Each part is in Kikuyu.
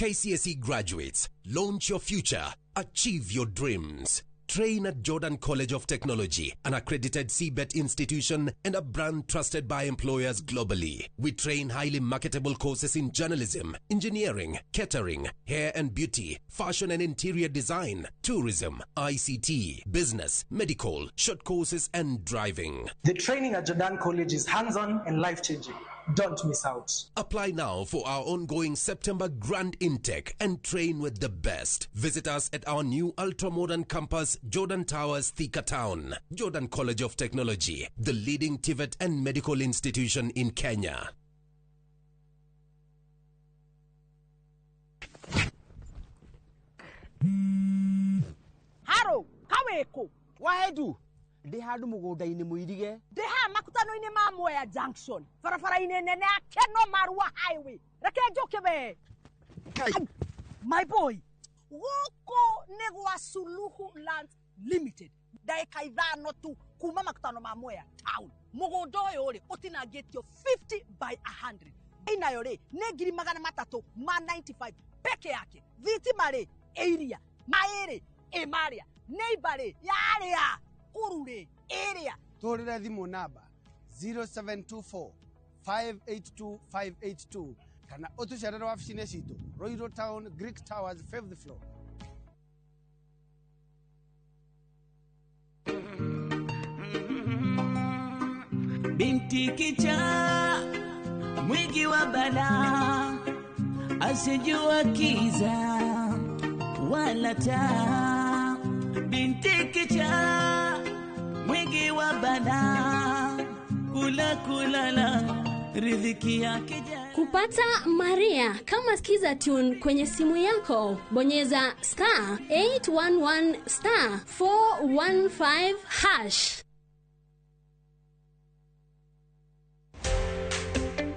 KCSE graduates, launch your future, achieve your dreams. Train at Jordan College of Technology, an accredited CBET institution and a brand trusted by employers globally. We train highly marketable courses in journalism, engineering, catering, hair and beauty, fashion and interior design, tourism, ICT, business, medical, short courses and driving. The training at Jordan College is hands-on and life-changing. Don't miss out. Apply now for our ongoing September grand intake and train with the best. Visit us at our new ultra-modern campus, Jordan Towers, Thika Town. Jordan College of Technology, the leading TVET and medical institution in Kenya. Haro, kaweko. Wahedu. Ndĩ handũ mũgũnda-inĩ mũirige. Ndĩ haha makutano-inĩ ma Mwea Junction, barabara-inĩ nene ya Keno Marua Highway. Reke njũke we. My boy, gũkũ nĩ gwa Suluhu Land Limited. Ndagĩka 5 tu kuma makutano ma Mwea Town. Mũgũnda ũyũ rĩ ũtinangĩtio 50 by 100. Inayo rĩ nĩ 395 peke yake. Thitima rĩ ĩ iria, maĩ rĩ ĩ marĩa, neighbor rĩ yarĩa kurure area. Tũhũrĩre thimũ namba 0724 582 582 kana ũtũcerere wabici-inĩ citũ Royal Town, Greek Towers, 5th floor. Binti kichaa mwingi wa balaa, asijua kiza wala taa. Binti kichaa mwingi wa balaa, kula kulala riziki yake. Kupata Maria kama Skiza Tune kwenye simu yako, bonyeza star 811 star 415 hash.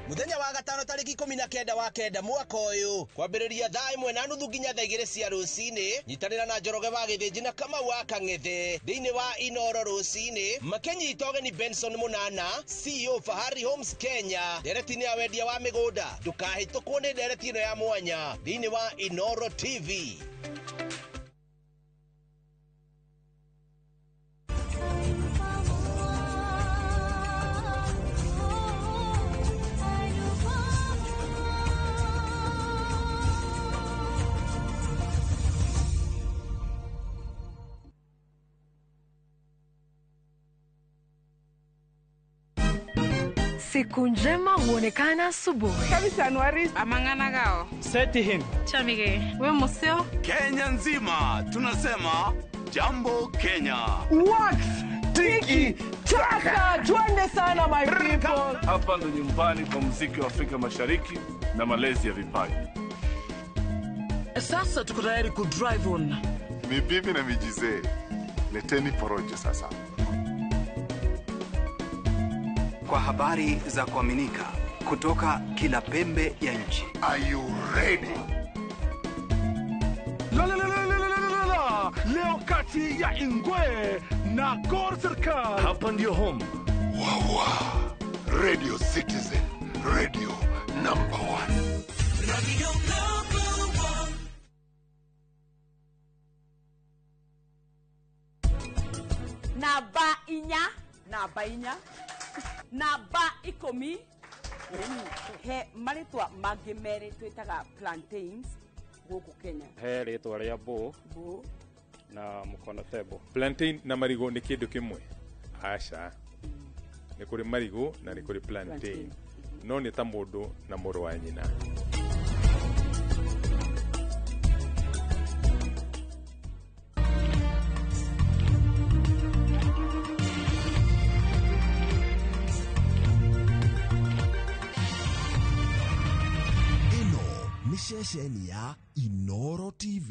Muthenya wa gatano tariki 19 wa kenda mwaka uyu kwambiriria thaa 1:30 nginya thaa 2 cia rucini, nyitanira na Njoroge wa Githinji na Kamau wa Kang'ethe thiini wa Inoro rucini makinyita ũgeni Benson Munana, CEO Fahari Homes Kenya, ndereti-inĩ ya wendia wa mĩgũnda. Ndũkahĩtũkwo nĩ ndereti ĩno ya mwanya thiini wa Inoro TV. Siku njema huonekana asubuhi. Kabisa Anuari amangana gao. Seti him. Chamige. We museo. Kenya nzima tunasema jambo Kenya. Wax tiki taka, twende sana my people. Hapa ndo nyumbani kwa muziki wa Afrika Mashariki na malezi ya vipaji. Sasa tuko tayari ku drive on. Ni bibi na mijizee. Leteni porojo sasa. Kwa habari za kuaminika kutoka kila pembe ya nchi. Are you ready? La la la la la la la. Leo kati ya Ingwe na Gor Serikal. Hapa ndio home. Wawa. Radio Citizen, radio number 1. Radio number 1. Namba inya, namba inya. Namba 10. He maritwa mangĩ merĩ twĩtaga plantains gũkũ Kenya. He rĩtwa rĩa bũ na mũkono tebo. Plantain na marigũ nĩ kĩndũ kĩmwe? Aca. Nĩ kũrĩ marigũ na nĩ kũrĩ plantain. No nĩ ta mũndũ na mũrũ wa nyina. Ceceni ya Inoro TV.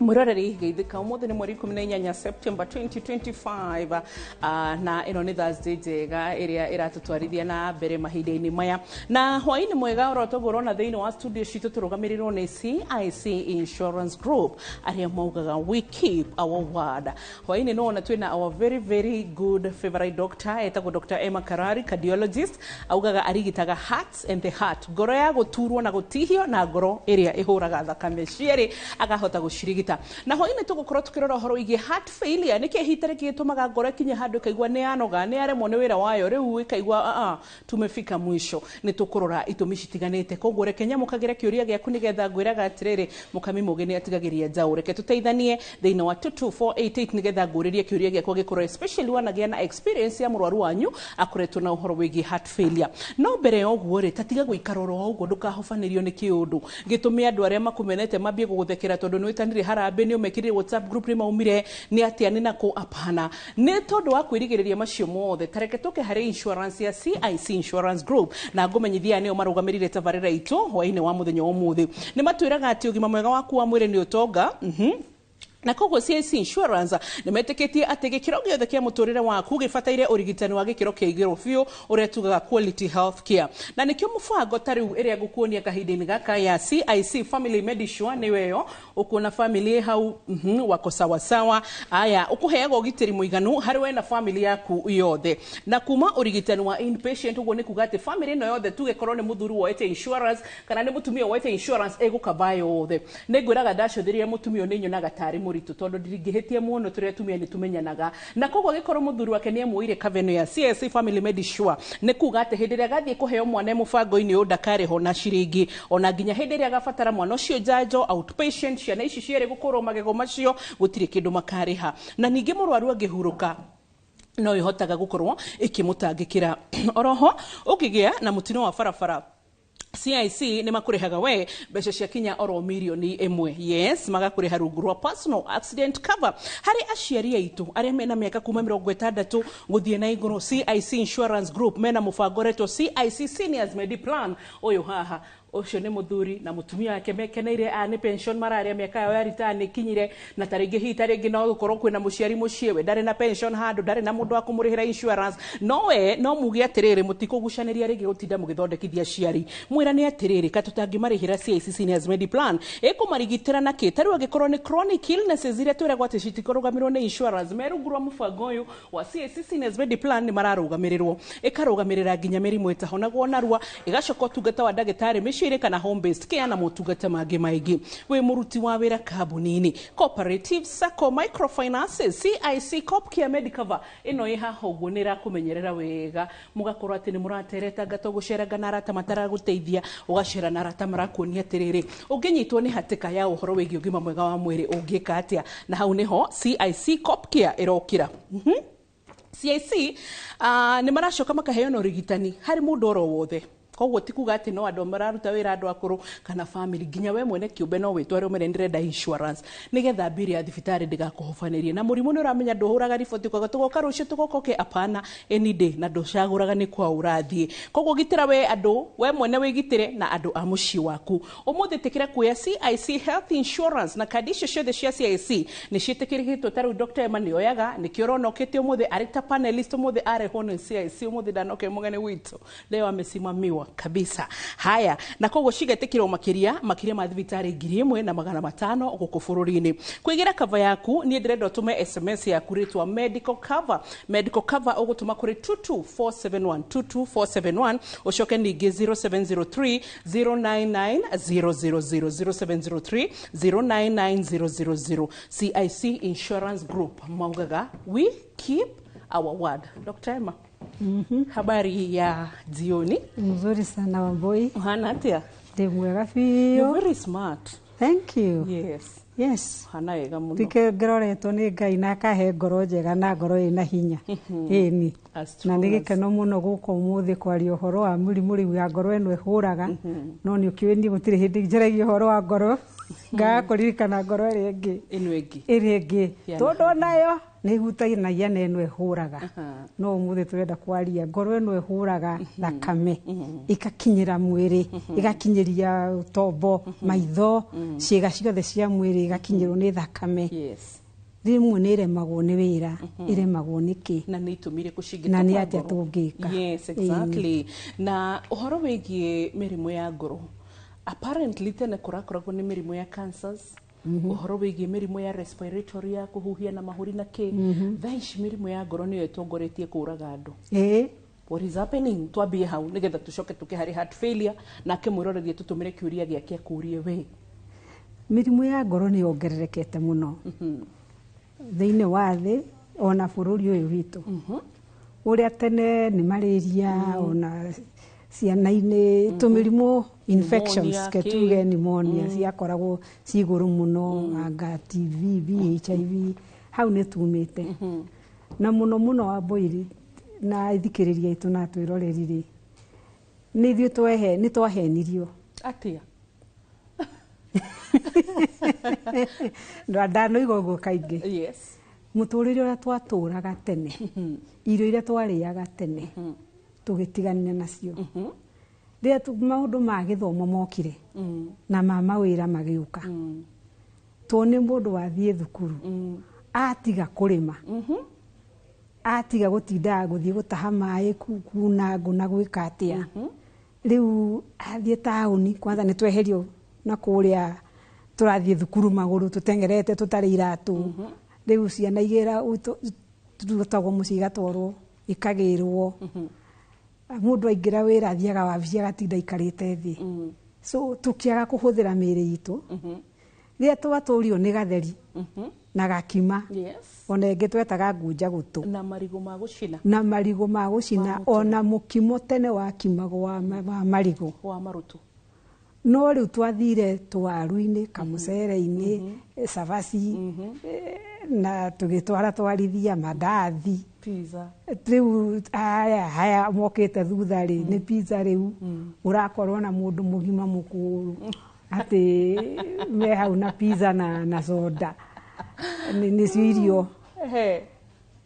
Mwiroreri geithika umuthi ni mweri 18 September 2025, na ĩno nĩ Thursday njega ĩrĩa ĩratũtwarithia na mbere mahinda-inĩ maya na hwaĩ-inĩ mwega. Oro toguo ũrona thĩinĩ wa studio citũ tũrũgamĩrĩrwo nĩ CIC Insurance Group, arĩa maugaga "We keep our word". Hwaĩ-inĩ nĩwona twĩna our very very good favorite doctor, etagwo Dr. Emma Karari, cardiologist. Augaga arigitaga hearts and the heart, ngoro ya gũturwo na gũtihio na ngoro ĩrĩa ĩhũraga thakame, cierĩ akahota gũcirigita. Na hwaĩ-inĩ tũgũkorwo tũkĩrora ũhoro wĩgiĩ heart failure. Nĩkĩ hita rĩkĩ gĩtũmaga ngoro ĩkinye handũ ĩkaigua nĩ yanoga, nĩ yaremwo nĩ wĩra wayo, rĩu ĩkaigua tumefika mwisho? Nĩ tũkũrora itũmi citiganĩte. Koguo reke nyamũkagĩre kĩũria gĩaku, nĩgetha ngwĩraga atĩrĩrĩ, mũkami mũgĩ nĩ atigagĩria njaũ. Reke tũteithanie thĩinĩ wa 22488, nĩgetha ngũrĩrie kĩũria gĩakwa gĩkorwo especially wanagĩa na experience ya mũrwaru wanyu akoretwo na ũhoro wĩgiĩ heart failure. No mbere ya ũguo rĩ, tatiga gũikara oro ũguo, ndũkahobanĩrio nĩ kĩũndũ gĩtũme andũ arĩa makũmenete mambie gũgũthekera tondũ nĩ wĩtanire harambĩ, nĩ ũmekĩrire WhatsApp group, nĩ maumire nĩ atĩa, nĩ nakũ. Apana, nĩ tondũ wa kwĩrigĩrĩria macio mothe, tareke tũke harĩ insurance ya CIC Insurance Group, na ngũmenyithia nĩo marũgamĩrĩire tabarĩra itũ hwaĩ-inĩ wa mũthenya wa ũmũthĩ. Nĩ matwĩraga atĩ ũgima mwega waku wa mwĩrĩ nĩ ũtonga. Na koguo CIC Insurance nĩ metĩkĩtie atĩ gĩkĩro gĩothe kĩa mũtũrĩre waku gĩbataire ũrigitani wa gĩkĩro kĩa igũrũ biũ, ũrĩa tugaga quality health care. Na nĩkĩo mũbango ta rĩu ĩrĩa ngũkuonia kahinda-inĩ gaka ya CIC Family Medisure, nĩyo ĩyo ũkuona family hau, wako sawasawa. Aya ũkũheaga ũgitĩri mũiganu harĩ we na family yaku yothe, na kuma ũrigitani wa inpatient. Ũguo nĩ kuga atĩ family ĩno yothe, tuge korwo nĩ mũthuri woete insurance kana nĩ mũtumia woete insurance, ĩgũkaba yothe. Nĩ ngwĩraga ndacũthĩrĩria mũtumia ũyũ nĩ nyonaga tarĩ mũritũ, tondũ ndingĩhĩtia mũno, tũrĩ atumia nĩ tumenyanaga. Na koguo gĩkorwo mũthuri wake nĩ amuoire cover ĩno ya CIC Family Medisure, nĩ kuga atĩ hĩndĩ ĩrĩa agathiĩ kũheo mwana e mũbango-inĩ ũyũ, ndakarĩhwo na ciringi ona, nginya hĩndĩ ĩrĩa agabatara mwana ũcio njanjo, outpatient, ciana ici cierĩ gũkũrwo magego macio, gũtirĩ kĩndũ makarĩha. Na ningĩ mũrwaru angĩhurũka, no ĩhotaga gũkorwo ĩkĩmũtangĩkĩra. Oroho ũngĩgĩa na mũtino wa barabara, CIC nĩ makũrĩhaga we mbeca cia kinya oro mirioni 1, yes, magakũrĩha rungu rwa personal accident cover. Harĩ aciari aitũ arĩa mena mĩaka kuma 60 gũthiĩ na igũrũ, CIC Insurance Group mena mũbango ũretwo CIC Seniors Mediplan. Ũyũ haha, ũcio nĩ mũthuri na mũtumia wake mekeneire, a nĩ pension mararĩa, mĩaka yao ya retire nĩ ikinyire. Na tarĩngĩ hihi tarĩngĩ no gũkorwo kwĩna mũciari mũciĩ we ndarĩ na pension handũ, ndarĩ na mũndũ wa kũmũrĩhĩra insurance, no we no muge atĩrĩrĩ, mũtikũgucanĩria rĩngĩ gũtinda mũgĩthondekithia aciari. Mwĩrane atĩrĩrĩ, ka tũtangĩmarĩhĩra CIC Seniors Mediplan ĩkũmarigitĩra na kĩ? Tarĩu angĩkorwo nĩ chronic illnesses iria twĩragwo atĩ citikũrũgamĩrĩrwo nĩ insurance, me rungu rwa mũbango ũyũ wa CIC Seniors Mediplan nĩ mararũgamĩrĩrwo. Ĩkarũgamĩrĩra nginya mĩrimũ ĩtahonagwo narua, ĩgacoka ũtungata wa ndagĩtarĩ mĩciĩ-inĩ kana home based care, na motungata mangĩ maingĩ. Wĩ mũruti wa wĩra kambuni-inĩ, cooperative, sacco, microfinances, CIC Copcare Medicover ĩno ĩ haha ũguo nĩ ĩrakũmenyerera wega, mũgakorwo atĩ nĩ mũrateretanga, to gũceranga na arata mataragũteithia, ũgacera na arata marakuonia atĩrĩrĩ, ũngĩnyitwo nĩ hatĩka ya ũhoro wĩgiĩ ũgima mwega wa mwĩrĩ ũngĩka atĩa. Na hau nĩho CIC Copcare ĩrokĩra. CIC nĩ maracoka makaheana ũrigitani harĩ mũndũ oro wothe. Koguo ti kuga atĩ no andũ mararuta wĩra, andũ akũrũ kana family, nginya we mwene kĩũmbe no wĩtware ũmere ndĩrenda insurance, nĩgetha mbiri ya thibitarĩ ndĩgakũhobanĩrie. Na mũrimũ nĩ ũramenya ndũhũraga riboti ukaga tũgoka rũciũ, tũgoka ũke, apana, any day, na ndũcagũraga nĩ kwa ũrathiĩ. Koguo gitĩra we andũ, we mwene wĩgitĩre na andũ a mũciĩ waku. Ũmũthĩ tĩkĩra kuoya CIC Health Insurance, na kandi icio ciothe cia CIC nĩ ciĩtĩkĩrĩkĩtwo. Ta rĩu Dr. Emma nĩ oyaga, nĩkĩo ũrona ũkĩte ũmũthĩ arĩ ta panelist. Ũmũthĩ arehwo nĩ CIC, ũmũthĩ ndanoke mũgeni witũ, leo amesimamiwa kabisa. Haya, na koguo cigetĩkĩrwo makĩria makĩria ma thibitarĩ 1500 gũkũ bũrũri-inĩ. Kwĩgĩra cover yaku, niĩ ndĩrenda ũtũme SMS yaku rĩtwa medical cover. Medical cover ũgũtũma kũrĩ 22471, 22471, ũcoke ningĩ 0703 099 000, 0703 099 000. CIC Insurance Group maugaga "We keep our word". Dr. Emma, habari ya jioni? Mzuri sana, Wambui. Uhana atia? Ndĩ mwega biũ. You're very smart. Thank you. Yes. Yes. Hana wega mũno. Ndike ngĩroretwo nĩ Ngai na akahe ngoro njega na ngoro ĩna hinya. Ĩni. Na nĩ gĩkeno mũno gũka ũmũthĩ kwaria ũhoro wa mũrimũ rĩu ya ngoro ĩno ĩhũraga. No nĩ ũkĩũĩ niĩ gũtirĩ hĩndĩ njaragia ũhoro wa ngoro ngaga kũririkana ngoro ĩrĩa ĩngĩ. Ĩno ĩngĩ. Ĩrĩa ĩngĩ. Ya. Tondũ onayo Nĩ ĩhutanagia na ĩno ĩhũraga, no ũmũthĩ tũrenda kwaria ngoro ĩno ĩhũraga thakame ĩgakinyĩra mwĩrĩ, ĩgakinyĩria tombo, maitho, ciĩga ciothe cia mwĩrĩ igakinyĩrwo nĩ thakame. Rĩmwe nĩ ĩremagwo nĩ wĩra, ĩremagwo nĩ kĩ? Na nĩ itũmi irĩkũ cingĩtũma Na nĩ atĩa ngoro? tũngĩka? Yes, exactly. Na ũhoro wĩgiĩ mĩrimũ ya ngoro, apparently tene kũrakoragwo nĩ mĩrimũ ya cancers, ũhoro wĩgiĩ mĩrimũ ya respiratory, ya kũhuhia na mahũri na kĩ. Thaa ici mĩrimũ ya ngoro nĩyo ĩtongoretie kũraga andũ. What is happening? Twambie hau nĩgetha tũcoke tũke harĩ heart failure, nake mwĩrorerie tũtũmĩre kĩũria gĩake akũrie we. Mĩrimũ ya ngoro nĩ yongererekete mũno thĩinĩ wa thĩ ona bũrũri ũyũ witũ. Ũrĩa tene nĩ malaria, ona ciana-inĩ tũmĩrimũ infections, Pneumonia, ke kĩ. tuge pneumonia ciakoragwo ci igũrũ mũno, anga TB, HIV, hau nĩ tumĩte. Na mũno mũno Wambũi na ithikĩrĩria aitũ na twĩroreri rĩ, nĩ ithuĩ nĩ twahenirio. Atĩa? Ndanoiga ũguo kaingĩ. Mũtũrĩre ũrĩa twatũraga tene, irio iria twarĩaga tene, tũgĩtiganire nacio. Rĩrĩa maũndũ ma gĩthomo mokire na ma mawĩra magĩũka, tuone mũndũ wathiĩ thukuru atiga kũrĩma, atiga gũtindaga gũthiĩ gũtaha maĩ, kuna ngũ na gwĩka atĩa, rĩu athiĩ taũni. Kwanza nĩ tweherio na kũrĩa tũrathiĩ thukuru magũrũ tũteng'erete tũtarĩ iratũ. Rĩu ciana igĩra turutagwo mũciĩ igatwarwo ikagĩrwo. Mũndũ aingĩra wĩra athiaga wabici agatinda aikarĩte thĩ, so tũkĩaga kũhũthĩra mĩĩrĩ itũ. Rĩrĩa twatũrio nĩ gatheri na gakima, ona ĩngĩ twetaga ngunja gũtũ, na marigũ ma gũcina, na marigũ ma gũcina, ona mũkimo tene wakimagwo wa marigũ wa marutu. No rĩu twathire twaru-inĩ, kamũcere-inĩ, cabaci, na tũgĩtwara twarithia mandathi, pizza. Rĩu haya haya mokĩte thutha rĩ, nĩ pizza. Rĩu ũrakorwo na mũndũ mũgima mũkũrũ atĩ me hau na pizza na soda nĩcio irio.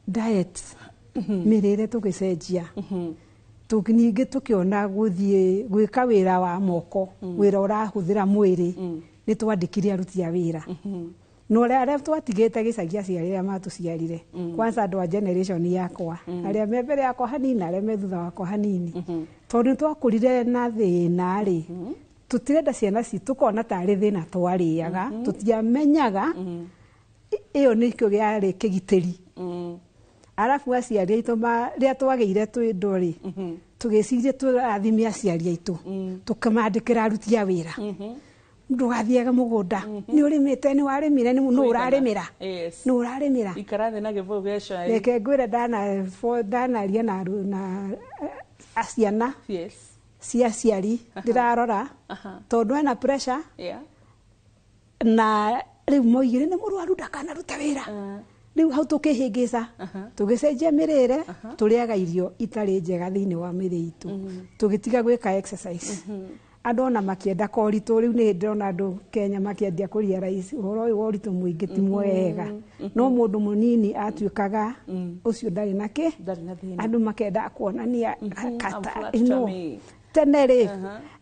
Diet, mĩrĩre tũgĩcenjia. Ningĩ tũkĩona gũthiĩ gwĩka wĩra wa moko, wĩra ũrahũthĩra mwĩrĩ, nĩ twandĩkire aruti a wĩra. No arĩa twatigĩte gĩcagi, aciari arĩa matũciarire, kwanza andũ a generation yakwa, arĩa me mbere yakwa hanini na arĩa me thutha wakwa hanini, tondũ nĩ twakũrire na thĩna rĩ, tũtirenda ciana citũ kona tarĩ thĩna twarĩaga, tũtiamenyaga ĩyo nĩkĩo gĩarĩ kĩgitĩri. Arabu aciari aitũ rĩrĩa twagĩire twĩndo rĩ, tũgĩciria tũrathime aciari aitũ, tũkĩmandĩkĩra aruti a wĩra. Ndũgathiage mũgũnda, nĩ ũrĩmĩte, nĩ warĩmire, nũ ũrarĩmĩra, nũ ũrarĩmĩra? Ikara thĩ na gĩbũyũ gĩa cai. Reke ngwĩre, ndanaria na ciana cia aciari ndĩrarora, tondũ ena pressure na rĩu moigire nĩ mũrwaru ndakanaruta wĩra. Rĩu hau tũkĩhĩngĩca, tũgĩcenjia mĩrĩre, tũrĩaga irio itarĩ njega thĩinĩ wa mĩrĩ itũ, tũgĩtiga gwĩka exercise. Andũ ona makĩenda koritũ. Rĩu nĩ ndĩrona andũ Kenya makĩendia kũria raici ũhoro ũyũ wa ũritũ mũingĩ ti mwega, no mũndũ mũnini atuĩkaga ũcio ndarĩ na kĩ. Andũ makenda kuonania kata ĩno. Tene rĩ,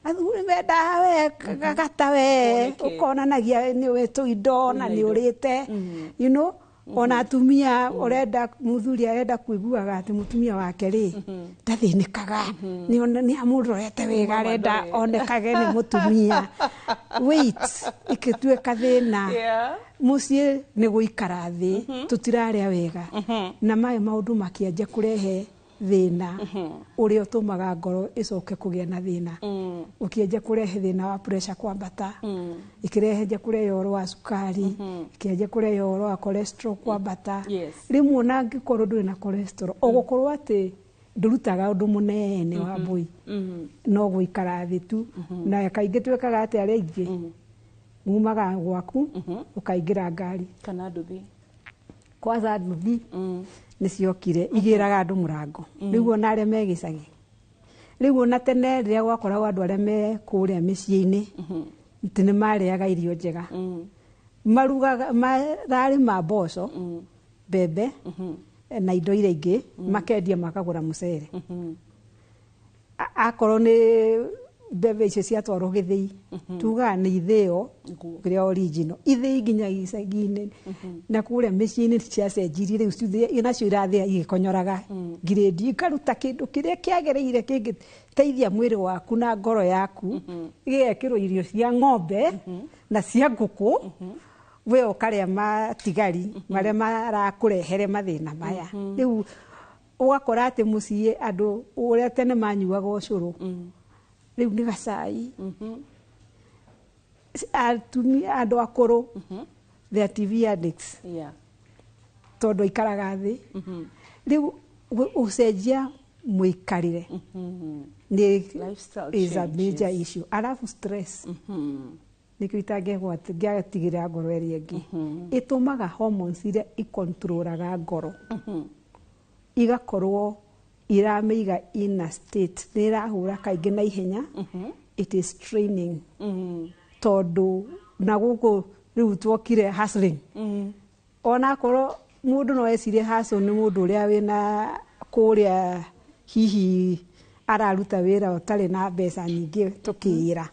athuri mendaga we gata we ũkonanagia nĩ ũĩ tũindo na nĩ ũrĩte, ona atumia ũrenda mũthuri arenda kuiguaga atĩ mũtumia wake rĩ ndathĩnĩkaga, nĩ amũrorete wega, arenda onekage nĩ mũtumia. Weight ĩgĩtuĩka thĩna mũciĩ, nĩ gũikara thĩ, tũtirarĩa wega, na maya maũndũ makĩanjia kũrehe thĩna ũrĩa ũtũmaga ngoro ĩcoke kũgĩa na thĩna, ũkĩanjia kũrehe thĩna wa pressure kwambata, ĩkĩrehe kũrehe ũhoro wa cukari, ĩkĩanjia kũrehe ũhoro wa cholesterol kwambata. Rĩmwe ona angĩkorwo ndũrĩ na cholesterol, ũgũkorwo atĩ ndũrutaga ũndũ mũnene wa mbũi, no gũikara thĩ tu. Na kaingĩ twĩkaga atĩ arĩa aingĩ umaga gwaku ũkaingĩra ngari kana nduthi. Kwanza nduthi nĩ ciokire igĩraga andũ mũrango. Rĩu ona arĩa me gĩcagi, rĩu ona tene rĩrĩa gwakoragwo andũ arĩa me kũrĩa mĩciĩ-inĩ atĩ nĩ marĩaga irio njega, marugaga mararĩma mboco, Mbembe na indo iria ingĩ makendia makagũra mũcere. Akorwo nĩ mbembe icio ciatwarwo gĩthĩi, tugaga nĩ ithĩo kĩrĩa original ithĩi nginya icagi-inĩ na kũrĩa mĩciĩ-inĩ ciacenjirie. Rĩu nacio irathĩa igĩkonyoraga ngirĩndi, ikaruta kĩndũ kĩrĩa kĩagĩrĩire kĩngĩteithia mwĩrĩ waku na ngoro yaku, igekĩrwo irio cia ng'ombe na cia ngũkũ, we ũkarĩa matigari marĩa marakũrehere mathĩna maya. Rĩu ũgakora atĩ mũciĩ andũ ũrĩa tene manyuaga ũcũrũ, rĩu nĩ gacai. Atumia, andũ akũrũ, they are TV addicts tondũ aikaraga thĩ. Rĩu ũcenjia mũikarĩre nĩ Lifestyle is a major changes. issue. Alafu stress nĩkĩo itangĩatigĩra ngoro ĩrĩa ĩngĩ ĩtũmaga hormones iria ikontrolaga ngoro igakorwo iramĩiga in a state nĩ ĩrahũra kaingĩ na ihenya. It is training tondũ na gũkũ rĩu twokire hustling. Onakorwo mũndũ no ecirie hustle nĩ mũndũ ũrĩa wĩna kũrĩa hihi araruta wĩra ũtarĩ na mbeca nyingĩ tũkĩĩra.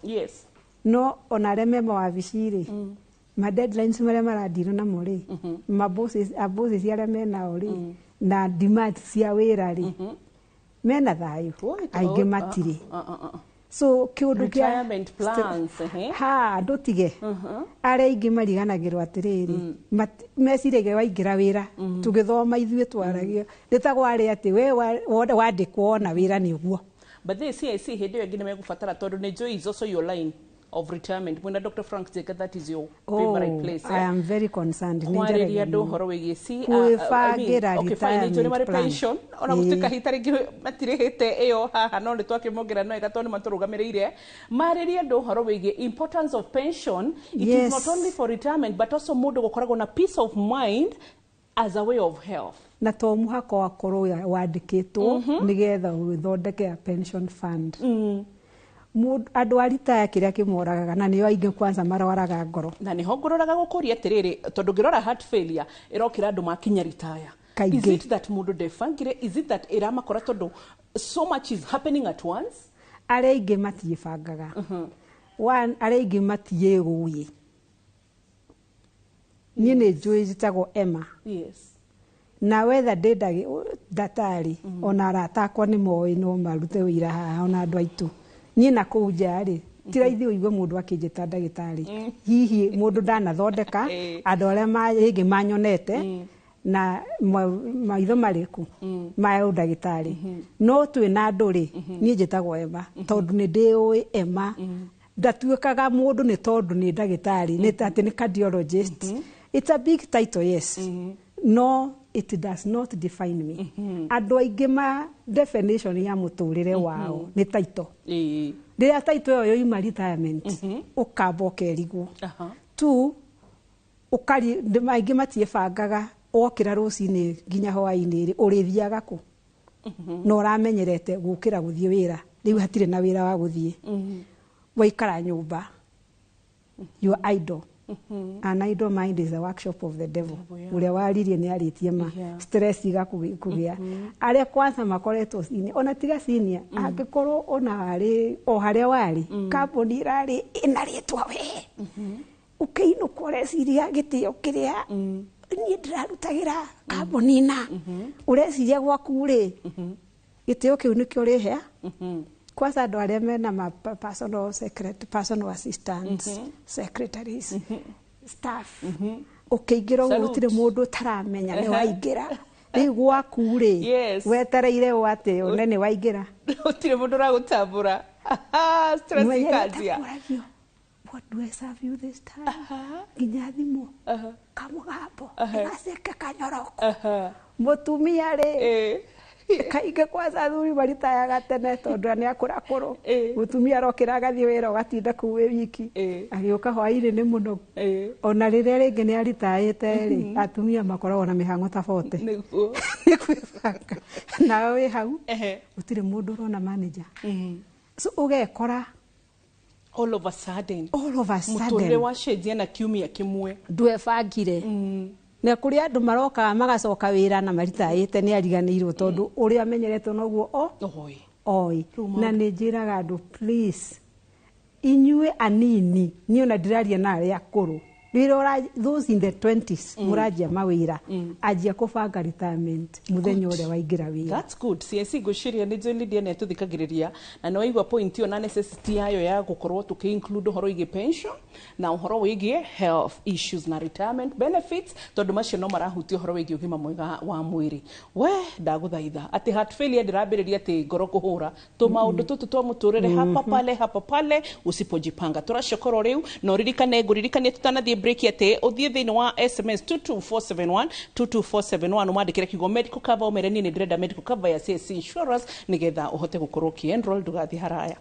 No ona arĩa me mawabici rĩ, ma deadlines marĩa maradirwo namo rĩ, ma bosses, a bosses arĩa menao rĩ, na demands cia wĩra rĩ, mena thayũ aingĩ matirĩ. So kĩũndũ kĩa Retirement plans, ehe. Ha ndũtige arĩa aingĩ mariganagĩrwo atĩrĩrĩ, meciragia waingĩra wĩra. Tũgĩthoma ithuĩ twaragio nĩ ta kwarĩ atĩ we wandĩkwo wona wĩra nĩ ũguo. But the CIC hĩndĩ ĩyo ĩngĩ nĩ megũbatara tondũ nĩ njũĩ is also your line of retirement. Mwena Dr. Frank Jeka, that is your favorite place. I am very concerned. Nĩ Kwarĩria njaragia andũ mũno. ũhoro wĩgiĩ C Kwĩbangĩra okay, fine, nĩ njũĩ nĩ marĩ retirement plan. pension ona gũtuĩka hita rĩngĩ matirĩhĩte ĩyo haha, no nĩ twakĩmongerera no ega tondũ nĩ matũrũgamĩrĩire. Marĩrie andũ ũhoro wĩgiĩ importance of pension. It is not only for retirement but also mũndũ gũkoragwo na peace of mind as a way of health. Na to mũhaka wakorwo wandĩkĩtwo nĩgetha ũthondeke a pension fund. Andũ a ritaya kĩrĩa kĩmoragaga na nĩo aingĩ kwanza marwaraga ngoro. Na nĩho ngũroraga gũkũria atĩrĩrĩ, tondũ ngĩrora heart failure ĩrokĩra andũ makinya ritaya. Kaingĩ. Is it that mũndũ ndebangire? Is it that ĩramakora tondũ so much is happening at once? Arĩa aingĩ matiĩbangaga. One, arĩa aingĩ matiĩũĩ. Niĩ nĩ njũĩ njĩtagwo Emma. Na wetha ndĩ ndatarĩ ona arata akwa nĩ moĩ, no marute wĩira haha, ona andũ aitũ niĩ na kũu nja rĩ, ti raithi ũigue mũndũ akĩnjĩta ndagĩtarĩ. Hihi mũndũ ndanathondeka andũ arĩa rĩngĩ manyonete na maitho marĩkũ ma ũndagĩtarĩ, no twĩ na andũ rĩ, niĩ njĩtagwo Emma tondũ nĩ ndĩũĩ Emma ndatuĩkaga mũndũ nĩ tondũ nĩ ndagĩtarĩ, nĩ atĩ nĩ cardiologist. It's a big title, yes, no it does not define me. Andũ aingĩ ma definition ya mũtũrĩre wao nĩ title. Rĩrĩa title ĩyo yoima retirement, ũkamba ũkerigwo. Two, ũkari aingĩ matiĩbangaga. Wokĩra rũcinĩ nginya hwaĩ-inĩ rĩ, ũrĩthiaga kũ? Na ũramenyerete gũkĩra gũthiĩ wĩra, rĩu hatirĩ na wĩra wa gũthiĩ, waikara nyũmba, you are idle. An idle mind is a workshop of the devil. Ũrĩa waririe nĩ arĩtie ma. Stress igakũgĩa arĩa kwanza makoretwo senior, ona tiga senior, angĩkorwo ona warĩ o harĩa warĩ kambuni ĩrarĩ ĩna rĩtwa, we ũkĩinũka ũreciria gĩtĩo kĩrĩa niĩ ndĩrarutagĩra kambuni na ũreciria gwaku rĩ, gĩtĩo kĩu nĩkĩo ũrĩhea kwanza andũ arĩa mena ma personal secret, personal assistants, secretaries, staff. Ũkĩingĩra ũguo Salute. gũtirĩ mũndũ ũtaramenya nĩ waingĩra. Rĩu gwaku rĩ, wetereire ũ atĩ one nĩ waingĩra. Gũtirĩ mũndũ ũragũtambũra. Stress Mwenyewe ikanjia. atambũragio, "What do I serve you this time?" Nginya thimũ kamũgambo gaceke kanyoroko. Mũtumia rĩ, kaingĩ kwanza athuri maritayaga tene tondũ nĩ akũrakũrũ. Mũtumia arokĩra agathiĩ wĩra, ũgatinda kũu wĩ wiki, agĩũka hwaĩ-inĩ nĩ mũnogu. Ona rĩrĩa rĩngĩ nĩ aritaĩte rĩ, atumia makoragwo na mĩhang'o ta bote. Nĩguo. Nĩ kwĩbanga. Nawe wĩ hau gũtirĩ mũndũ ũrona manager, so ũgekora all of a sudden all of a sudden mũtũrĩre wacenjia na kiumia kĩmwe. Ndwebangire. Na kũrĩ andũ marokaga magacoka wĩra na maritaĩte nĩ ariganĩirwo tondũ ũrĩa amenyeretwo noguo o oĩ. Na nĩ njĩraga andũ please, inyuĩ anini, niĩ ona ndĩraria na arĩa akũrũ, rĩrĩa those in the 20s mũranjia mawĩra, anjia kũbanga retirement mũthenya ũrĩa waingĩra wĩra. That's good. CSC ngwĩciria nĩ njũĩ Lydia nĩ atũthikagĩrĩria na nĩ waigua point ĩyo na necessity yayo ya gũkorwo tũkĩ include ũhoro wĩgiĩ pension na ũhoro wĩgiĩ health issues na retirement benefits, tondũ macio no marahutia ũhoro wĩgiĩ ũgima mwega wa mwĩrĩ. We ndagũthaitha atĩ heart failure ndĩrambĩrĩria atĩ ngoro kũhũra tũ maũndũ tũtũ twa mũtũrĩre hapa pale hapa pale usipojipanga. Tũracokorwo rĩu na ũririkane, ngũririkanie tũtanathiĩ break atĩ ũthiĩ thĩinĩ wa SMS 22471 22471 ũmandĩkĩre kiugo medical cover, ũmere niĩ nĩ ndĩrenda medical cover ya CSC Insurance nĩgetha ũhote gũkorwo ũkĩ-enroll, ndũgathiĩ haraya.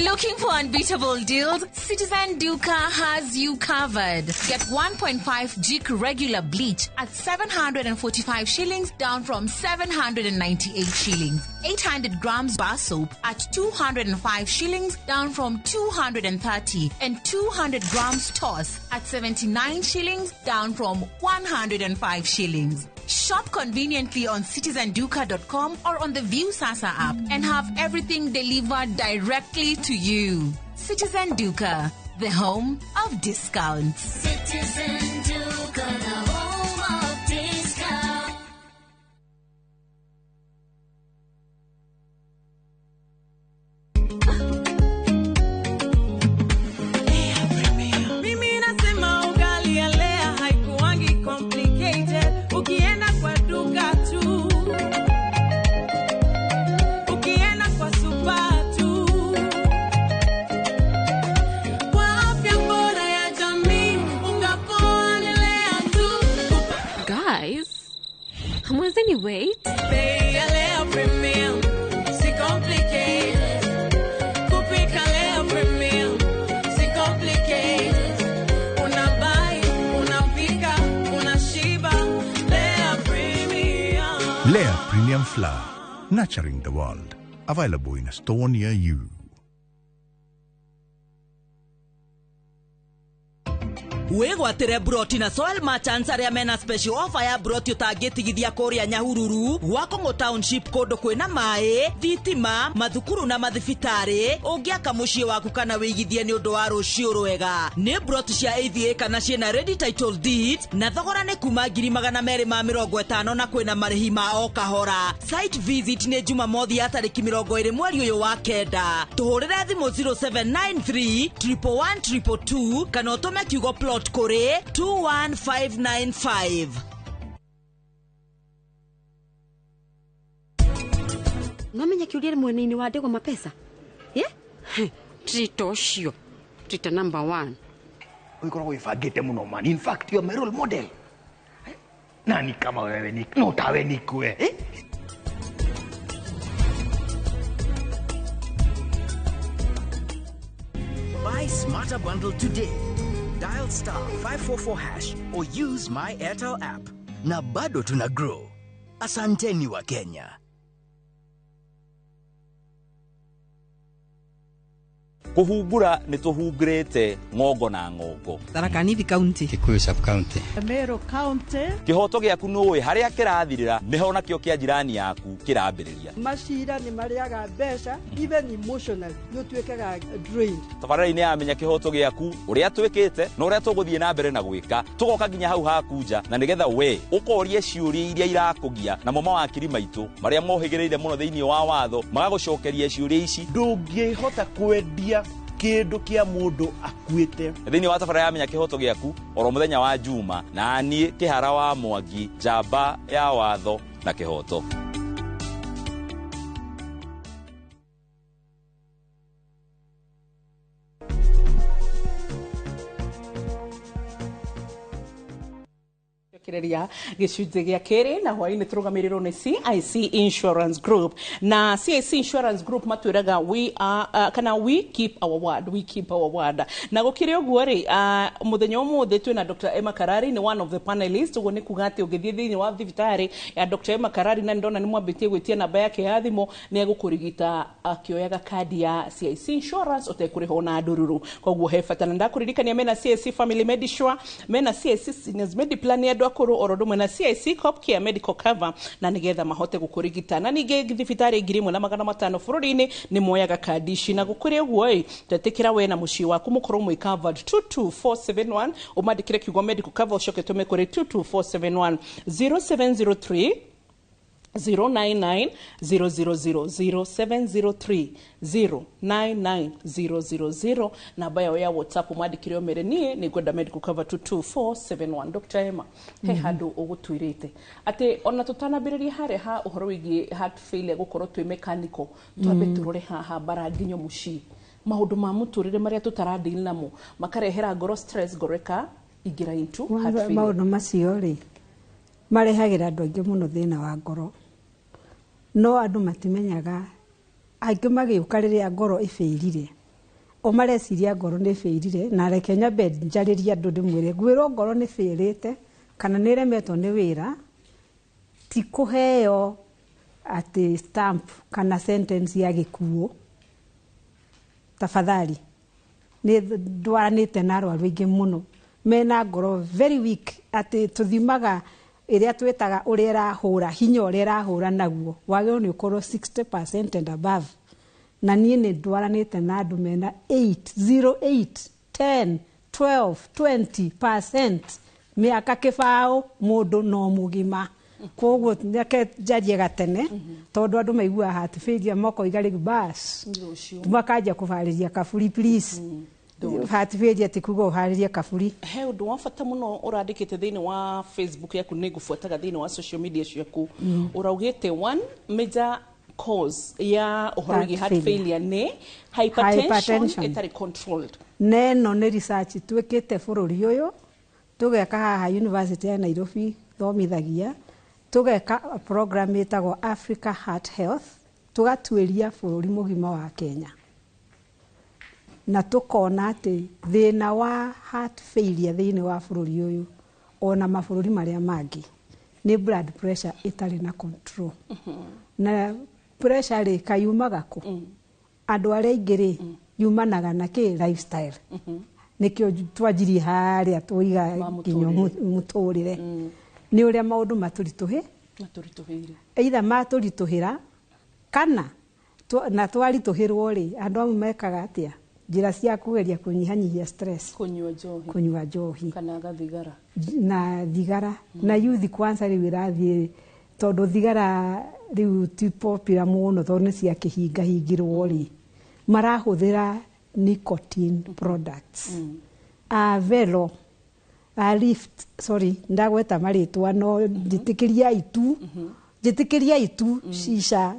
Looking for unbeatable deals? Citizen Duka has you covered. Get 1.5 Jik regular bleach at 745 shillings, down from 798 shillings. 800 grams bar soap at 205 shillings, down from 230. And 200 grams toss at 79 shillings, down from 105 shillings. Shop conveniently on citizenduka.com or on the Viusasa app and have everything delivered directly to you. Citizen Duka, the home of discounts. Citizen Duka, the home of discounts. Mimi nasema ugali ya Lea haikuangi complicated. Ukienda kwa duka tu, ukienda kwa super tu, kwa afya bora ya jamii, unga poa ni Lea tu. Guys, hamwezeni wait? Bei ya Lea Premium, si complicated. Kupika Lea Premium, si complicated. Unabuy, unapika, unashiba. Lea Premium. Lea Premium Flour, nurturing the world. Available in a store near you. Wĩgwatĩre broti na Soil Merchants arĩa mena special offer ya broti ũtangĩtigithia kũrĩa Nyahururu, Gwakũng'ũ Township, kũndũ kwĩna maĩ, thitima, mathukuru na mathibitarĩ. Ũngĩaka mũciĩ waku kana wĩigithie nĩ ũndũ wa rũciũ rwega. Nĩ broti cia AVA kana ciĩna ready title deed na thogora nĩ kuma 250,000 na kwĩna marĩhi ma o kahora. Site visit nĩ Jumamothi ya tarĩki 20 mweri ũyũ wa kenda. Tũhũrĩre thimũ 0793 111 222 kana ũtũme kiugo plot kũrĩ 21595. Nomenya kĩũria mwena-inĩ wa ndegwa mapesa. Yeah? Trita ũcio. Trita number 1. Ũkoragwo wĩbangĩte mũno man. In fact, you are my role model. Nani kama wewe ni no tawe nikue. Eh? Buy Smarter Bundle today. Dial star 544 hash or use my Airtel app. Na bado tuna grow. Asanteni wa Kenya. Kuhungura nĩ tũhungurĩte ng'ongo na ng'ongo. Tharaka Nithi County, Kikuyu sub county, Meru County. Kĩhoto gĩaku nũĩ harĩa kĩrathirĩra nĩho nakĩo kĩa jirani yaku kĩrambĩrĩria. Macira nĩ marĩaga mbeca, even emotionally nĩ ũtuĩkaga drained. Tabarĩra-inĩ ya Menya Kĩhoto Gĩaku, ũrĩa twĩkĩte na ũrĩa tũgũthiĩ na mbere na gwĩka, tũgoka nginya hau haku nja na nĩgetha we ũkorie ciũria iria irakũgia, namo mawakiri maitũ marĩa mohĩgĩrĩire mũno thĩinĩ wa watho magagũcokeria ciũria ici. Ndũngĩhota kwendia kĩndũ kĩa mũndũ akuĩte. Thĩinĩ wa tabarĩra ya Menya Kĩhoto Gĩaku oro mũthenya wa Juma, na niĩ Kĩhara wa Mwangi, njamba ya watho na kĩhoto. Tũkĩambĩrĩria gĩcunjĩ gĩa kerĩ na hwaĩ-inĩ tũrũgamĩrĩrwo nĩ CIC Insurance Group. Na CIC Insurance Group matwĩraga we are, kana we keep our word, we keep our word. Na gũkĩrĩ ũguo rĩ, mũthenya ũmũthĩ twĩna Dr. Emma Karari, nĩ one of the panelists. Ũguo nĩ kuga atĩ ũngĩthiĩ thĩinĩ wa thibitarĩ ya Dr. Emma Karari, na nĩndona nĩ mwambĩtie gwĩtia namba yake ya thimũ, nĩ egũkũrigita akĩoyaga kandi ya CIC Insurance ũtekũrĩha ona ndururu. Koguo he bata na ndakũririkania mena CIC Family Medisure, mena CIC Seniors Mediplan ya andũ akũrũ, oro ũndũ ũmwe na CIC Copcare Medical Cover, na nĩgetha mahote gũkũrigita. Na ningĩ thibitarĩ 1500 bũrũri-inĩ nĩ moyaga kandi ici. Na gũkũrĩ ũguo ĩ, twetĩkĩra we na mũciĩ waku mũkorwo mwĩ covered. 22471, ũmandĩkĩre kiugo medical cover, ũcoke tũme kũrĩ 22471. 0703 099 000, 0703 099 000, namba yao ya WhatsApp. Mwandĩkĩre ũmere niĩ nĩ ngwenda medical cover, 22471. Dr. Emma, he handũ ũgũtwĩrĩte atĩ ona tũtanambĩrĩria harĩa ha ũhoro wĩgiĩ heart failure gũkorwo twĩ mechanical, twambe tũrore haha bara nginyo mũciĩ, maũndũ ma mũtũrĩre marĩa tũtaradeal namo makarehera ngoro stress, ngoro ĩka ingĩra into heart failure. Maũndũ macio rĩ, marehagĩra andũ aingĩ mũno thĩna wa ngoro, no andũ matimenyaga. Angĩ magĩũka rĩrĩa ngoro ĩbĩirire, o mareciria ngoro nĩ ĩbĩirire. Na reke nyambe njarĩrie andũ, ndĩmwĩre, ngwĩrwo ngoro nĩ bĩrĩte kana nĩ ĩremetwo nĩ wĩra, ti kũheo atĩ stamp kana sentence ya gĩkuũ. Tafadhali, nĩ ndwaranĩte na arwaru aingĩ mũno mena ngoro very weak, atĩ tũthimaga ĩrĩa twĩtaga ũrĩa ĩrahũra, hinya ũrĩa ĩrahũra naguo wagĩrĩirwo nĩ ũkorwo 60% and above. Na niĩ nĩ ndwaranĩte na andũ mena 8 08 10 12 20% mĩaka kĩbaũ, mũndũ no mũgima. Koguo reke njarie gatene, tondũ andũ maiguaga heart failure makoiga rĩu bas, makanjia kũbarĩria kaburi. Please, heart failure ti kuga ũharĩrie kaburi. He ũndũ wa bata mũno ũrandĩkĩte thĩinĩ wa Facebook yaku, nĩ ngũbuataga thĩinĩ wa social media ciaku. Ũraugĩte one major cause ya ũhoro wĩgiĩ heart failure nĩ hypertension, Hypertension. ĩtarĩ controlled. Neno nĩ research twĩkĩte bũrũri ũyũ, tũgeka haha University ya Nairobi thomithagia, tũgeka program ĩtagwo Africa Heart Health, tũgatuĩria bũrũri mũgima wa Kenya, na tũkona atĩ thĩna wa heart failure thĩinĩ wa bũrũri ũyũ ona mabũrũri marĩa mangĩ nĩ blood pressure ĩtarĩ na control. Na pressure rĩ, kayumaga kũ? Andũ arĩa aingĩ rĩ, yumanaga na kĩ? Lifestyle. Nĩkĩo twanjirie harĩa tũiga nginya mũtũrĩre, nĩ ũrĩa maũndũ matũritũhĩ matũritũhĩire. Either matũritũhĩra kana na twaritũhĩrwo rĩ, andũ amwe mekaga atĩa? Njĩra cia kũgeria kũnyihanyihia stress. Kũnyua njohi. Kũnyua njohi. Kana gathigara. Na thigara. Na yuthi kwanza rĩu ĩrathiĩ, tondũ thigara rĩu ti popular mũno, tondũ nĩ ciakĩhingahingirwo rĩ, marahũthĩra nicotine products, a Velo, a Lift. Sorry, ndagweta marĩtwa, no njĩtĩkĩriai tu, njĩtĩkĩriai tu, shisha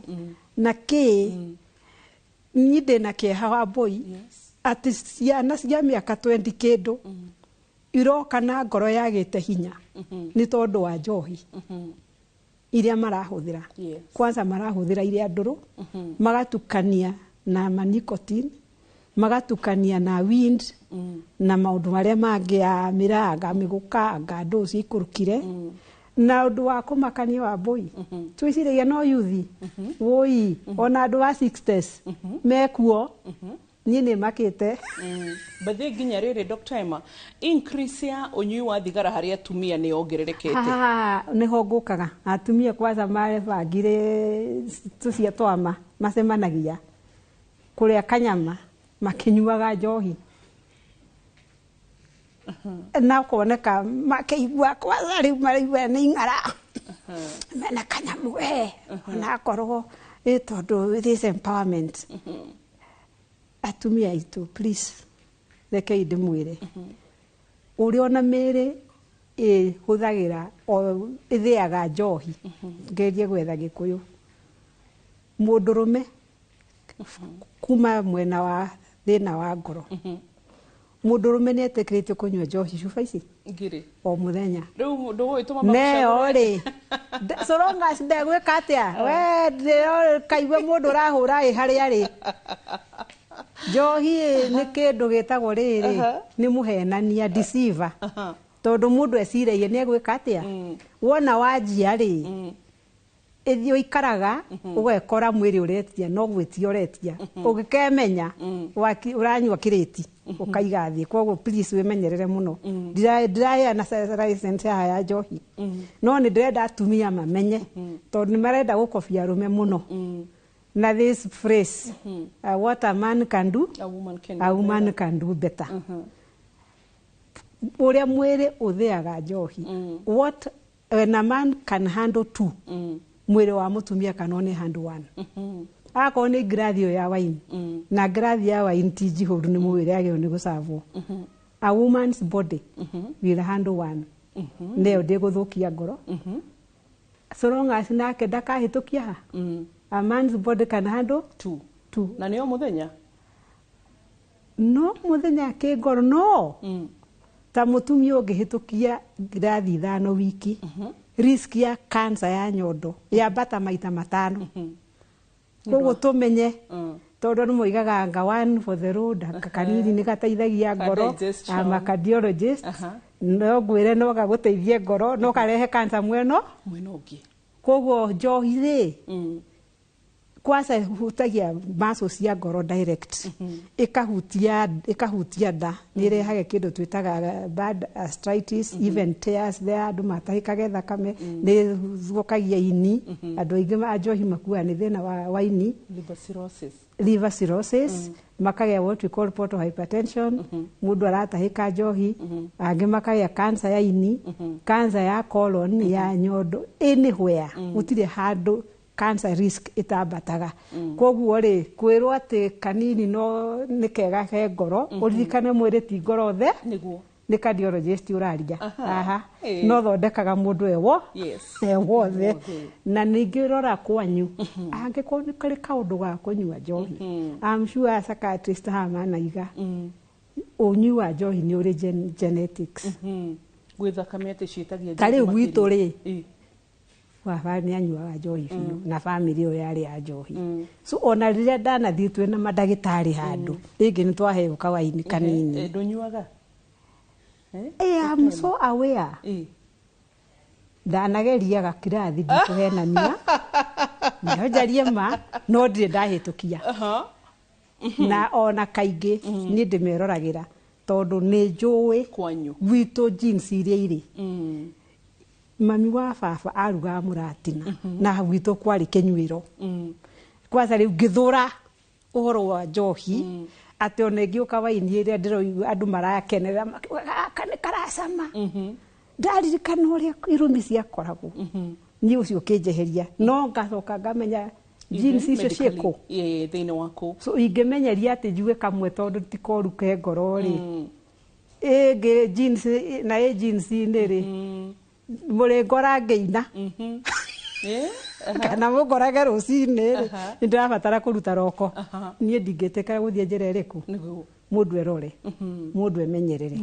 na kĩ. Niĩ ndĩna kĩeha wa mbũi atĩ ciana cia mĩaka 20 kĩndũ iroka na ngoro yagĩte hinya nĩ tondũ wa njohi iria marahũthĩra. Kwanza marahũthĩra iria ndũrũ, magatukania na manicotine, magatukania na weed na maũndũ marĩa mangĩ ya mĩranga, mĩgũkanga, ndũ cikũrũkire. Na ũndũ wa kũmakania wa mbũi, twĩciragia no yuthi wũi, ona andũ a 60s mekuo. Niĩ nĩ makĩte. Bathĩ nginya rĩrĩ, Dr. Emma, increase ya ũnyui wa thigara harĩ atumia nĩ yongererekete. Haha nĩho ngũkaga. Atumia kwanza marebangire tũcia twama macemanagia kũrĩa kanyama makĩnyuaga njohi, na kuoneka makĩigua kwanza rĩu maraigua nĩ ing'ara mena kanyamũ we, onakorwo ĩ tondũ this empowerment. Atumia aitũ, please, rekei ndĩmwĩre, ũrĩa ona mĩĩrĩ ĩhũthagĩra o ĩthĩaga njohi, ngerie gwetha Gĩkũyũ, mũndũrũme kuma mwena wa thĩna wa ngoro. Mũndũrũme nĩ etĩkĩrĩtio kũnyua njohi cuba ici Ngiri. o mũthenya. Rĩu ndũgũgĩtũma Neo rĩ, so long as ndegwĩka atĩa, we ndĩro- kaigue mũndũ ũrahũra ĩ harĩa rĩ, njohi ĩ nĩ kĩndũ gĩtagwo rĩrĩ, nĩ mũhenania, deceiver, tondũ mũndũ eciragia nĩ egwĩka atĩa. Wona wanjia rĩ, ĩthiĩ ũikaraga ũgekora mwĩrĩ ũretia, no gwĩtia ũretia, ũgĩkemenya ũranyua kĩrĩti ũkaiga thĩ. Koguo please wĩmenyerere mũno. Ndiraheana license haha ya njohi, no nĩ ndĩrenda atumia mamenye, tondũ nĩ marenda gũkobia arũme mũno na this phrase, "What a man can do, a woman can a do woman better." can do better." Ũrĩa mwĩrĩ ũthĩaga njohi, what when a man can handle two, mwĩrĩ wa mũtumia can only handle one. Akorwo nĩ ngirathi ĩyo ya wine, na ngirathi ya wine ti njihũru, nĩ mũwĩre agĩrĩirwo nĩ gũcavwo. A woman's body will handle one, nĩyo ndĩgũthũkia ngoro, so long as nake ndakahĩtũkia ha. A man's body can handle two. Two. Na nĩo mũthenya. No mũthenya kĩngoro, no ta mũtumia ũngĩhĩtũkia ngirathi 5 wiki, risk ya cancer ya nyondo yambata maita 5. Koguo tũmenye, tondũ nĩ moigaga anga one for the road, anga kanini nĩ gateithagia ngoro. Digestion. I'm a cardiologist. No ngwĩre no gagũteithie ngoro, no karehe cancer mweno mwena ũngĩ. Koguo njohi rĩ, kwanza ĩhutagia muscles cia ngoro direct, ĩkahutia nda, nĩ ĩrehaga kĩndũ twĩtaga bad arthritis, even tears there, andũ matahĩkage thakame, nĩ ĩthũkagia ini. Andũ aingĩ a njohi makuaga nĩ thĩna wa ini. Liver cirrhosis. Liver cirrhosis, makagĩa what we call portal hypertension, mũndũ aratahĩka njohi. Angĩ makagĩa cancer ya ini, cancer ya colon, ya nyondo, anywhere, gũtirĩ handũ cancer risk ĩtambataga. Koguo rĩ, kwĩrwo atĩ kanini no nĩ kega ke ngoro, ũririkane mwĩrĩ ti ngoro the. Nĩguo. Nĩ cardiologist ũraria aha. No thondekaga mũndũ ewo e wothe. Wothe. Na ningĩ rora kwanyu, angĩkorwo nĩ kũrĩ kaũndũ ga kũnyua njohi. I'm sure psychiatrist haha manaiga ũnyui wa njohi nĩ ũrĩ genetics. Gwĩ thakame atĩ ciĩtagia Ta rĩu njohi gwitũ rĩ, makĩria. Baba nĩ anyuaga njohi biũ, na bamĩrĩ ĩyo yarĩ ya njohi. So ona rĩrĩa ndanathiĩ twĩ na mandagĩtarĩ handũ rĩngĩ, nĩ twaheo kawaini kanini. Ndũnyuaga? I'm so aware. Ndanageria gakirathi, ndikũhenania, no njarie ma, no ndirĩ ndahĩtũkia. Na ona kaingĩ niĩ ndĩmeroragĩra, tondũ nĩ njũĩ kwanyu gwitũ genes iria irĩ. Mami wa baba arugaga mũratina, na gwitũ kwarĩ kĩnyuĩro. Kwanza rĩu ngĩthũra ũhoro wa njohi, atĩ ona ĩngĩũka waini ĩrĩa ndĩroigua andũ marakenerera makiuga gaka nĩ karacama, ndaririkana ũrĩa irũmi ciakoragwo, niĩ ũcio ũkĩnjeheria, no ngacoka ngamenya genes icio ciĩkũ. Thĩinĩ waku. So ingĩmenyeria atĩ njuge kamwe, tondũ ti koru ke ngoro rĩ, ĩngĩ genes na ĩ genes-inĩ rĩ, mũrĩngora ngĩina kana mũngorage rũcinĩ rĩ, nĩ ndĩrabatara kũruta roko. Niĩ ndingĩtĩkĩra gũthiĩ njĩra ĩrĩkũ. Mũndũ erore, mũndũ emenyerere,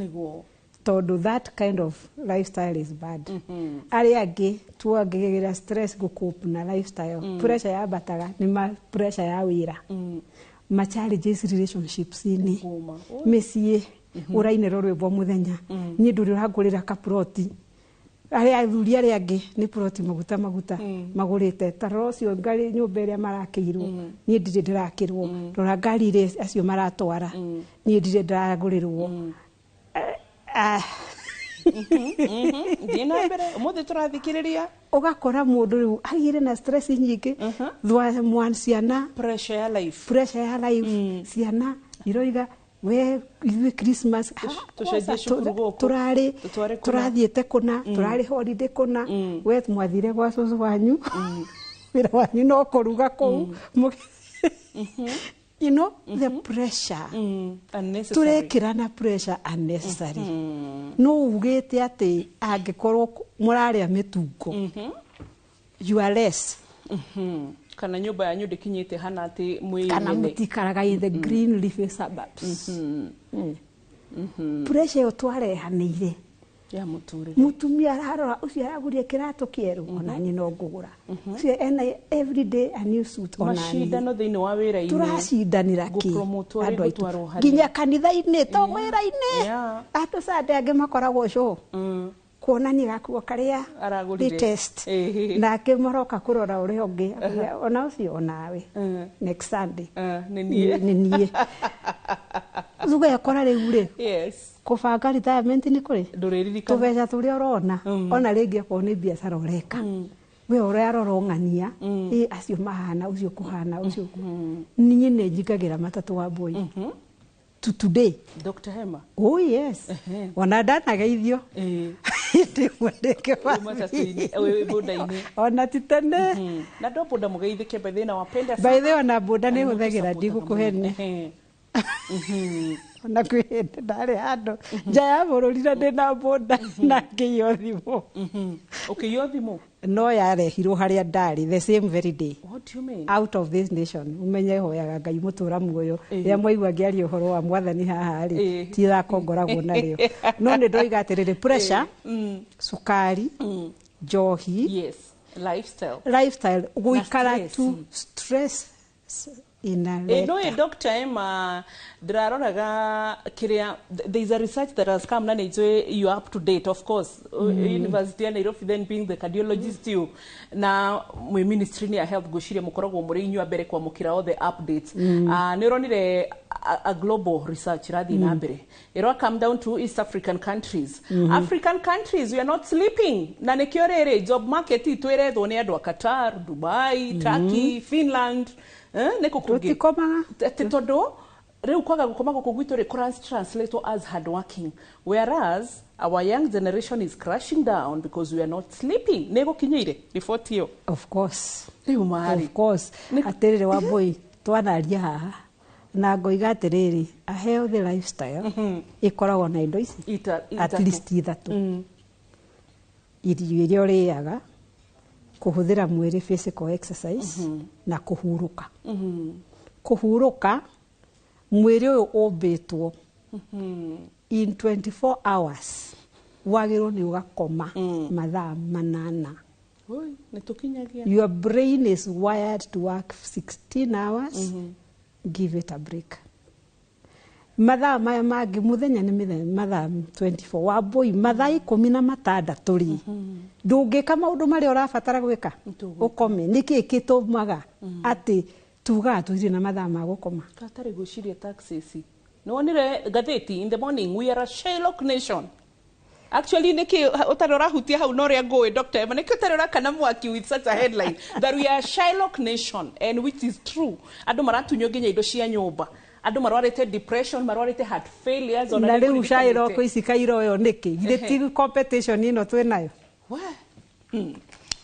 tondũ that kind of lifestyle is bad. Arĩa angĩ tuongagĩrĩra stress gũcope na lifestyle, pressure yambataga nĩ ma pressure ya wĩra, ma challenges relationships-inĩ, mĩciĩ, ũrainĩrwo rwĩmbo mũthenya, niĩ ndũrĩ ũrangũrĩra kaploti, arĩa athuri arĩa angĩ nĩ ploti maguta maguta magũrĩte, ta rora ũcio ngari nyũmba ĩrĩa marakĩirwo, niĩ ndirĩ ndĩrakĩrwo, rora ngari iria acio maratwara, niĩ ndirĩ ndĩragũrĩrwo. Thiĩ na mbere, ũmũthĩ tũrathikĩrĩria. Ũgakora mũndũ rĩu agĩire na stress nyingĩ thwa mwan ciana. Pressure ya life. Pressure ya life, ciana iroiga we ithuĩ Christmas tũcenjie cukuru gũkũ. Tũrarĩ tũtware kũna. Tũrathiĩte kũna, tũrarĩ holiday kũna, we mwathire gwa cũcũ wanyu, wĩra wanyu no kũruga kũu. You know the pressure. Unnecessary. Tũrekĩrana pressure unnecessary. No ugĩte atĩ angĩkorwo mũrarĩa mĩtungo, you are less. Kana nyũmba yanyu ndĩkinyĩte hana atĩ mwĩ kana nyene. Mũtikaraga in the green leafy suburbs. Pressure ĩyo twarehanĩire ya mũtũrĩre. Mutumia ararora ũcio aragũria kĩratũ kĩerũ, ona niĩ no ngũgũra. Ũcio ena everyday a new suit, ona niĩ. Macindano thĩinĩ wa wĩra-inĩ. Tũracindanĩra kĩ? Gũpromotwo rĩ, Andũ aitũ gũtwarwo harĩa. Nginya kanitha-inĩ to wĩra-inĩ. Andũ Sunday angĩ makoragwo show kuonania gakuo karĩa Aragũrire. latest, nake maroka kũrora ũrĩa ũngĩ. Akauga, ona ũcio onawe next Sunday nĩ niĩ. Nĩ niĩ. Tũgekora rĩu rĩ, kũbanga retirement nĩ kũrĩ ndũrĩririkana. Tũbeca tũrĩa ũrona, ona rĩngĩ akorwo nĩ biacara ũreka, we ũrarora ũng'ania ĩ acio mahana ũcio kũhana ũcio. Niĩ nĩ njingagĩra matatũ wa boy to today. Dr. Hema. Oh yes, ona ndanageithio hĩndĩ ĩmwe Matatũ-inĩ, wĩ boda-inĩ. Ona ti tene. Na ndo boda mũgeithĩke by the nawapenda. By the way, ona boda nĩ hũthagĩra, ndigũkũhenia. Ona kwĩ hĩndĩ ndarĩ handũ nja ya bũrũri na ndĩna boda na ngĩiywo thimũ. Ũkĩiywo thimũ? No yarehirwo harĩa ndarĩ the same very day. What do you mean? Out of this nation. Umenye hoyaga Ngai mũtũra muoyo. Rĩrĩa mwaigua ngĩaria ũhoro wa mwathani haha rĩ, ti ithako ngoragwo narĩo, no nĩ ndoiga atĩrĩrĩ, pressure, cukari, njohi, Yes, lifestyle. Lifestyle, gũikara stress. Tu stress inaleta. No, Dr. Emma, ndĩraroraga kĩrĩa, there is a research that has come na nĩ njũĩ you are up to date, of course. University ya Nairobi, then being the cardiologist, you na mwĩ ministry ya health, ngwĩciria mũkoragwo mũrĩ inyuĩ a mbere kwamũkĩra all the updates. Ah, nĩ ũronire a global research ĩrathiĩ na mbere ĩro come down to East African countries. African countries, we are not sleeping, na nĩkĩo rĩrĩ job market itũ ĩrethwo nĩ andũ a Qatar, Dubai, Turkey, Finland, nĩkũ kũngĩ. Tũtikomaga. Atĩ tondũ rĩu kwaga gũkoma gũkũ gwitũ rĩ kũra translate as hard working, whereas our young generation is crashing down because we are not sleeping. Nĩ gũkinyĩire riboti ĩyo? Of course. Rĩu marĩ Of course. Atĩrĩrĩ Wambũi, twanaria haha na ngoiga atĩrĩrĩ, a healthy lifestyle ĩkoragwo na indo ici at ithatũ. Least ithatũ: irio iria ũrĩaga, kũhũthĩra mwĩrĩ, physical exercise, na kũhurũka. Kũhurũka, mwĩrĩ ũyũ ũmbĩtwo in 24 hours wagĩrĩirwo nĩ ũgakoma mathaa 8. Oi, nĩ tũkinyagia. Your brain is wired to work 16 hours. Give it a break. Mathaa maya mangĩ mũthenya nĩ mĩthenya mathaa 24, Wambũi, mathaa 16 rĩ, ndũngĩka maũndũ marĩa ũrabatara gwĩka, ũkome. Nĩkĩ gĩtũmaga atĩ tugaga tũtirĩ na mathaa ma gũkoma? Katarĩ gwĩciria taxes. Nĩ wonire ngathĩti in the morning, we are a Shylock nation actually. Nĩkĩ ũtarĩ ũrahutia hau na ũrĩa ngũĩ, Dr. Emma? Nĩkĩ ũtarĩ ũrakana mwaki with such a headline that we are a Shylock nation, and which is true? Andũ maratunywo nginya indo cia nyũmba, andũ marwarĩte depression, marwarĩte heart failures, ona Na nĩ rĩu kũririkanĩte. Shylock ici kairoyo nĩkĩ? Githĩ ti competition ĩno twĩ nayo,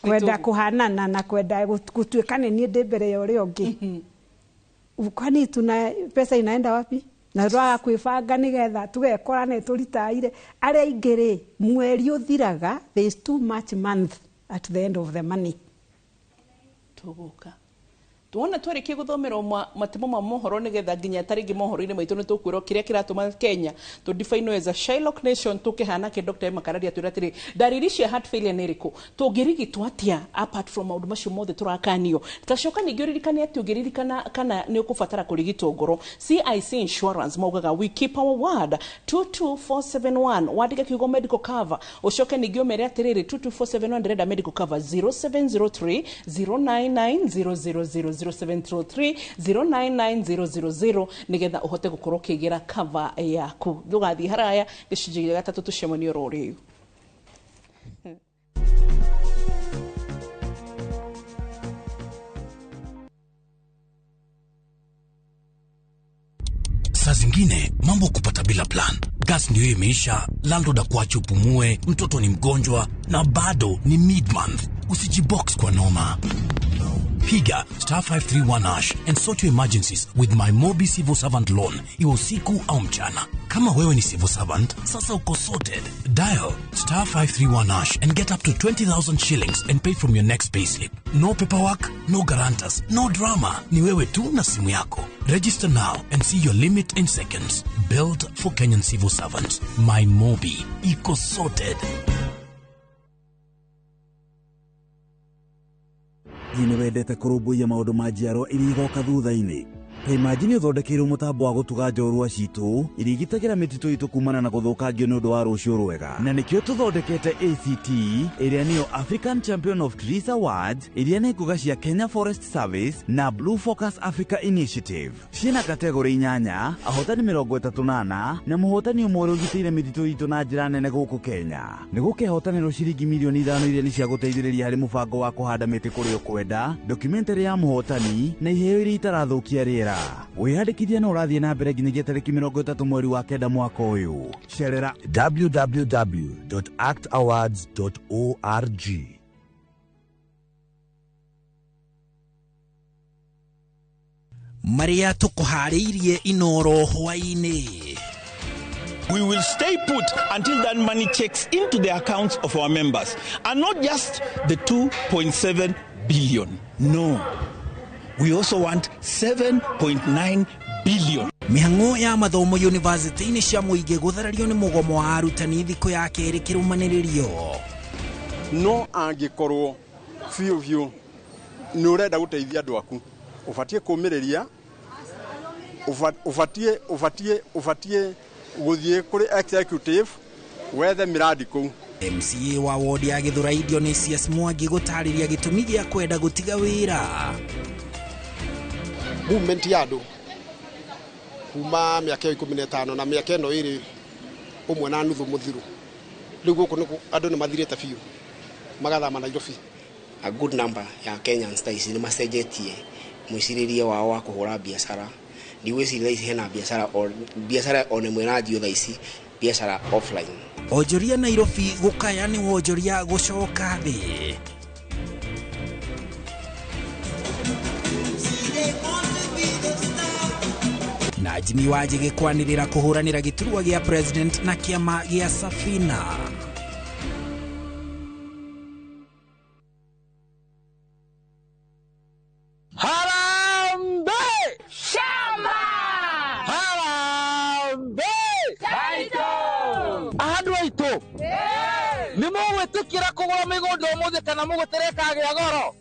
kwenda kũhanana na kwenda gũtuĩka nĩ niĩ ndĩ mbere ya ũrĩa ũngĩ? Kwani tuna pesa inaenda wapi? Na twaga kwĩbanga nĩgetha tũgekora nĩ tũritaire. Arĩa aingĩ rĩ, mweri ũthiraga, there is too much month at the end of the money. Tũgũka tuona twarĩkia gũthomerwo matemo ma mohoro, nĩgetha nginya tarĩngĩ mohoro-inĩ maitũ nĩ tũkwĩrwo kĩrĩa kĩratũma Kenya tũ define as a Shylock nation. Tũkĩhana kĩ Dr. Emma Kararia atwĩra atĩrĩ, ndariri cia heart failure nĩ ĩrĩkũ, tũngĩrigitwo atĩa apart from maũndũ macio mothe tũrakanio. Tacoka ningĩ ũririkane atĩ ũngĩririkana kana nĩ ũkũbatara kũrigitwo ngoro, CIC Insurance maugaga we keep our word. 22471, wandĩke kiugo medical cover, ũcoke ningĩ ũmere atĩrĩrĩ, 22471, ndĩrenda medical cover. 0703 099 000, 0703 099 000, nĩgetha ũhote gũkorwo ũkĩgĩra cover yaku. Ndũgathiĩ haraya, gĩcunjĩ gĩa gatatũ tũcemanie oro rĩu. Saa zingine mambo kupata bila plan. Gas ndio imeisha, landlord akuache upumue, mtoto ni mgonjwa na bado ni mid-month. Usijibox kwa noma. Piga star 531 hash and sort your emergencies with my Mobi Civil Servant Loan, iwe usiku au mchana. Kama wewe ni civil servant, sasa uko sorted. Dial star 531 hash and get up to 20,000 shillings and pay from your next payslip. No paperwork, no guarantors, no drama. Ni wewe tu na simu yako. Register now and see your limit in seconds. Built for Kenyan civil servants. My Mobi. Iko sorted. Nĩ wendete kũrũmbũiya maũndũ ma njiarwa iria igoka thutha-inĩ. Ta imagine ũthondekeirwo mũtambo wa gũtuga njorua citũ iria igitagĩra mĩtitũ itũ kumana na gũthũkangio nĩ ũndũ wa rũciũ rwega. Na nĩkĩo tũthondekete ACT, ĩrĩa nĩyo African Champion of Trees Awards, iria nĩ ngũga cia Kenya Forest Service na Blue Focus Africa Initiative. Ciĩna kategori 8, ahotani 34 na mũhotani ũmwe ũrĩa ũgitĩire mĩtitũ itũ na njĩra nene gũkũ Kenya. Nĩ gũkehotanĩrwo ciringi mirioni 5 iria nĩ cia gũteithĩrĩria harĩ mũbango wa kũhanda mĩtĩ kũrĩa ũkwenda, documentary ya mũhotani na iheo iria itarathũkia rĩera. Wĩyandĩkithia no ũrathiĩ na mbere nginyagia tarĩki 30 mweri wa 9 mwaka ũyũ. Cerera www.actawards.org. Marĩa tũkũharĩirie Inoro hwaĩ-inĩ. We will stay put until that money checks into the accounts of our members, and not just the 2.7 billion. No. We also want 7.9 billion. Mĩhang'o ya mathomo university-inĩ cia mũingĩ gũtharario nĩ mũgomo wa arutani thikũ ya kerĩ kĩrũmanĩrĩrio. No angĩkorwo biũ biũ nĩ ũrenda gũteithia andũ aku, ũbatiĩ kũmĩrĩria, ũbatiĩ gũthiĩ kũrĩ executive wethe mĩrandi kũu. MCA wa ward ya Gĩthũrai Dionysius Mwangi gũtarĩria gĩtũmi gĩa kwenda gũtiga wĩra. Movement ya andũ kuma mĩaka ĩyo 15 na mĩaka ĩno ĩrĩ ũmwe na nuthu mũthiru, rĩu gũkũ andũ nĩ mathirĩte biũ magathama Nairobi. A good number ya Kenyans thaa ici nĩ macenjetie mwĩcirĩrie wao wa kũhũra biacara. Ndigwĩciria thaa ici hena biacara biacara ona ĩmwe ĩranjio thaa ici biacara offline. Onjoria Nairobi gũkaya nĩ wonjoria gũcoka thĩ. Na Jimmy Wanjigi kwanĩrĩra kũhũranĩra gĩturwa gĩa president na kĩama gĩa Safina. Harambee! Shamba! Harambee! Taito! Andũ aitũ nĩ mũgwĩtĩkĩra kũgũra mĩgũnda ũmũthĩ kana mũgũtere kagĩa goro?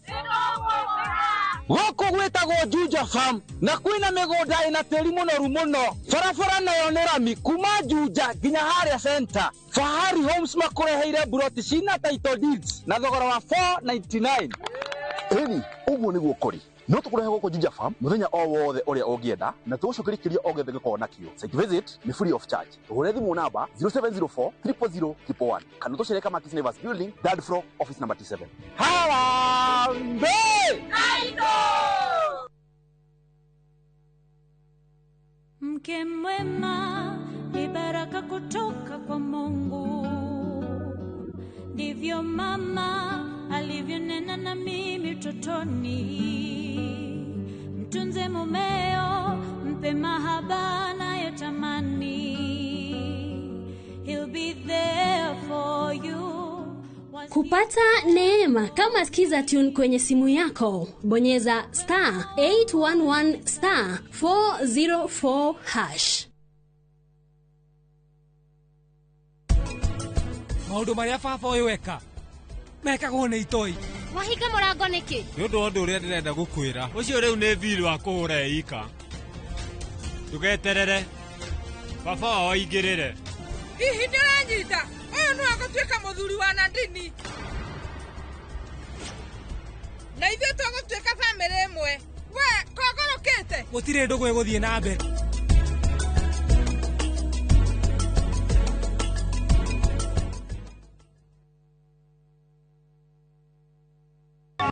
Gũkũ gwĩtagwo Juja Farm na kwĩna mĩgũnda ĩna tĩri mũnoru mũno. Barabara nayo nĩ rami kuma Juja nginya harĩa center. Fahari Homes makũreheire buroti cina title deeds na thogora wa 499. Ĩni, ũguo nĩguo kũrĩ. No tũkũrehe gũkũ Juja Farm mũthenya o wothe ũrĩa ũngĩenda na tũgũcokerie kĩũria o gĩothe gĩkorwo nakĩo. Site visit nĩ free of charge. Tũhũre thimũ namba 0704 000 111 kana tũcere Kamakis Neighbors Building, third floor, office number T7. Harambee! Mke mwema ni baraka kutoka kwa Mungu, ndivyo mama alivyonena na mimi utotoni. Mtunze mumeo, mpe mahaba anayotamani, he'll be there for you. Kupata neema kama Skiza Tune kwenye simu yako, bonyeza star 811 star 404 hash. Maũndũ marĩa baba ũyũ eka mekagwo nĩ itoi. Wahinga mũrango nĩkĩ? Nĩ ũndũ wa ũndũ ũrĩa ndĩrenda gũkwĩra. Ũcio rĩu nĩ thiirĩ wa kũhũra ika. Ndũgeterere baba wao aingĩrĩre. Hihi ndĩranyita ũyũ nĩ wagũtuĩka mũthuri wa Nandini na ithuĩ tũgũtuĩka bamĩrĩ ĩmwe. We kongorũkĩte? Gũtirĩ ndũgũ ĩgũthiĩ na mbere.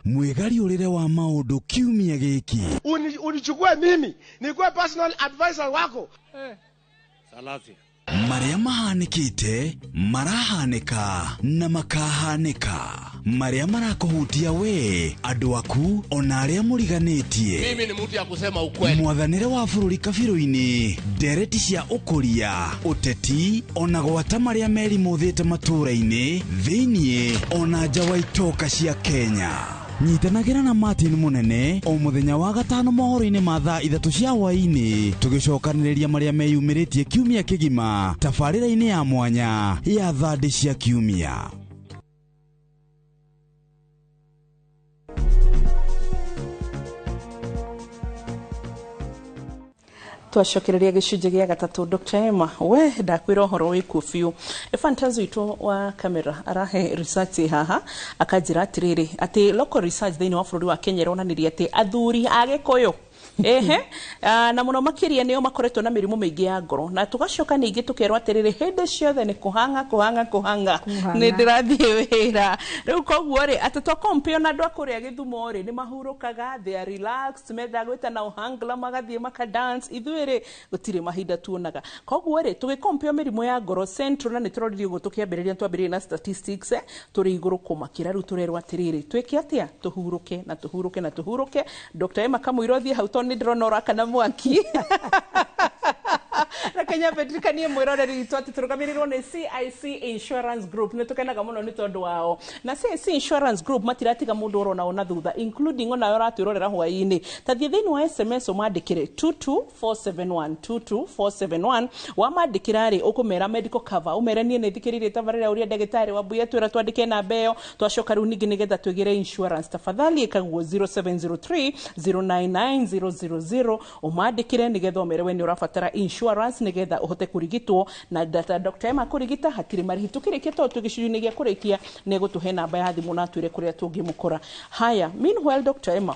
Mwĩgariũrĩre wa maũndũ kiumia gĩkĩ. Unichukue mimi nikuwe personal advisor wako. Salasia. Marĩa mahanĩkĩte, marahanĩka na makahanĩka, marĩa marakũhutia we, andũ aku, ona arĩa mũriganĩtie. Mimi ni mtu ya kusema ukweli. Mwathanĩre wa bũrũri kabirũ-inĩ, ndereti cia ũkũria, ũteti, ona gwata marĩa merimũthĩte matũũra-inĩ thĩiniĩ ona nja wa itoka cia Kenya. Nyitanagĩra na Martin Mũnene o mũthenya wa gatano mohoro-inĩ ma thaa 3 cia hwaĩ-inĩ, tũgĩcokanĩrĩria marĩa meyumĩrĩtie kiumia kĩgima tabarĩra-inĩ ya mwanya ya thandĩ cia kiumia. Twacokereria gĩcunjĩ gĩa gatatũ. Dr. Emma, we ndakwĩra ũhoro wĩkuo biũ. Fantas witũ wa kamera arahe research haha, akanjĩra atĩrĩrĩ, atĩ local research thĩinĩ wa bũrũri wa Kenya ĩronanirie atĩ athuri a Gĩkũyũ, ehe, na mũno makĩria nĩo makoretwo na mĩrimũ mĩingĩ ya ngoro. Na tũgacoka ningĩ tũkerwo atĩrĩrĩ, hĩndĩ ciothe nĩ kũhang'a kũhang'a kũhang'a, nĩ ndĩrathiĩ wĩra rĩu. Koguo rĩ, atĩ twa compare na andũ a kũrĩa Gĩthumo rĩ, nĩ mahurũkaga, they are relaxed, mendaga gwĩtana ohangla, magathiĩ maka dance. Ithuĩ rĩ, gũtirĩ mahinda tuonaga. Koguo rĩ, tũgĩ compare mĩrimũ ya ngoro central, na nĩ tũroririe ũguo tũkĩambĩrĩria, twambĩrĩrie na statistics, tũrĩ igũrũ kũmakĩra. Rĩu tũrerwo atĩrĩrĩ, twĩke atĩa? Tũhurũke na tũhurũke na tũhurũke. Dr. Emma Kamũira, ũthiĩ hau tondũ nĩ ndĩrona ũrakana mwaki. Reke nyambe ndirikanie mwĩroreri witũ atĩ tũrũgamĩrĩirwo nĩ CIC Insurance Group. Nĩ tũkenaga mũno nĩ tondũ wao, na CIC Insurance Group matiratiga mũndũ orona ona thutha, including onawe ũratwĩrorera hwaĩ-inĩ. Ta thiĩ thĩinĩ wa SMS ũmandĩkĩre 22471, 22471. Wamandĩkĩra rĩ, ũkũmera medical cover, ũmere niĩ nĩ thikĩrĩirie tabarĩra ũrĩa ndagĩtarĩ Wambui atwĩra twandĩke namba ĩyo, twacoka rĩu ningĩ nĩgetha twĩgĩre insurance. Tafadhali ĩkaguo 0703 099 000, ũmandĩkĩre nĩgetha ũmere we nĩ ũrabatara insurance nĩgetha ũhote kũrigitwo na data. Dr. Emma kũrigita hatirĩ marĩhi. Tũkĩrĩkia, tondũ twĩ gĩcunjĩ-inĩ gĩa kũrĩkia, nĩ egũtũhe namba ya thimũ na atwĩre kũrĩa tũngĩmũkora. Haya, meanwhile, Dr. Emma,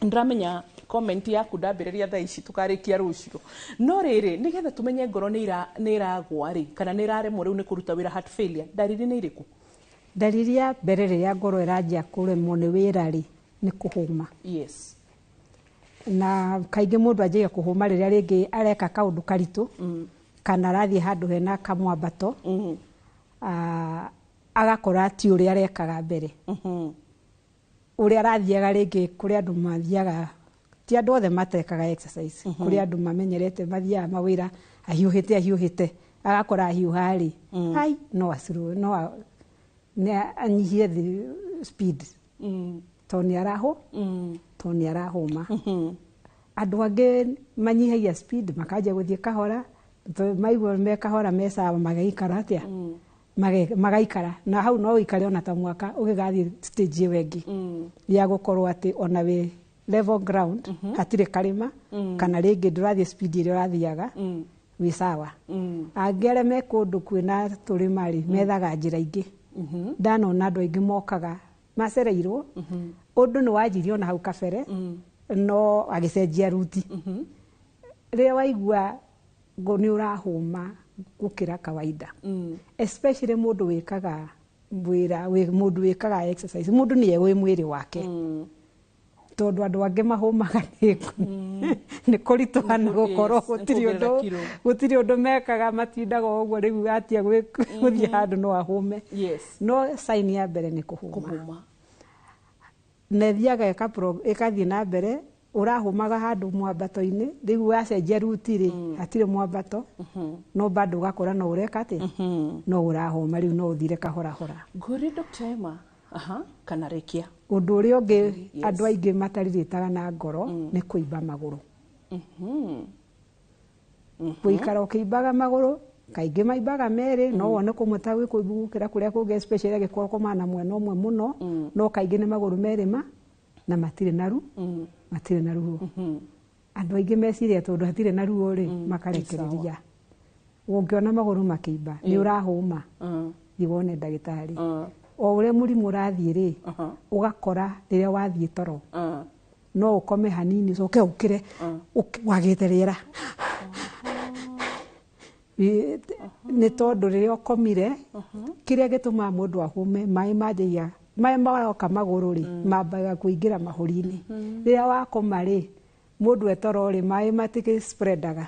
ndĩramenya comment yaku ndambĩrĩria thaa ici tũkarĩkia rũciũ, no rĩrĩ, nĩgetha tũmenye ngoro nĩ ĩragwa rĩ, kana nĩ ĩraremwo rĩu nĩ kũruta wĩra, heart failure, ndariri nĩ irĩkũ? Ndariri ya mbere rĩrĩa ngoro ĩranjia kũremwo nĩ wĩra rĩ, nĩ kũhũma. Na kaingĩ mũndũ anjagia kũhũma rĩrĩa rĩngĩ areka kaũndũ karitũ, kana arathiĩ handũ hena kamwambato, agakora ti ũrĩa arekaga mbere, ũrĩa arathiaga. Rĩngĩ kũrĩ andũ mathiaga, ti andũ othe matekaga exercise, kũrĩ andũ mamenyerete mathiaga mawĩra ahiũhĩte ahiũhĩte, agakora ahiũha rĩ, ai no acirwo, no nĩ anyihie the speed, tondũ nĩ arahũ tondũ nĩ arahũma. Andũ angĩ manyihagia speed, makanjia gũthiĩ kahora, maigua me kahora me sawa, magaikara atĩa, magaikara na hau. No ũikare ona ta mwaka ũgĩgathiĩ stage ĩyo ĩngĩ ya gũkorwo atĩ ona wĩ level ground, hatirĩ karĩma, kana rĩngĩ ndũrathiĩ speed ĩrĩa ũrathiaga, wĩ sawa. Angĩ arĩa me kũndũ kwĩna tũrĩma rĩ, methaga njĩra ingĩ. Ndanona andũ aingĩ mokaga macereirwo, ũndũ nĩ wanjirie ona hau kabere, no agĩcenjia ruti. Rĩrĩa waigua nĩ ũrahũma gũkĩra kawaida, especially mũndũ wĩkaga wĩra, mũndũ wĩkaga exercise, mũndũ nĩ ewĩ mwĩrĩ wake, tondũ andũ angĩ mahũmaga nĩ kũritũha na gũkorwo gũtirĩ ũndũ mekaga, matindaga ũguo. Rĩu atia gũthiĩ handũ no ahũme. No sign ya mbere nĩ kũhũma, na ĩthiaga ĩkathiĩ na mbere. Ũrahũmaga handũ mwambato-inĩ, rĩu wacenjia ruti rĩ, hatirĩ mwambato, no bado ũgakora no ũreka atĩa, no ũrahũma. Rĩu no ũthire kahorahora. Ngũri Dr. Emma, aha, kana rĩkia. Ũndũ ũrĩa ũngĩ andũ aingĩ matarirĩtaga na ngoro nĩ kũimba magũrũ. Gũikara ũkĩimbaga magũrũ, kaingĩ maimbaga merĩ, no wone kũmwe ta gwĩ kũimbu gũkĩra kũrĩa kũngĩ, especially angĩkorwo kũmana na mwena ũmwe mũno, no kaingĩ nĩ magũrũ merĩ ma na matirĩ na ru matirĩ na ruo. Andũ aingĩ meciria tondũ hatirĩ na ruo rĩ, makarekereria. Ũngĩona magũrũ makĩimba, nĩ ũrahũma, thiĩ wone ndagĩtarĩ. O ũrĩa mũrimũ ũrathiĩ rĩ, ũgakora rĩrĩa wathiĩ toro, no ũkome hanini, ũcoke ũkĩre wagĩte rĩera, nĩ tondũ rĩrĩa ũkomire, kĩrĩa gĩtũmaga mũndũ ahũme, maĩ manjagia, maĩ maroka magũrũ rĩ, mambaga kũingĩra mahũri-inĩ. Rĩrĩa wakoma rĩ, mũndũ etoro rĩ, maĩ matikĩ spreadaga,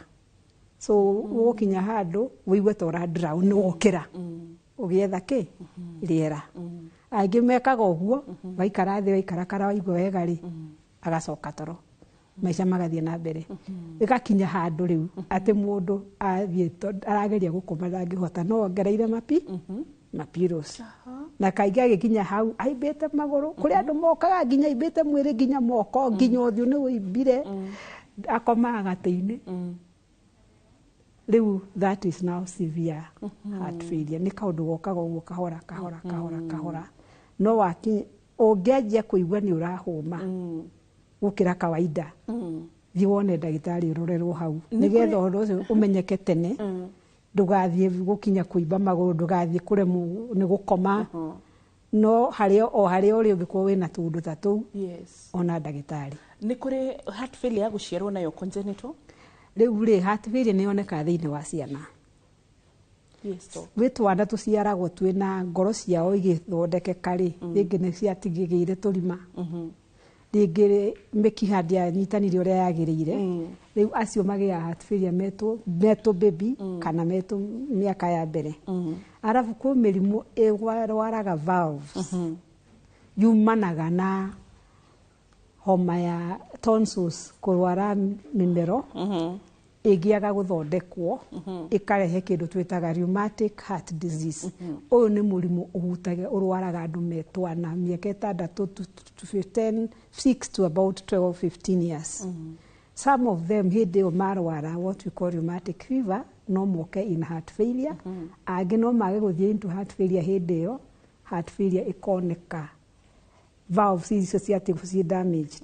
So ũgũkinya handũ wĩigue ta ũra drown wokĩra ũgĩetha kĩ rĩera. Angĩ mekaga ũguo, waikara thĩ, waikarakara, waigua wega rĩ, agacoka toro, maica magathiĩ na mbere. Ĩgakinya handũ rĩu atĩ mũndũ athiĩ arageria gũkoma ndangĩhota, no ongereire mapillows, na kaingĩ agĩkinya hau aimbĩte magũrũ. Kũrĩ andũ mokaga nginya aimbĩte mwĩrĩ, nginya moko, nginya ũthiũ nĩ wĩimbire, akomaga gatĩ-inĩ. Rĩu that is now severe heart failure. Nĩ kaũndũ gokaga ũguo kahora kahora kahora kahora, no wakinya ũngĩanjia kũigua nĩ ũrahũma gũkĩra kawaida, thiĩ wone ndagĩtarĩ, ũrorerwo hau, nĩgetha ũhoro ũcio ũmenyeke tene, ndũgathiĩ gũkinya kũimba magũrũ, ndũgathiĩ kũremwo nĩ gũkoma. No harĩa o harĩa ũrĩ, ũngĩkorwo wĩna tũũndũ ta tũu, ona ndagĩtarĩ. Nĩ kũrĩ heart failure ya gũciarwo nayo, congenital? Rĩu rĩ, heart failure nĩ yonekaga thĩinĩ wa ciana. Yes, doc. Gwĩ twana tũciaragwo twĩna ngoro ciao igĩthondekeka rĩ, rĩngĩ nĩ ciatigĩgĩire tũrima, rĩngĩ mĩkiha ndĩanyitanire ũrĩa yagĩrĩire. Rĩu acio magĩaga heart failure metwo baby kana metwo mĩaka ya mbere. Arabu kwĩ mĩrimũ ĩrwaraga valves, yumanaga na homa ya tonsils, kũrwara mĩmero ĩngĩaga gũthondekwo, ĩkarehe kĩndũ twĩtaga rheumatic heart disease. Ũyũ nĩ mũrimũ ũhutagia, ũrwaraga andũ me twana mĩaka 6 to 15, 6 to about 12, 15 years. Some of them hĩndĩ ĩyo marwara what we call rheumatic fever, no moke in heart failure. Angĩ no mage gũthiĩ into heart failure hĩndĩ ĩyo, heart failure ĩkoneka valves icio ciatigwo ciĩ damaged,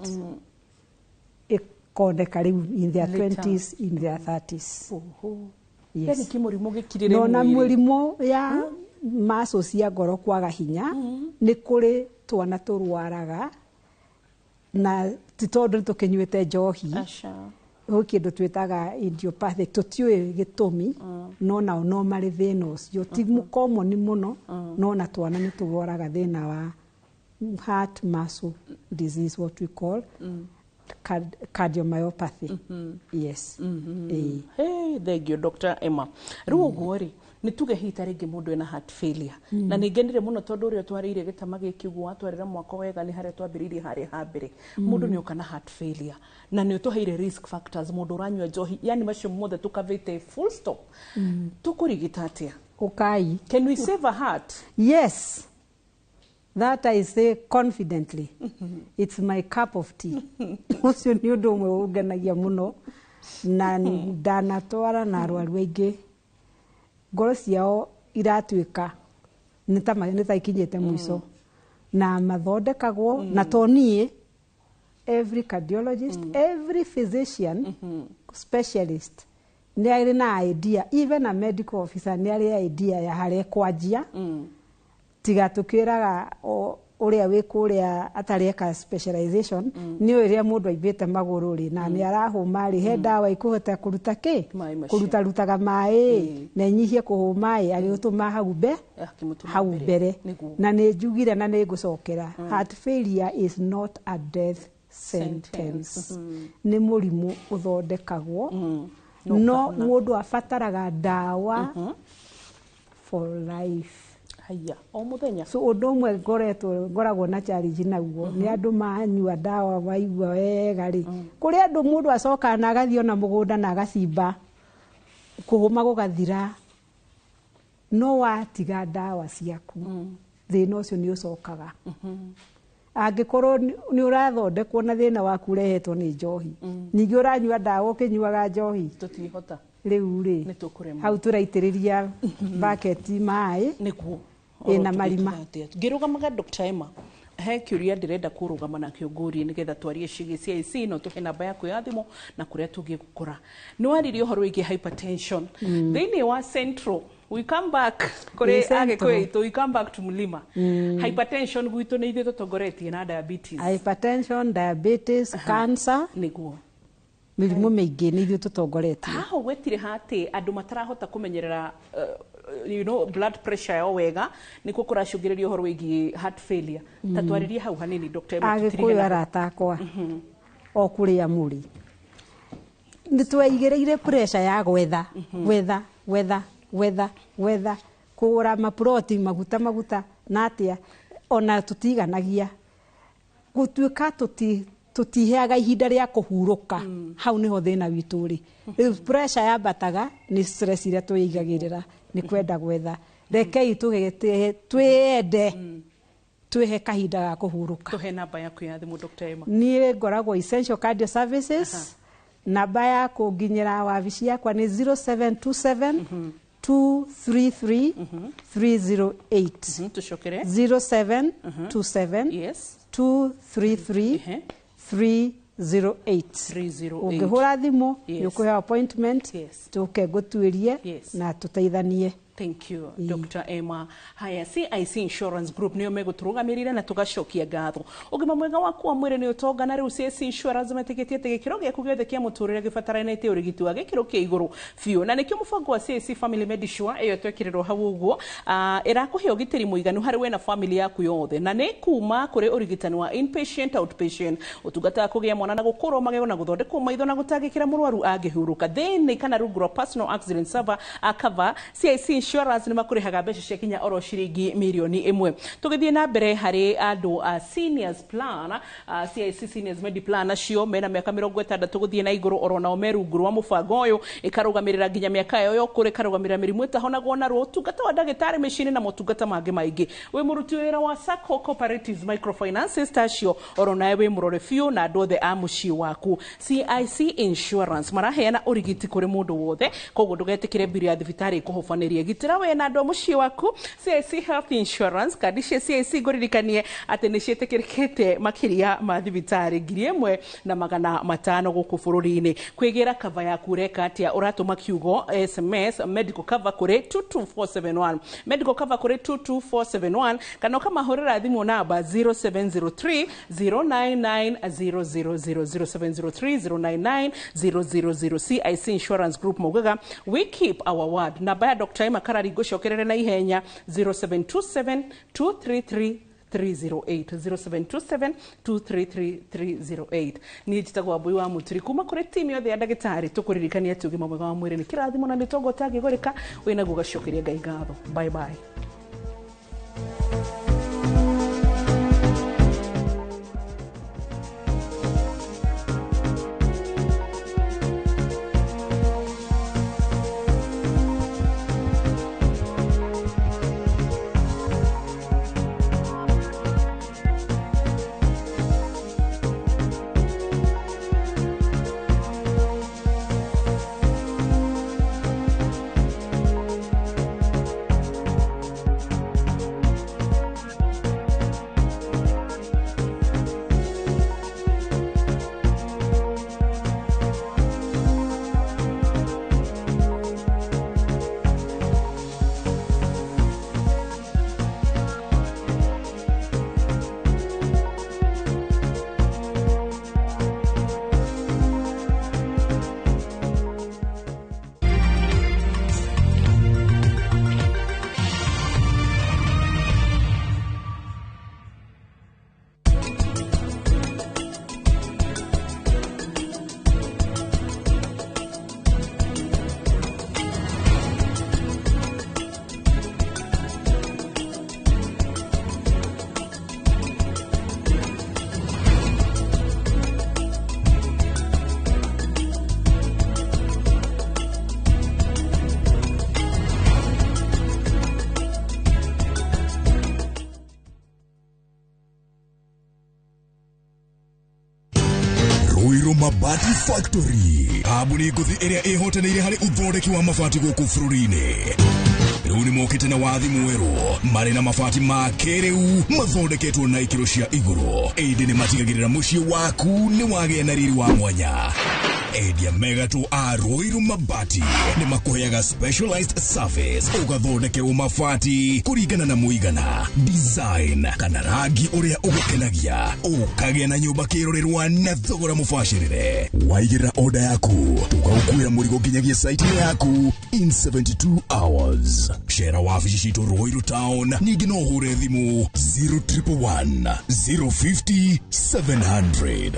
ĩkoneka rĩu in their Later. 20s, in their 30s. Oho. Yes. Yani kĩmũrimũ gĩkirĩre No na mwĩrĩ. mũrimũ ya muscle cia ngoro kwaga hinya, nĩ kũrĩ twana tũrwaraga na ti tondũ nĩ tũkĩnyuĩte njohi. Aca. Gwĩ kĩndũ twĩtaga idiopathic, tũtiũĩ gĩtũmi, no nao no marĩ thĩna ũcio. Ti common mũno, no na twana nĩ tũrwaraga thĩna wa heart muscle disease, what we call cardiomyopathy. Yes. Ĩĩ. Hey, thank you, Dr. Emma. Rĩu ũguo rĩ, nĩ tuge hihi ta rĩngĩ mũndũ ena heart failure, na nĩ ngenire mũno tondũ ũrĩa twarĩire gĩtama gĩkĩ ũguo watwarĩra mwako wega, nĩ harĩa twambĩrĩirie harĩa ha mbere. Mũndũ nĩ oka na heart failure na nĩ ũtũheire risk factors, mũndũ ũranyua njohi, yani macio mothe tũkavĩte full stop, tũkũrigita atĩa? Ũkai. Can we save a heart? Yes, that I say confidently. It's my cup of tea. Ũcio nĩ ũndũ ũmwe ũngenagia mũno, na ndanatwara na arwaru aingĩ ngoro ciao iratuĩka nĩ ta ikinyĩte mũico, na mathondekagwo. Na to niĩ, every cardiologist, every physician specialist nĩ arĩ na idea, even a medical officer nĩ arĩ idea ya harĩa kwanjia. Tiga tũkĩraga ũrĩa wĩ kũrĩa atarĩ specialization, nĩ ũĩ rĩrĩa mũndũ aimbĩte magũrũ rĩ na nĩ arahũma rĩ, he ndawa ikũhota kũruta kĩ? Maĩ macio. Kũruta rutaga maĩ na inyihie kũhũma ĩ, agĩgũtũma hau Akĩmũtũma hau mbere. Nĩguo. Na nĩ njugire na nĩ ngũcokera, heart failure is not a death sentence. Nĩ mũrimũ ũthondekagwo, no mũndũ abataraga ndawa for life. Haya, o mũthenya. So ũndũ ũmwe ngoretwo ngoragwo na challenge naguo nĩ andũ manyua ndawa waigua wega rĩ, kũrĩ andũ mũndũ acokaga na agathiĩ ona mũgũnda na agacimba, kũhũma gũgathira. No watiga ndawa ciaku, thĩna ũcio nĩ ũcokaga. Angĩkorwo nĩ ũrathondekwo na thĩna waku ũrehetwo nĩ njohi, ningĩ ũranyua ndawa ũkĩnyuaga njohi, Tũtingĩhota. Rĩu rĩ, Nĩ tũkũremwo. hau tũraitĩrĩria baketi maĩ Nĩguo. ĩna marima. Ngĩrũgamaga, Dr. Emma, he kĩũria ndĩrenda kũrũgama nakĩo ngũrie nĩgetha twarie ciĩgiĩ CIC, no tũhe namba yaku ya thimũ na kũrĩa tũngĩgũkora. Nĩ waririe ũhoro wĩgiĩ hypertension thĩinĩ wa Central. We come back kũrĩ Ĩ, Central. Agĩkũyũ aitũ, we come back to Mlima. Hypertension gwitũ nĩ ithuĩ tũtongoretie na diabetes. Hypertension, diabetes, cancer. Nĩguo. Mĩrimũ mĩingĩ nĩ ithuĩ tũtongoretie. Haha ũgwetire atĩ andũ matarahota kũmenyerera blood pressure yao wega, nĩkuo kũracũngĩrĩria ũhoro wĩgiĩ heart failure. Ta twarĩrie hau hanini, Dr. Emma, tũtirige Agĩkũyũ na- arata akwa o kũrĩa mũrĩ, Nĩ tweigĩrĩire pressure ya gwetha, gwetha, gwetha, gwetha, gwetha, kũgũra maploti, maguta, maguta na atĩa, ona tũtiganagia gũtuĩka tũtiheaga ihinda rĩa kũhurũka. Hau nĩho thĩna witũ ũrĩ. Rĩu pressure yambataga nĩ stress iria twĩigagĩrĩra nĩ kwenda gwetha. Rekei twĩende, twĩhe kahinda ga kũhurũka. Tũhe namba yaku ya thimũ, Dr. Emma. Niĩ ngoragwo Essential Cardio Services. Namba ya kũnginyĩra wabici yakwa nĩ 0727 233 308. Tũcokere. 0727 233 308. 308. Ũngĩhũra thimũ, nĩ ũkũheo appointment, tũke ngũtuĩrie na tũteithanie. Thank you, Dr. Emma. Haya, CIC Insurance Group nĩo megũtũrũgamĩrĩra na tũgacokia ngatho. Ũgima mwega waku wa mwĩrĩ nĩ ũtonga, na rĩu CIC Insurance metĩkĩtie atĩ gĩkĩro gĩaku gĩothe kĩa mũtũrĩre gĩbataranĩtie ũrigiti wa gĩkĩro kĩa igũrũ biũ, na nĩkĩo mũbango wa CIC Family Medisure ĩyo twekĩrĩrwo hau ũguo, ĩrakũhe ũgitĩri mũiganu harĩ we na family yaku yothe, na nĩ kuma kũrĩ ũrigitani wa inpatient, outpatient, ũtungata wa kũgĩa mwana na gũkũrwo magego na gũthondekwo maitho na gũtangĩkĩra mũrwaru angĩhurũka thĩinĩ kana rungu rwa personal accident cover, cover. CIC Insurance nĩ makũrĩhaga mbeca cia kinya oro ciringi mirioni 1. Tũgĩthiĩ na mbere harĩ andũ a seniors plan, CIC Seniors Medi Plan, acio mena mĩaka 60 gũthiĩ na igũrũ, oro nao me rungu rwa mũbango ũyũ. Ĩkarũgamĩrĩra nginya mĩaka ĩyo yokũrũ, ĩkarũgamĩrĩra mĩrimũ ĩtahonagwo narua, ũtungata wa ndagĩtarĩ mĩciĩ-inĩ na motungata mangĩ maingĩ. Wĩ mũruti wĩra wa Sacco, Cooperatives, Microfinances tacio, oro nawe wĩ mũrore biũ na andũ othe a mũciĩ waku. CIC Insurance maraheana ũrigiti kũrĩ mũndũ wothe, koguo ndũgetĩkĩre mbiri ya thibitarĩ ĩkũhobanĩrie. Gitĩra we na andũ a mũciĩ waku. CIC Health Insurance, kandi cia CIC, ngũririkanie atĩ nĩ ciĩtĩkĩrĩkĩte makĩria ma thibitarĩ 1500 gũkũ bũrũri-inĩ. Kwĩgĩra cover yaku ũreka atĩa? Ũratũma kiugo SMS medical cover kũrĩ 22471, medical cover kũrĩ 22471, kana ũkamahũrĩra thimũ namba 0703 099 000, 0703 099 000. CIC Insurance Group maugaga, "We keep our word." Namba ya Dr. Emma Karari ngũcokerere na ihenya, 0727 233 308, 0727 233 308. Niĩ njĩtagwo Wambui wa Mũturi. Kuma kũrĩ timu yothe ya ndagĩtarĩ, tũkũririkania atĩ ũgima mwega wa mwĩrĩ nĩ kĩrathimo na nĩ ũtonga ũtangĩgũrĩka. Wĩnaguo ũgacokeria Ngai ngatho. Bye bye. Ruiru Mabati Factory, kambuni ngũthi ĩrĩa ĩhotanĩire harĩ ũthondeki wa mabati gũkũ bũrũri-inĩ, rĩu nĩ mokĩte na wathi mwerũ marĩ na mabati ma kĩrĩu mathondeketwo na ikĩro cia igũrũ, ĩndĩ nĩ matigagĩrĩra mũciĩ waku nĩ wagĩa na riri wa mwanya. Endia megatũ a Ruiru Mabati nĩ makũheaga specialized service, ũgathondekerwo mabati kũringana na mũigana, design kana rangi ũrĩa ũgũkenagia, ũkagĩa na nyũmba kĩrorerwa na thogora mũbacĩrĩre. Waigĩrĩra oda yaku, tũgagũkuĩra mũrigo nginyagia site-inĩ yaku in 72 hours. Cera wabici citũ Ruiru Town, ningĩ no ũhũre thimũ 0111 050 700.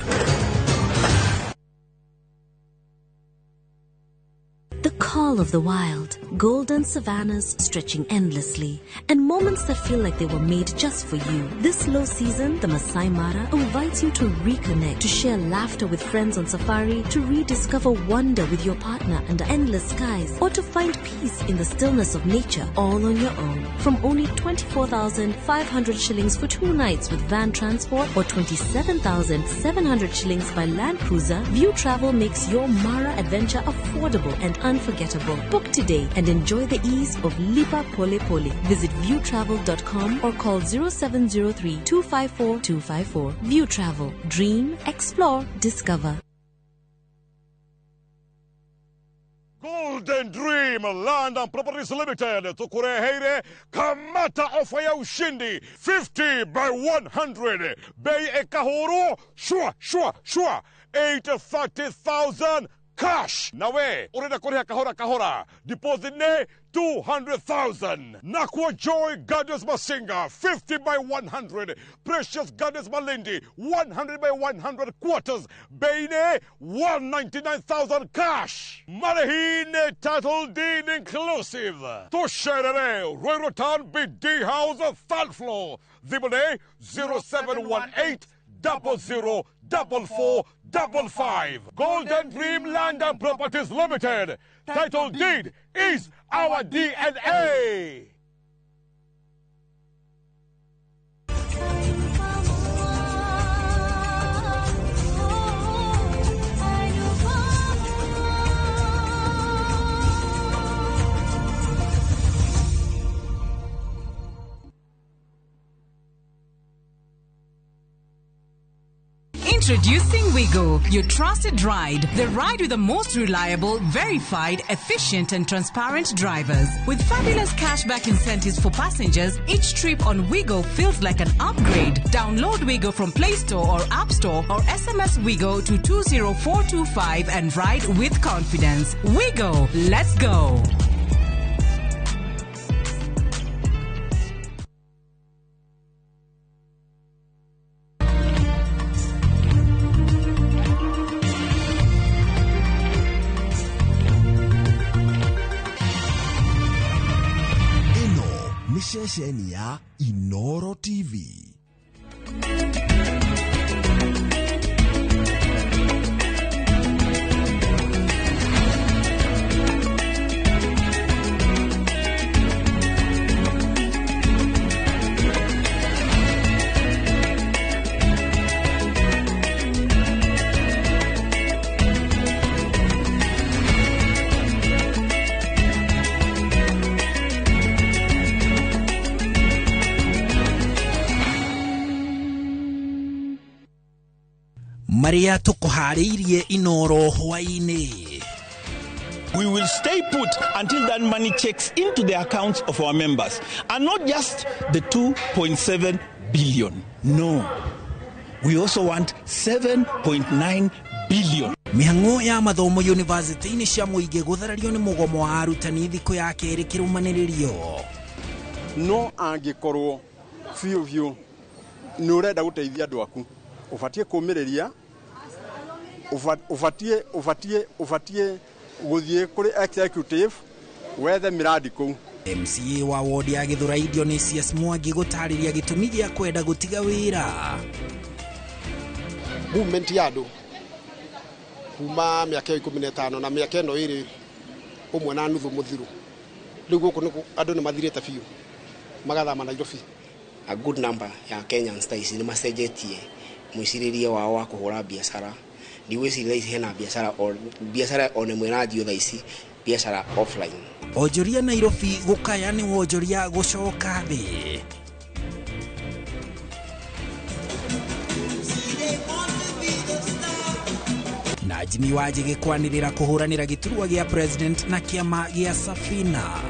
call of the wild, golden savannas stretching endlessly, and moments that feel like they were made just for you. This low season, the Masai Mara invites you to reconnect, to share laughter with friends on safari, to rediscover wonder with your partner under endless skies, or to find peace in the stillness of nature all on your own. From only 24,500 shillings for 2 nights with van transport or 27,700 shillings by Land Cruiser, View Travel makes your Mara adventure affordable and unforgettable. Book today and enjoy the ease of Lipa Pole Pole. Visit viewtravel.com or call 0703 254 254. View Travel. Dream, explore, discover. Golden Dream Land and Properties Limited tukureheire kamata ofa ya ushindi 50 by 100 bei ekahuru shwa shwa shwa 830,000 cash. Nawe urenda kuriha kahora kahora deposit ne 200,000. Nakwa Joy Gardens Masinga 50 by 100, Precious Gardens Malindi 100 by 100 quarters bei ne 199,000 cash. Marehine title deed inclusive. Tusherere Ruiru Town BD House third floor. Thimũ 0718 00 44 55. Golden Dream Land and Properties Limited. Title deed is our DNA. Introducing Wigo, your trusted ride. The ride with the most reliable, verified, efficient and transparent drivers. With fabulous cashback incentives for passengers, each trip on Wigo feels like an upgrade. Download Wigo from Play Store or App Store or SMS Wigo to 20425 and ride with confidence. Wigo, let's go. Ceceni ya Inoro TV. Maria tukuharĩirie Inoro hwaĩ-inĩ. We will stay put until that money checks into the accounts of our members. And not just the 2.7 billion. No. We also want 7.9 billion. Mĩhang'o ya mathomo yunivasĩtĩ-inĩ cia mũingĩ gũtharario nĩ mũgomo wa arutani thikũ ya kerĩ kĩrũmanĩrĩrio. No angĩkorwo biũ biũ nĩ ũrenda gũteithia andũ aku, ũbatiĩ kũũmĩrĩria, ũbatiĩ gũthiĩ kũrĩ executive wethe mĩrandi kũu. MCA wa wodi ya Githurai Dionysius Mwangi gũtarĩria gĩtũmi gĩa kwenda gũtiga wĩra. Movement ya andũ kuma mĩaka 15 na mĩaka ĩno ĩrĩ ũmwe na nuthu mũthiru, rĩu gũkũ andũ nĩ mathirĩte biũ magathama Nairobi. A good number ya Kenyans thaa ici nĩ macenjetie mwĩcirĩrie wao wa kũhũra biacara. Ndigwĩciria thaa ici hena biacara, biacara ona ĩmwe ĩranjio thaa ici biacara offline. Onjoria Nairobi gũkaya nĩ wonjoria gũcoka thĩ. Na Jimmy Wanjigi kwanĩrĩra kũhũranĩra gĩturwa gĩa president na kĩama gĩa Safina.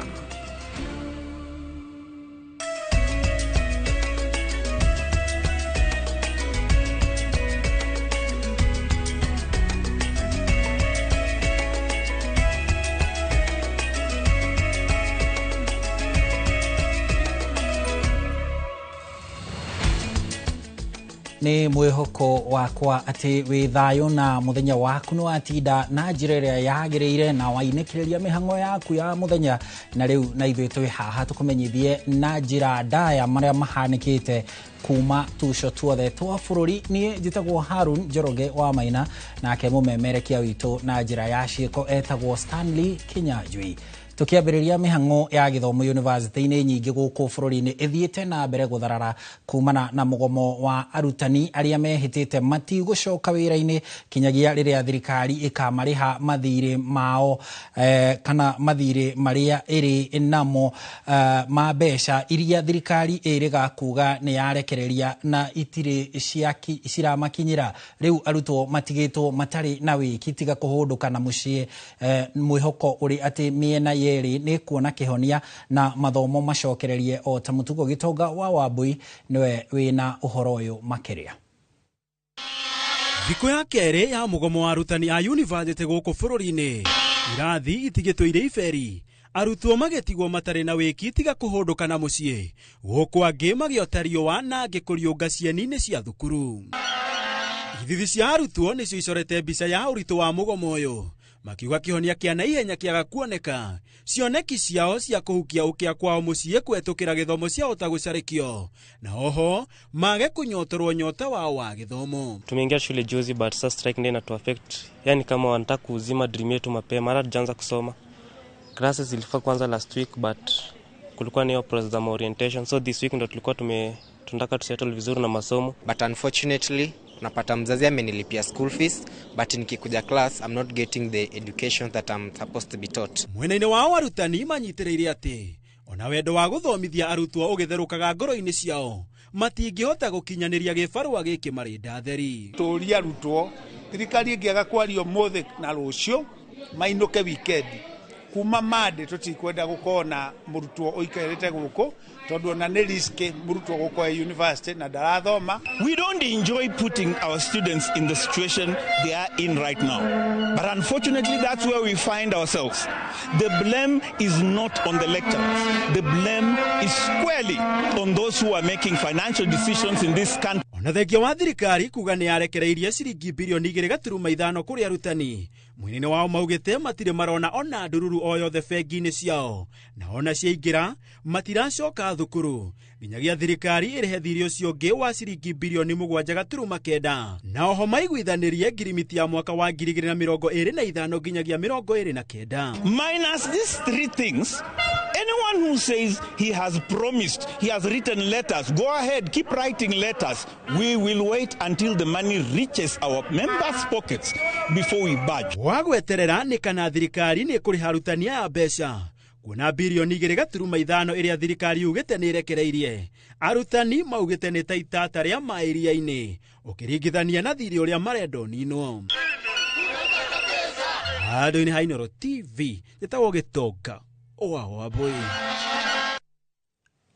Nĩ Nĩ mwĩhoko wakwa atĩ wĩ thayũ na mũthenya waku nĩ watinda na njĩra ĩrĩa yagĩrĩire na wainĩkĩrĩria mĩhang'o yaku ya mũthenya. Na rĩu na ithuĩ twĩ haha tũkũmenyithie na njĩra ndaya marĩa mahanĩkĩte kuma tuco tuothe twa bũrũri. Niĩ njĩtagwo Harun Njoroge wa Maina, nake mũmemerekia witũ na njĩra ya ciĩko etagwo Stanley Kinyanjui. Tukiambĩrĩria mĩhang'o ya gĩthomo yunivasĩtĩ-inĩ nyingĩ gũkũ bũrũri-inĩ ĩthiĩte na mbere gũtharara kumana na mũgomo wa arutani arĩa mehĩtĩte matigũcoka wĩra-inĩ kinyagia rĩrĩa thirikari ĩkamarĩha mathirĩ mao kana mathirĩ marĩa ĩrĩ namo ma mbeca iria thirikari ĩrĩga kuga nĩ yarekereria na itirĩ ciramakinyĩra. Rĩu arutwo matigĩtwo matarĩ na wĩki tiga kũhũndũka na mũciĩ, mwĩhoko ũrĩ atĩ mĩena yerĩ nĩ kuona kĩhonia na mathomo macokererie. O ta mũtugo, Gĩtonga wa Wambui nĩwe wĩna ũhoro ũyũ makĩria. Thikũ ya kerĩ ya mũgomo wa arutani a yunivasĩtĩ gũkũ bũrũri-inĩ, irathi itigĩtwo irĩ iberi, arutwo magĩtigwo matarĩ na wĩki tiga kũhũndũka na mũciĩ, gũkũ angĩ magĩota riũa na angĩ kũriũnga cieni-inĩ cia thukuru. Ithithi cia arutwo nĩcio icorete mbica ya ũritũ wa mũgomo ũyũ, makiuga kĩhonia kĩa naihenya kĩaga kuoneka, cioneki ciao cia kũhukia ũkĩa kwao mũciĩ kũhetũkĩra gĩthomo ciahota gũcarĩkio, na oho mage kũnyotorwo nyota wao wa gĩthomo. Tumeingia shule juzi but sasa strike ndio inatu affect, yani kama wanataka kuzima dream yetu mapema, hata tujaanza kusoma. Classes zilifaa kwanza last week but kulikuwa na hiyo process za orientation, so this week ndio tulikuwa tunataka tusettle vizuri na masomo. But unfortunately napata mzazi amenilipia school fees, but nikikuja class I'm not getting the education that I'm supposed to be taught. Mwena-inĩ wao arutani manyitĩrĩire atĩ ona wendo wa gũthomithia arutwo ũgĩtherũkaga ngoro-inĩ ciao matingĩhota gũkinyanĩria gĩbarũa gĩkĩ marĩ ndatheri. Tũria arutwo thirikari ĩngĩaga kwaria ũmũthĩ na rũciũ mainũke weekend, kuma Monday tũtikwenda gũkorwo na mũrutwo ũikarĩte gũkũ tondũ ona nĩ risk mũrutwo gũkorwo university na ndarathoma. We don't enjoy putting our students in the situation they are in right now, but unfortunately that's where we find ourselves. The blame is not on the lecturers, the blame is squarely on those who are making financial decisions in this country. Ona thengia wa thirikari kuga nĩ yarekereirie ciringi birioni 2.5 kũrĩ arutani, mwena-inĩ wao maugĩte matirĩ marona ona ndururu o yothe bengi-inĩ ciao, na ona ciaingĩra matiracoka thukuru nginyagia thirikari ĩrĩhe thirĩ ũcio ũngĩ wa ciringi birioni 7.9, na oho maiguithanĩrie ngirimiti ya mwaka wa 2025 nginyagia 29. Minus these three things, anyone who says he has promised, he has written letters, go ahead, keep writing letters. We will wait until the money reaches our members' pockets before we budge. Wagweterera nĩ kana thirikari nĩ kũrĩha arutani aya mbeca, kuona birioni 2.5 ĩrĩa thirikari yugĩte nĩ ĩrekereirie, arutani maugĩte nĩ ta itata rĩa maĩ iria-inĩ ũkĩringithania na thirĩ ũrĩa marenda ũninwo. Handũ-inĩ ha Inooro TV, njĩtagwo Gĩtonga wa Wambui.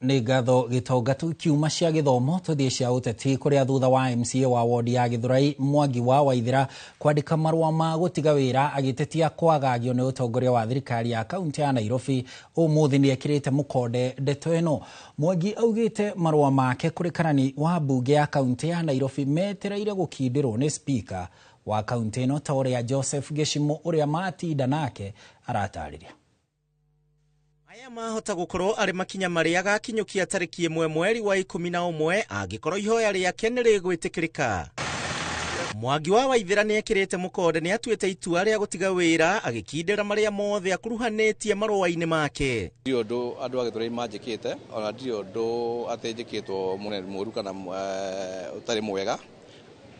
Nĩ ngatho Gĩtonga. Tukiuma cia gĩthomo tũthiĩ cia ũteti, kũrĩa thutha wa MCA wa wodi ya Gĩthũrai Mwangi wa Waithĩra kwandĩka marũa ma gũtiga wĩra agĩtetia kwagagio nĩ ũtongoria wa thirikari ya kaunti ya Nairobi, ũmũthĩ nĩ ekĩrĩte mũkonde ndeto ĩno. Mwangi augĩte marũa make kũrĩ karani wa mbunge ya kaunti ya Nairobi metereire gũkindĩrwo nĩ spika wa kaunti ĩno ta ũrĩa Joseph Gĩcimo ũrĩa matinda nake aratarĩria. Aya mahota gũkorwo arĩ makinya marĩa agakinyũkia tarĩki 1 mweri wa 11 angĩkorwo ihoya rĩake nĩ rĩgwĩtĩkĩrĩka. Mwangi wa Waithĩra nĩ ekĩrĩte mũkonde nĩ atuĩte itua rĩa gũtiga wĩra agĩkindĩra marĩa mothe akuruhanĩtie marũa-inĩ make. Ndirĩ ũndũ andũ a Gĩthũrai manjĩkĩte, ona ndirĩ ũndũ atĩ njĩkĩtwo mũru kana ũtarĩ mwega.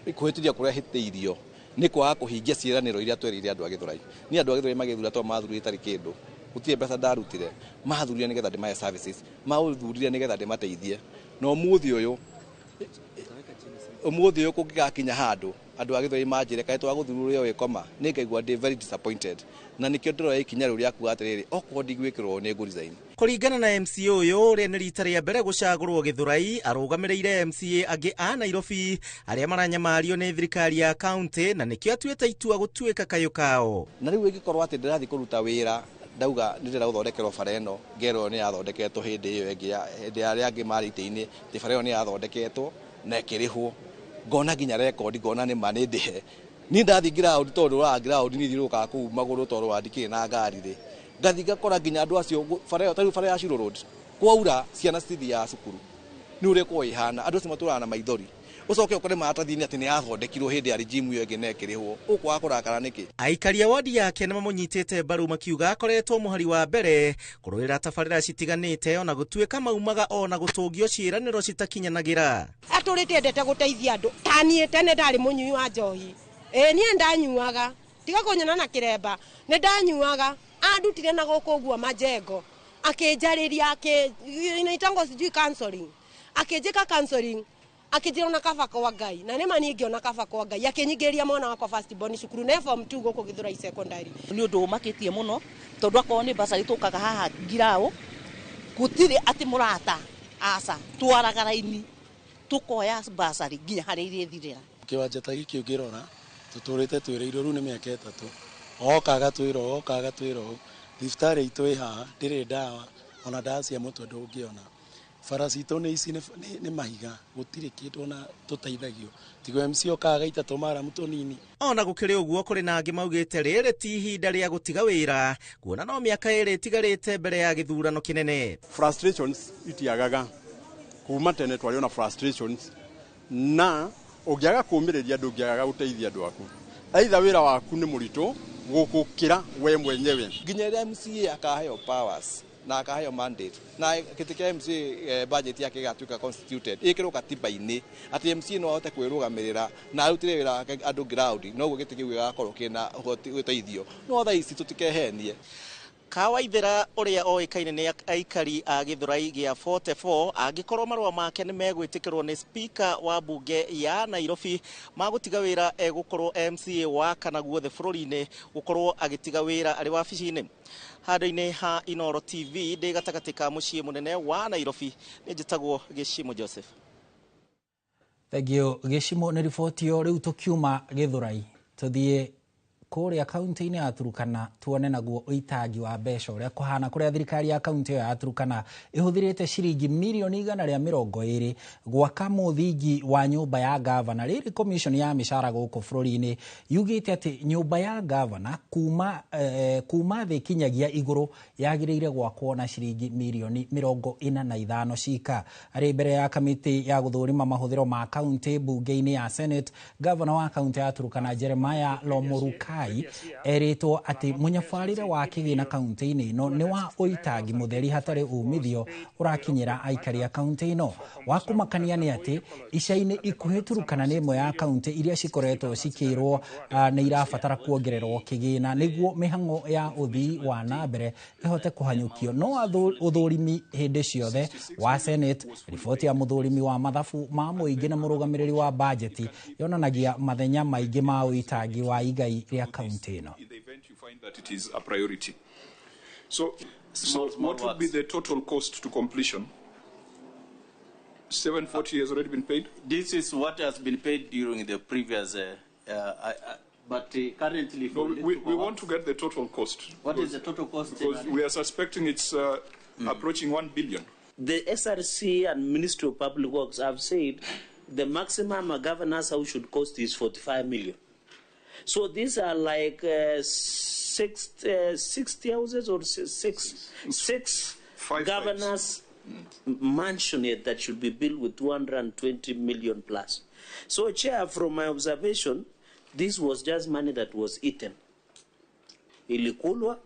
Kũhĩtithia kũrĩa hĩtĩirio nĩ kwaga kũhingia ciĩranĩro iria twerĩire andũ a Gĩthũrai. Niĩ andũ a Gĩthũrai magĩthura to mathurire itarĩ kĩndũ, gũtirĩ mbeca ndarutire, mathurire nĩgetha ndĩmahe services, mathurire nĩgetha ndĩmateithie. Na ũmũthĩ ũyũ kũngĩgakinya handũ andũ a Gĩthũrai manjĩre kaĩ twagũthurwo ũrĩa wĩkoma, nĩ ngaigua ndĩ very disappointed, na nĩkĩo ndĩroya ikinya rĩu rĩa kuga atĩrĩrĩ, okorwo ndigwĩkĩrwo nĩ ngũ resign. Kũringana na MCA ũyũ ũrĩa nĩ rita rĩa mbere gũcagũrwo Gĩthũrai, arũgamĩrĩire MCA angĩ a Nairobi arĩa maranyamario nĩ thirikari ya kaunti, na nĩkĩo atuĩte itua gũtuĩka kayũ kao. Na rĩu ĩngĩkorwo atĩ ndĩrathiĩ kũruta wĩra ndauga ndĩrenda gũthondekerwo bara ĩno, ngerwo nĩ yathondeketwo hĩndĩ ĩyo ĩngĩ, hĩndĩ ya arĩa angĩ marĩ itĩ-inĩ, atĩ bara ĩyo nĩ yathondeketwo na ĩkĩrĩhwo. Ngona nginya record, ngona nĩ ma nĩ ndĩhe. Niĩ ndathiĩ ground, tondũ wa ground niĩ thiũrũrũkaga kũu magũrũ tondũ wa ndikĩrĩ na ngari rĩ, ngathiĩ ngakora nginya andũ acio bara ĩyo, ta rĩu bara ya Shiro Road kwaura ciana citithiaga cukuru nĩ ũrĩa ĩkoragwo ĩhana. Andũ acio matũraga na maithori. Ũcoke ũkore maratathi-inĩ atĩ nĩ yathondekirwo hĩndĩ ya regime ĩyo ĩngĩ na ĩkĩrĩhwo. Ũkwaga kũrakara nĩkĩ? Aikari a wodi yake nĩ mamũnyitĩte mbaru makiuga akoretwo mũhari wa mbere kũrũĩra tabarĩra citiganĩte, ona gũtuĩka maumaga ona gũtũngio ciĩranĩro citakinyanagĩra. Atũrĩte endete gũteithia andũ. Ta niĩ tene ndarĩ mũnyui wa njohi. Ĩĩ niĩ ndanyuaga. Tiga kũnyona na kĩremba. Nĩ ndanyuaga. Andutire na gũkũ ũguo majengo. Akĩnjarĩria, inaitangwo sijui counseling. Akĩnjĩka counseling. Akĩnjĩra ona kaba kwa Ngai. Na nĩma niĩ ngĩona kaba kwa Ngai. Akĩnyingĩria mwana wakwa first born cukuru ne form 2 gũkũ Gĩthũrai secondary. Nĩ ũndũ ũmakĩtie mũno tondũ akorwo nĩ bursary tũkaga haha ngiraũ, gũtirĩ atĩ mũrata aca, twaraga raini tũkoya bursary nginya harĩa irĩthirĩra. Kĩwanja ta gĩkĩ ũngĩrora tũtũrĩte twĩrĩirwo rĩu nĩ mĩaka 3, oka agatwĩra, oka agatwĩra ũũ. Thibitarĩ itũ ĩ haha ndĩrĩ ndawa, ona ndawa cia mũtwe ndũngĩona. Bara citũ nĩ ici nĩ mahiga, gũtirĩ kĩndũ ona tũteithagio. Tigo MC okaga agaita tũmaramu tũnini. Ona gũkĩrĩ ũguo, kũrĩ na angĩ maugĩte rĩrĩ ti ihinda rĩa gũtiga wĩra, kuona no mĩaka 2 ĩtigarĩte mbere ya gĩthurano kĩnene. Frustrations itiagaga. Kuma tene twarĩ ona frustrations, na ũngĩaga kũũmĩrĩria ndũngĩagaga gũteithia andũ aku. Aitha wĩra waku nĩ mũritũ gũkũkĩra we mwenyewe. Nginya rĩrĩa MCA akaheo powers na akaheo mandate na gĩtĩ kĩa MCA, budget yake ĩgatuĩka constituted, ĩkĩrwo katiba-inĩ atĩ MCA no ahote kwĩrũgamĩrĩra na arutĩre wĩra wake andũ ground, noguo gĩtĩ kĩu gĩgakorwo kĩna ũhoti ũteithio. No thaa ici tũtikehenie. Kawaithera ũrĩa oĩkaine nĩ aikari a Gĩthũrai gĩa 44 angĩkorwo marũa make nĩ megwĩtĩkĩrwo nĩ speaker wa mbunge ya Nairobi magũtiga wĩra, egũkorwo MCA wa kana guothe bũrũri-inĩ gũkorwo agĩtiga wĩra arĩ wabici-inĩ. Handũ-inĩ ha Inooro TV ndĩ gatagatĩ ka mũciĩ mũnene wa Nairobi, nĩ njĩtagwo Gĩcimo Joseph. Thank you Gĩcimo nĩ riboti ĩyo. Rĩu tũkiuma Gĩthũrai tũthiĩ kũrĩa kaunti-inĩ ya Turkana tuone naguo ũitangi wa mbeca ũrĩa kũhana, kũrĩa thirikari ya kaunti ĩyo ya Turkana ĩhũthĩrĩte ciringi mirioni 120 gwaka mũthingi wa nyũmba ya gavana. Rĩrĩ commission ya mĩcara gũkũ bũrũri-inĩ yugĩte atĩ nyũmba ya gavana kuma thĩ kinyagia igũrũ yagĩrĩire gwakwo na ciringi mirioni 45 cika. Arĩ mbere ya kamĩtĩ ya gũthũrima mahũthĩro ma kaunti mbunge-inĩ ya Senate, gavana wa kaunti ya Turkana Jeremiah Lomorukai erĩtwo atĩ mũnyabarĩre wa kĩgĩna kaunti-inĩ ĩno nĩ wa ũitangi mũtheri hatarĩ umithio ũrakinyĩra aikari a kaunti ĩno. Wa kũmakania nĩ atĩ ica-inĩ ikuhĩ Turkana nĩ ĩmwe ya kaunti iria cikoretwo cikĩrwo nĩ irabatara kuongererwo kĩgĩna nĩguo mĩhang'o ya ũthii wa na mbere ĩhote kũhanyũkio. No ũthũrimi hĩndĩ ciothe wa Senate, riboti ya mũthũrimi wa mathabu ma mũingĩ na mũrũgamĩrĩri wa bajeti yonanagia mathenya maingĩ ma ũitangi wa igai rĩa kaunti ĩno. In the event you find that it is a priority. So what would be the total cost to completion? 740 has already been paid? This is what has been paid during the previous, but currently... No, we want to get the total cost. What is the total cost? Because we are suspecting it's approaching 1 billion. The SRC and Ministry of Public Works have said the maximum a governor's house should cost is 45 million. So these are like 60 houses or six governors' mansion here that should be built with 220 million plus. So, Chair, from my observation, this was just money that was eaten. Ilikulwa,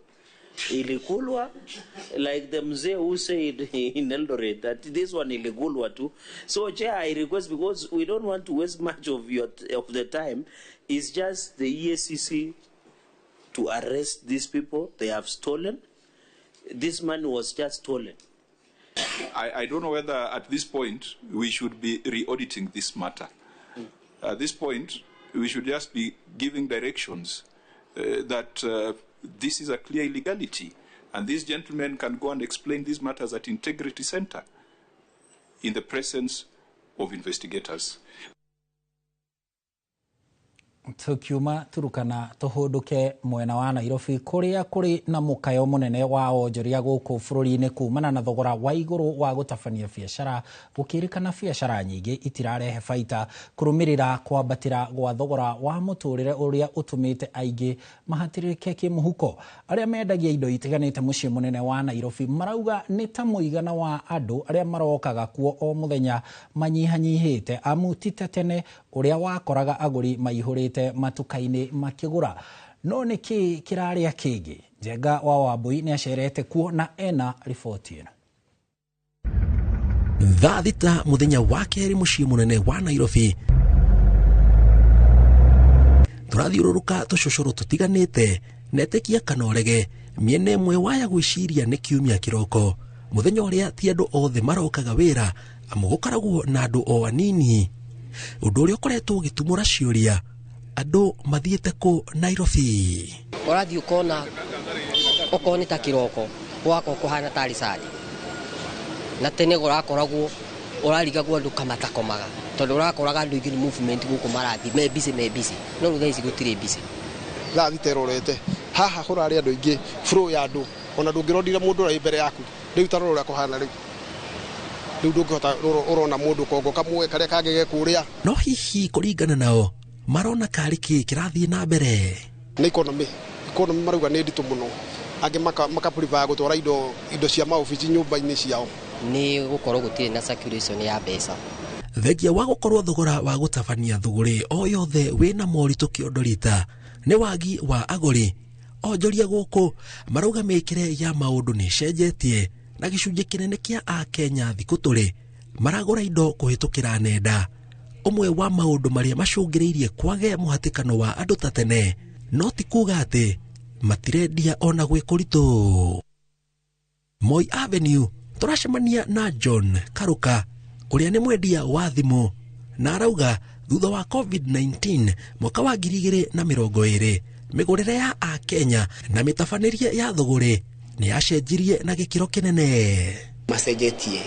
like the mzee who said in Eldoret that this one ilikulwa too. So, Chair, I request, because we don't want to waste much of the time, it's just the EACC to arrest these people. They have stolen. This money was just stolen. I don't know whether at this point we should be re-auditing this matter. At this point, we should just be giving directions that this is a clear illegality, and these gentlemen can go and explain these matters at Integrity Center in the presence of investigators. Tukiuma Turukana tuhunduke mwena wa Nairobi kuria kuri na mukayo munene wa onjoria guku bururi-ini kumana na thogora wa iguru wa gutabania biacara gukirikana biacara nyingi itirarehe baita kurumirira kwambatira gwa thogora wa muturire uria utumite aingi mahatirike kimuhuko. Aria mendagia indo itiganite mucii munene wa Nairobi marauga ni ta muigana wa andu aria marokaga kuo o muthenya manyihanyihite amu ti ta tene uria wakoraga aguri maihurite matuka-inĩ makĩgũra. No nĩ kĩ kĩrarĩa kĩngĩ? Njenga wa Wambui nĩ acerete kuo na ena riboti ĩno. Thaa 6 mũthenya wa kerĩ mũciĩ mũnene wa Nairobi, tũrathiũrũrũka tũcũcũrũ tũtiganĩte na etĩkia kana ũrege mĩena ĩmwe waya gwĩciria nĩ kiumia kĩroko, mũthenya ũrĩa ti andũ othe marokaga wĩra amu gũkoragwo na andũ o anini, ũndũ ũrĩa ũkoretwo ũgĩtumũra ciũria andũ mathiĩte kũ Nairobi. Ũrathiĩ ũkona okorwo nĩ ta kĩroko gwakwa kũhana tarĩ Sunday, na tene ũrakoragwo ũrarigagwo andũ kamatakomaga tondũ ũrakoraga andũ aingĩ nĩ movement gũkũ marathiĩ me busy me busy, no rĩu thaa ici gũtirĩ busy. Thaa 6 ĩrorete haha kũrarĩ andũ aingĩ, flow ya andũ ona ndũngĩrondire mũndũ ũrĩa wĩ mbere yaku. Rĩu ta rora ũrĩa kũhana rĩu, rĩu ndũngĩhota ũrona mũndũ kongo kamwe karĩa kangĩ ge kũrĩa. No hihi kũringana nao marona karĩ kĩ kĩrathiĩ na mbere? Nĩ economy marauga nĩ nditũ mũno, angĩ maka prefer gũtwara indo cia maobici nyũmba-inĩ ciao. Nĩ gũkorwo gũtirĩ na circulation ya mbeca. Thengia wa gũkorwo thogora wa gũtabania thũgũrĩ o yothe wĩna moritũ kĩondo rita nĩ wagi wa agũri. Onjoria gũkũ marauga mĩkĩre ya maũndũ nĩ ĩcenjetie na gĩcunjĩ kĩnene kĩa Akenya thikũ tũrĩ maragũra indo kũhĩtũkĩra nenda. Ũmwe wa maũndũ marĩa macũngĩrĩirie kwage mũhatĩkano wa andũ ta tene no ti kuga atĩ matirendia ona gwĩ kũritũ. Moi Avenue tũracemania na John Karuka ũrĩa nĩ mwendia wa thimũ na arauga thutha wa COVID-19 mwaka wa 2020 mĩgũrĩre ya Akenya na mĩtabanĩrie ya thũgũrĩ nĩ yacenjirie na gĩkĩro kĩnene. Macenjetie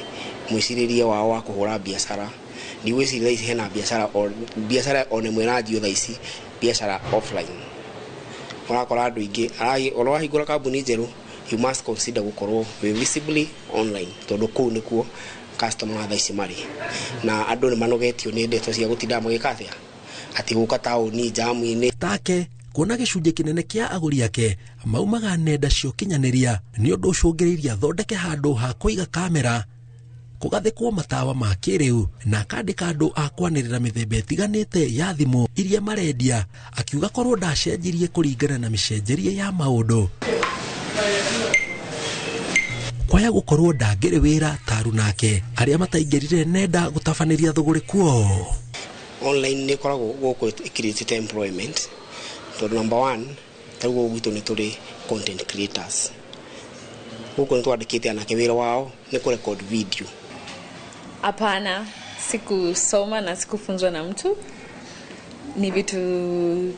mwĩcirĩrie wao wa kũhũra biacara. Ndigwĩciria thaa ici hena biacara biacara ona ĩmwe ĩranjio thaa ici biacara offline. Ũrakora andũ aingĩ ona wahingũra kambuni njerũ you must consider gũkorwo wĩ visibly online tondũ kũu nĩkuo customer thaa ici marĩ, na andũ nĩ manogetio nĩ ndeto cia gũtinda magĩka atĩa atĩ gũka taũni jamu-inĩ. Take kuona gĩcunjĩ kĩnene kĩa agũri ake maumaga nenda cia ũkinyanĩria nĩ ũndũ ũcũngĩrĩirie athondeke handũ ha kũiga kamera, kũgathĩkwo matawa ma kĩrĩu na akandĩka andũ a kwanĩrĩra mĩthemba ĩtiganĩte ya thimũ iria marendia, akiuga korwo ndacenjirie kũringana na mĩcenjerie ya maũndũ. Kwaya gũkorwo ndangĩrĩ wĩra taru nake arĩa mataingĩrire nenda gũtabanĩria thũgũrĩ kuo. Online nĩ ĩkoragwo gũkũ ĩcreate employment tondũ number one ta rĩu gũkũ gwitũ nĩ tũrĩ content creators. Gũkũ nĩ twandĩkĩte anake wĩra wao nĩ kũrecord video. Hapana, sikusoma na sikufunzwa na mtu. Ni vitu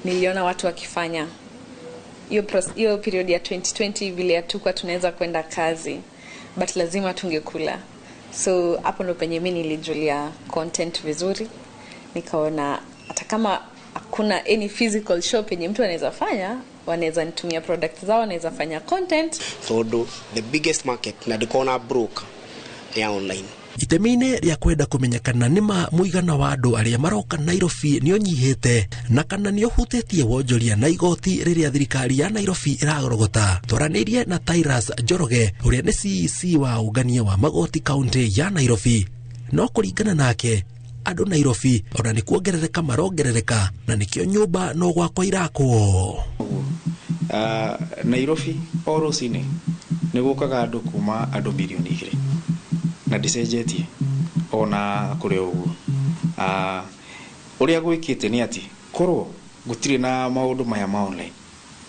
niliona watu wakifanya. Hiyo period ya 2020 vile hatukuwa tunaweza kwenda kazi, but lazima tungekula. So hapo ndo penye mimi nilijulia content vizuri. Nikaona hata kama hakuna any physical shop yenye mtu anaweza fanya, wanaweza nitumia product zao, wanaweza fanya content. Tondũ the biggest market na ndikona broke ya online. Itemi-inĩ rĩa kwenda kũmenya kana nĩma mũigana wa andũ arĩa maroka Nairobi nĩ ũnyihĩte na kana nĩ ũhutĩtie wonjoria na igoti rĩrĩa thirikari ya Nairobi ĩragorogota, twaranĩirie na Tyrus Njoroge ũrĩa nĩ CEC wa ũngania wa magoti kaunti ya Nairobi. No kũringana nake andũ Nairobi ona nĩ kuongerereka marongerereka na nĩkĩo nyũmba no gwakwo irakwo. Nairobi o rũcinĩ nĩ gũkaga andũ kuma andũ mirioni 2 na ndĩcenjetie ona kũrĩ ũguo. Ũrĩa gwĩkĩte nĩ atĩ korwo gũtirĩ na maũndũ maya ma online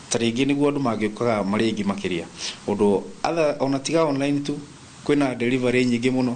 ta rĩngĩ nĩguo andũ mangĩũkaga marĩ aingĩ makĩria, ũndũ ona tiga online tu kwĩna delivery nyingĩ mũno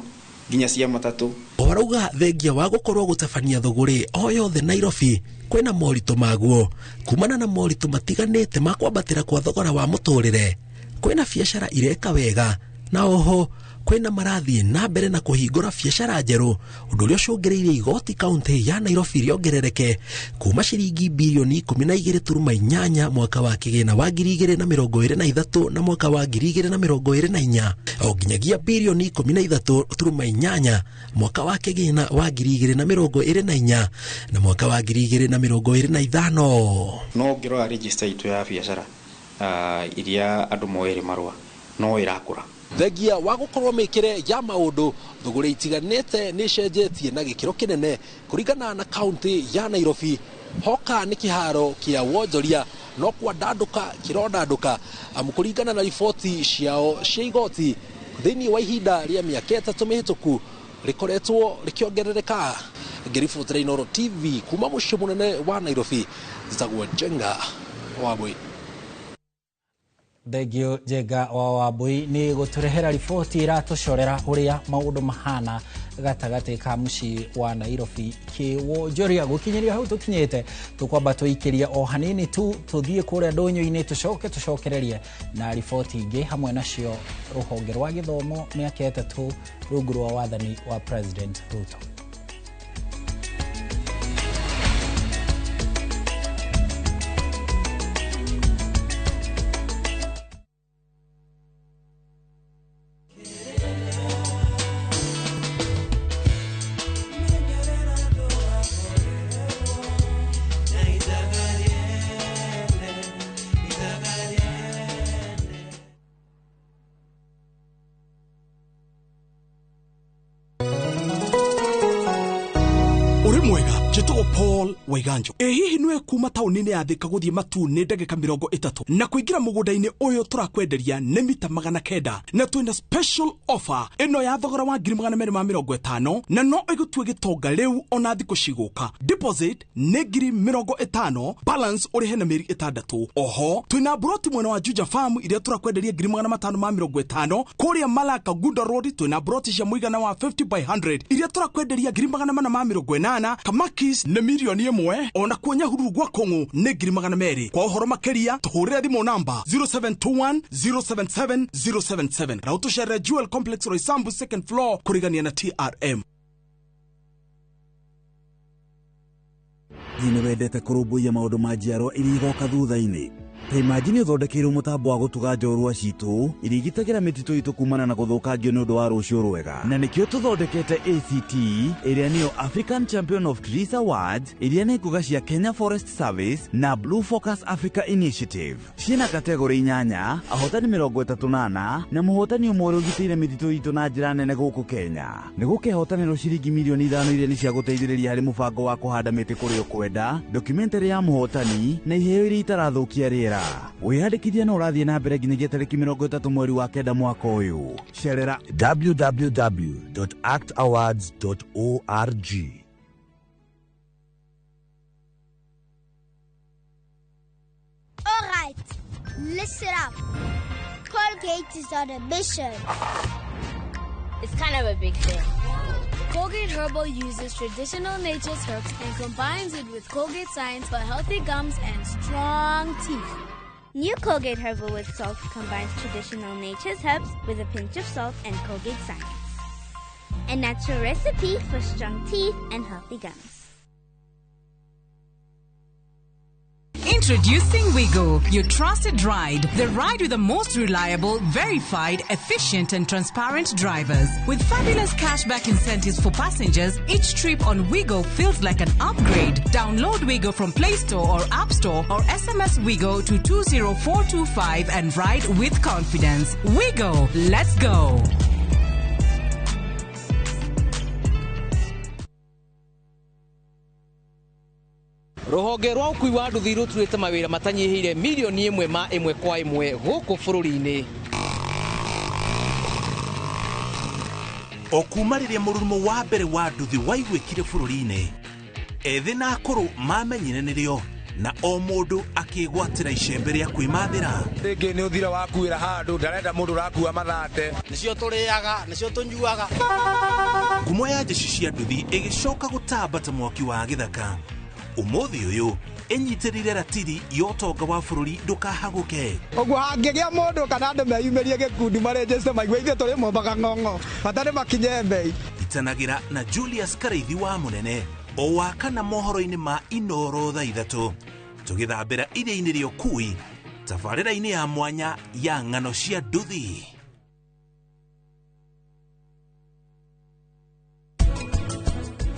nginya cia matatũ. Warauga thengia wa gũkorwo gũtabania thũgũrĩ o yothe Nairobi kwĩna moritũ maguo kumana na moritũ matiganĩte ma kwambatĩra kwa thogora wa mũtũrĩre. Kwĩna biacara ireka wega na oho Kwĩna marathiĩ na mbere na kũhingũra biacara njerũ, ũndũ ũrĩa ũcũngĩrĩirie igoti kaunti ya Nairobi rĩongerereke kuma ciringi birioni 12.8 mwaka wa kĩgĩna wa 2023 na mwaka wa 2024 o nginyagia birioni 13.8 mwaka wa kĩgĩna wa 2024 na mwaka wa 2025. No ngĩrora register itũ ya biacara iria andũ moere marũa no ĩrakũra. Thengia wa gũkorwo mĩkĩre ya maũndũ thũgũrĩ itiganĩte nĩ ĩcenjetie na gĩkĩro kĩnene kũringana na kaunti ya Nairobi. Hoka nĩ kĩharo kĩa wonjoria no kwandandũka kĩrondandũka, amu kũringana na riboti ciao cia igoti thĩinĩ wa ihinda rĩa mĩaka 3 mĩhĩtũku rĩkoretwo rĩkĩongerereka. Ngĩribotera Inooro TV kuma mũciĩ mũnene wa Nairobi, njĩtagwo Njenga Wambui. Thengio Njenga wa Wambui nĩ gũtũrehera riboti ĩratũcorera ũrĩa maũndũ mahana gatagatĩ ka mũciĩ wa Nairobi kĩwonjoria. Gũkinyĩria hau tũkinyĩte, tũkwamba tũikĩrie o hanini tu tũthiĩ kũrĩa ndũnyũ-inĩ, tũcoke tũcokererie na riboti ingĩ hamwe nacio rũhonge rwa gĩthomo mĩaka 3 rungu rwa wathani wa President Ruto. Paul Waiganjo. Ĩ hihi nĩwe kuma taũni-inĩ ya Thika gũthiĩ Matuu nĩ ndagĩka 30 na kũingĩra mũgũnda-inĩ ũyũ tũrakwenderia nĩ mita 900 na twĩna special offer ĩno ya thogora wa 250,000 na no ĩgũtue gĩtonga rĩu ona thikũ cigũka. Deposit nĩ 50,000, balance ũrĩhe na mĩeri 6. Oho twĩna broti mwena wa Juja Farm iria tũrakwenderia 550,000. Kũrĩa Malaka Gunda Road twĩna broti cia mũigana wa 50 by 100 iria tũrakwenderia 480,000. Kamakis nĩ 1,000,000, ona kuo Nyahururu gwa Kong'u nĩ 200,000. Kwa ũhoro makĩria tũhũrĩre thimũ namba 0721 077 077 na ũtũcerere Jewel Complex Roysambu second floor kũrigania na TRM. Hihi nĩ wendete kũrũmbũiya maũndũ ma njiarwa iria igoka thutha-inĩ? Ta imagine ũthondekeirwo mũtambo wa gũtuga njorua citũ iria igitagĩra mĩtitũ itũ kumana na gũthũkangio nĩ ũndũ wa rũciũ rwega. Na nĩkĩo tũthondekete ACT ĩrĩa nĩyo African Champion of Trees Awards, iria nĩ nguga cia Kenya Forest Service na Blue Focus Africa Initiative. Ciĩna kategori 8, ahotani 34 na mũhotani ũmwe ũrĩa ũgitĩire mĩtitũ itũ na njĩra nene gũkũ Kenya. Nĩ gũkehotanĩrwo ciringi 5 milioni iria nĩ cia gũteithĩrĩria harĩ mũbango wa kũhanda mĩtĩ kũrĩa ũkwenda, documentary ya mũhotani na iheo iria itarathũkia rĩera. Wĩyandĩkithia no ũrathiĩ na mbere nginyagia tarĩki 30 mweri wa 9 mwaka ũyũ. Cerera www.actawards.org. All right, listen up. Colgate is on a mission. It's kind of a big thing. Colgate Herbal uses traditional nature's herbs and combines it with Colgate science for healthy gums and strong teeth. New Colgate Herbal with Salt combines traditional nature's herbs with a pinch of salt and Colgate science. A natural recipe for strong teeth and healthy gums. Introducing Wigo, your trusted ride. The ride with the most reliable, verified, efficient and transparent drivers. With fabulous cashback incentives for passengers, each trip on Wigo feels like an upgrade. Download Wigo from Play Store or App Store or SMS Wigo to 20425 and ride with confidence. Wigo, let's go. Rũhonge rwa ũkui wa nduthi rũturĩte mawĩra matanyihĩire 1 milioni ma ĩmwe kwa ĩmwe gũkũ bũrũri-inĩ. O kuma rĩrĩa mũrurumo wa mbere wa nduthi waiguĩkire bũrũri-inĩ, ethĩ na akũrũ mamenyire nĩrĩo na o mũndũ akĩgwatĩra icembe rĩa kwĩmathĩra. Rĩngĩ nĩ ũthira wakuĩra handũ ndarenda mũndũ ũrakua mathate. Nĩcio tũrĩaga, nĩcio tũnyuaga. Ngumo ya jeshi cia nduthi ĩgĩcoka gũtamba ta mwaki wa gĩthaka. Ũmũthĩ ũyũ Ĩnyitĩrĩire ratiri ya ũtonga wa bũrũri ndũkahagũke. Ũguo hangĩgĩa mũndũ kana andũ meyumĩrie gĩkundi marĩnjĩte maigue ithuĩ tũrĩ mombaga ng'ong'o bata nĩ makinye mbei. Itanagĩra na Julius Karaithi wa Mũnene o wa kana mohoro-inĩ ma Inoro thaa 3 tũgĩthambĩra iria-inĩ rĩa ũkui tabarĩra-inĩ ya mwanya ya ng'ano cia nduthi.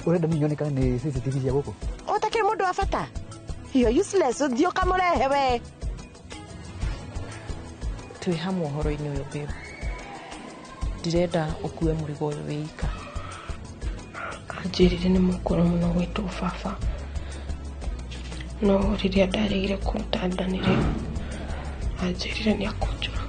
Urenda niĩ nyonekane nĩ CCTV cia gũkũ? Ũtakĩrĩ mũndũ wa bata. You're useless, ũthiĩ ũkamũrehe we. Twĩ hamwe ũhoro-inĩ ũyũ babe. Ndirenda ũkue mũrigo ũyũ wĩ ika. Anjĩrire nĩ mũkũrũ mũno gwĩtwo baba. No rĩrĩa ndaregire kũruta nda nĩrĩo anjĩrire nĩ akũnjũraga.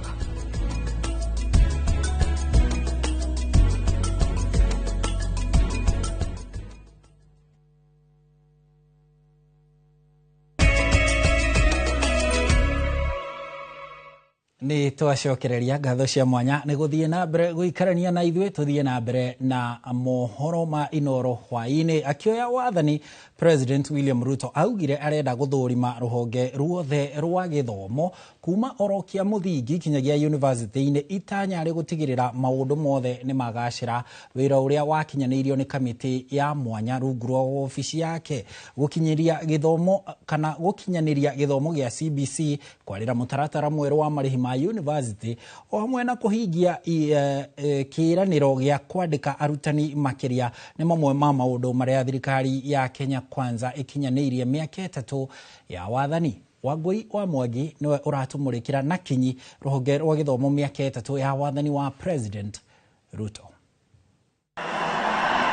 Nĩ twacokereria ngatho cia mwanya nĩ gũthiĩ na mbere gũikarania na ithuĩ tũthiĩ na mbere na mohoro ma Inoro hwaĩ-inĩ. Akĩoya wathani President William Ruto augire arenda gũthũrima rũhonge ruothe rwa gĩthomo kuma oro kĩa mũthingi kinyagia university-inĩ itanya rĩ gũtigĩrĩra maũndũ mothe nĩ magacĩra wĩra ũrĩa wakinyanĩirio nĩ kamĩtĩ ya mwanya rungu rwa wabici yake gũkinyĩria gĩthomo kana gũkinyanĩria gĩthomo gĩa CBC kwarĩra mũtaratara mwerũ wa marĩhi ma university o hamwe na kũhingia kĩĩranĩro gĩa kwandĩka arutani makĩria nĩ mamwe ma maũndũ marĩa thirikari ya Kenya Kwanza ĩkinyanĩirie mĩaka 3 ya wathani. Wangui wa Mwangi nĩwe ũratũmũrĩkĩra na kinyi rũhonge rwa gĩthomo mĩaka 3 ya wathani wa President Ruto.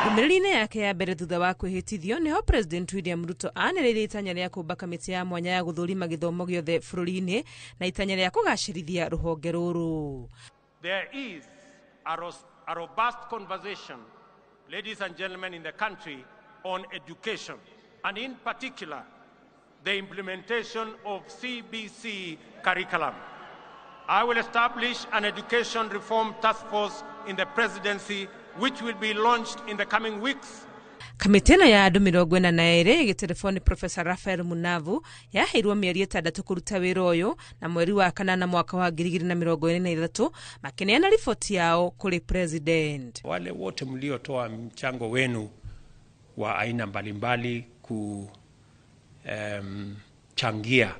Ndũmĩrĩri-inĩ yake ya mbere thutha wa kwĩhĩtithio nĩho President William Ruto anĩrĩire itanya rĩa kũmba kamĩtĩ ya mwanya ya gũthũrima gĩthomo gĩothe bũrũri-inĩ na itanya rĩa kũgacĩrithia rũhonge rũrũ. There is a robust conversation, ladies and gentlemen, in the country on education, and in particular the implementation of CBC curriculum. I will establish an education reform task force in the presidency, which will be launched in the coming weeks. Kamĩtĩ ĩno ya andũ 42 ĩgĩtelefoni Professor Raphael Munavu yaheirwo mĩeri 6 kũruta wĩra ũyũ na mweri wa 8 mwaka wa 2023 makĩneana riboti yao kũrĩ President. Wale wote mliotoa mchango wenu wa aina mbalimbali kuchangia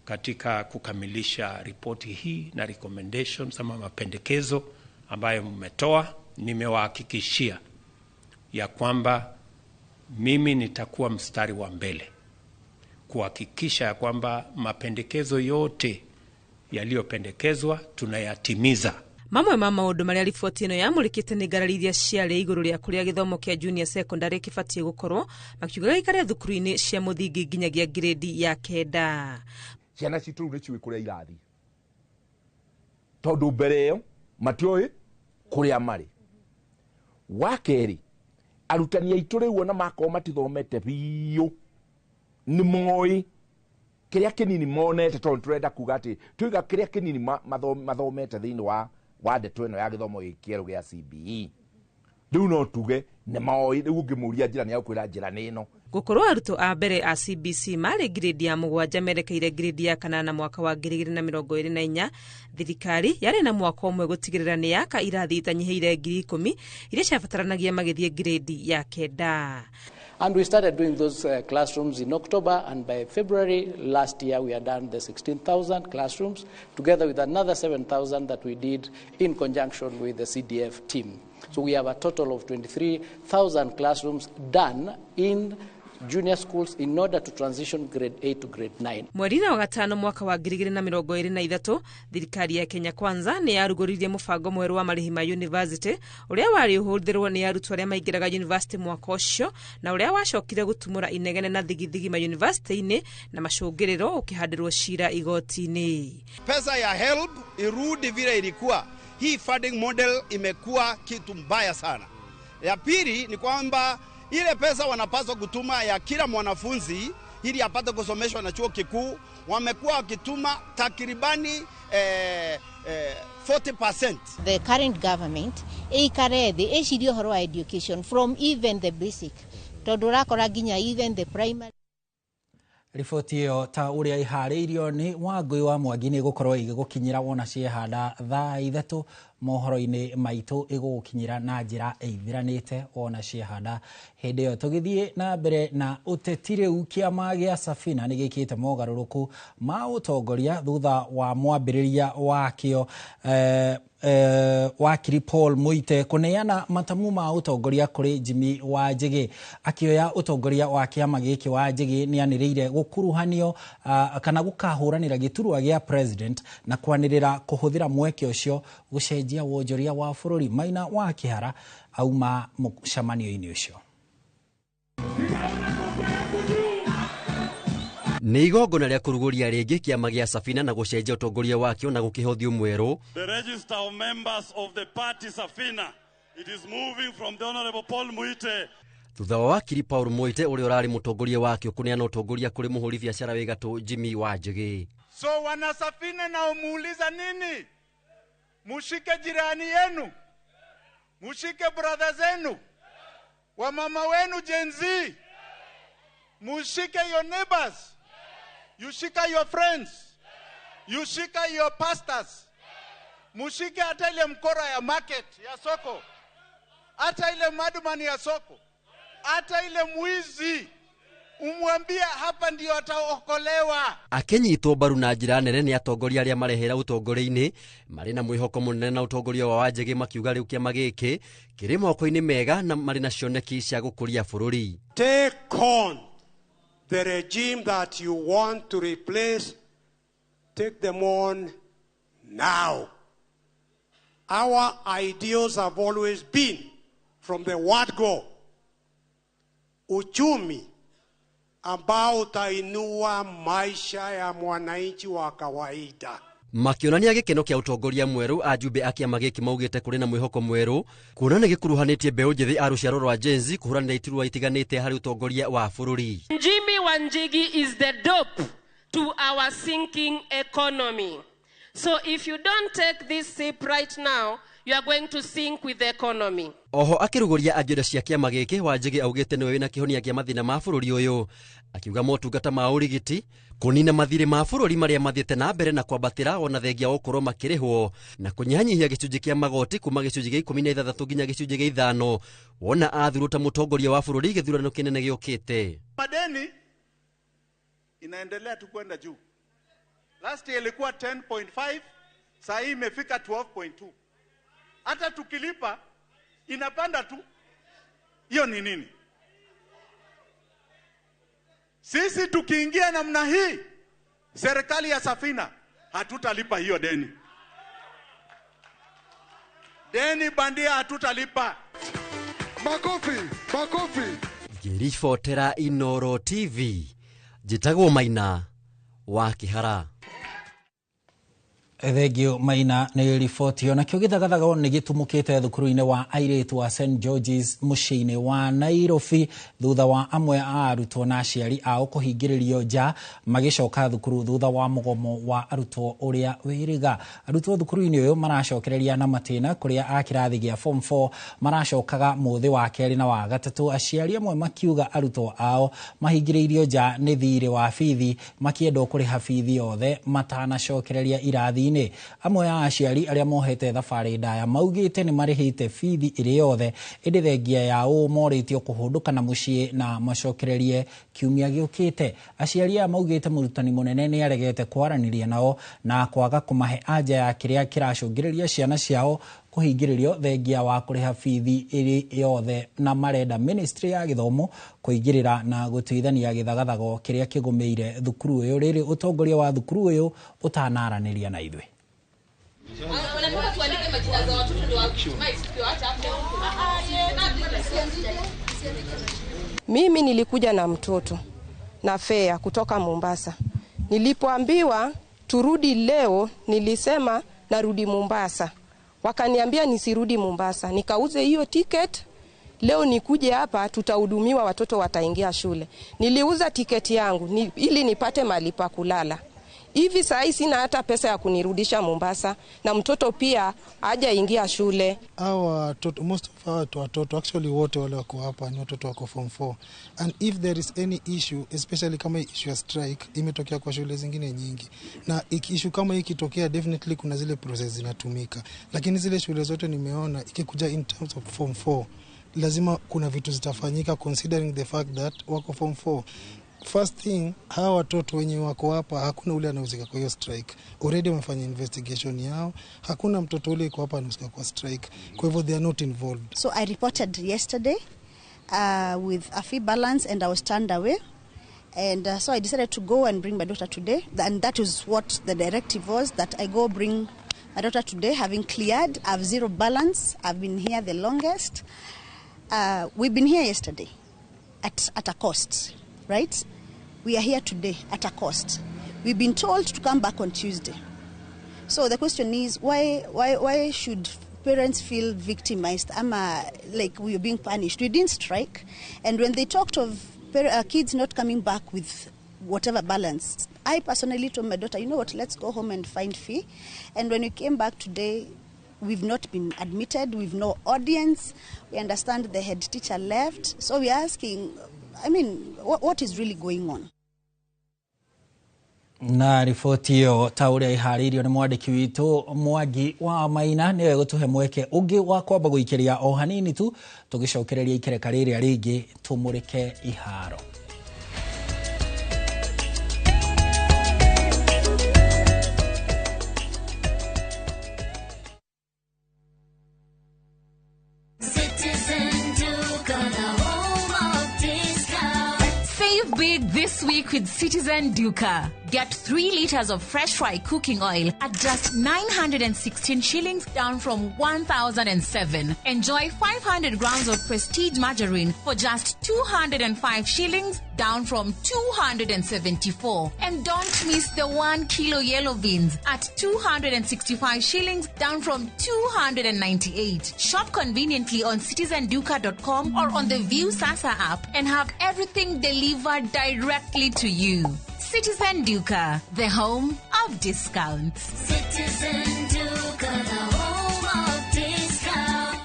katika kukamilisha ripoti hii na recommendations ama mapendekezo ambayo mmetoa, nimewahakikishia ya kwamba mimi nitakuwa mstari wa mbele kuhakikisha ya kwamba mapendekezo yote yaliyopendekezwa tunayatimiza. Mamwe ma maũndũ marĩa riboti ĩno yamũrĩkĩte nĩ ngarari iria ciarĩ igũrũ rĩa kũrĩa gĩthomo kĩa junior secondary kĩbatiĩ gũkorwo makiuga gĩikare thukuru-inĩ cia mũthingi nginyagia grade ya 9. Ciana citũ rĩu nĩciũĩ kũrĩa irathiĩ tondũ mbere ĩyo matiũĩ kũrĩa marĩ. Wa kerĩ, arutani aitũ rĩu ona makorwo matithomete biũ nĩ moĩ kĩrĩa kĩnini monete, tondũ tũrenda kuga atĩ tuiga kĩrĩa kĩnini mathomete thĩinĩ wa ndeto ĩno ya gĩthomo gĩkĩ kĩerũ gĩa CBE. Rĩu no tuge nĩ moĩ, rĩu ũngĩmũria njĩra nĩ agũkwĩra njĩra nĩ ĩno. Gũkorwo arutwo a mbere a CBC marĩ grade ya 7 merekeire grade ya 8 mwaka wa 2024, thirikari yarĩ na mwaka ũmwe gũtigĩrĩra nĩ yaka irathi itanyihĩire 10,000 iria ciabataranagia magĩthiĩ grade ya 9. And we started doing those classrooms in October, and by February last year we had done the 16,000 classrooms together with another 7,000 that we did in conjunction with the CDF team. So we have a total of 23,000 classrooms done in junior schools in order to transition grade 8 to grade 9. Mweri-inĩ wa 5 mwaka wa 2023 thirikari ya Kenya Kwanza nĩ yarugũririe mũbango mwerũ wa marĩhi ma university ũrĩa warĩ ũhũthĩrwo nĩ arutwo arĩa maingĩraga university mwaka ũcio na ũrĩa wacokire gũtumũra inegene na thigithigi ma university-inĩ na macũngĩrĩro ũkĩhandĩrwo cira igoti-inĩ. Pesa ya HELB irudi vile ilikuwa. Hii funding model imekuwa kitu mbaya sana. Ya pili ni kwamba ile pesa wanapaswa kutuma ya kila mwanafunzi ili apate kusomeshwa na chuo kikuu, wamekuwa wakituma takribani 40%. The current government ĩikare thĩ ĩcirie ũhoro wa education from even the basic, tondũ ũrakora nginya even the primary. Riboti ĩyo ta ũrĩa ĩharĩirio nĩ Wangũi wa Mwangi nĩ ĩgũkorwo ĩgĩgũkinyĩra wona ciehanda thaa 3 mohoro-inĩ maitũ, ĩgũgũkinyĩra na njĩra ĩithiranĩte wona ciehanda. Hĩndĩ ĩyo tũgĩthiĩ na mbere na ũteti, rĩu kĩama gĩa Safina nĩ gĩkĩte mogarũrũku ma ũtongoria thutha wa mwambĩrĩria wakĩo wakiri Paul Muite kũneana matamu ma ũtongoria kũrĩ Jimmy Wanjigi. Akĩoya ũtongoria wa kĩama gĩkĩ, Wanjigi nĩ anĩrĩire gũkuruhanio kana gũkahũranĩra gĩturwa gĩa president na kwanĩrĩra kũhũthĩra mweke ũcio gũcenjia wonjoria wa bũrũri. Maina wa Kĩhara auma mũcemanio-inĩ ũcio. Nĩ igongona rĩa kũrugũria rĩngĩ kĩama gĩa Safina na gũcenjia ũtongoria wakĩo na gũkĩhe ũthiũ mwerũ. The register of members of the party Safina, it is moving from the Honorable Paul Muite. Thutha wa wakiri Paul Muite ũrĩa ũrarĩ mũtongoria wakĩo kũneana ũtongoria kũrĩ mũhũri biacara wĩ gatũ Jimmy Wanjigi. So wana Safina na umuuliza nini? Mushike jirani yenu, mushike brother zenu, wamama wenu Gen Z, mushike your neighbors, you shika your friends, you shika your pastors, mushike hata ile mkora ya market ya soko, hata ile madman ya soko, hata ile mwizi, umwambie hapa ndio ataokolewa. Akĩnyitwo mbaru na njĩra nene nĩ atongoria arĩa marehera ũtongoria-inĩ marĩ na mwĩhoko mũnene na ũtongoria wa Wanjigi, makiuga rĩu kĩama gĩkĩ kĩrĩ moko-inĩ mega na marĩ na cioneki cia gũkũria bũrũri. Take on the regime that you want to replace, take them on now. Our ideals have always been, from the word go, uchumi ambao utainua maisha ya mwananchi wa kawaida. Makĩonania gĩkeno kĩa ũtongoria mwerũ, ajumbe a kĩama gĩkĩ maugĩte kũrĩ na mwĩhoko mwerũ kuona nĩ gĩkuruhanĩtie mbeũ njĩthĩ a rũciaro rwa Gen Z kũhũranĩra iturwa itiganĩte harĩ ũtongoria wa bũrũri. Jimmy Wanjigi is the dope to our sinking economy. So if you don't take this sip right now, you are going to sink with the economy. Oho akĩrugũria agenda cia kĩama gĩkĩ, Wanjigi augĩte nĩwe wĩna kĩhonia kĩa mathĩna ma bũrũri ũyũ, akiuga motungata ma ũrigiti, kũnina mathirĩ ma bũrũri marĩa mathiĩte na mbere na kwambatĩra ona thengia wa gũkorwo makĩrĩhwo, na kũnyihanyihia gĩcunjĩ kĩa magoti kuma gĩcunjĩ gĩa 16 nginya gĩcunjĩ gĩa 5 wona athurwo ta mũtongoria wa bũrũri gĩthurano kĩnene gĩũkĩte. Madeni inaendelea tu kwenda juu. Last year ilikuwa 10.5, saa hii imefika 12.2. Hata tukilipa inapanda tu. Hiyo ni nini? Sisi tukiingia namna hii, serikali ya Safina hatutalipa hiyo deni. Deni bandia hatutalipa. Makofi, makofi. Ngĩribotera Inoro TV, njĩtagwo Maina wa Kĩhara. Thengio Maina nĩ riboti. Onakĩo gĩthagathago nĩ gĩtumũkĩte thukuru-inĩ wa airĩtu wa St George's mũciĩ-inĩ wa Nairobi thutha wa amwe a arutwo na aciari ao kũhingĩrĩrio nja magĩcoka thukuru thutha wa mũgomo wa arutwo ũrĩa wĩrĩga. Arutwo thukuru-inĩ ũyũ maracokereria na matĩna kũrĩa a kĩrathi gĩa form 4 maracokaga mũthĩ wa kerĩ na wa gatatũ, aciari amwe makiuga arutwo ao mahingĩrĩirio nja nĩ thirĩ wa bithi makĩendwo kũrĩha bithi yothe matanacokereria irathi. Amwe a aciari arĩa mohete thabarĩ ndaya maugĩte nĩ marĩhĩte bithi ĩrĩ yothe, ĩndĩ thengia ya ũũ morĩtio kũhũndũka na mũciĩ na macokererie kiumia gĩũkĩte. Aciari aya maugĩte mũrutani mũnene nĩ aregete kwaranĩria nao na kwaga kũmahe anja ya kĩrĩa kĩracũngĩrĩria ciana ciao kũhingĩrĩrio thengia wa kũrĩha bithi ĩrĩ yothe, na marenda ministry ya gĩthomo kũingĩrĩra na gũtuithania gĩthagathago kĩrĩa kĩgũmĩire thukuru ũyũ rĩrĩ ũtongoria wa thukuru ũyũ ũtanaranĩria na ithuĩ. Mimi nilikuja na mtoto na fea kutoka Mombasa. Nilipoambiwa turudi leo, nilisema narudi Mombasa. Wakaniambia nisirudi Mombasa, nikauze hiyo ticket. Leo nikuje hapa tutahudumiwa, watoto wataingia shule. Niliuza tiketi yangu ili nipate mahali pa kulala. Hivi saa hii sina hata pesa ya kunirudisha Mombasa, na mtoto pia hajaingia shule. Hawa watoto, most of our watoto, actually wote wale wako hapa ni watoto wako form 4, and if there is any issue, especially kama hii issue ya strike imetokea kwa shule zingine nyingi, na issue kama hii ikitokea, definitely kuna zile process zinatumika, lakini zile shule zote nimeona ikikuja in terms of form 4, lazima kuna vitu zitafanyika considering the fact that wako form 4. First thing, hawa watoto wenye wako hapa, hakuna ule anahusika kwa hiyo strike. Already wamefanya investigation yao, hakuna mtoto ule yuko hapa anahusika kwa strike, kwa hivyo they are not involved. So I reported yesterday with a fee balance and I was turned away. And so I decided to go and bring my daughter today. And that is what the directive was, that I go bring my daughter today, having cleared. I have zero balance. I've been here the longest. We've been here yesterday at a cost, right? We are here today at a cost. We've been told to come back on Tuesday. So the question is, why should parents feel victimized? Like we are being punished. We didn't strike. And when they talked of kids not coming back with whatever balance, I personally told my daughter, you know what, let's go home and find fee. And when we came back today, we've not been admitted, we've no audience. We understand the head teacher left. So we're asking, I mean, what is really going on? Na riboti ĩyo ta ũrĩa ĩharĩirio nĩ mwandĩki witũ Mwangi wa Maina, nĩwe gũtũhe mweke ũngĩ wa kwamba gũikĩria o hanini tu tũgĩcokereria ikereka rĩrĩa rĩngĩ tũmũrĩke iharo. Citizen Duka, the home of discount. Save big this week with Citizen Duka. Get 3 liters of fresh fry cooking oil at just 916 shillings, down from 1,007. Enjoy 500 grams of Prestige margarine for just 205 shillings, down from 274. And don't miss the 1 kilo yellow beans at 265 shillings, down from 298. Shop conveniently on citizenduka.com or on the View Sasa app and have everything delivered directly to you. Citizen Duka, the home of discounts. Citizen Duka, the home of discounts.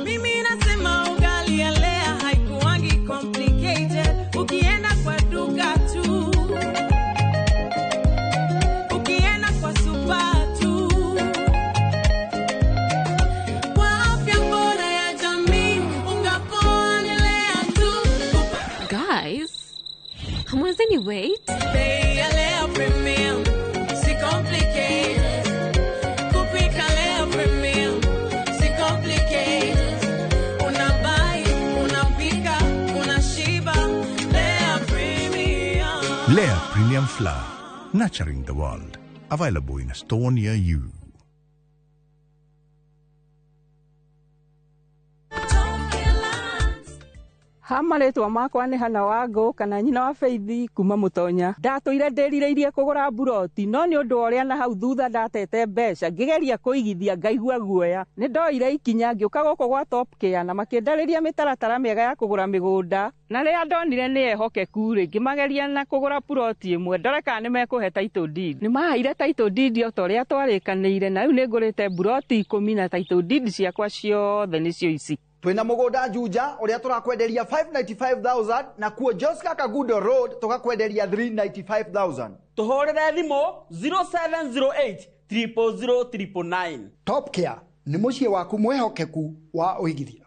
Mimi nasema ugali ya Lea haikuangi complicated. Ukienda kwa duka tu, ukienda kwa super tu. Kwa afya bora ya jamii, unga poa ni Lea tu. Guys, hamwezeni wait? Bei ya Lea Premium, si complicated. Kupika Lea Premium, si complicated. Unabuy, unapika, unashiba. Lea Premium. Lea Premium Flour, nurturing the world. Available in a store near you. Ha marĩtwa makwa nĩ Hana Wangũ kana nyina wa Faithi kuma Mũtonya. Ndatũire ndĩrirĩirie kũgũra mburoti, no nĩ ũndũ wa ũrĩa na hau thutha ndatete mbeca ngĩgeria kũigithia ngaigua guoya. Nĩ ndoire ikinya ngĩũka gũkũ gwa Top Care na makĩndarĩria mĩtaratara mĩega ya kũgũra mĩgũnda, na rĩrĩa ndonire nĩ ehokeku rĩ, ngĩmageria na kũgũra puroti ĩmwe ndore kana nĩ mekũhe title deed. Nĩ maheire title deed o ta ũrĩa twarĩkanĩire, na rĩu nĩ ngũrĩte mburoti 10 na title deed ciakwa ciothe nĩcio ici. Twina mugunda Juja uria turakwenderia 595,000 na kuo Joska Kagudo Road tukakwenderia 395,000. Tuhurire thimu 0708 000 999. Top Care ni muciĩ waku mwihokeku wa uigithia.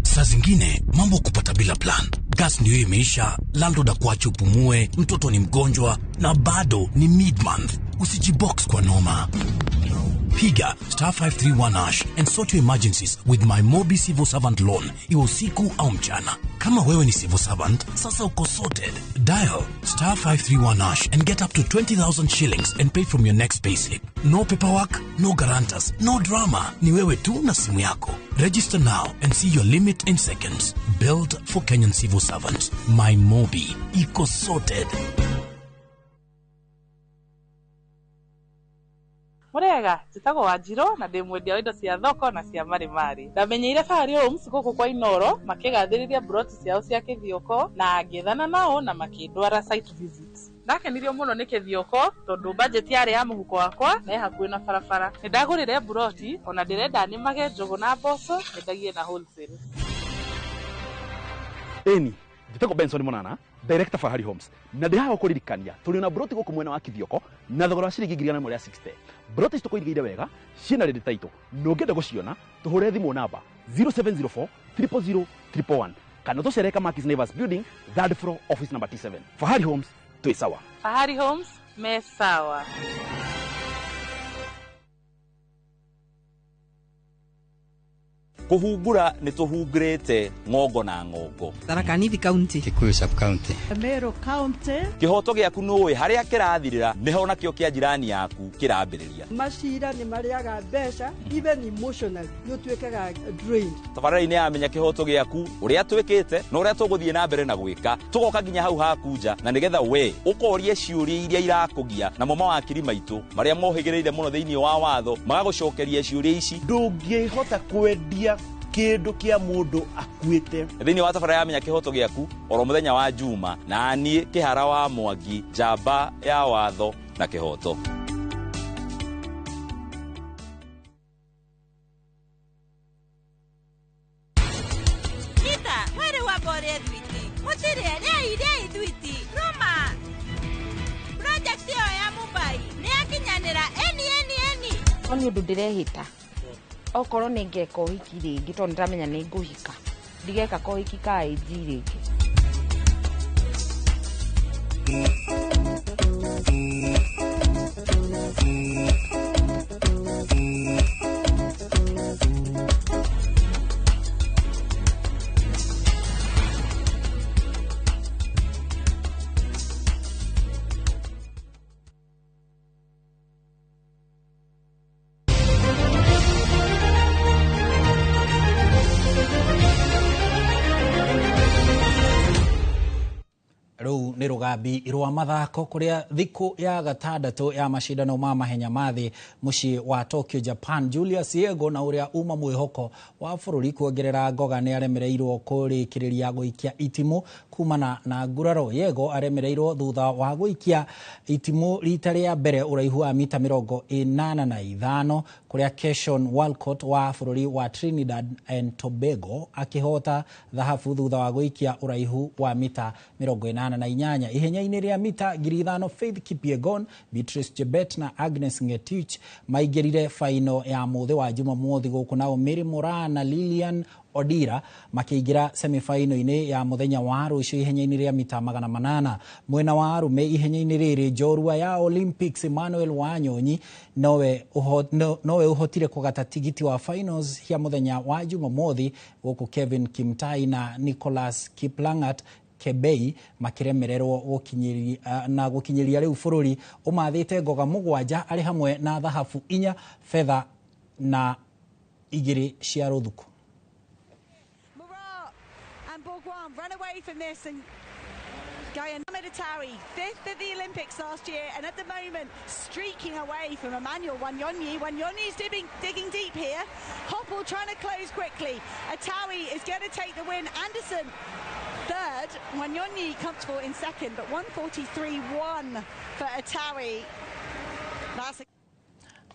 Saa zingine mambo kupata bila plan. Gas ndio imeisha, landlord akuache upumue, mtoto ni mgonjwa na bado ni mid-month. Usijibox kwa noma. Piga star 531 hash and sort your emergencies with my Mobi Civil Servant Loan, iwe usiku au mchana. Kama wewe ni civil servant, sasa uko sorted. Dial star 531 hash and get up to 20,000 shillings and pay from your next payslip. No paperwork, no guarantors, no drama. Ni wewe tu na simu yako. Register now and see your limit in seconds. Built for Kenyan civil servants. My Mobi. Iko sorted. Mũrega, njĩtagwo Wanjirũ na ndĩ mwendia wa indo cia thoko na cia marimari. Ndamenyeire Fahari Homes gũkũ kwa Inoro makĩgathĩrĩria mburoti ciao cia Kĩthioko na ngĩethana nao na makĩndwara site visit. Ndakenirio mũno nĩ Kĩthioko tondũ budget yarĩ ya mũhuko wakwa na ĩ hakuhĩ na barabara. Nĩ ndagũrire mburoti ona ndĩrenda nĩmage njũgũ na mboco nyendagie na wholesale. Ĩni njĩtagwo Benson Monana, director Fahari Homes, na ndĩ haha gũkũririkania tũrĩ na broti gũkũ mwena wa Kithioko na thogora wa ciringi 160,000. Broti ici tũkũirigĩire wega ciĩna ready title, na ũngĩenda gũciona tũhũre thimũ namba 0704 000 111 kana tũcere Kamakis Naivas Building, third floor, office number T7. Fahari Homes, twĩ sawa. Fahari Homes me sawa. Kũhungura nĩ tũhungurĩte ng'ongo na ng'ongo. Tharaka Nithi County, Kikuyu sub county, Meru County. Kĩhoto gĩaku nũĩ harĩa kĩrathirĩra nĩho nakĩo kĩa jirani yaku kĩrambĩrĩria. Macira nĩ marĩaga mbeca, even emotionally nĩ ũtuĩkaga drained. Tabarĩra-inĩ ya Menya Kĩhoto Gĩaku, ũrĩa twĩkĩte na ũrĩa tũgũthiĩ na mbere na gwĩka, tũgoka nginya hau haku nja na nĩgetha we ũkorie ciũria iria irakũgia, namo mawakiri maitũ marĩa mohĩgĩrĩire mũno thĩinĩ wa watho magagũcokeria ciũria ici. Ndũngĩhota kwendia kĩndũ kĩa mũndũ akuĩte. Thĩinĩ wa tabarĩra ya Menya Kĩhoto Gĩaku oro mũthenya wa Juma, na niĩ Kĩhara wa Mwangi, njamba ya watho na kĩhoto. Nita, were wa bore thwiti. Mũtirĩ rĩai rĩai thwiti. Roma. Project ĩyo ya Mumbai nĩ yakinyanĩra eni eni eni. No nĩ ũndũ ndĩrehĩta. Okorwo nĩ ngeka ũhiki rĩngĩ tondũ nĩndamenya nĩ ngũhika, ndigeka kohiki ka AG rĩngĩ. Rũu nĩ rũgambi rwa mathako kũrĩa thikũ ya gatandatũ ya macindano ma mahenya ma thĩ mũciĩ wa Tokyo, Japan. Julius Yego na ũrĩa uma mwĩhoko wa bũrũri kuongerera ngoga nĩ aremereirwo kũrĩkĩrĩria gũikia itimũ kumana na nguraro. Yego aremereirwo thutha wa gũikia itimũ rita rĩa mbere ũraihu wa mita 85 kũrĩa Keshon Walcott wa bũrũri wa Trinidad and Tobago akĩhota thahabu thutha wa gũikia ũraihu wa mita 88. Ihenya-inĩ rĩa mita 5,000 Faith Kipyegon, Beatrice Chebet na Agnes Ngetich maingĩrire faino ya mũthĩ wa Jumamothi gũkũ, nao Mary Moraa na Lilian Odira makĩingĩra semifinal-inĩ ya mũthenya wa rũciũ ihenya-inĩ rĩa mita 800. Mwena wa arũme ihenya-inĩ rĩrĩ njorua ya Olympics Emmanuel Wanyonyi nowe ũhotire kũgata tigiti wa finals ya mũthenya wa Jumamothi gũkũ Kevin Kimtai na Nicholas Kiplangat Kebei makiremererwo na gũkinyĩria rĩu bũrũri ũmathĩte ngoga 7 arĩ hamwe na thahabu 4, fedha na 2 cia rũthuku. And Bourgoin run away from this, and Gaia Meditari, 5th at the Olympics last year, and at the moment streaking away from Emmanuel Wanyonyi. Wanyonyi's digging deep here. Hoppel trying to close quickly. Atawi is going to take the win. Anderson third, Wanyonyi comfortable in second, but 1:43.1 for Atawi. That's a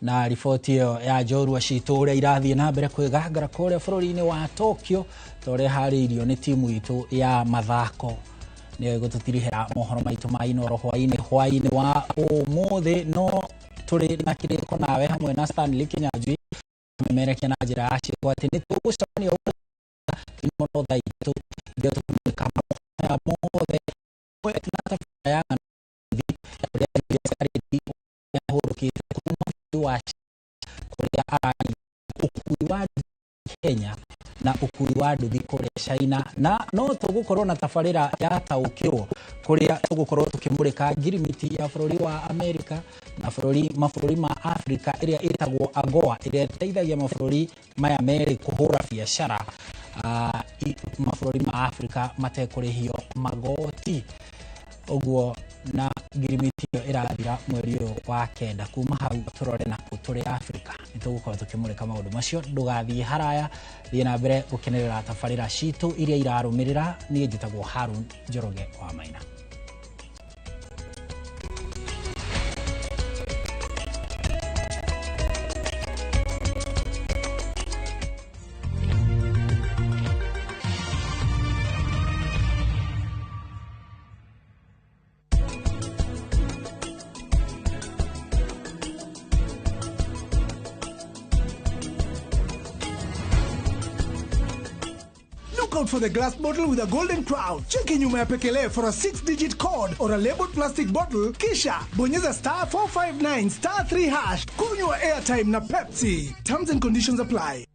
na riboti ĩyo ya njorua citũ ũrĩa irathiĩ na mbere kwĩgangara kũrĩa bũrũri-inĩ wa Tokyo ta ũrĩa harĩirio nĩ timu itũ ya mathako nĩyo ĩgũtũtirihĩra mohoro maitũ ma Inoro hwaĩ-inĩ wa ũmũthĩ. No tũrĩ na kĩrĩko nawe hamwe na Stanley Kinyanjui memerekia na njĩra ya ciĩko atĩ nĩ tũgũcemania mũno thaa ithatũ iria tũkũmũrĩka mothe na tabarĩra ya ng'ano ũrĩa Julius Karĩti ahũrũkĩte kuma wa kũrĩa ararĩ ũkui wa Kenya na ũkui wa nduthi kũrĩa China, na no tũgũkorwo na tabarĩra ya taũkĩrwo kũrĩa tũgũkorwo tũkĩmũrĩka ngirimiti ya bũrũri wa Amerika na mabũrũri ma Afrika ĩrĩa ĩtagwo AGOA ĩrĩa ĩteithagia mabũrũri maya merĩ kũhũra biacara mabũrũri ma Afrika matekũrĩhio magoti. Ũguo Na ngirimiti ĩyo ĩrathira mweri ũyũ wa 9. Kuma hau tũrore na kũ tũrĩ Afrika. Nĩ tũgũkorwo tũkĩmũrĩka maũndũ macio. Ndũgathiĩ haraya, thiĩ na mbere gũkenerera tabarĩra citũ iria irarũmĩrĩra. Niĩ njĩtagwo Harun Njoroge wa Maina. Look out for the glass bottle with a golden crown. Cheki nyuma ya pekele for a 6-digit code or a labeled plastic bottle. Kisha bonyeza star 459 star 3 hash. Kunywa airtime na Pepsi. Terms and conditions apply.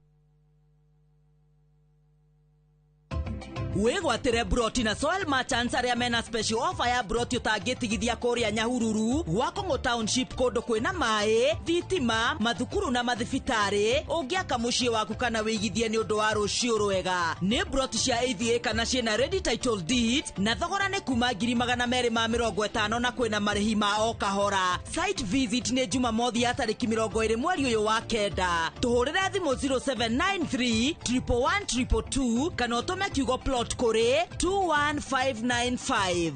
Wĩgwatĩre broti na Soil Merchants arĩa mena special offer ya broti ũtangĩtigithia kũrĩa Nyahururu, Gwakũng'ũ Township, kũndũ kwĩna maĩ, thitima, mathukuru na mathibitarĩ. Ũngĩaka mũciĩ waku kana wĩigithie nĩ ũndũ wa rũciũ rwega. Nĩ broti cia AVA kana ciĩna ready title deed na thogora nĩ kuma 250,000 na kwĩna marĩhi ma o kahora. Site visit nĩ Jumamothi ya tarĩki 20 mweri ũyũ wa 9. Tũhũrĩre thimũ 0793 111 222 kana ũtũme kiugo plot kũrĩ 21595.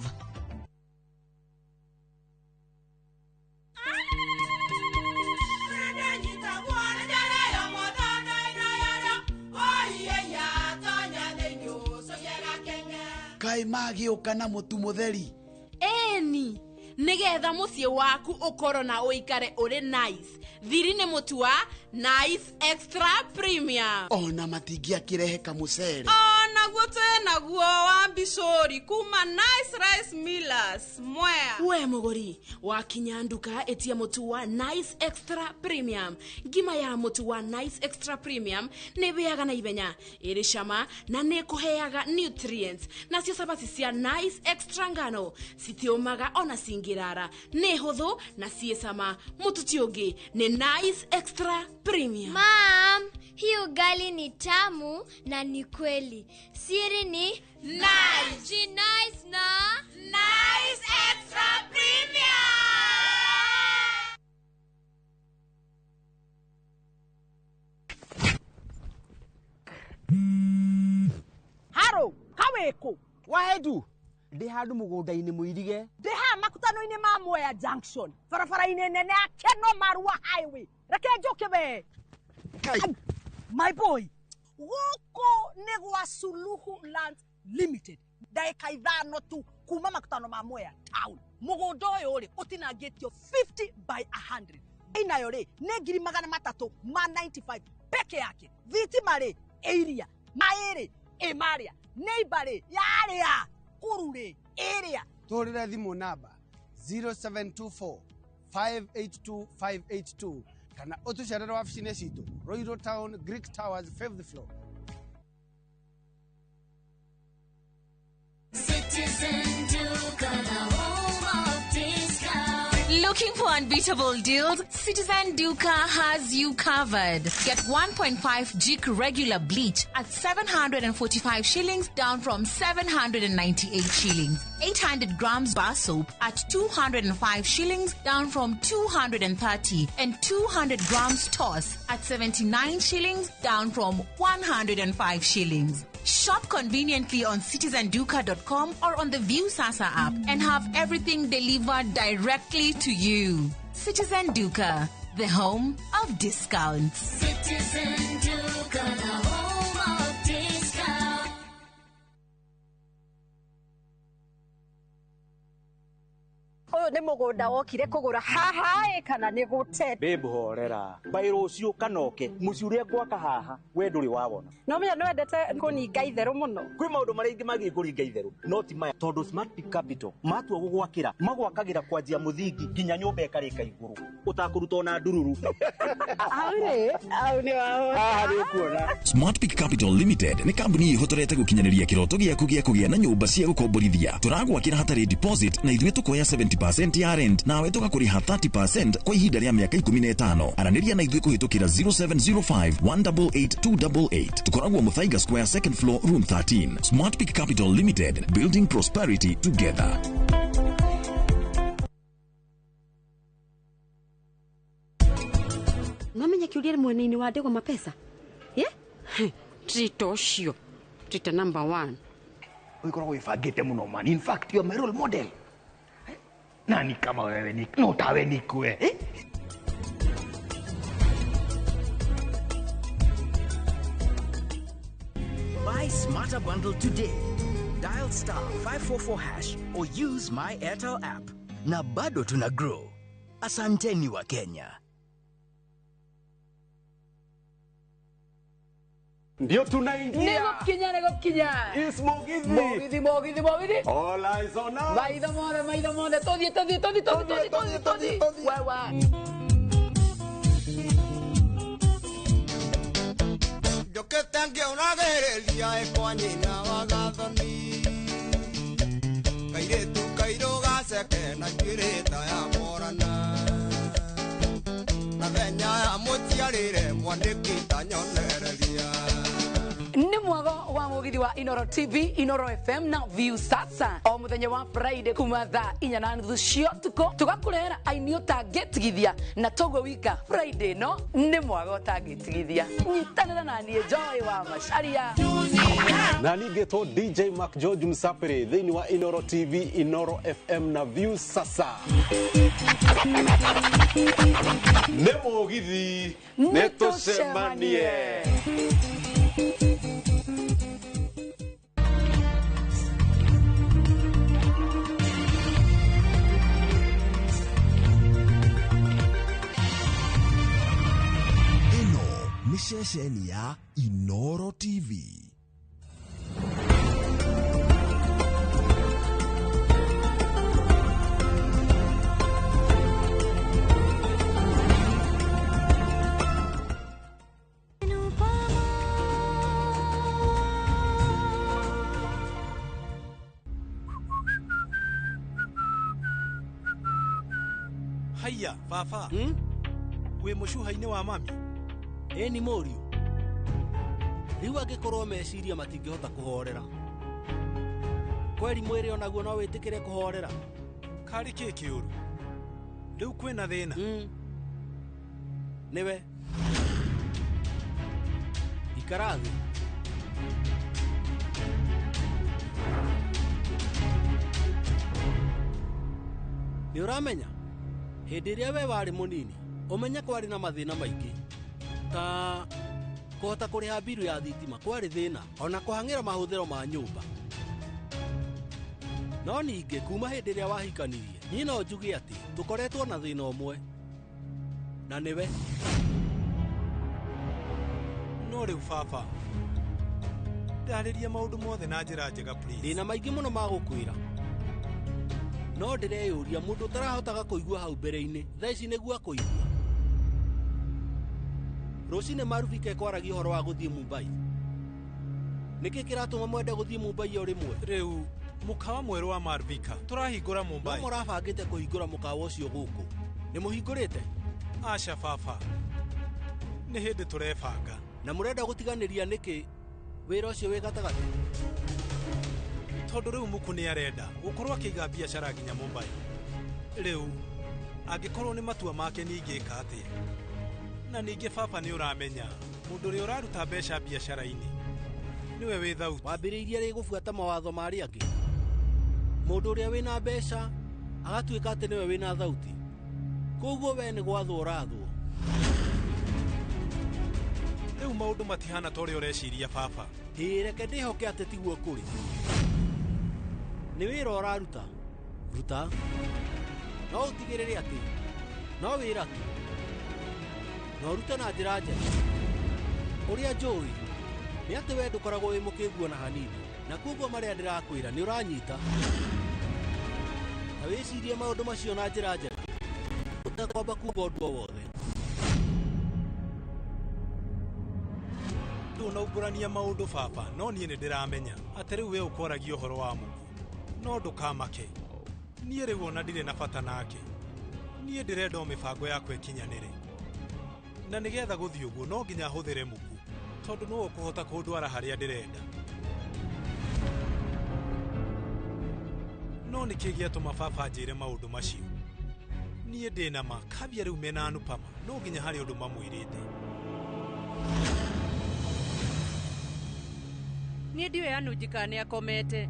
Kaĩ magĩũka na mũtu mũtheri? Ĩni, nĩgetha mũciĩ waku ũkorwo na ũikare ũrĩ nice. Thiri nĩ mũtu wa Nice Extra Premium. Ona matingĩakĩrehe kamũcere. Onaguo twĩnaguo wa mbicũri kuma Nice Rice Millers Mwea. We mũgũri wakinya nduka ĩtia mũtu wa Nice Extra Premium. Ngima ya mũtu wa Nice Extra Premium nĩ ĩhĩaga na ihenya, ĩrĩ cama na nĩ ĩkũheaga nutrients. Nacio cabaci cia Nice Extra ngano citiũmaga ona cingĩrara, nĩ hũthũ na ciĩ cama. Mũtu ti ũngĩ nĩ Nice Extra Premium. Mom, hii ugali ni tamu na ni kweli. Siri ni Nice. Nice na Nice Extra Premium. Haro, kaweko. Waedu. Ndĩ handũ mũgũnda-inĩ mũirige. Ndĩ haha makutano-inĩ ma Mwea Junction, barabara-inĩ nene ya Keno Marua Highway. Reke njũke we. My boy, gũkũ nĩ gwa Suluhu Land Limited. Ndagĩka 5 tu kuma makutano ma Mwea Town. Mũgũnda ũyũ rĩ ũtinangĩtio 50 by 100. Inayo rĩ nĩ 395,000 peke yake. Thitima rĩ ĩiria, maĩ rĩ ĩmarĩa, neighbor rĩ yarĩa, kuru rĩ ĩrĩa. Tũhũrĩre thimũ namba 0724 582 582 kana ũtũcerere wabici-inĩ citũ Royal Town, Greek Towers, 5th floor. Citizen Duka, the home of discount. Looking for unbeatable deals? Citizen Duka has you covered. Get 1.5 Jik regular bleach at 745 shillings, down from 798 shillings. 800 grams bar soap at 205 shillings, down from 230, and 200 grams toss at 79 shillings, down from 105 shillings. Shop conveniently on citizenduka.com or on the Viusasa app and have everything delivered directly to you. Citizen Duka, the home of discounts. Citizen Duka, the home of discounts. Ũyũ nĩ mũgũnda wokire kũgũra haha ĩ kana nĩ gũte. Babe horera mbaĩ rũciũ kanoke mũciĩ ũrĩa ngwaka haha we ndũrĩ wawona. No menya nĩ wendete kũninga itherũ mũno. Kwĩ maũndũ marĩa ingĩ magĩ kũringa itherũ no ti maya, tondũ Smart Peak Capital matua gũgwakĩra magwakagĩra kwanjia mũthingi nginya nyũmba ĩkarĩka igũrũ ũtakũruta ona ndururu. Hau rĩ, hau nĩ wahota. Haha nĩ ũkuona. Smart Peak Capital Limited nĩ kambuni ĩhotorete gũkinyanĩria kĩroto gĩaku gĩa kũgĩa na nyũmba cia gũkomborithia. Tũragwakĩra hatarĩ deposit na ithuĩ tũkoya 70% ya rent nawe tũgakũrĩha 30% kwa ihinda rĩa mĩaka 15. Aranĩria na ithuĩ kũhĩtũkĩra 0705 188 288. Tũkoragwo Muthaiga Square, second floor, room 13. Smart Peak Capital Limited, building prosperity together. Ũkĩũria mwena-inĩ wa ndegwa mapesa. Yeah? Trita ũcio. Trita number 1. Ũgĩkoragwo wĩbangĩte mũno man. In fact, you are my role model. Nani kama wewe ni no tawe nikue. Eh? Buy Smarter Bundle today. Dial star 544 hash or use my Airtel app. Na bado tuna grow. Asanteni wa Kenya. Ndio tunaingia. Nĩgũkinya nĩgũkinya. Is Mugithi. Mugithi Mugithi Mugithi. All eyes on us. Maitho mothe maitho mothe tũthiĩ tũthiĩ tũthiĩ tũthiĩ tũthiĩ tũthiĩ tũthiĩ. Wewe. Njũkĩte ngĩũragĩrĩria ĩ kwa nyina wa Gathoni kairĩtu kairũ gaceke na njuĩrĩ ta ya Morana na thenya ya mũciarĩre mwandĩki ta nyonereria. Nĩ mwago wa mugithi wa Inoro TV, Inoro FM na View Sasa o muthenya wa Friday kuma thaa 4:30 cia ũtukũ tũgakũrehera aini ũtangĩtigithia na toguo wika Friday no nĩ mwago ũtangĩtigithia. Nyitanĩra na niĩ Joy wa Macharia na ningĩtwo DJ Mark George Msafiri thĩinĩ wa Inoro TV, Inoro FM na View Sasa. Nĩ mũgithi nĩ tũcemanie. Ĩno nĩ ceceni ya Inoro TV. Haiya baba, wĩ mũcuha-inĩ wa mami? Ĩni mũriũ, rĩu angĩkorwo meciria matingĩhota kũhorera kweri mwĩrĩ onaguo no wĩtĩkĩre kũhorera. Karĩ kĩ kĩũru rĩu kwĩna thĩna? Nĩwe ikara thĩ. Nĩ ũramenya hĩndĩ ĩrĩa we warĩ mũnini ũmenye kwarĩ na mathĩna maingĩ ta kũhota kũrĩha mbiru ya thitima kwarĩ thĩna ona kũhang'ĩra mahũthĩro ma nyũmba. No ningĩ kuma hĩndĩ ĩrĩa wahikanirie niĩ no njuge atĩ tũkoretwo na thĩna ũmwe na nĩwe. No rĩu baba, ndarĩria maũndũ mothe na njĩra njega please. Ndĩna maingĩ mũno ma gũkwĩra no ndĩreyũria mũndũ ũtarahotaga kũigua hau mbere-inĩ thaa ici nĩguo akũigua. Rũcinĩ Marufika ĩkwaragia ũhoro wa gũthiĩ Mumbai. Nĩkĩ kĩratũma mwende gũthiĩ Mumbai o rĩmwe? Rĩu mũkawa mwerũ wa Marufika tũrahingũra Mumbai. No mũrabangĩte kũhingũra mũkawa ũcio gũkũ. Nĩ mũhingũrĩte? Aca baba, nĩ hĩndĩ tũrebanga. Na mũrenda gũtiganĩria nĩkĩ wĩra ũcio wĩ gatagatĩ? Tondũ rĩu Muku nĩ arenda gũkorwo akĩiga biacara nginya Mumbai. Rĩu angĩkorwo nĩ matua make ningĩka atĩa? Na ningĩ baba nĩ ũramenya mũndũ ũrĩa ũraruta mbeca biacara-inĩ nĩwe wĩ thauti. Wambĩrĩirie rĩ gũbuata mawatho ma arĩa angĩ? Mũndũ ũrĩa wĩna mbeca agatuĩka atĩ nĩwe wĩna thauti, koguo we nĩ gwathwo ũrathwo. Rĩu maũndũ matihana ta ũrĩa ũreciria baba. Ĩĩ reke ndĩhoke atĩ tiguo kũrĩ. Nĩ wĩra ũraruta ruta, no ũtigĩrĩre atĩ no wĩra tu na ũrute na njĩra njega. Ũrĩa njũĩ nĩ atĩ we ndũkoragwo wĩ mũkĩgu ona hanini, na koguo marĩa ndĩrakwĩra nĩ ũranyita. Ta wĩcirie maũndũ macio na njĩra njega ũtekwamba kuga ũndũ o wothe. Ndũnaumbũrania maũndũ baba, no niĩ nĩ ndĩramenya atĩ rĩu we ũkwaragia ũhoro wa Muku. No ndũkamake, niĩ rĩu ona ndirĩ na bata nake. Niĩ ndĩrenda o mĩbango yakwa ĩkinyanĩre, na nĩgetha gũthiĩ ũguo no nginya hũthĩre Muku tondũ nĩwe ũkũhota kũndwara harĩa ndĩrenda. No nĩkĩ gĩatũma baba anjĩre maũndũ macio? Niĩ ndĩna ma Kavya rĩu mena Anupama no nginya harĩ ũndũ mamwĩrĩte. Niĩ ndiũĩ Anuji kana nĩ akomete.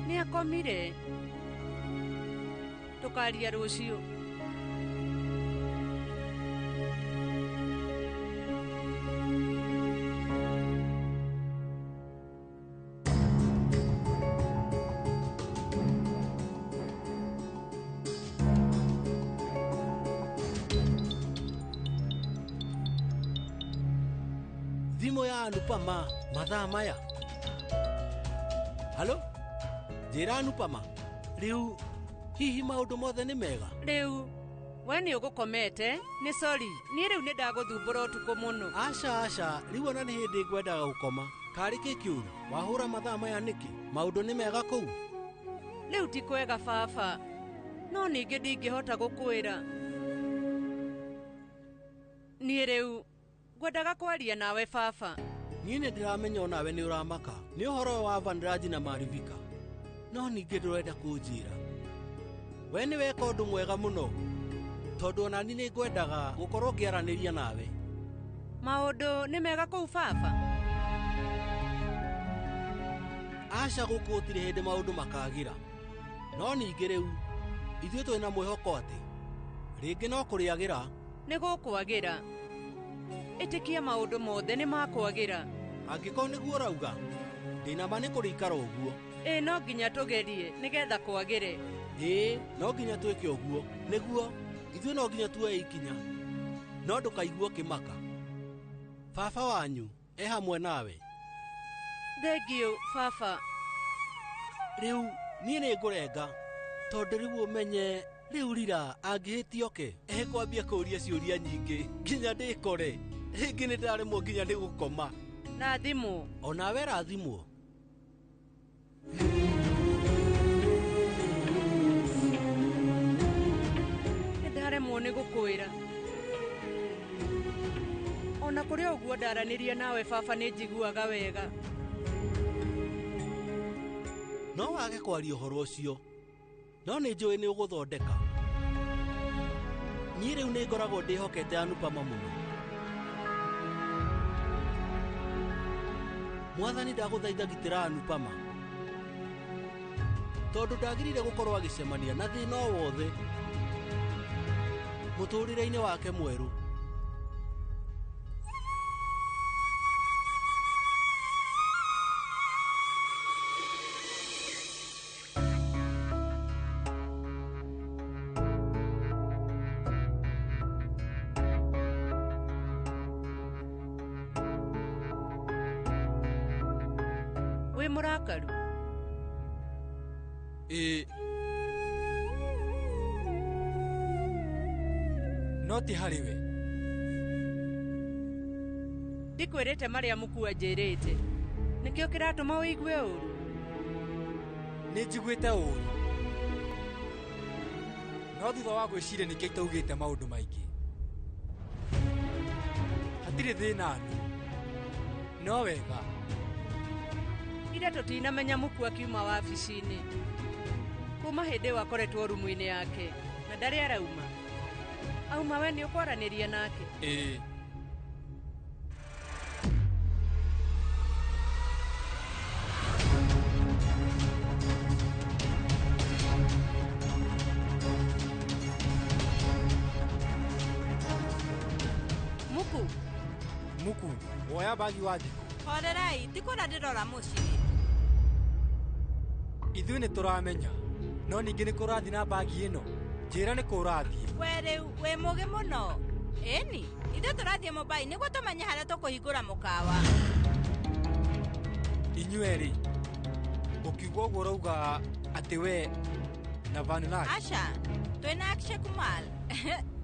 Nĩ akomire. Tũkaria rũciũ. Thimũ ya Anupama mathaa maya. Halo, njĩra Anupama, rĩu hihi maũndũ mothe nĩ mega? Rĩu we nĩ ũgũkomete? Nĩ sorry, niĩ rĩu nĩ ndagũthumbũra ũtukũ mũno. Aca aca, rĩu ona nĩ hĩndĩ ngwendaga gũkoma. Karĩ kĩ kĩũru? Wahũra mathaa maya nĩkĩ? Maũndũ nĩ mega kũu? Rĩu ti kwega baba, no ningĩ ndingĩhota gũkwĩra. Niĩ rĩu ngwendaga kwaria nawe baba. Niĩ nĩ ndĩramenya onawe nĩ ũramaka nĩ ũhoro ũyũ wa Vaniraji na Marivika, no ningĩ ndũrenda kũnjĩra. We nĩ weka ũndũ mwega mũno, tondũ onani nĩ ngwendaga gũkorwo ngĩaranĩria nawe. Maũndũ nĩ mega kũu baba? Aca, gũkũ gũtirĩ hĩndĩ maũndũ makagĩra. No ningĩ rĩu ithuĩ twĩna mwĩhoko atĩ rĩngĩ no kũrĩagĩra. Nĩ gũkwagĩra. Ĩtĩkia maũndũ mothe nĩ makwagĩra. Angĩkorwo nĩguo ũrauga, ndĩna ma nĩ kũrĩikara ũguo. Ĩĩ, no nginya tũgerie nĩgetha kwagĩre. Ĩĩ, no nginya twĩke ũguo. Nĩguo ithuĩ no nginya tuoe ikinya, no ndũkaigue ũkĩmaka. Baba wanyu e hamwe nawe. Thengiũ baba. Rĩu niĩ nĩ ngũrenga, tondũ rĩu ũmenye rĩu Rira angĩhĩtia oke ekwambia kũũria ciũria nyingĩ nginya ndĩkore. Rĩngĩ nĩ ndaremwo nginya nĩ gũkoma. Rathimwo. Onawe rathimwo. Nĩ ndaremwo nĩ gũkwĩra. Ona kũrĩ ũguo ndaranĩria nawe baba nĩ njiguaga wega. No wage kwaria ũhoro ũcio, no nĩ njũĩ nĩ ũgũthondeka. Niĩ rĩu nĩ ngoragwo ndĩhokete Anupama mũno. Mwathani ndagũthaitha gitĩra Anupama, tondũ ndagĩrĩire gũkorwo agĩcemania na thĩna o wothe mũtũũrĩre-inĩ wake mwerũ. Wĩ mũrakaru? Ĩĩ. No ti harĩ we. Ndikwĩrĩte marĩa mũkuu anjĩrĩte. Nĩkĩo kĩratũma ũigue ũru? Nĩ njiguĩte ũru, no thutha wa gwĩciria nĩkĩo itaugĩte maũndũ maingĩ. Hatirĩ thĩna Anu, no wega. Ira tũtinamenya mũkuu akiuma wabici-inĩ. Kuma hĩndĩ ĩyo akoretwo rumu-inĩ yake na ndarĩ arauma. Auma we nĩ ũkwaranĩria nake? Ĩĩ. Muku. Muku, woya bagi wa thikũ. Horerai, ti kũrĩa ndĩrora mũciĩ. Ithuĩ nĩ tũramenya, no ningĩ nĩ kũrathiĩ na bagi ĩno. Njĩra nĩ kũ ũrathiĩ. We rĩu wĩ mũgĩ mũno. Ĩni, ithuĩ tũrathiĩ Mumbai nĩguo tũmenye harĩa tũkũhingũra mũkawa. Inyuĩ erĩ, ũkiuga ũguo ũrauga atĩ we na Vaniraj? Aca, twĩna Akshay Kumar.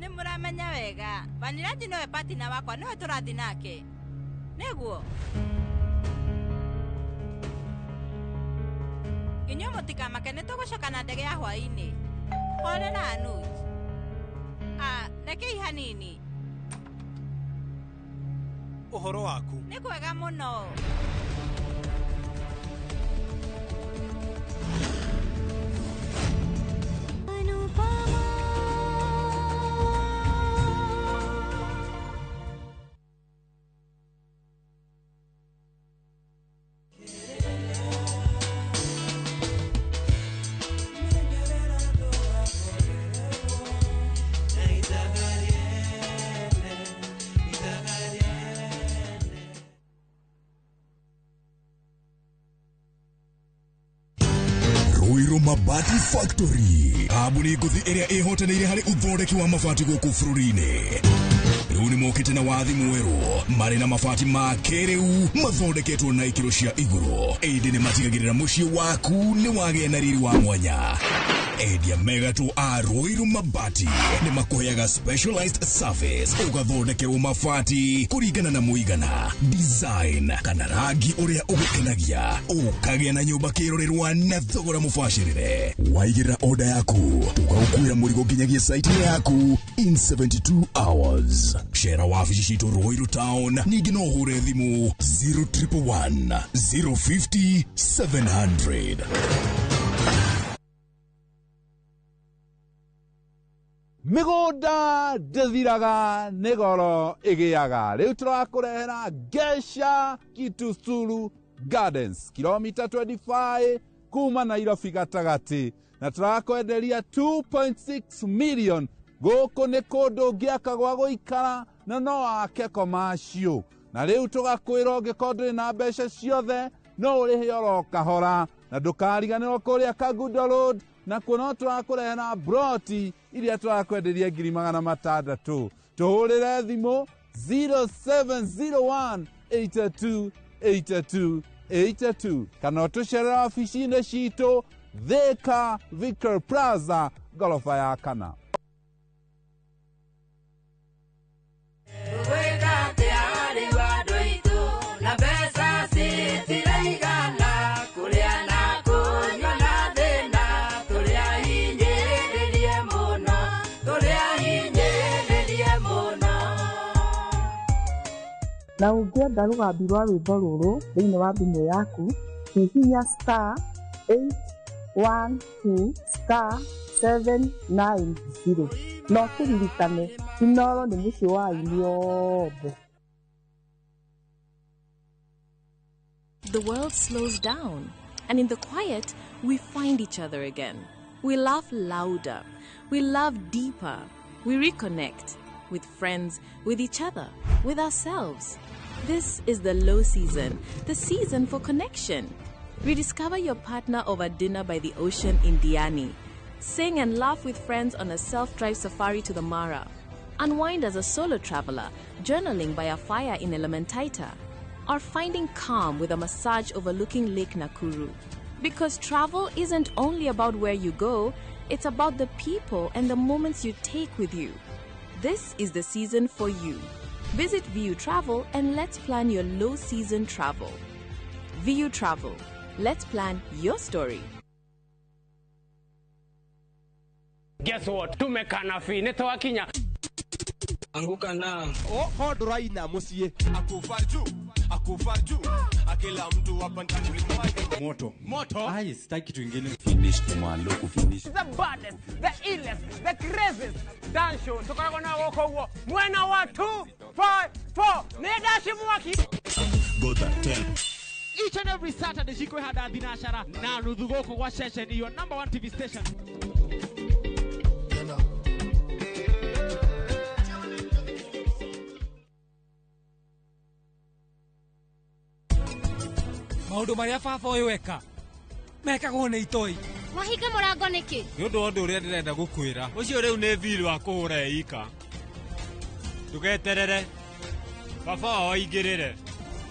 Nĩ mũramenya wega. Vaniraj nĩwe partner wakwa, nĩwe tũrathiĩ nake. Nĩguo. Inyuĩ mũtikamake, nĩ tũgũcoka na ndege ya hwaĩ-inĩ. Horera Anuj. Ah, rekei hanini. Ũhoro waku? Nĩ kwega mũno. Anupama. Ruiru Mabati Factory, kambuni ngũthi ĩrĩa ĩhotanĩire harĩ ũthondeki wa mabati gũkũ bũrũri-inĩ. Rĩu nĩ mokĩte na wathi mwerũ marĩ na mabati ma kĩrĩu mathondeketwo na ikĩro cia igũrũ, ĩndĩ nĩ matigagĩrĩra mũciĩ waku nĩ wagĩa na riri wa mwanya. Endia megatũ a Ruiru Mabati nĩ makũheaga specialized service, ũgathondekerwo mabati kũringana na mũigana, design kana rangi ũrĩa ũgũkenagia, ũkagĩa na nyũmba kĩrorerwa na thogora mũbacĩrĩre. Waigĩrĩra order yaku tũgagũkuĩra mũrigo nginyagia site yaku in 72 hours. Cera wabici citũ Ruiru Town, ningĩ no ũhũre thimũ 0111 050 700. Mĩgũnda ndĩthiraga nĩ goro ĩgĩaga. Rĩu tũrakũrehera Gesha Kitusuru Gardens, kilomita 25 kuma Nairobi gatagatĩ, na tũrakwenderia 2.6 million. Gũkũ nĩ kũndũ ũngĩaka gwa gũikara na no wake commercial. Na rĩu tũgakwĩra ũngĩkorwo ndũrĩ na mbeca ciothe no ũrĩhe oro kahora, na ndũkariganĩrwo kũrĩa Kangundo Road, na kuo no tũrakũrehera broti iria tũrakwenderia 600,000. Tũhũrĩre thimũ 0701 82 82 82 kana ũtũcerere wabici-inĩ citũ Thika Victor Plaza ngoroba ya kana. Na ũngĩenda rũgambi rwa rwĩmbo rũrũ thĩinĩ wa thimũ yaku, hihinya star 812 star 790. Na ũkĩririkane, Inooro nĩ mũciĩ wa aini othe. The world slows down, and in the quiet, we find each other again. We laugh louder, we love deeper, we reconnect with friends, with each other, with ourselves. This is the low season, the season for connection. Rediscover your partner over dinner by the ocean in Diani. Sing and laugh with friends on a self-drive safari to the Mara. Unwind as a solo traveler, journaling by a fire in Elementaita. Or finding calm with a massage overlooking Lake Nakuru. Because travel isn't only about where you go, it's about the people and the moments you take with you. This is the season for you. Visit VU Travel and let's plan your low season travel. VU Travel. Let's plan your story. Guess what? Tumekana fi nitwakinya. Anguka na. Oh, nduraina muciĩ. Akufa juu, akufa juu. Akila mtu hapa ndani moto. Moto. Ai, sitaki kitu kingine. Finish kumalo kufinish. The baddest, the illest, the craziest dance show. Tukoragwo na gũkũ ũguo. Mwena wa 2 5 4. Nĩ dashi mwaki. Gota 10. Each and every Saturday cikwĩhanda thinacara na nuthu gũkũ gwa ceceni your number 1 TV station. Maũndũ marĩa baba ũyũ eka mekagwo nĩ itoi. Wahinga mũrango nĩkĩ? Nĩ ũndũ wa ũndũ ũrĩa ndĩrenda gũkwĩra. Ũcio rĩu nĩ thiirĩ wa kũhũra ĩika. Ndũgeterere. Baba wao aingĩrĩre.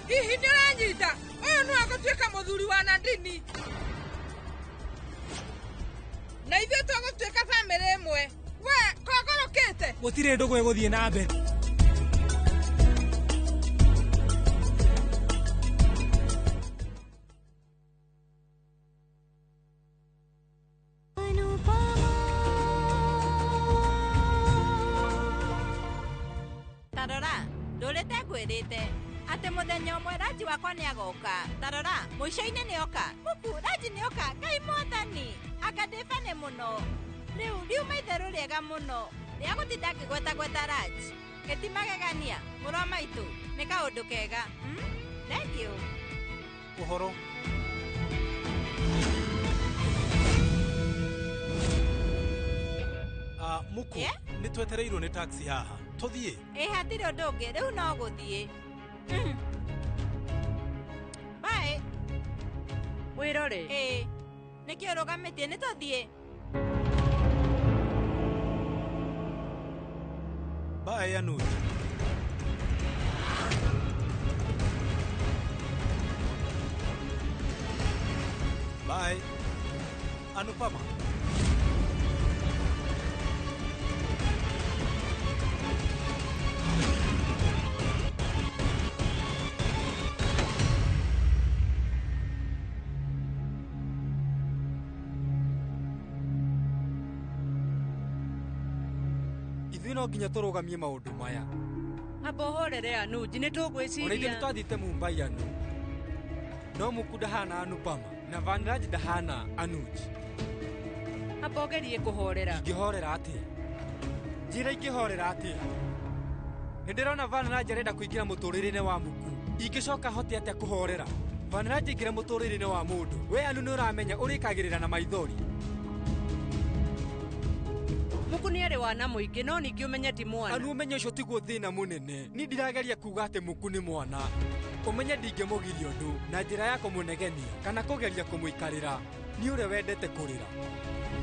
Hihi nĩ ũranyita? Ũyũ nĩwe agũtuĩka mũthuri wa Nadini. Na ithuĩ tũgũtuĩka bamĩrĩ ĩmwe. We kongorũkĩte? Gũtirĩ ndũgũ ĩgũthiĩ na mbere. Tarora, ndũrĩte ngwĩrĩte atĩ mũthenya ũmwe Raji wakwa nĩagoka. Tarora, mũico-inĩ nĩoka. Muku, Raji nĩoka. Ngai mwathani, anga ndĩ bane mũno. Rĩu riuma itherũ rĩega mũno rĩa gũtinda ngĩgwetagweta Raji. Gĩtimagegania, mũrũ wa maitũ, nĩ kaũndũ kega. Thank you. Ũhoro. Muku, nĩ twetereirwo nĩ taxi haha. Tũthiĩ? Ĩ hatirĩ ũndũ ũngĩ, rĩu no gũthiĩ. Bye. Wĩrore. Ĩ, Nĩkĩ ũrũgamĩtie? Nĩ tũthiĩ. Bye, Anuj. Bye, Anupama. Ithuĩ no nginya tũrũgamie maũndũ maya. Amba ũhorere Anuj, nĩ Ona ithuĩ tũgwĩciria. nĩ twathiĩte Mumbai Anu. No Muku ndahana Anupama na Vanraj ndahana Anuj. Amba ũgerie kũhorera. Ingĩhorera atĩa? Njĩra ingĩhorera atĩa? Nĩ ndĩrona Vanraj arenda kũingĩra mũtũrĩre-inĩ wa Muku. Ingĩcoka hote atĩa kũhorera? Vanraj aingĩra mũtũrĩre-inĩ wa mũndũ. We Anu nĩ ũramenya ũrĩkagĩrĩra na maithori. Muku nĩ arĩ wana mũingĩ no ningĩ ũmenye ti mwana. Anu ũmenye ũcio tiguo thĩna mũnene. Niĩ ndirageria kuga atĩ Muku nĩ mwana. Ũmenye ndingĩmũgiria ũndũ na njĩra ya kũmũnegenia kana kũgeria kũmũikarĩra. Nĩ ũrĩa wendete kũrĩra.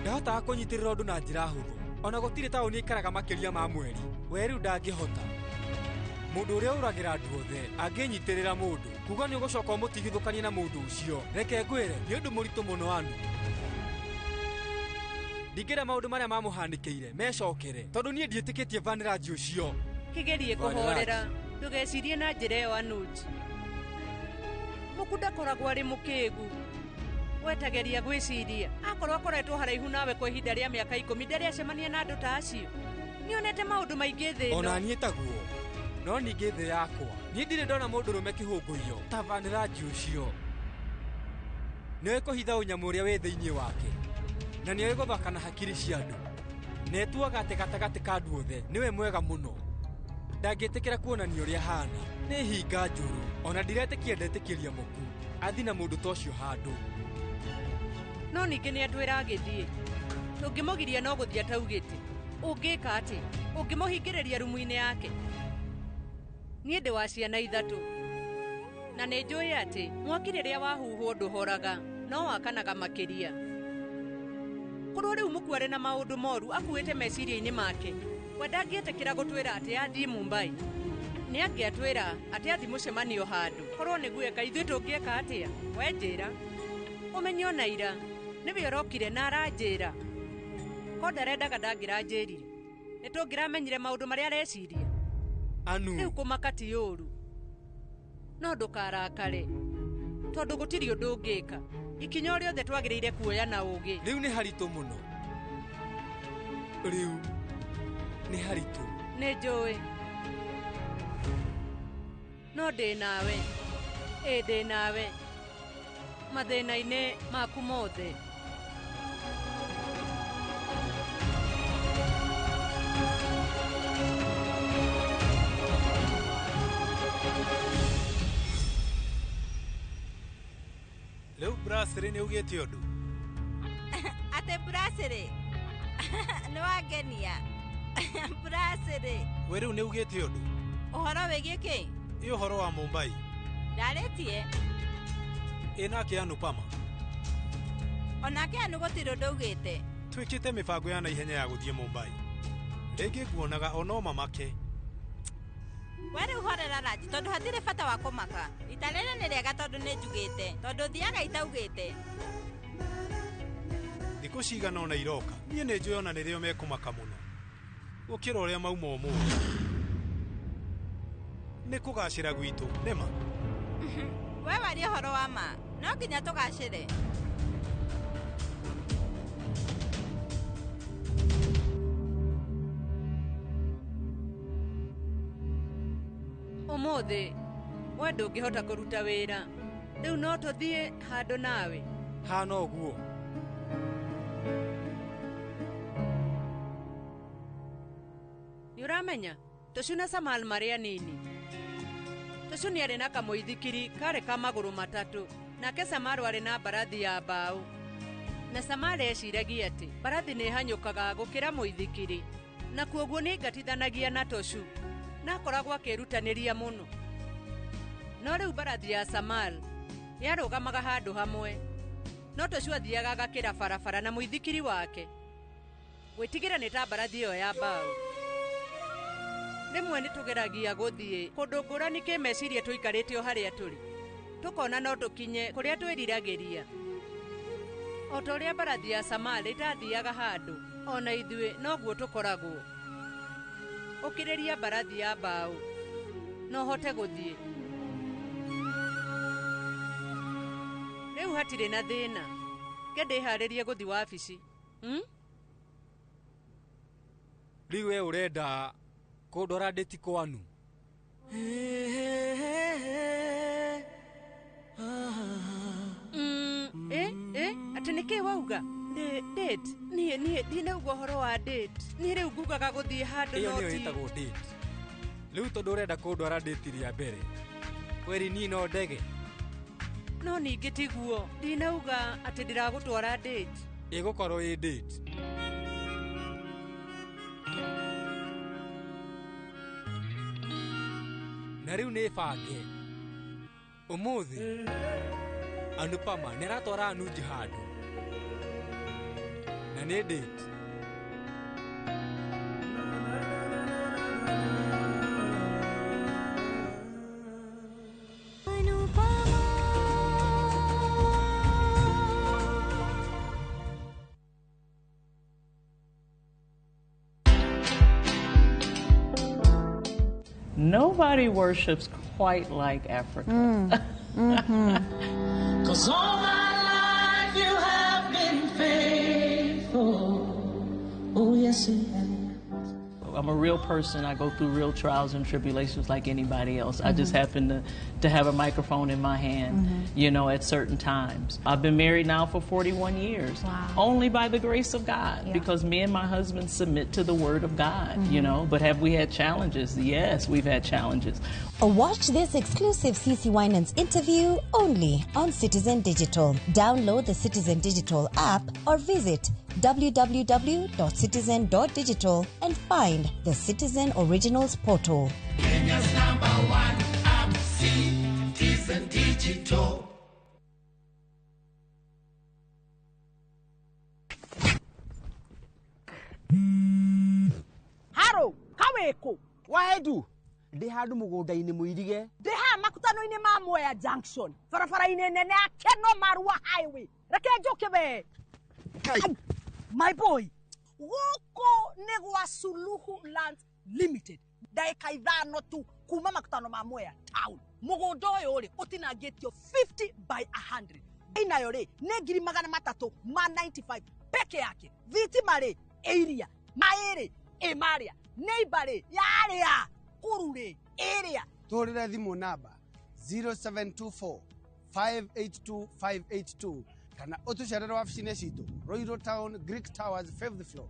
Ndahotaga kũnyitĩrĩra ũndũ na njĩra hũthũ. Ona gũtirĩ taũni aikaraga makĩria ma mweri. We rĩu ndangĩhota. Mũndũ ũrĩa ũragĩra andũ othe angĩnyitĩrĩra mũndũ kuga nĩ ũgũcoka ũmũtigithũkanie na mũndũ ũcio. Reke ngwĩre nĩ ũndũ mũritũ mũno Anu. Ndingĩra maũndũ marĩa mamũhanĩkĩire mecokere tondũ niĩ ndiĩtĩkĩtie Vanraj ũcio. Kĩgerie kũhorera. Ndũgecirie na njĩra ĩyo Anuj. Muku ndakoragwo arĩ mũkĩgu. Wetageria gwĩciria. Akorwo akoretwo haraihu nawe kwa ihinda rĩa mĩaka 10 ndarĩ acemania na andũ ta acio. Nĩonete maũndũ maingĩ thĩ ĩno. Ona niĩ taguo. No ningĩ thĩ yakwa niĩ ndirĩ ndona mũndũrũme kĩhũngũiyo ta Vanraj ũcio. Nĩoĩ kũhitha ũnyamũ ũrĩa wĩ thĩinĩ wake na nĩoĩ gũthaka na hakiri cia andũ. Na etuaga atĩ gatagatĩ ka andũ othe nĩwe mwega mũno. Ndangĩtĩkĩra kuonania ũrĩa ahana. Nĩ hinga njũru. Ona ndiretĩkia ndetĩkĩria Muku athi na mũndũ ta ũcio handũ. No ningĩ nĩ atwĩra agĩthiĩ. Tũngĩmũgiria no gũthiĩ ataugĩte. Ũngĩka atĩa? Ũngĩmũhingĩrĩria rumu-inĩ yake? Niĩ ndĩ wa ciana 3. Na nĩ njũĩ atĩ mwaki rĩrĩa wahuhwo ndũhoraga no wakanaga makĩria. Korwo rĩu Muku arĩ na maũndũ moru akuĩte meciria-inĩ make. We ndangĩetĩkĩra gũtwĩra atĩ athiĩ Mumbai. Nĩ angĩatwĩra atĩ athiĩ mũcemanio handũ. Korwo nĩguo eka ithuĩ tũngĩeka atĩa? We njĩra. Ũmenye ona ira nĩwe ũrokire na aranjĩra. Ko ndarendaga ndangĩranjĩrire. Nĩ tũngĩramenyire maũndũ marĩa areciria. Anu. Rĩu kũmaka ti ũru. No ndũkarakare. Tondũ gũtirĩ ũndũ ũngĩka. Ikinya o rĩothe twagĩrĩire kuoya na ũũgĩ. Rĩu nĩ haritũ mũno. Rĩu nĩ haritũ. Nĩ njũĩ. No ndĩ nawe. Ĩ ndĩ nawe. Mathĩna-inĩ maku mothe. Rĩu Brasserie nĩ ugĩte ũndũ. Atĩ Brasserie. Nĩ wangenia. Brasserie. We rĩu nĩ ugĩte ũndũ. Ũhoro wĩgiĩ kĩ? Ĩ ũhoro wa Mumbai. Ndarĩtie. Ĩ nake Anupama. Onake Anu gũtirĩ ũndũ augĩte. Twĩkĩte mĩbango ya naihenya ya gũthiĩ Mumbai. Rĩngĩ nguonaga ono mamake. We rĩu horera Raj tondũ hatirĩ bata wa kũmaka. Rita rĩrĩ nĩ rĩega tondũ nĩ njugĩte. Tondũ thiaga itaugĩte. Thikũ cigana ũna iroka. Niĩ nĩ njũĩ ona nĩrĩo mekũmaka mũno. Gũkĩra ũrĩa mauma ũmũthĩ. Nĩ kũgacĩra gwitũ, nĩma? We waria ũhoro wa ma. No nginya tũgacĩre. Ũmũthĩ we ndũngĩhota kũruta wĩra. Rĩu no tũthiĩ handũ nawe. Hana ũguo. Nĩ ũramenya Tũcu na Samal marĩ anini. Tũcu nĩ arĩ na kamũithikiri karĩ ka magũrũ 3 nake Samal arĩ na mbarathi ya mbaũ. Na Samal eciragia atĩ mbarathi nĩ ĩhanyũkaga gũkĩra mũithikiri na kuoguo nĩ aingatithanagia na Tũcu na akoragwo akĩĩrutanĩria mũno. No rĩu mbarathi ya Samal yarũgamaga handũ hamwe No tũcio athiaga agakĩra barabara na mũithikiri wake. Gwĩtigĩra nĩ ta mbarathi ĩyo ya mbaũ. Rĩmwe nĩ tũgeragia gũthiĩ kũndũ ngũrani kĩmeciria tũikarĩte o harĩa tũrĩ. Tũkona no tũkinye kũrĩa twĩriragĩria. O ta ũrĩa mbarathi ya Samarĩ ĩtathiaga handũ, ona ithuĩ noguo tũkoragwo. Ũkĩrĩria mbarathi ya mbaũ, no hote gũthiĩ. Rĩu hatirĩ na thĩna. Ke ndĩharĩrie gũthiĩ wabici. Rĩu we ũrenda kũndwara ndĩti kwanu? Atĩ nĩkĩ wauga? Date? Niĩ ndinauga ũhoro wa date. Niĩ rĩu ngugaga gũthiĩ handũ Ĩyo no nĩyo ti. ĩtagwo date. Rĩu tondũ ũrenda kũndwara date rĩa mbere, kweri niĩ no ndege. No ningĩ tiguo. Ndinauga atĩ ndĩragũtwara date. Ĩgũkorwo ĩ date. Na rĩu nĩ bange. Ũmũthĩ Anupama nĩ aratwara Anuj handũ. Na nĩ date. Nobody worships quite like Africa. 'Cause all my life you have been faithful. Oh, yes, you have. I'm a real person. I go through real trials and tribulations like anybody else. I just happen to have a microphone in my hand, you know, at certain times. I've been married now for 41 years. Wow. Only by the grace of God, Yeah. because me and my husband submit to the Word of God, you know. But have we had challenges? Yes, we've had challenges. Watch this exclusive CC Winans interview only on Citizen Digital. Download the Citizen Digital app or visit www.citizen.digital and find the Citizen Originals portal. Kenya's number one app, Citizen Digital. Haro, kaweko. Waedu. Ndĩ handũ mũgũnda-inĩ mũirige. Ndĩ haha makutano-inĩ ma Mwea Junction. Barabara-inĩ nene ya Keno Marua Highway. Reke njũke we. My boy, gũkũ nĩ gwa Suluhu Land Limited. Ndagĩka 5 tu kuma makutano ma Mwea town. Mũgũnda ũyũ rĩ ũtinangĩtio 50 by 100. Inayo rĩ nĩ 395 peke yake. Thitima rĩ ĩ iria, maĩ rĩ ĩ marĩa, neighbor rĩ yarĩa, kuru rĩ ĩrĩa. Tũhũrĩre thimũ namba 0724 582 582 kana ũtũcerere wabici-inĩ citũ Royal Town, Greek Towers, 5th floor.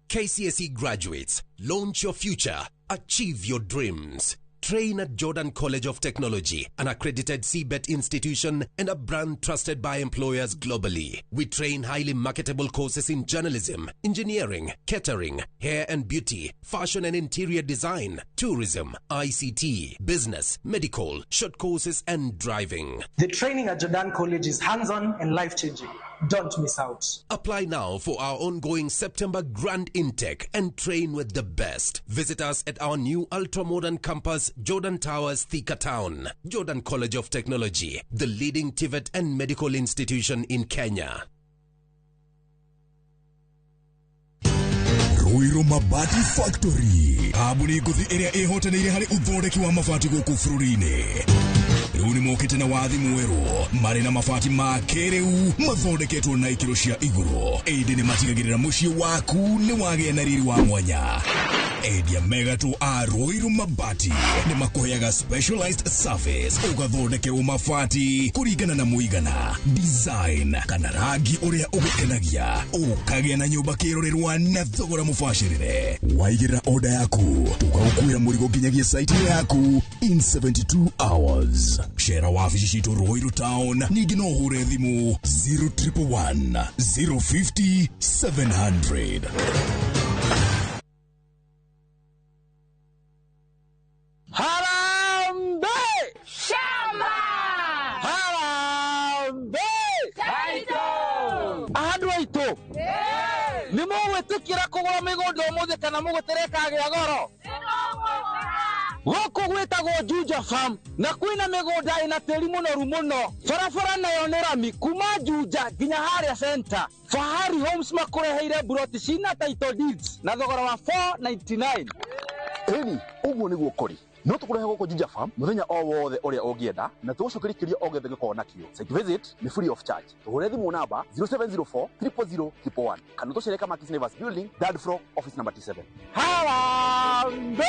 KCSE graduates, launch your future, achieve your dreams. Train at Jordan College of Technology, an accredited CBET institution and a brand trusted by employers globally. We train highly marketable courses in journalism, engineering, catering, hair and beauty, fashion and interior design, tourism, ICT, business, medical, short courses and driving. The training at Jordan College is hands-on and life-changing. Don't miss out. Apply now for our ongoing September grand intake and train with the best. Visit us at our new ultra-modern campus, Jordan Towers, Thika Town. Jordan College of Technology, the leading TVET and medical institution in Kenya. Ruiru Mabati Factory, kambuni ngũthi ĩrĩa ĩhotanĩire harĩ ũthondeki wa mabati gũkũ bũrũri-inĩ. Rĩu nĩ mokĩte na wathi mwerũ, marĩ na mabati ma kĩrĩu mathondeketwo na ikĩro cia igũrũ. Ĩndĩ nĩ matigagĩrĩra mũciĩ waku nĩ wagĩa na riri wa mwanya. Endia mega tu a Ruiru Mabati nĩ makũheaga specialized service, ũgathondekerwo mabati kũringana na mũigana, design kana rangi ũrĩa ũgũkenagia, ũkagĩa na nyũmba kĩrorerwa na thogora mũbacĩrĩre. Waigĩrĩra order yaku, tũgagũkuĩra mũrigo nginyagia site yaku in 72 hours. Cera wabici citũ Ruiru Town, ningĩ no ũhũre thimũ 0111 050 700. Harambee! Shamba! Nĩ mũgwĩtĩkĩra kũgũra mĩgũnda ũmũthĩ kana mũgũtere ĩkagĩa goro? Gũkũ gwĩtagwo Juja Farm na kwĩna mĩgũnda ĩna tĩri mũnoru mũno. Barabara nayo nĩ rami kuma Juja nginya harĩa center. Fahari Homes makũreheire buroti cina title deeds na thogora wa 499. Ĩni, ũguo nĩguo kũrĩ. No tũkũrehe gũkũ Juja Farm mũthenya o wothe ũrĩa ũngĩenda na tũgũcokerie kĩũria o gĩothe gĩkorwo nakĩo. Site visit nĩ free of charge. Tũhũre thimũ namba 0704 000 111 kana tũcere Kamakis Neighbors Building, third floor, office number T7. Harambee!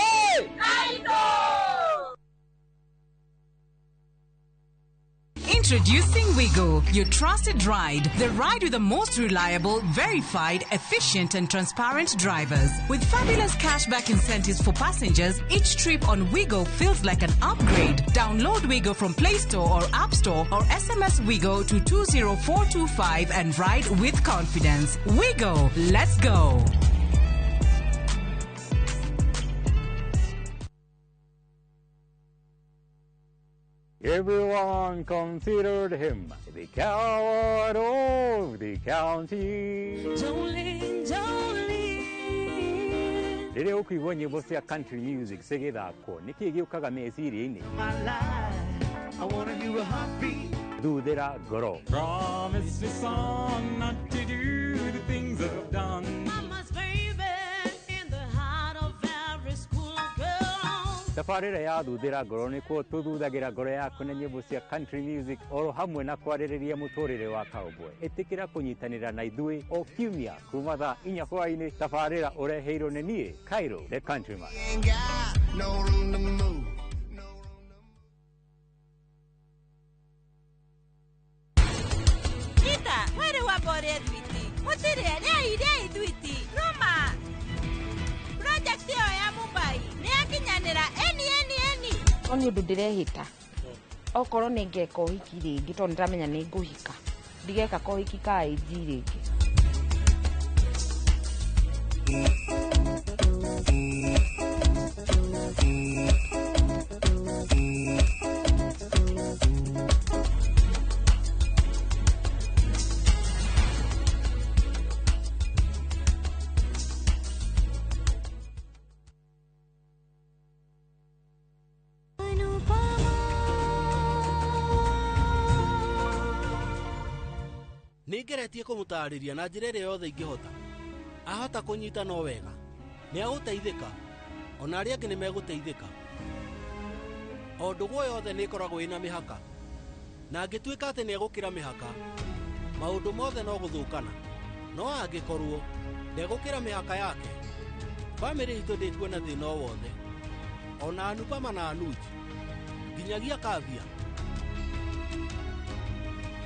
Introducing Wigo, your trusted ride. The ride with the most reliable, verified, efficient, and transparent drivers. With fabulous cashback incentives for passengers, each trip on Wigo feels like an upgrade. Download Wigo from Play Store or App Store or SMS Wigo to 20425 and ride with confidence. Wigo, let's go. Everyone considered him the coward of the county. Jolene, Jolene. Rĩrĩa ũkũigua nyĩmbo cia country music cigĩthakwo, nĩkĩ gĩũkaga meciria-inĩ? My life, I wanna hear a heartbeat. Thuthĩra ngoro. Promise me son not to do the things I've done. Mama's baby in the heart of every school girl. Tabarĩra ya thuthĩra ngoro nĩkuo tũthuthagĩra ngoro yaku na nyĩmbo cia country music oro hamwe na kwarĩrĩria mũtũrĩre wa cowboy. Ĩtĩkĩra kũnyitanĩra na ithuĩ o kiumia kuma thaa inya hwaĩ-inĩ. Tabarĩra ũreheirwo nĩ niĩ Cairo the Countryman. Ain't got no room to move. Rita, mwĩrĩ wamba ũrĩe thwiti. Mũtirĩe, rĩai, rĩai thwiti. Rũma. Project ĩyo ya Mumbai nĩ yakinyanĩra eni eni eni. No nĩ ũndũ ndĩrehĩta okorwo nĩ ngeka ũhiki rĩngĩ tondũ nĩndamenya nĩ ngũhika ndigeka kohiki ka AG rĩngĩ. Nĩ ngeretie kũmũtaarĩria na njĩra ĩrĩa yothe ingĩhota. Ahota kũnyita no wega. Nĩ agũteithĩka. Ona arĩa angĩ nĩ megũteithĩka. O ndũgũ yothe nĩ ĩkoragwo ĩna mĩhaka. Na angĩtuĩka atĩ nĩ egũkĩra mĩhaka, maũndũ mothe no gũthũkana. No angĩkorwo ndegũkĩra mĩhaka yake, bamĩrĩ itũ ndĩkuona thĩna o wothe. Ona Anupama na Anuj, nginyagia Kavya.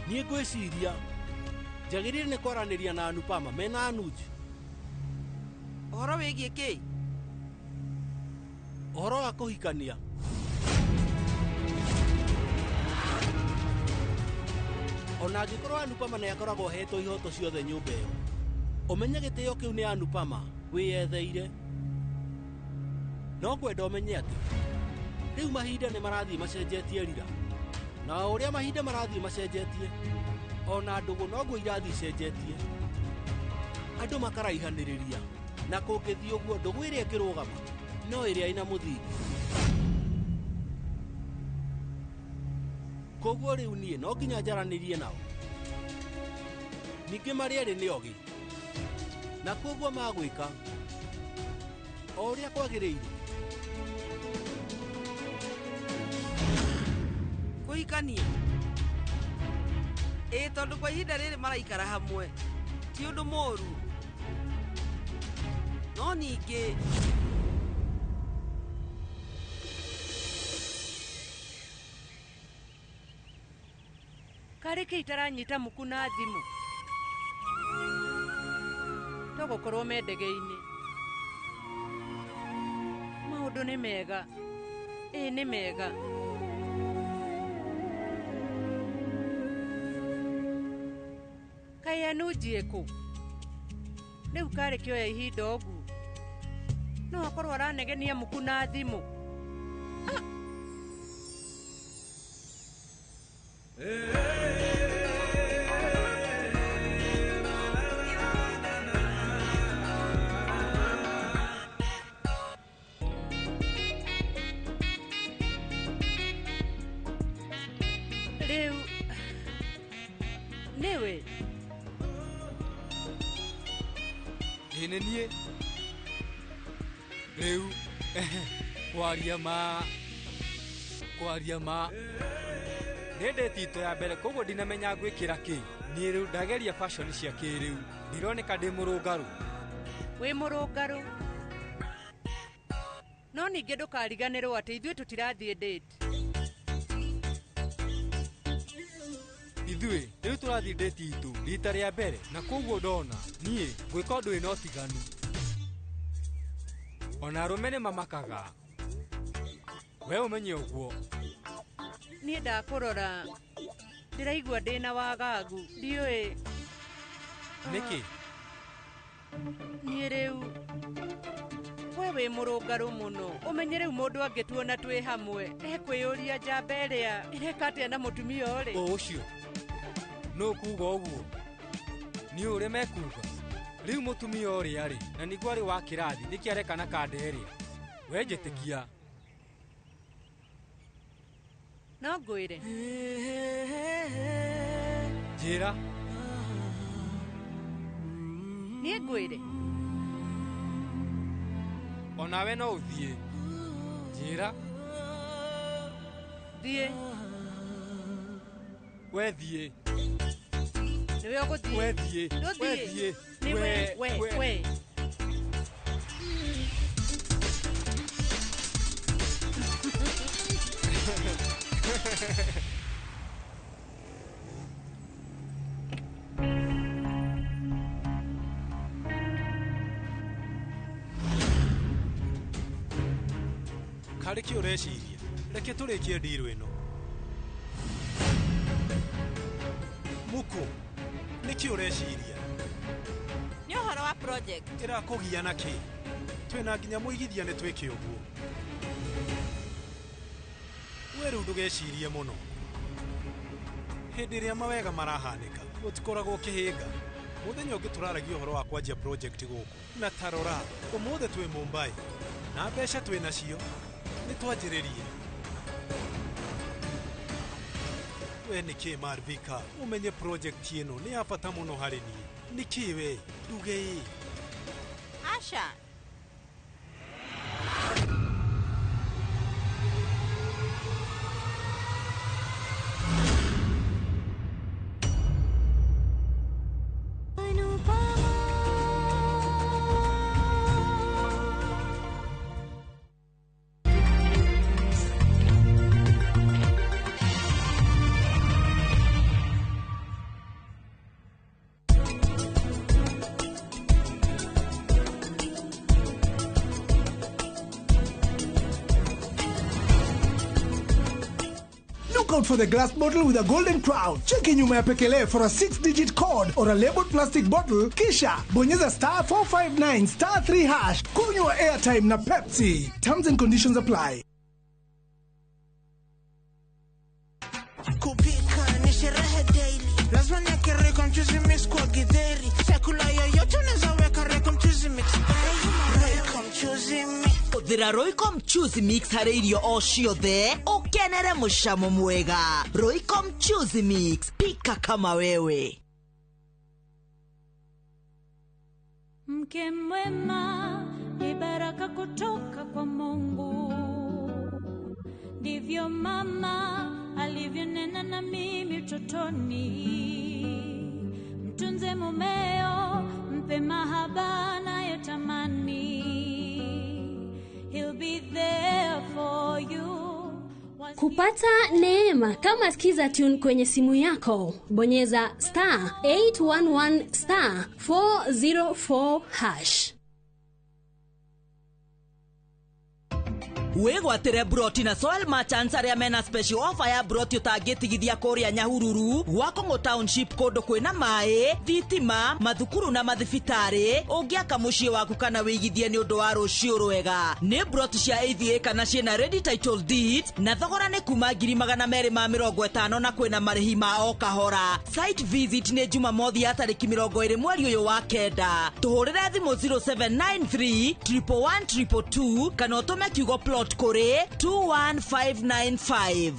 Niĩ ngwĩciria njagĩrĩire nĩ kwaranĩria na Anupama mena Anuj. Ũhoro wĩgiĩ kĩ? Ũhoro wa kũhikania. Ona angĩkorwo Anupama nĩ akoragwo ahetwo ihoto ciothe nyũmba ĩyo, ũmenye gĩtĩo kĩu nĩ Anupama wĩyetheire. No ngwenda ũmenye atĩ rĩu mahinda nĩ marathiĩ macenjetie rira, na o ũrĩa mahinda marathiĩ macenjetie, ona ndũgũ noguo irathiĩ icenjetie. Andũ makaraihanĩrĩria, na kũngĩthiĩ ũguo ndũgũ ĩrĩa ĩngĩrũgama no ĩrĩa ĩna mũthingi. Koguo rĩu niĩ no nginya njaranĩrie nao. Ningĩ marĩ erĩ nĩ ogĩ, na koguo magwĩka o ũrĩa kwagĩrĩire. Kũhikania? Ĩĩ, tondũ kwa ihinda rĩrĩ maraikara hamwe ti ũndũ mũũru, no ningĩ Karĩ kĩ itaranyita muku na thimũ? To gũkorwo me ndege-inĩ. Maũndũ nĩ mega. Ĩĩ nĩ mega. Kaĩ Anuji ĩkũ? Rĩu karĩ kĩoya ihinda ũguo? No akorwo aranegenia muku na thimũ. Ĩ nĩ niĩ. Rĩu kwaria ma kwaria ma nĩ ndĩti itũ ya mbere koguo ndinamenya ngwĩkĩra kĩ. Niĩ rĩu ndageria fashion cia kĩrĩu ndironeka ndĩ mũrũngarũ. Wĩ mũrũngarũ no ningĩ ndũkariganĩrwo atĩ ithuĩ tũtirathiĩ date. Ithuĩ rĩu tũrathiĩ date itũ rita rĩa mbere na koguo ndona niĩ ngwĩka ũndũ wĩna ũtiganu. Ona arũme nĩ mamakaga. We ũmenye ũguo. Niĩ ndakũrora ndĩraigua ndĩna wagagu ndiũĩ. Nĩkĩ? Niĩ rĩu we wĩ mũrũngarũ mũno ũmenye rĩu mũndũ angĩtuona twĩ hamwe ekwĩyũria njamba ĩrĩa ĩreka atĩa na mũtumia ũrĩ. Ũ ũcio nũ kuga ũguo? Nĩ ũrĩa mekuga rĩu mũtumia ũrĩa rĩ na nĩguo arĩ wa kĩrathi nĩkĩ areka na kanda ĩrĩa we njĩtĩkia. No ngwĩre. Njĩra. Niĩ ngwĩre. Onawe no ũthiĩ. Njĩra. Thiĩ. We thiĩ. Nĩwe ũgũthiĩ. We thiĩ. We thiĩ. Nĩwe we we. Karĩ kĩ ũreciria? Reke tũrĩkie ndiru ĩno. Muku, nĩkĩ ũreciria? Nĩ ũhoro wa project. Ĩrakũgia na kĩ? Twĩna nginya mũigithia nĩ twĩke ũguo. We rĩu ndũgecirie mũno. Hĩndĩ ĩrĩa mawega marahanĩka, gũtikoragwo kĩhĩnga. Mũthenya ũngĩ tũraragia ũhoro wa kwanjia project gũkũ. Na tarora, ũmũthĩ twĩ Mumbai. Na mbeca twĩ nacio, nĩ twanjĩrĩrie. We nĩkĩ Marvika, ũmenye project ĩno nĩ ya bata mũno harĩ niĩ. Nĩkĩ we, nduge ĩ? Aca. Out for the glass bottle with a golden crown. Cheki nyuma ya pekele for a 6-digit code or a labeled plastic bottle, kisha bonyeza star 459 star 3 hash. Kunywa airtime na Pepsi. Terms and conditions apply. Kupika ni sherehe daily. Lazima niweke Royco mchuzi mix kwa githeri. Chakula yoyote unaweza weka Royco mchuzi mix. Royco mchuzi mix. Hũthĩra Royco mchuzi mix harĩ irio o ciothe ũkenere mũcamo mwega. Royco mchuzi mix, pika kama wewe. Mke mwema ni baraka kutoka kwa Mungu, ndivyo mama alivyonena na mimi utotoni. Mtunze mumeo, mpe mahaba anayotamani. He'll be there for you. Kupata neema kama Skiza Tune kwenye simu yako, bonyeza star 811 star 404 hash. Wĩgwatĩre broti na Soil Merchants arĩa mena special offer ya broti ũtangĩtigithia kũrĩa Nyahururu, Gwakongo Township, kũndũ kwĩna maĩ, thitima, mathukuru na mathibitarĩ. Ũngĩaka mũciĩ waku kana wĩigithie nĩ ũndũ wa rũciũ rwega. Nĩ broti cia AVA kana ciĩna ready title deeds na thogora nĩ kuma 250,000 na kwĩna marĩhi ma o kahora. Site visit nĩ Jumamothi ya tarĩki 20 mweri ũyũ wa kenda. Tũhũrĩre thimũ 0793 111 222 kana ũtũme kiugo plot kore 21595.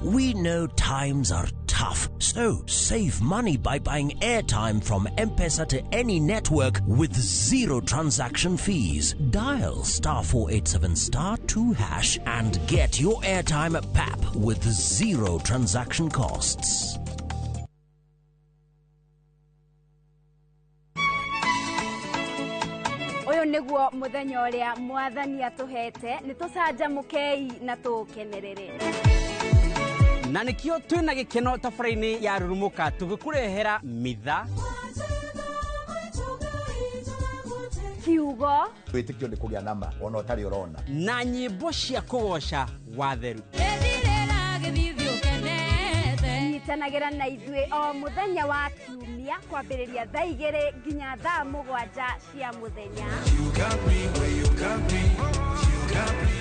We know times are tough. tough. So save money by buying airtime from M-Pesa to any network with zero transaction fees. Dial star 487 star 2 hash and get your airtime at PAP with zero transaction costs. Ũyũ nĩguo mũthenya ũrĩa mwathani atũhete, nĩ tũcanjamũkei na tũũkenerere. Na nĩkĩo twĩna gĩkeno tabarĩra-inĩ ya Rurumũka tũgĩkũrehera mitha, kiugo, wĩtĩkio nĩ kũgĩa nama ona ũtarĩ ũrona, na nyĩmbo cia kũgoca watheru. Nyitanagĩra na ithuĩ o mũthenya wa kiumia kwambĩrĩria thaa 2 nginya thaa 7 cia mũthenya.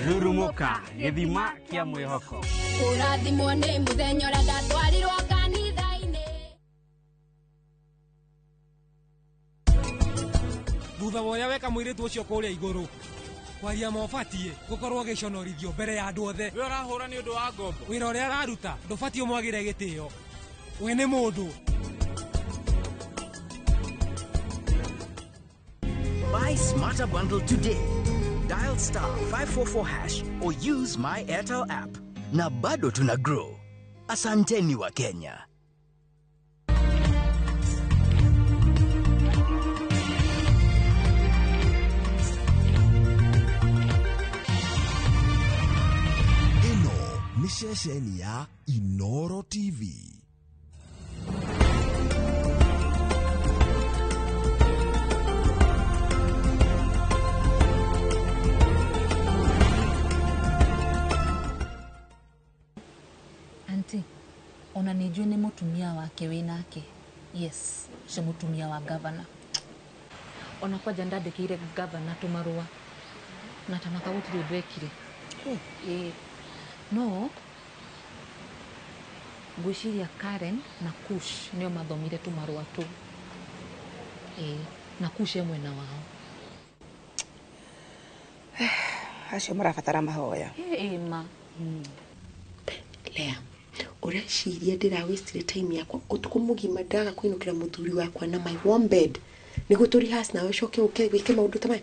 Rurumũka, gĩthima kĩa mwĩhoko. Kũrathimwo nĩ mũthenya ũrĩa ndatwarirwo kanitha-inĩ. Thutha wa ũrĩa weka mũirĩtu ũcio kũrĩa igũrũ, kwaria ma ũbatiĩ gũkorwo ũgĩconorithio mbere ya andũ othe. We ũrahũra nĩ ũndũ wa ngombo. Wĩra ũrĩa araruta ndũbatiĩ ũmwagĩre gĩtĩo. We nĩ mũndũ. Buy Smarter Bundle today. Dial star 544 hash or use my Airtel app. Na bado tuna grow. Asanteni wa Kenya. Ĩno nĩ ceceni ya Inoro TV. Auntie, ona nijue nĩ mũtumia wake wĩnake. Yes, ũcio mũtumia wa gavana. Ona kwanja ndandĩkĩire gavana tũmarũa na tamaka gũtirĩ ũndũ ekire. Ĩĩ. No ngwĩciria Karen na Kush nĩo mathomire tũmarũa tũu. Ĩĩ, na Kush e mwena wao. Acio marabatara mahoya. Ĩĩ ma. Lea, ũreciria ndĩrawastire time yakwa ũtukũ mũgima ndaga kũinũkĩra mũthuri wakwa na my warm bed nĩguo tũ rehearse nawe ũcoke ũke wĩke maũndũ ta maya?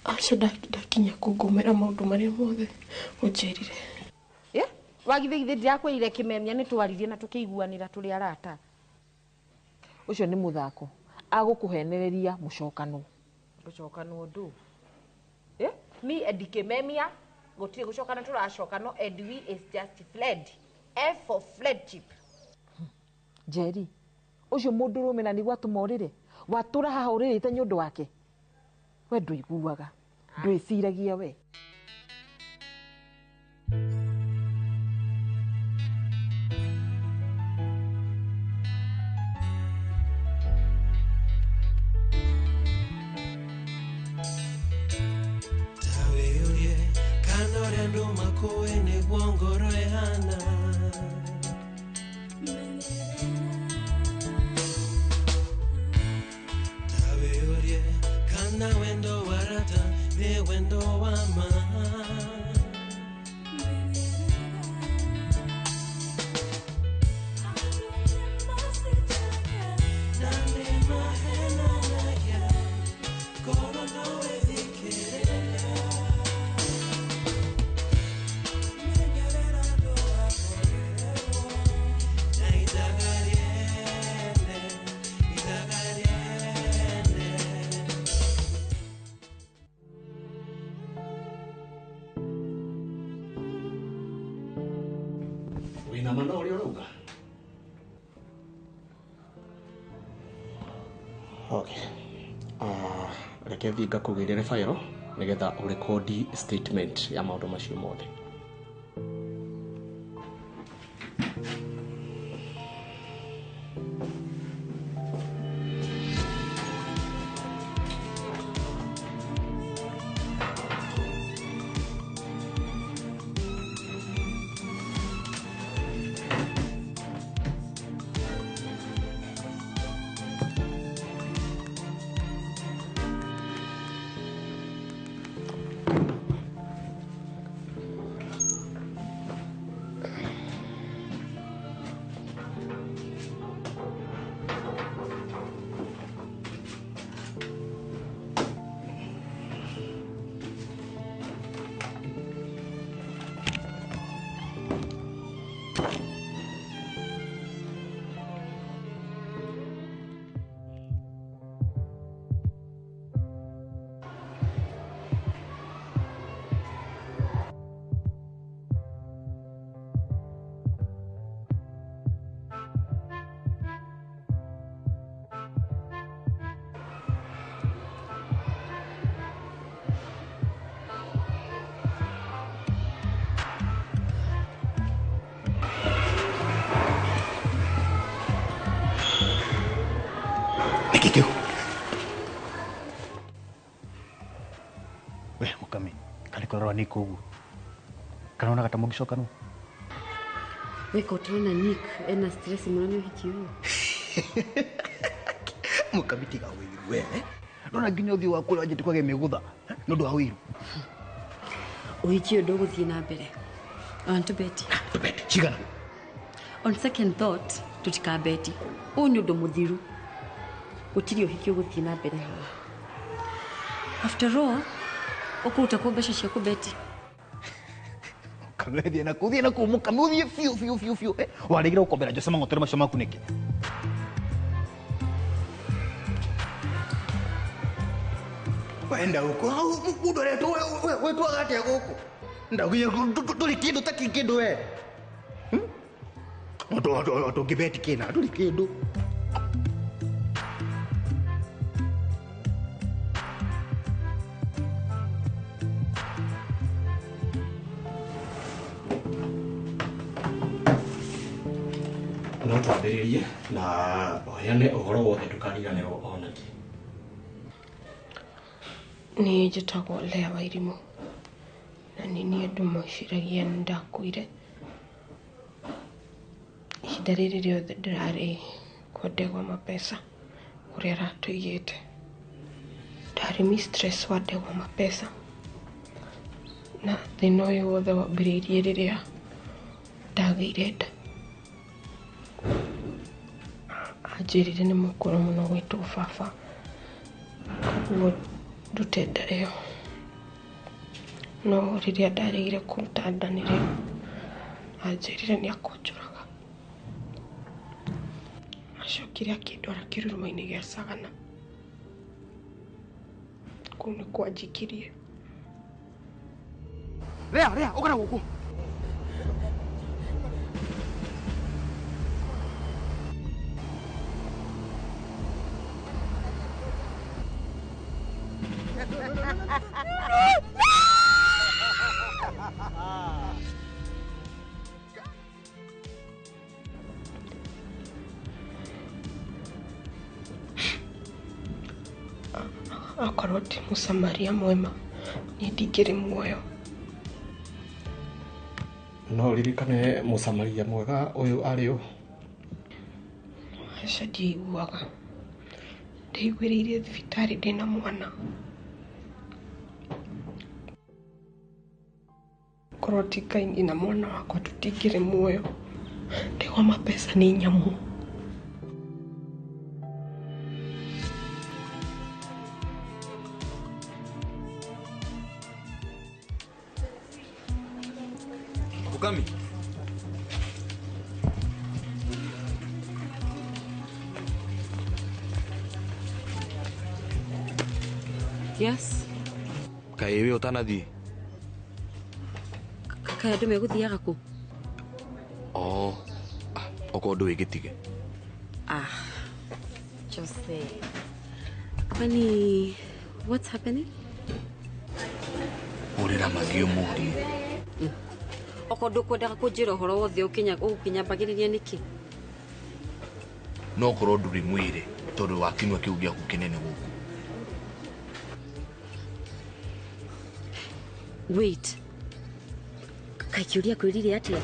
Aca ndakinya kũngũmĩra maũndũ marĩa mothe ũnjĩrire. Wagithĩ ndirakwĩrire kĩmemia nĩ twaririe na tũkĩiguanĩra tũrĩ arata. Ũcio nĩ mũthako agũkũhenereria mũcokano. Gũcokanwo ndũ? Me and kĩmemia gũtirĩ gũcokana tũracokano, and we is just fled. F for friendship. Njeri, ũcio mũndũrũme na nĩguo atũma ũrĩre, watũra haha ũrĩrĩte nĩ ũndũ wake. We ndũiguaga, ndwĩciragia we. Wĩna ma no ũrĩa ũrauga? Okay. Reke thiĩ ngakũgĩrĩre file nĩgetha ũrekondi statement ya maũndũ macio mothe. Nĩkĩ kĩu? We mũkami, karĩ kũrora Nick ũguo. Kana onaga ta mũngĩcokanwo? Weka ũtĩrona Nick ena stress mũno nĩ ũhiki ũyũ. Mũkami tiga ũiru we. Ndona nginya ũthiũ waku ũrĩa wanjĩtie kwagĩa mĩgũtha nĩ ũndũ wa ũiru. Ũhiki ũyũ ndũgũthiĩ na mbere. On tũbeti. Tũbeti cigana? On second thought, tũtikabeti. Ũyũ nĩ ũndũ mũthiru. Gũtirĩ ũhiki ũgũthiĩ na mbere haha. After all, ũkũruta kũ mbeca cia kũbeti? Mũkami thiĩ na kũu, thiĩ na kũu mũkami, ũthiĩ biũ biũ biũ biũ. Waregire gũkombera Jose mang'otore macio maku nĩkĩ? Wenda gũkũ, mũndũ aretwo wetwaga atĩa gũkũ? Ndakinya ndũrĩ kĩndũ ta kĩndũ we. Tũngĩbeti kĩna, ndũrĩ kĩndũ. No twambĩrĩrie na ũheane ũhoro wothe ndũkariganĩrwo ona kĩ. Niĩ njĩtagwo Lea Wairimũ na nĩ niĩ andũ meciragia nĩ ndakuire. Ihinda rĩrĩ rĩothe ndĩrarĩ kwa Ndegwa Mapesa kũrĩa aratũigĩte. Ndarĩ mistress wa Ndegwa Mapesa na thĩna ũyũ wothe wambĩrĩirie rĩrĩa ndagĩire nda. Anjĩrire nĩ mũkũrũ mũno gwĩtwo baba, koguo ndute nda ĩyo. No rĩrĩa ndaregire kũruta nda nĩrĩo anjĩrire nĩ akũnjũraga. Acokire akĩndwara kĩrurumo-inĩ gĩa Sagana. Kũu nĩkuo anjikirie. Lea, Lea, ũka na gũkũ. Akorwo ti mũsamaria mwema, niĩ ndingĩrĩ muoyo. No ũririkane mũsamaria mwega ũyũ arĩ ũ? Aca ndiaiguaga. Ndaiguĩrĩire thibitarĩ ndĩna mwana. Korwo ti Ngai niĩ na mwana wakwa tũtingĩrĩ muoyo. Ndegwa Mapesa nĩ nyamũ. Ukami. Yes. Kaĩ wĩ ũtanathiĩ? Kaĩ andũ megũthiaga kũ? Oh, okorwo ndũĩ gĩtige. Ah, Jose. Kwani what's happening? Hũrĩra Magi ũmũrie. Okorwo ndũkwendaga kũnjĩra ũhoro wothe ũgũkĩnyambagĩrĩria nĩkĩ? No ũkorwo ndũrĩ mwĩre tondũ wa kĩnyua kĩu gĩaku kĩnene gũkũ. Wait. Kaĩ kĩũria kwĩrire atĩa?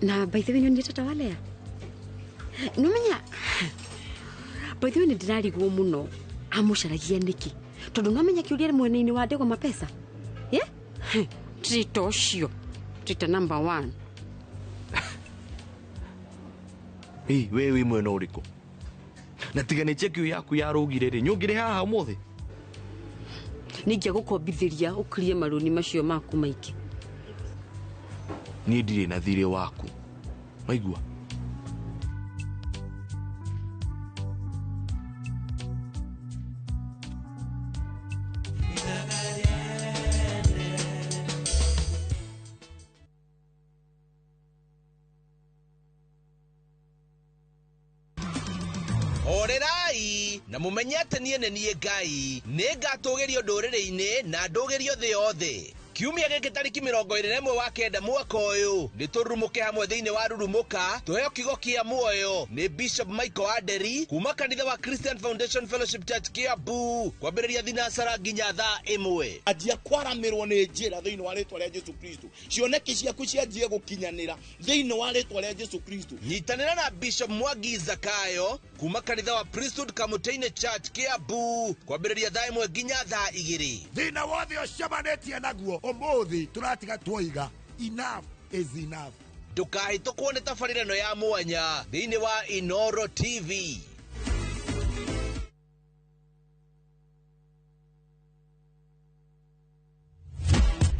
Na by the way nĩ tata wa Lea? Nĩũmenya by the way nĩ ndĩrarigwo mũno amũcaragia nĩkĩ? Tondũ nĩwamenya kĩũria mwena-inĩ wa Ndegwa Mapesa? Yeah? Trita ũcio. Trita number 1. Ĩ, we wĩ mwena ũrĩkũ? Na tiga nĩ cheki ĩyo yaku yarũgire rĩ, nyũngĩrĩ haha ũmũthĩ? Nĩ ingĩagũkombithĩria ũkirie marũni macio maku maingĩ. Niĩ ndirĩ na thirĩ waku. Waigua? Horerai na mumenye atĩ niĩ nĩ niĩ Ngai. Nĩ ngatũgĩrio ndũrĩrĩ-inĩ na ndũgĩrio thĩ yothe. Kiumia gĩkĩ tarĩki 21 wa kenda mwaka ũyũ nĩ tũrurumũke hamwe thĩinĩ wa Rurumũka tũheo kiugo kĩa muoyo nĩ Bishop Michael Aderi kuma kanitha wa Christian Foundation Fellowship Church Kiambu kwambĩrĩria thinacara nginya thaa 1. Anjia kwaramĩrwo nĩ njĩra thĩinĩ wa rĩtwa rĩa Jesu Kristo. Cioneki ciaku cianjie gũkinyanĩra thĩinĩ wa rĩtwa rĩa Jesu Kristo. Nyitanĩra na Bishop Mwangi Zakayo kuma kanitha wa Priesthood Kamuteinĩ Church Kiambu kwambĩrĩria thaa 1 nginya thaa 2. Thĩna wothe ũcemanĩtie naguo ũmũthĩ tũratiga twoiga enough is enough. Ndũkahĩtũkwo nĩ tabarĩra ĩno ya mwanya thĩinĩ wa Inoro TV.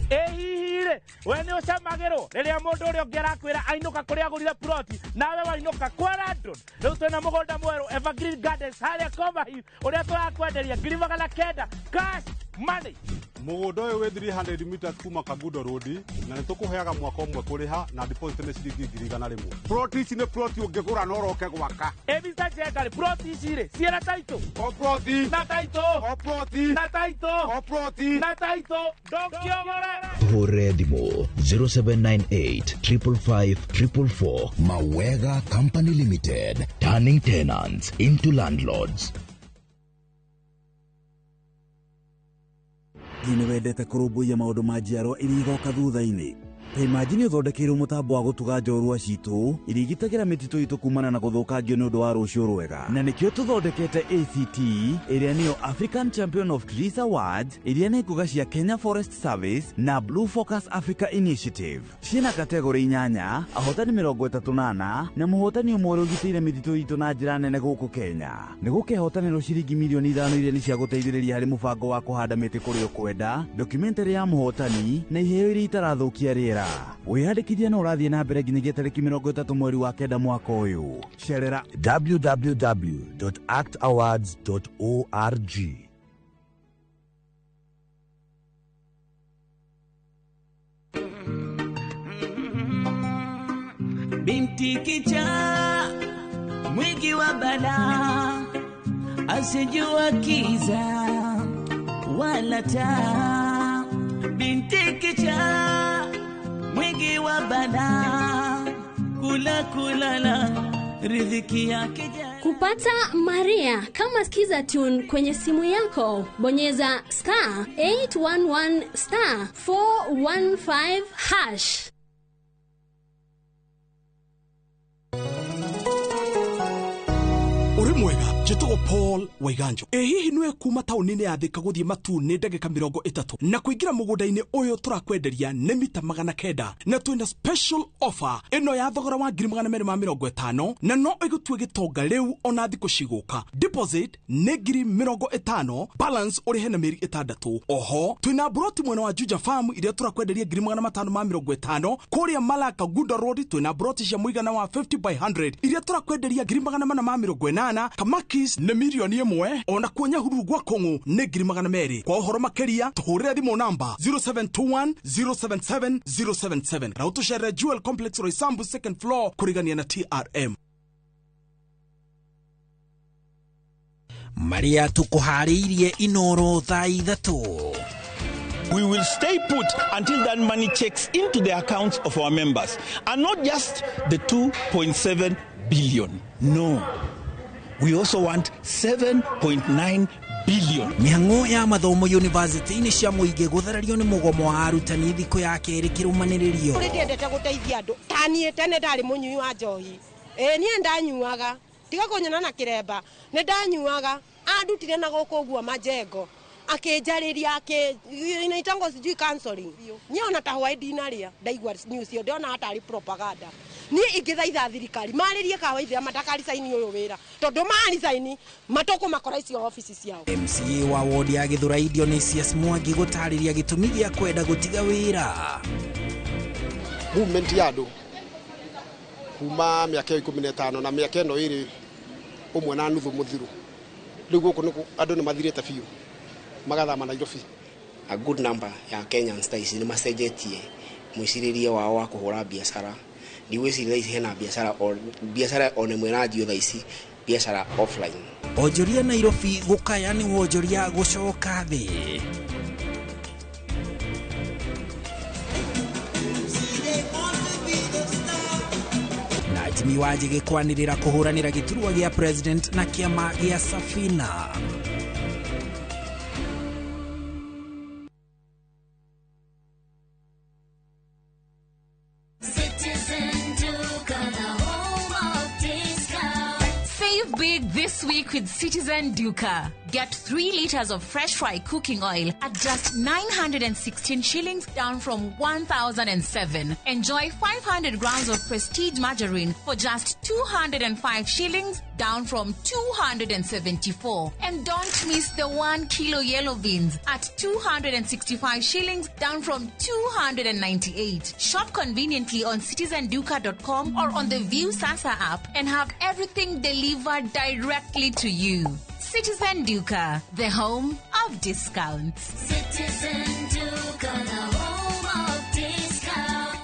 Ĩ hihi rĩ, we nĩ ũcamagĩrwo rĩrĩa mũndũ ũrĩa ũngĩ arakwĩra ainũka kũrĩa agũrire ploti nawe wainũka kwa landlord. Rĩu twĩna mũgũnda mwerũ Evergreen Gardens harĩa Coverhill ũrĩa tũrakwenderia 900,000 cash money. Mũgũnda ũyũ wĩ 300 meters kuma Kangundo Road na nĩ tũkũheaga mwaka ũmwe kũrĩha na deposit nĩ ciringi 100,000. Plot ici nĩ plot ũngĩgũra na ũroke gwaka. Ĩ Mr. Njenga rĩ, plot ici rĩ ciĩna title? O plot. Na title. O plot. Na title. O plot. Na title. Ndũngĩogore. Tũhũrĩre thimũ 0798 555 444. Mawega Company Limited, turning tenants into landlords. Nĩ wendete kũrũmbũiya maũndũ ma njiarwa iria igoka thutha-inĩ? Ta imagine ũthondekeirwo mũtambo wa gũtuga njorua citũ iria igitagĩra mĩtitũ itũ kumana na gũthũkangio nĩ ũndũ wa rũciũ rwega. Na nĩkĩo tũthondekete ACT, ĩrĩa nĩyo African Champion of Trees Awards, iria nĩ ngũga cia Kenya Forest Service na Blue Focus Africa Initiative. Ciĩna kategori 8, ahotani 34 na mũhotani ũmwe ũrĩa ũgitĩire mĩtitũ itũ na njĩra nene gũkũ Kenya. Nĩ gũkehotanĩrwo ciringi mirioni 5 iria nĩ cia gũteithĩrĩria harĩ mũbango wa kũhanda mĩtĩ kũrĩa ũkwenda, documentary ya mũhotani na iheo iria itarathũkia rĩera. Wĩyandĩkithia no ũrathiĩ na mbere nginyagia tarĩki 30 mweri wa kenda mwaka ũyũ. Cerera www.actawards.org. Binti kichaa mwingi wa balaa, asijua kiza wala taa. Binti kichaa mwingi wa balaa, kula kulala riziki yake. Kupata Maria kama Skiza Tune kwenye simu yako, bonyeza star 811 star 415 hash. Uri mwega, njĩtagwo Paul Waiganjo. Ĩ hihi nĩwe kuma taũni-inĩ ya Thika gũthiĩ Matuu nĩ ndagĩka 30 na kũingĩra mũgũnda-inĩ ũyũ tũrakwenderia nĩ mita 900 na twĩna special offer ĩno ya thogora wa 250,000 na no ĩgũtue gĩtonga rĩu ona thikũ cigũka. Deposit nĩ 50,000, balance ũrĩhe na mĩeri 6. Oho twĩna broti mwena wa Juja Farm iria tũrakwenderia 550,000. Kũrĩa Malaka Gunda Road twĩna broti cia mũigana wa 50 by 100 iria tũrakwenderia 480,000. Kamakis nĩ 1,000,000, ona kuo Nyahururu gwa Kong'u nĩ 200,000. Kwa ũhoro makĩria tũhũrĩre thimũ namba 0721 077 077 na ũtũcerere Jewel Complex Roysambu second floor kũrigania na TRM. Maria tũkũharĩirie Inoro thaa 3. We will stay put until that money checks into the accounts of our members, and not just the 2.7 billion. No. We also want 7.9 billion. Mĩhang'o ya mathomo university-inĩ cia mũingĩ gũtharario nĩ mũgomo wa arutani thikũ ya kerĩ kĩrũmanĩrĩrio. Kũrĩ ndiendete gũteithia andũ ta niĩ tene ndarĩ mũnyui wa njohi. Ĩ niĩ ndanyuaga, tiga kũnyona na kĩremba, nĩ ndanyuaga. Andutire na gũkũ ũguo majengo, akĩnjarĩria, inaitangwo sijui counseling. Niĩ ona ta hwaĩ ndinarĩa, ndaigua news ĩyo ndĩrona tarĩ propaganda. Niĩ ingĩthaitha thirikari marĩrie kawaithia matakaricaini ũyũ wĩra, tondũ maricaini matũkũmakora icio obici ciao. MCA wa wodi ya Gĩthũrai Dionysius Mwangi gũtarĩria gĩtũmi gĩa kwenda gũtiga wĩra. Movement ya andũ kuma mĩaka 15 na mĩaka ĩno ĩrĩ 1.5 mũthiru, rĩu gũkũ andũ nĩ mathirĩte biũ magathama Nairobi. A good number ya Kenyans thaa ici nĩ macenjetie mwĩcirĩrie wao wa kũhũra biacara. Ndigwĩciria thaa ici hena biacara ona ĩmwe ĩranjio thaa ici biacara offline. Onjoria Nairobi gũkaya nĩ wonjoria gũcoka thĩ. Mheshimiwa Njĩgĩ kwanĩrĩra kũhũranĩra gĩturwa gĩa president na kĩama gĩa Safina. Citizen Duka, the home of discount. Save big this week with Citizen Duka. Get 3 liters of fresh fry cooking oil at just 916 shillings, down from 1,007. Enjoy 500 grams of Prestige margarine for just 205 shillings, down from 274. And don't miss the 1 kilo yellow beans at 265 shillings, down from 298. Shop conveniently on citizenduka.com or on the View Sasa app and have everything delivered directly to you. Citizen Duka, the home of discounts. Citizen Duka, the home of discount.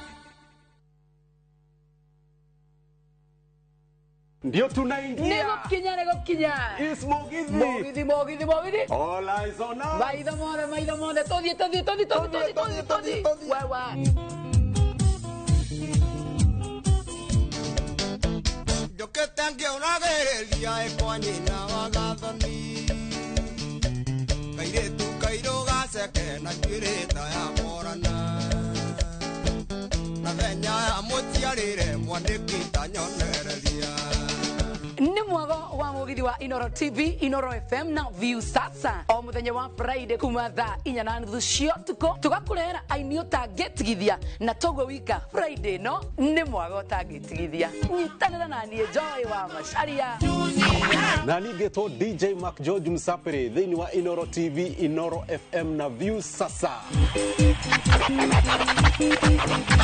Ndio tunaingia. Nĩgũkinya nĩgũkinya. Is Mugithi. Mugithi Mugithi Mugithi. All eyes on us. Maitho mothe maitho mothe tũthiĩ tũthiĩ tũthiĩ tũthiĩ tũthiĩ tũthiĩ tũthiĩ. Wewa. Njũkĩte ngĩũragĩrĩria ĩkwa nyina wa gathoni kairĩtu kairũ gaceke na njuĩrĩ ta ya morana na thenya ya mũciarĩre mwandĩki ta nyonereria. Nĩ mwago wa Mugithi wa Inoro TV, Inoro FM na View Sasa o muthenya wa Friday kuma thaa 4:30 cia ũtukũ tũgakũrehera aini ũtangĩtigithia na toguo wika Friday no nĩ mwago ũtangĩtigithia. Nyitanĩra na niĩ Joy wa Macharia na ningĩtwo DJ Mark George Msapere thĩinĩ wa Inoro TV, Inoro FM na View Sasa.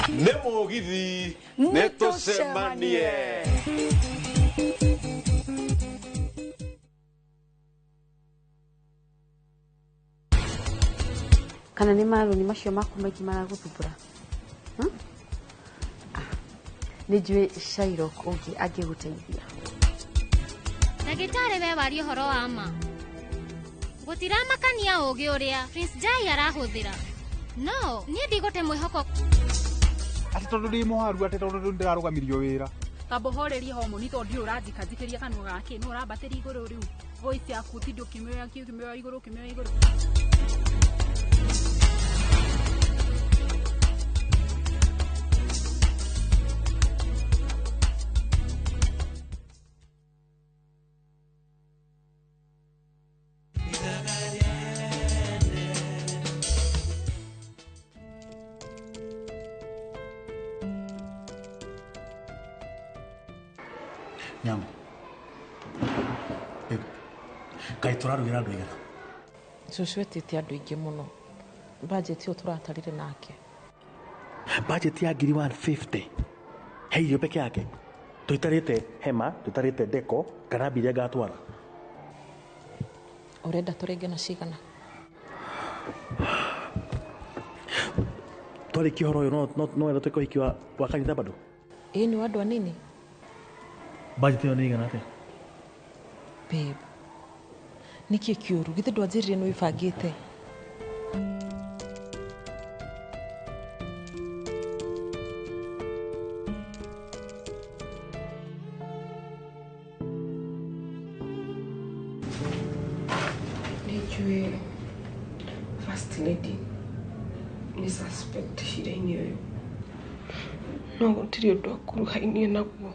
Nĩ Mugithi, nĩ tũcemanie. Kana nĩ marũni macio maku maingĩ maragũthumbũra? Nĩ njũĩ Shairok ũngĩ angĩgũteithia. Ndagĩtarĩ we waria ũhoro wa ma. Gũtiramakania ũũgĩ ũrĩa Prince Jai arahũthĩra. No, niĩ ndigũte mwĩhoko. Atĩ tondũ ndĩ mũharu, atĩ tondũ ndĩrarũgamirio wĩra. Tamba ũhorerie homoni tondũ ndiũĩ ũranjikanjikĩria kanua gake, no ũrambatĩria igũrũ rĩu. Voice yaku tindĩ ũkĩmĩoya ũkĩmĩoya igũrũ ũkĩmĩoya igũrũ. Nyambo. Babe. Kaĩ tũrarugĩra andũ aigana? Cũcũ etĩte andũ aingĩ mũno. Budget ĩyo tũratarire nake. Budget ya ngiri 150. He irio peke yake. Tũitarĩte hema, tũitarĩte deko, kana mbia iria ngatwara. Ũrenda tũrenge na cigana? Twarĩkia ũhoro ũyũ no wenda twĩke ũhiki wa kanitha bado? Ĩĩ nĩ wa andũ anini. Budget ĩyo nĩ ĩigana atĩa? Babe, nĩkĩ kĩũru? Githĩ ndwanjĩrire nĩ wĩbangĩte? Nĩnjũĩ First Lady nĩ suspect cira-inĩ ũyũ no gũtirĩ ũndũ akuruhainie naguo.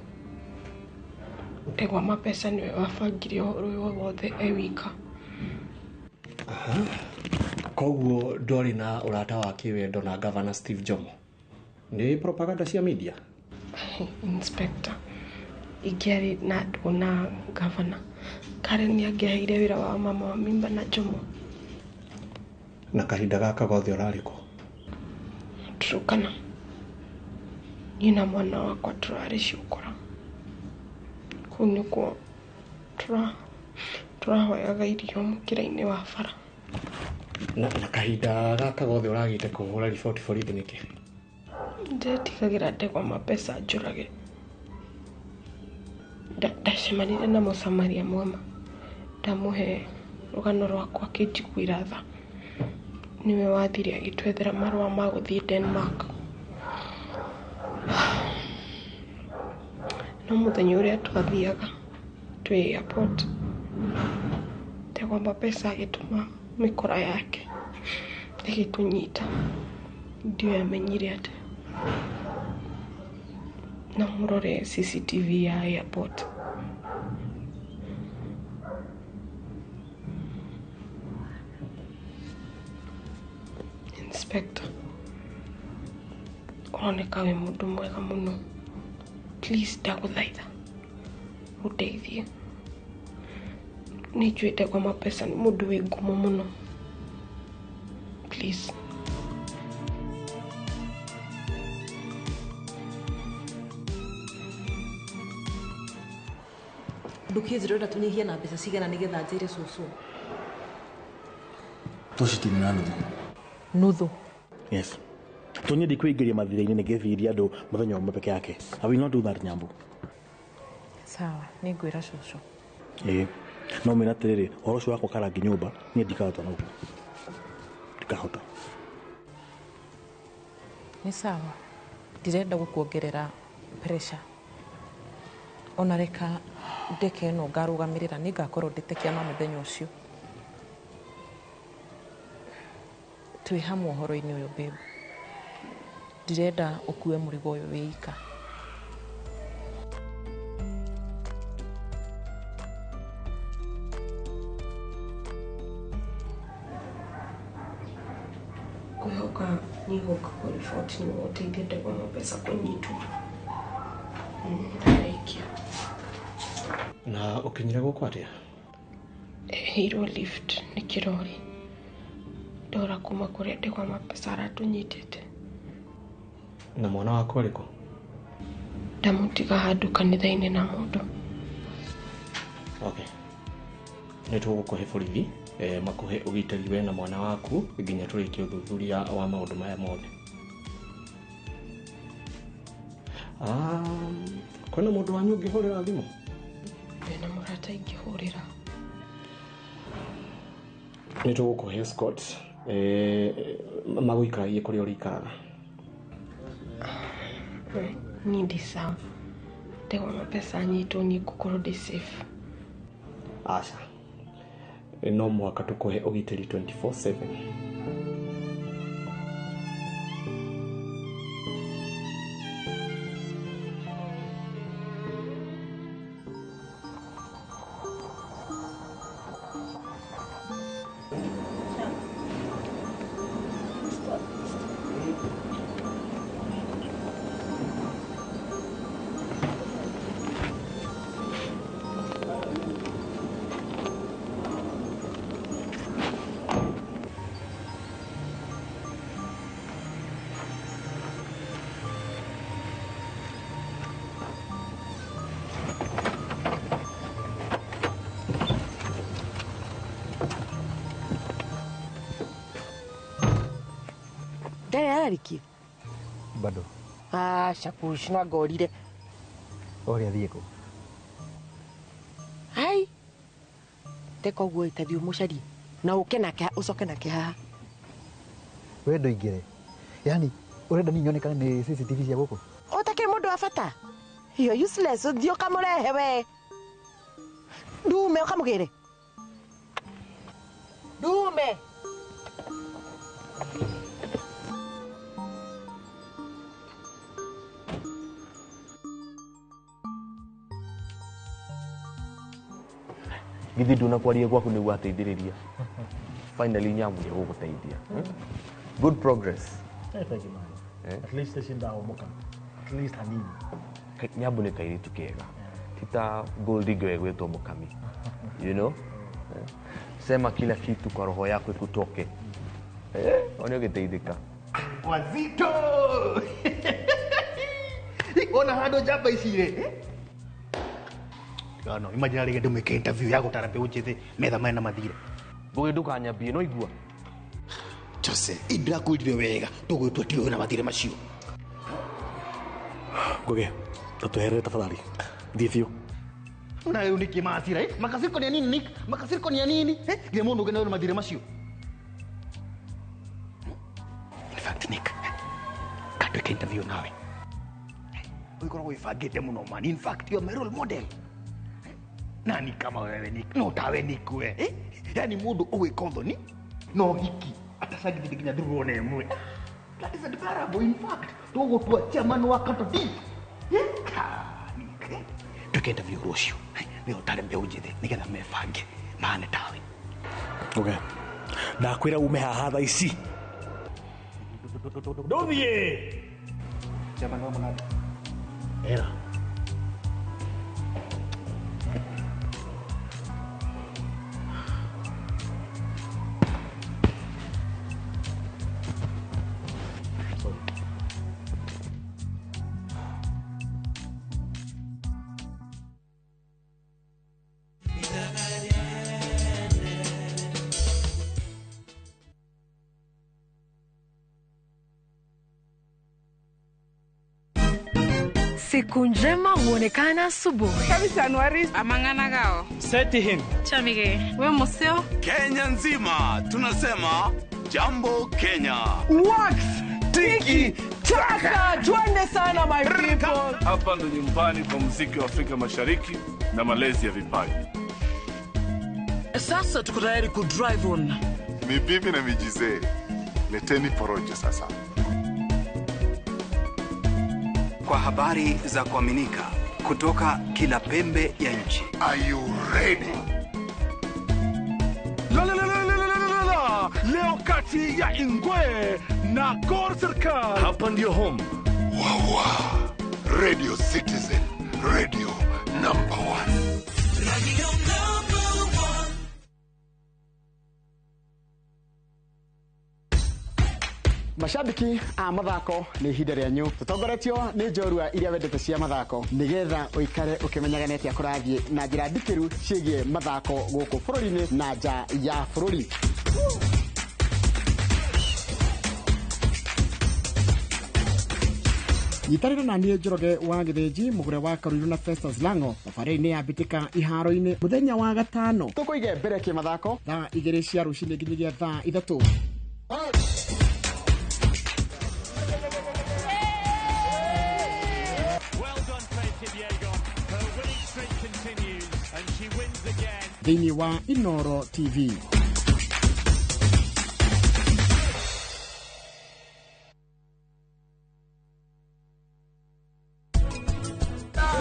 Ndegwa Mapesa nĩwe wabangire ũhoro ũyũ wothe e wika. Koguo ndwarĩ na ũrata wa kĩwendo na Governor Steve Jomo. Nĩ propaganda cia media? Inspector, ingĩarĩ na ndũgũ na Governor, Karen nĩangĩaheire wĩra wa mama wa mimba na Jomo. Na kahinda gaka gothe ũrarĩ kũ? Turukana. Niĩ na mwana wakwa tũrarĩ ciũkũra. Kũu nĩkuo tũrahoyaga irio mũkĩra-inĩ wa bara. Na kahinda gaka gothe ũragĩte kũhũra riboti borithi nĩkĩ? Ndetigagĩra Ndegwa Mapesa njũrage. Ndacemanirie na mũsamaria mwema, ndamũhe rũgano rwakwa akĩnjiguĩra tha. Nĩwe wathire agĩtwethera marũa ma gũthiĩ Denmark. No mũthenya ũrĩa twathiaga twĩ airport, Ndegwa Mapesa agĩtũma mĩkora yake ĩgĩtũnyita. Ndiũĩ amenyire atĩa. No mũrore CCTV ya airport. Inspector, ũroneka wĩ mũndũ mwega mũno. Please ndagũthaitha ũndeithie. Nĩ njũĩ Ndegwa Mapesa nĩ mũndũ wĩ ngumo mũno. Please. Ndũkĩnjĩra ũrenda tũnyihie na mbeca cigana nĩgetha njĩre cũcũ. Tũcitini na nuthu. Nuthu? Yes. Tũnyendi kwĩingĩria mathirĩ-inĩ nĩgethiria andũ mũthenya ũmwe peke yake. I will not do that, Nyambu. Sawa, nĩngwĩra cũcũ. Ĩĩ. No mwĩre atĩrĩrĩ, ũhoro ũcio wa gwaka rangi nyũmba, niĩ ndikahota naguo. Ndikahota. Nĩ sawa. Ndirenda gũkuongerera pressure. Ona reka ndeke ĩno ngarũgamĩrĩra, nĩngakorwo ndĩte kĩama mũthenya ũcio. Twĩ hamwe ũhoro-inĩ ũyũ babe. Ndirenda ũkue mũrigo ũyũ wĩ ika. Ngwĩhoka nĩgũka kũriboti nĩguo ũteithie Ndegwa Mapesa kũnyitwo. Ndarĩkia. Na ũkinyire gũkũ atĩa? Heirwo lift nĩ kĩrori. Ndora kuma kũrĩa Ndegwa Mapesa aratũnyitĩte. Na mwana waku arĩ kũ? Ndamũtiga handũ kanitha-inĩ na mũndũ. Okay. Nĩ tũgũkũhe borithi makũhe ũgitĩri we na mwana waku nginya tũrĩkie ũthuthuria wa maũndũ maya mothe. Kwĩna mũndũ wanyu ũngĩhũrĩra thimũ? Ndĩna mũrata ingĩhũrĩra. Nĩ tũgũkũhe escort magũikaragie kũrĩa ũrĩikaraga. Niĩ ndĩ sawa. Ndegwa Mapesa anyitwo niĩ ngũkorwo ndĩ safe. Aca. No mũhaka tũkũhe ũgitĩri 24/7. Ararĩkia? Bado. Aca kush no ngorire. Ũrĩa athiĩ kũ? Hai. Teka ũguo ĩtathiĩ ũmũcarie na ũke nake ũcoke nake haha. We ndũingĩre. Yaani ũrenda niĩ nyonekane nĩ CCTV cia gũkũ? Ũtakĩrĩ mũndũ wa bata. You're useless, ũthiĩ ũkamũrehe we. Ndume ũkamũgĩre. Ndume. Githi ndunakwaria gwaku nĩguo ateithĩrĩria. Finally Nyambu nĩ egũgũteithia. Good progress. Thank you, man. At least ici ndahomoka. At least hanini. Nyambu nĩ kairĩtu kega. Ti ta gold digger ĩgwĩtwo mũkami. You know? Sema kila kitu kwa roho yako ikutoke. One ũgĩteithĩka. Wazito! Ona handũ njamba ici rĩ. No, imagine arĩ ndũmĩke interview ya gũtara mbeũ njĩthĩ metha mena mathirĩ. Ngũgĩ ndũkanyambie no igua. Jose, indĩrakwĩrire wega tũgwĩtua tiwe na mathirĩ macio. Ngũgĩ, tũtweherere tafadhali. Thiĩ biũ. Na rĩu nĩkĩ macira? Makasiriko ni ya nini Nick? Makasiriko ni ya nini? Nginya mũndũ ũngĩ na mathirĩ macio. In fact, Nick, kandwĩke interview nawe. Ũgĩkoragwo wĩbangĩte mũno man. In fact, you are my role model. Nani kama wewe Nick? No tawe Nick we. Eh? Yaani mũndũ ũgwĩka ũthoni no hiki atacangithĩtie nginya ndurũ ona ĩmwe. That is admirable. In fact, tũgũtua chairman wa County Deep. Twĩke interview rũciũ. Nĩ ũtare mbeũ njĩthĩ nĩgetha mebange mahane tawe. Okay. Ndakwĩra ume haha thaa ici. Ndũthiĩ. Chairman wa Mũnanda. Era. Siku njema huonekana asubuhi. Amang'ana Seti him. Chamige. We museo. Kenya nzima tunasema jambo Kenya. Wax tiki taka, twende sana my people. Hapa ndo nyumbani kwa muziki wa Afrika Mashariki na malezi ya vipaji. Sasa tuko tayari ku drive on. Ni bibi na mijizee, leteni porojo sasa. Kwa habari za kuaminika kutoka kila pembe ya nchi. Are you ready? La la la la la la la la. Leo kati ya Ingwe na Gor Serikal. Hapa ndio home. Wawa. Radio Citizen, radio number 1. Radio number 1. Mashabiki a mathako nĩ ihinda rĩanyu tũtongoretio nĩ njorua iria wendete cia mathako nĩgetha ũikare ũkĩmenyaga nĩ atĩa kũrathiĩ na njĩra ndikĩru ciĩgiĩ mathako gũkũ bũrũri-inĩ na nja ya bũrũri. Nyitanĩra na niĩ Njoroge wa Gĩthĩnji mũgũre wa Karuiru na Festus Lango thabarĩ-inĩ ya mbĩtĩka iharo-inĩ mũthenya wa gatano tũkũige mbere kĩmathako thaa 2 cia rũcinĩ nginyagia thaa 3. Thĩinĩ wa Inoro TV.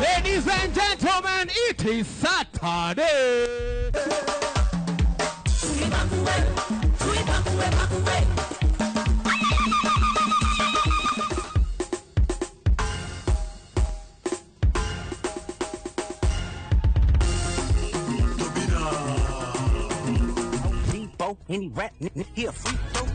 Ladies and gentlemen, it is Saturday. Any rat he a free throw.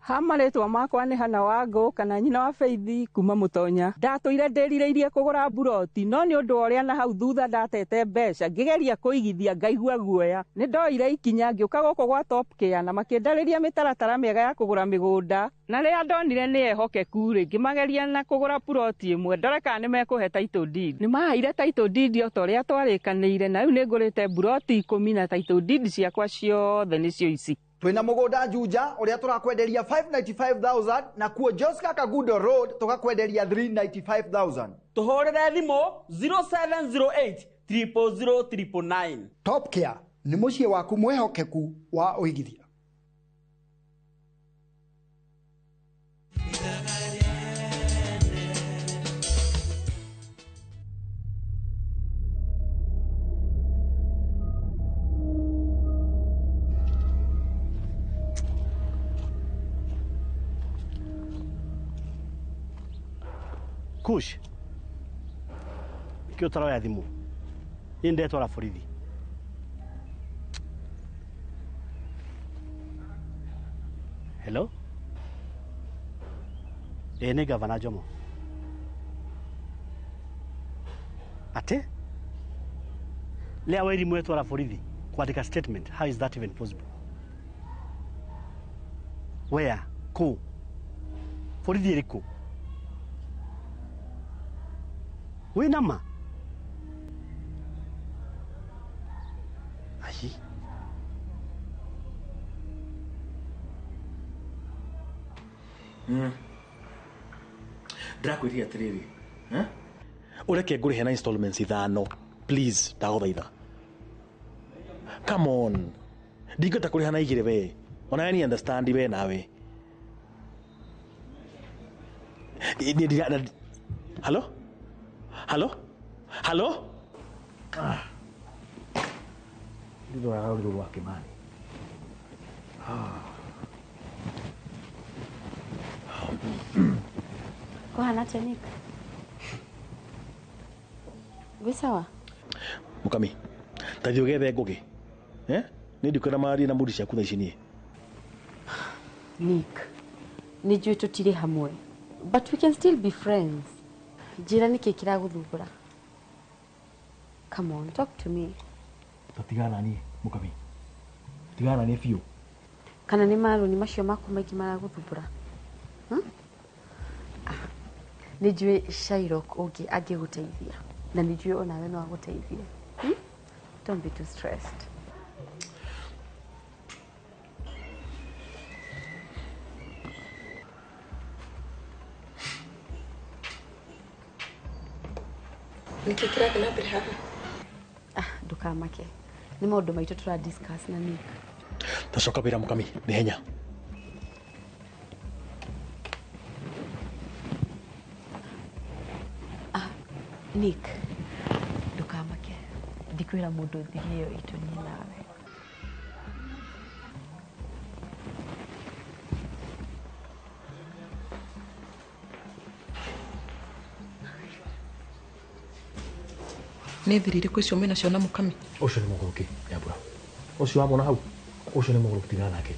Ha marĩtwa makwa nĩ Hana Wangũ kana nyina wa Faith kuma Mũtonya. Ndatũire ndĩrirĩirie kũgũra mburoti no nĩ ũndũ wa ũrĩa na hau thutha ndatete mbeca ngĩgeria kũigithia ngaigua guoya. Nĩ ndoire ikinya ngĩũka gũkũ gwa Top Care na makĩndarĩria mĩtaratara mĩega ya kũgũra mĩgũnda na rĩrĩa ndonire nĩ ehokeku rĩ ngĩmageria na kũgũra puroti ĩmwe ndore kana nĩ mekũhe title deed. Nĩ maheire title deed o ta ũrĩa twarĩkanĩire na rĩu nĩ ngũrĩte mburoti 10 na title deed ciakwa ciothe nĩcio ici. Twina mugunda Juja uria turakwenderia 595,000 na kuo Joska Kagudo Road tukakwenderia 395,000. Tuhurire thimu 0708 000 999. Top Care ni muciĩ waku mwihokeku wa uigithia. Kush kĩ ũtaroya thimũ niĩ ndetwara borithi. Hello, ĩ nĩ Gavana Jomo. Ate lea Wairimu etwara borithi kwandĩka statement. How is that even possible? Where kũ borithi ĩrĩkũ? Wĩ nama? Ndĩrakwĩrire atĩrĩrĩ, ũreke ngũrĩhe na installments 5, please, ndagũthaitha. Come on. Ndingĩhota kũrĩha na 2 we. Ona ni understand we nawe. Hello? Hello? Hello? Ndĩroraga rũrũ rwa Kĩmani. Kũhana atĩa Nick? Gwĩ sawa? Mũkami, ta thiĩ ũgethe ngũgĩ. Nĩ ndikwenda marie na mũri ciaku thaa ici niĩ. Nick, nĩ njũĩ tũtirĩ hamwe, but we can still be friends. Njĩra nĩkĩ kĩragũthumbũra? Come on, talk to me. Ta tigana na niĩ, Mũkami. Tigana na niĩ biũ. Kana nĩ marũni macio maku maingĩ maragũthumbũra? Nĩ njũĩ Shairok ũngĩ angĩgũteithia, na nĩ njũĩ onawe no agũteithie. Don't be too stressed. Nĩkĩ kĩrathiĩ na mbere haha? Ndũkamake. Nĩ maũndũ maitũ tũra discuss na Nick. Tacoka wĩra Mũkami, nĩ henya. Nick, ndũkamake. Ndikwĩra mũndũ thiri ĩyo itũ niĩ nawe. Nĩ thiri irĩkũ icio mwĩnacio na Mũkami? Ũcio nĩ mũgũrũki, Nyambura. Ũcio wamwona hau, ũcio nĩ mũgũrũki, tigana nake.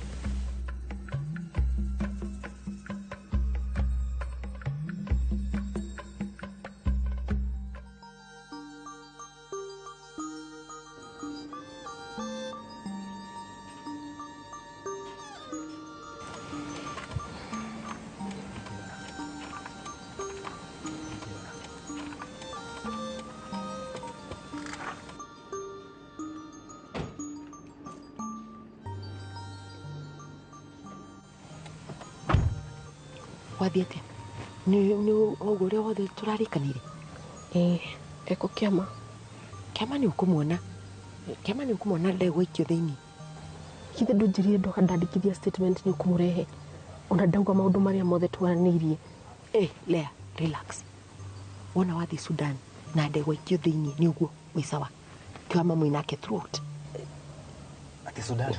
Wathiĩ atĩa? Nĩ ũguo ũrĩa wothe tũrarĩkanĩire? Ĩĩ, eko kĩama. Kĩama nĩ ũkũmuona. Kĩama nĩ ũkũmuona ndegwa ikio thĩinĩ. Githĩ ndũnjĩrire ndoka ndandĩkithia statement nĩ ũkũmũrehe? Ona ndauga maũndũ marĩa mothe twaranĩirie. Lea, relax. Wona wathiĩ Sudan na ndegwa ikio thĩinĩ nĩ ũguo wĩ sawa. Kĩama mwĩ nake throughout. Atĩ Sudan?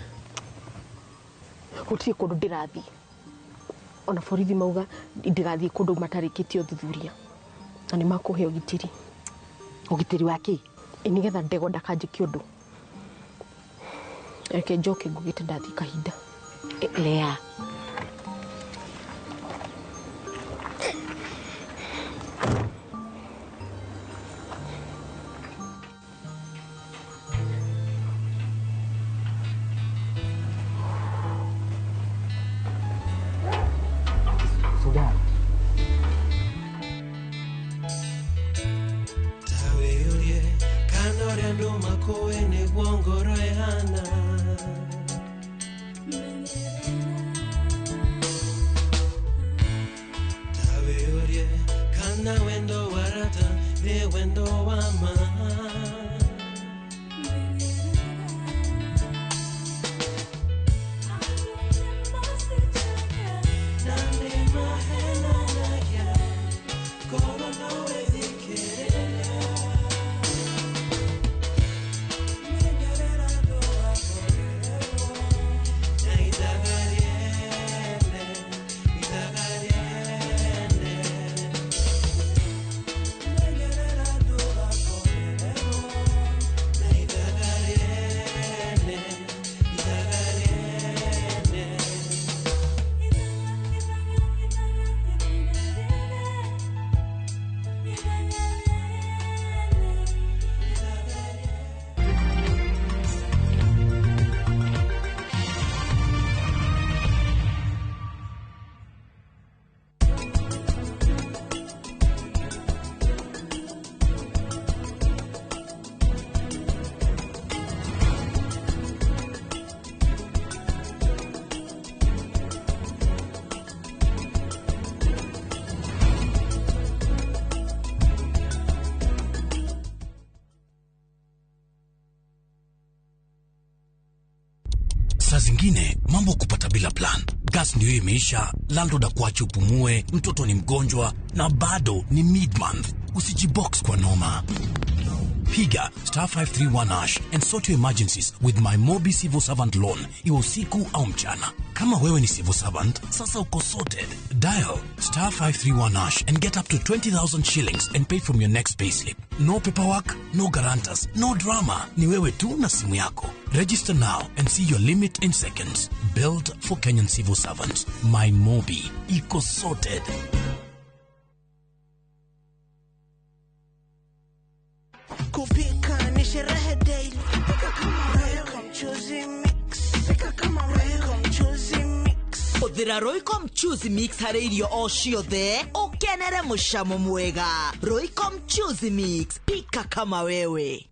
Gũtirĩ kũndũ ndĩrathiĩ. Ona borithi mauga ndigathiĩ kũndũ matarĩkĩtie ũthuthuria. Na nĩ makũhe ũgitĩri. Ũgitĩri wa kĩ? Nĩgetha ndegwa ndakanjĩke ũndũ. Reke njoke ngugĩte ndathiĩ kahinda. Lea. Sudan. Tawe kana ũrĩa andũ makũĩ nĩguo ngoro ĩhana. Saa zingine mambo kupata bila plan. Gas ndio imeisha, landlord akuache upumue, mtoto ni mgonjwa na bado ni mid-month. Usijibox kwa noma. Piga star 531 hash and sort your emergencies with my Mobi Civil Servant Loan, iwe usiku au mchana. Kama wewe ni civil servant, sasa uko sorted. Dial star 531 hash and get up to 20,000 shillings and pay from your next payslip. No paperwork, no guarantors, no drama. Ni wewe tu na simu yako. Register now and see your limit in seconds. Built for Kenyan civil servants. My Mobi. Iko sorted. Kupika ni sherehe daily. Pika kama wewe, mchuzi mix. Pika kama wewe, mchuzi mix. Hũthĩra Royco Mchuzi Mix harĩ irio o ciothe ũkenere mũcamo mwega. Royco Mchuzi Mix, pika kama wewe.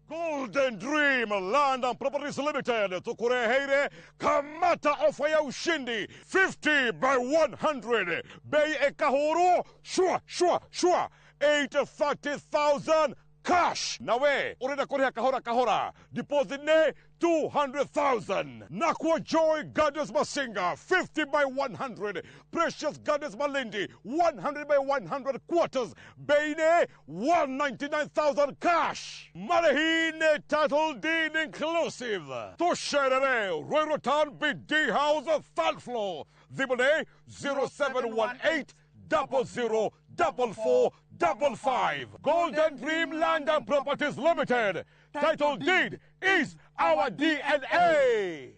Golden Dream Land and Properties Limited tukureheire kamata ofa ya ushindi 50 by 100 bei ekahuru shwa shwa shwa 830,000 cash nawe urenda kuriha kahora kahora deposit ne 200,000. Nakwa Joy Gardens Masinga 50 by 100, Precious Gardens Malindi 100 by 100 quarters, Beine 199,000 cash. Marihine title deed inclusive. Tusherere Royal Town BD House third floor. Dhibone 0718 00 44 55. Golden Dream Land and Properties Limited. Title deed is our DNA.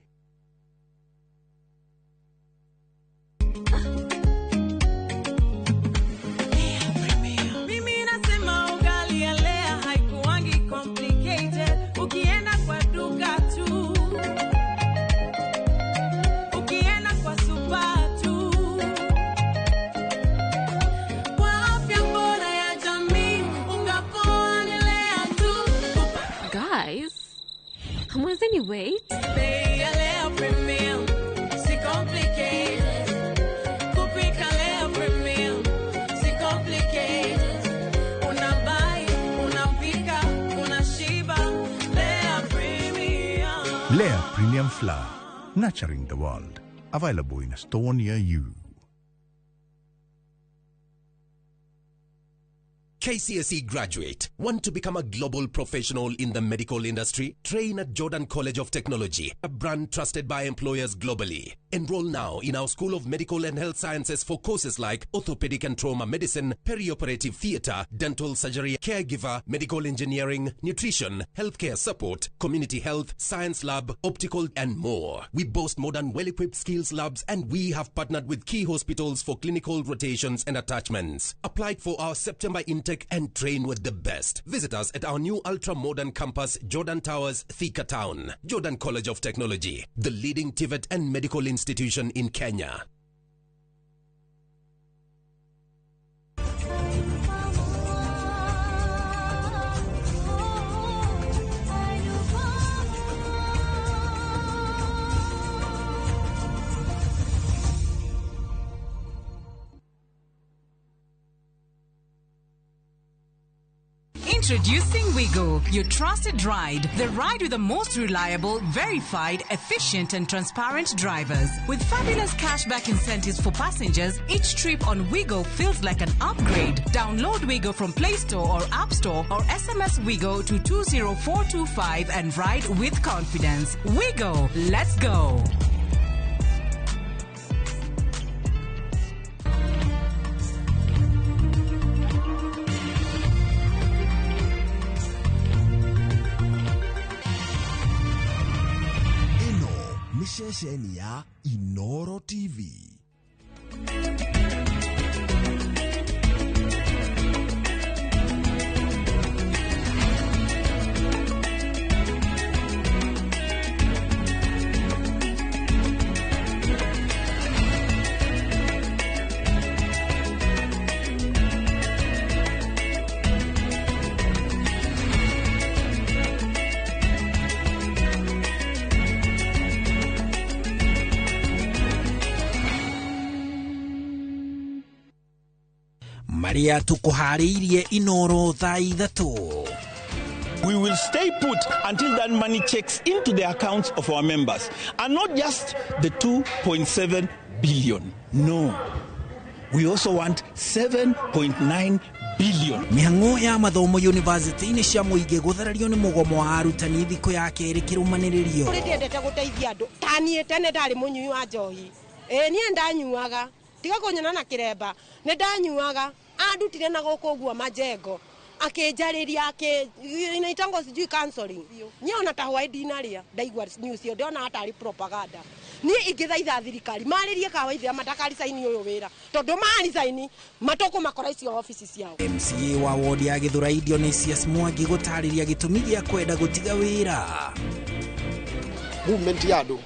Mimi nasema ugali ya Lea haikuangi complicated. Ukienda kwa duka tu, ukienda kwa super tu. Kwa afya bora ya jamii, unga poa ni Lea tu. Guys, hamwezi ni wait? Bei ya Lea Premium, si complicated. Kupika Lea Premium, si complicated. Unabuy, unapika, unashiba. Lea Premium. Lea Premium Flour, nurturing the world. Available in a store near you. KCSE graduate, want to become a global professional in the medical industry? Train at Jordan College of Technology, a brand trusted by employers globally. Enroll now in our School of Medical and Health Sciences for courses like orthopedic and trauma medicine, perioperative theater, dental surgery, caregiver, medical engineering, nutrition, healthcare support, community health, science lab, optical, and more. We boast modern, well-equipped skills labs, and we have partnered with key hospitals for clinical rotations and attachments. Apply for our September intake and train with the best. Visit us at our new ultra-modern campus, Jordan Towers, Thika Town. Jordan College of Technology, the leading TVET and medical institution in Kenya. Introducing Wigo, your trusted ride. The ride with the most reliable, verified, efficient, and transparent drivers. With fabulous cashback incentives for passengers, each trip on Wigo feels like an upgrade. Download Wigo from Play Store or App Store or SMS Wigo to 20425 and ride with confidence. Wigo, let's go. Ĩno nĩ ceceni ya Inoro TV. Marĩa tũkũharĩirie Inoro thaa 3. We will stay put until that money checks into the accounts of our members. And not just the 2.7 billion. No. We also want 7.9 billion. Mĩhang'o ya mathomo yunivasĩtĩ-inĩ cia mũingĩ gũtharario nĩ mũgomo wa arutani thikũ ya kerĩ kĩrũmanĩrĩrio. Kũrĩ ndiendete gũteithia andũ ta niĩ tene ndarĩ mũnyui wa njohi, ĩĩ niĩ ndanyuaga, tiga kũnyona na kĩremba, nĩ ndanyuaga, andutire na gũkũ ũguo majengo akĩnjarĩria inaitangwo sijui counseling. Niĩ ona ta hwaĩ ndinarĩa ndaigua news ĩyo ndĩrona hatarĩ propaganda. Niĩ ingĩthaitha thirikari marĩrie kawaithia matakaricaini ũyũ wĩra tondũ maricaini matũkũmakora icio obici ciao. MCA wa wodi ya Gĩthũrai Dionysius Mwangi gũtarĩria gĩtũmi gĩa kwenda gũtiga wĩra. Movement ya andũ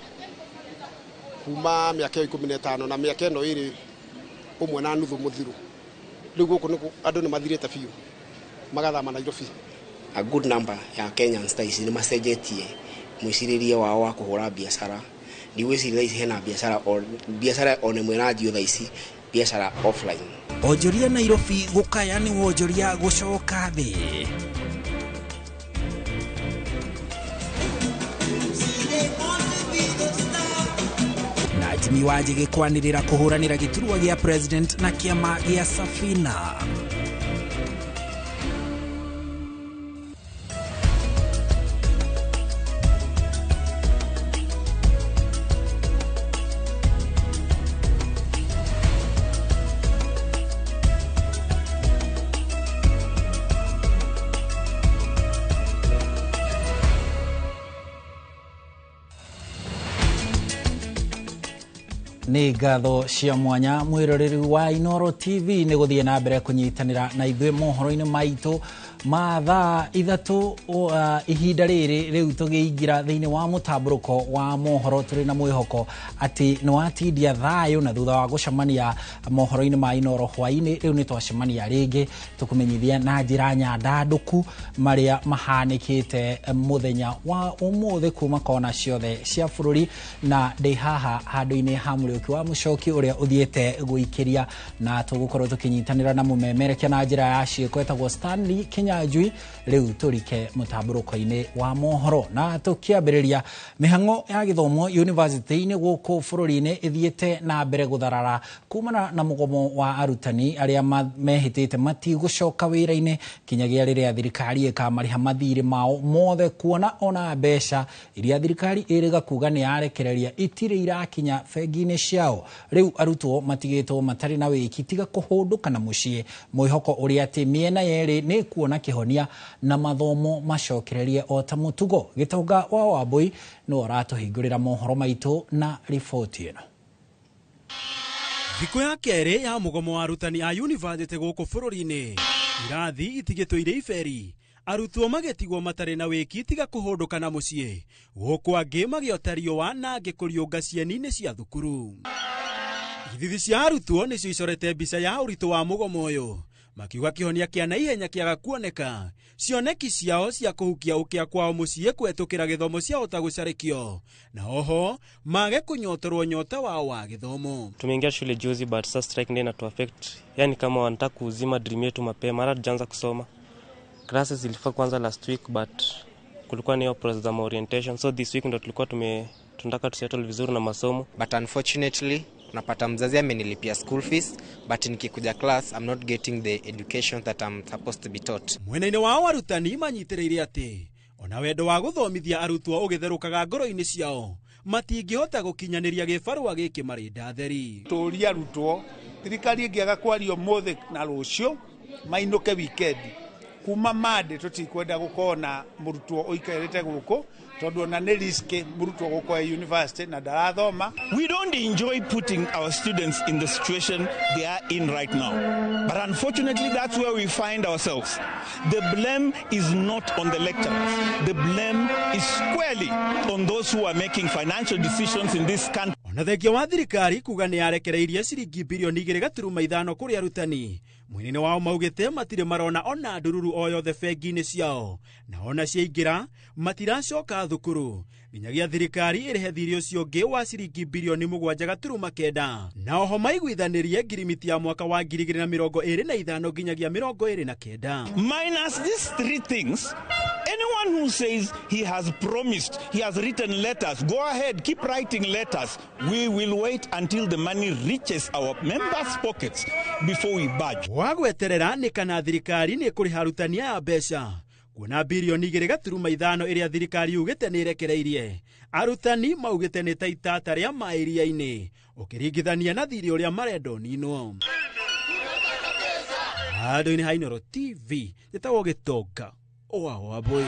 kuma mĩaka ĩyo 15 na mĩaka ĩno ĩrĩ ũmwe na nuthu mũthiru, rĩu gũkũ andũ nĩ mathirĩte biũ magathama Nairobi. A good number ya Kenyans thaa ici nĩ macenjetie mwĩcirĩrie wao wa kũhũra biacara. Ndigwĩciria thaa ici hena biacara biacara ona ĩmwe ĩranjio thaa ici biacara offline. Onjoria Nairobi gũkaya nĩ wonjoria gũcoka thĩ. Na Jimmy Wanjigi kwanĩrĩra kũhũranĩra gĩturwa gĩa president na kĩama gĩa Safina. Nĩ ngatho cia mwanya mwĩroreri wa Inooro TV nĩ gũthiĩ na mbere kũnyitanĩra na ithuĩ mohoro-inĩ maitũ ma thaa ithatũ ihinda rĩrĩ rĩu tũgĩingĩra thĩinĩ wa mũtambũrũko wa mohoro tũrĩ na mwĩhoko atĩ nĩ watindia thayũ na thutha wa gũcemania mohoro-inĩ ma Inooro hwaĩ-inĩ rĩu nĩ twacemania rĩngĩ tũkũmenyithia na njĩra nyandandũku marĩa mahanĩkĩte mũthenya wa ũmũthĩ kuma kona ciothe cia bũrũri na ndĩ haha handũ-inĩ ha Mũrĩũki wa Mũcoki ũrĩa ũthiĩte gũikĩria na tũgũkorwo tũkĩnyitanĩra na mũmemerekia na njĩra ya ciĩko etagwo Stanley Kinyanjui. Rĩu tũrike mũtambũrũko-inĩ wa mohoro na tũkĩambĩrĩria mĩhang'o ya gĩthomo yunivasĩtĩ-inĩ gũkũ bũrũri-inĩ ĩthiĩte na mbere gũtharara kumana na mũgomo wa arutani arĩa mehĩtĩte matigũcoka wĩra-inĩ kinyagia rĩrĩa thirikari ĩkamarĩha mathirĩ mao mothe kuona ona mbeca iria thirikari ĩrĩga kuga nĩ yarekereria itirĩ irakinya bengi-inĩ ciao. Rĩu arutwo matigĩtwo matarĩ na wĩki tiga kũhũndũka na mũciĩ, mwĩhoko ũrĩa atĩ mĩena yerĩ nĩ kuona kĩhonia na mathomo macokererie o ta mũtugo. Gĩtonga wa Wambui nĩwe ũratũhingũrĩra mohoro maitũ na riboti ĩno. Thikũ ya kerĩ ya mũgomo wa arutani a yunivasĩtĩ gũkũ bũrũri-inĩ, irathi itigĩtwo irĩ iberi, arutwo magĩtigwo matarĩ na wĩki tiga kũhũndũka na mũciĩ, gũkũ angĩ magĩota riũa na angĩ kũriũnga cieni-inĩ cia thukuru. Ithithi cia arutwo nĩcio icorete mbica ya ũritũ wa mũgomo ũyũ, makiuga kĩhonia kĩa naihenya kĩaga kuoneka, cioneki ciao cia kũhukia ũkĩa kwao mũciĩ kũhetũkĩra gĩthomo ciahota gũcarĩkio na oho mage kũnyotorwo nyota wao wa gĩthomo. Tumeingia shule juzi but sasa strike ndio inatu affect, yani kama wanataka kuzima dream yetu mapema, hata tujaanza kusoma. Classes zilifaa kwanza last week but kulikuwa na hiyo process za orientation, so this week ndo tulikuwa tunataka tusettle vizuri na masomo. But unfortunately unapata mzazi amenilipia school fees but nikikuja class I'm not getting the education that I'm supposed to be taught. Mwena-inĩ wao arutani manyitĩrĩire atĩ ona wendo wa gũthomithia arutwo ũgĩtherũkaga ngoro-inĩ ciao matingĩhota gũkinyanĩria gĩbarũa gĩkĩ marĩ ndatheri. Tũria arutwo thirikari ĩngĩaga kwaria ũmũthĩ na rũciũ mainũke weekend kuma Monday tũtikwenda gũkorwo na mũrutwo ũikarĩte gũkũ tondũ ona nĩ risk mũrutwo gũkorwo university na ndarathoma. We don't enjoy putting our students in the situation they are in right now, but unfortunately that's where we find ourselves. The blame is not on the lecturers. The blame is squarely on those who are making financial decisions in this country. Ona thengia wa thirikari kuga nĩ yarekereirie ciringi birioni 2.5 kũrĩ arutani, mwena-inĩ wao maugĩte matirĩ marona ona ndururu o yothe bengi-inĩ ciao na ona ciaingĩra matiracoka thukuru nginyagia thirikari ĩrĩhe thirĩ ũcio ũngĩ wa ciringi birioni 7.9 na oho maiguithanĩrie ngirimiti ya mwaka wa 2025 nginyagia 29. Minus these three things, Anyone who says he has promised, he has written letters, go ahead, keep writing letters. We will wait until the money reaches our members' pockets before we budge. Wagweterera nĩ kana thirikari nĩ ĩkũrĩha arutani aya mbeca kuona birioni 2.5 ĩrĩa thirikari yugĩte nĩ ĩrekereirie arutani maugĩte nĩ ta itata rĩa maĩ iria-inĩ ũkĩringithania na thirĩ ũrĩa marenda ũninwo. Handũ-inĩ ha Inooro TV njĩtagwo Gĩtonga wa Wambui.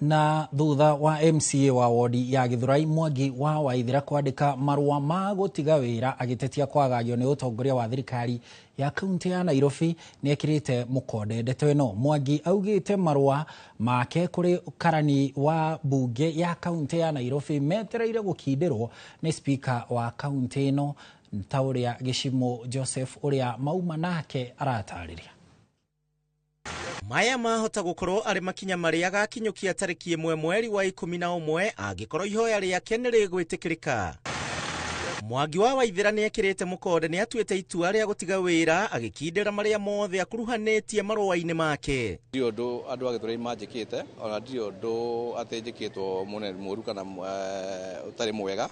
Na thutha wa MCA wa wodi ya Githurai Mwangi wa Waithira kwandĩka marũa ma gũtiga wĩra agĩtetia kwagagio nĩ ũtongoria wa thirikari ya kaunti ya Nairobi nĩ ekĩrĩte mũkonde ndeto ĩno. Mwangi augĩte marũa make kũrĩ karani wa mbunge ya kaunti ya Nairobi metereire gũkindĩrwo nĩ spika wa kaunti ĩno ta ũrĩa Gĩcimo Joseph ũrĩa mauma nake aratarĩria. Maya mahota gukorwo arĩ makinya marĩa agakinyũkia tarĩki 1 mweri wa 11 angĩkorwo ihoya rĩake nĩ rĩgwĩtĩkĩrĩka. Mwangi wa Waithira nĩ ekĩrĩte mũkonde nĩ atuĩte itua rĩa gũtiga wĩra agĩkindĩra marĩa mothe akuruhanĩtie marũa-inĩ make. Ndirĩ ũndũ andũ a Gĩthũrai manjĩkĩte, ona ndirĩ ũndũ atĩ njĩkĩtwo mũru kana ũtarĩ mwega.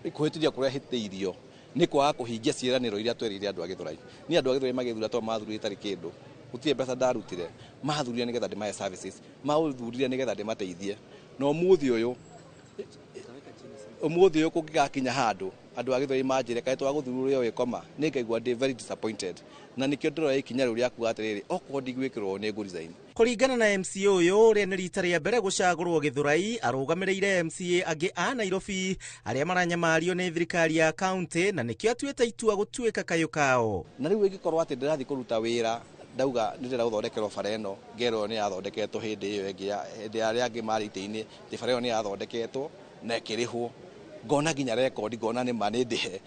Kũhĩtithia kũrĩa hĩtĩirio nĩ kwaga kũhingia ciĩranĩro iria twerĩire andũ a Gĩthũrai. Niĩ andũ a Gĩthũrai magĩthura to mathurire itarĩ kĩndũ. Gũtirĩ mbeca ndarutire, mathurire nĩgetha ndĩmahe services, mathurire nĩgetha ndĩmateithie. Na ũmũthĩ ũyũ kũngĩgakinya handũ andũ a Gĩthũrai manjĩre kaĩ twagũthurire wĩkoma, nĩ ngaigua ndĩ very disappointed. Na nĩkĩo ndĩroya ikinya rĩu rĩa kuuga atĩrĩrĩ, okorwo ndigwĩkĩrwo nĩ ngũ resign. Kũringana na MCA ũyũ ũrĩa nĩ rita rĩa mbere gũcagũrwo Gĩthũrai, arũgamĩrĩire MCA angĩ a Nairobi arĩa maranyamario nĩ thirikari ya kaunti na nĩkĩo atuĩte itua gũtuĩka kayũ kao. Na rĩu ĩngĩkorwo atĩ ndĩrathiĩ kũruta wĩra ndauga nĩ ndĩrenda gũthondekerwo bara ĩno, ngerwo nĩ yathondeketwo hĩndĩ ĩyo ĩngĩ, hĩndĩ ya arĩa angĩ marĩ itĩ-inĩ, atĩ bara ĩyo nĩ yathondeketwo na ĩkĩrĩhwo. Ngona nginya rekondi, ngona nĩ ma nĩ ndĩhe.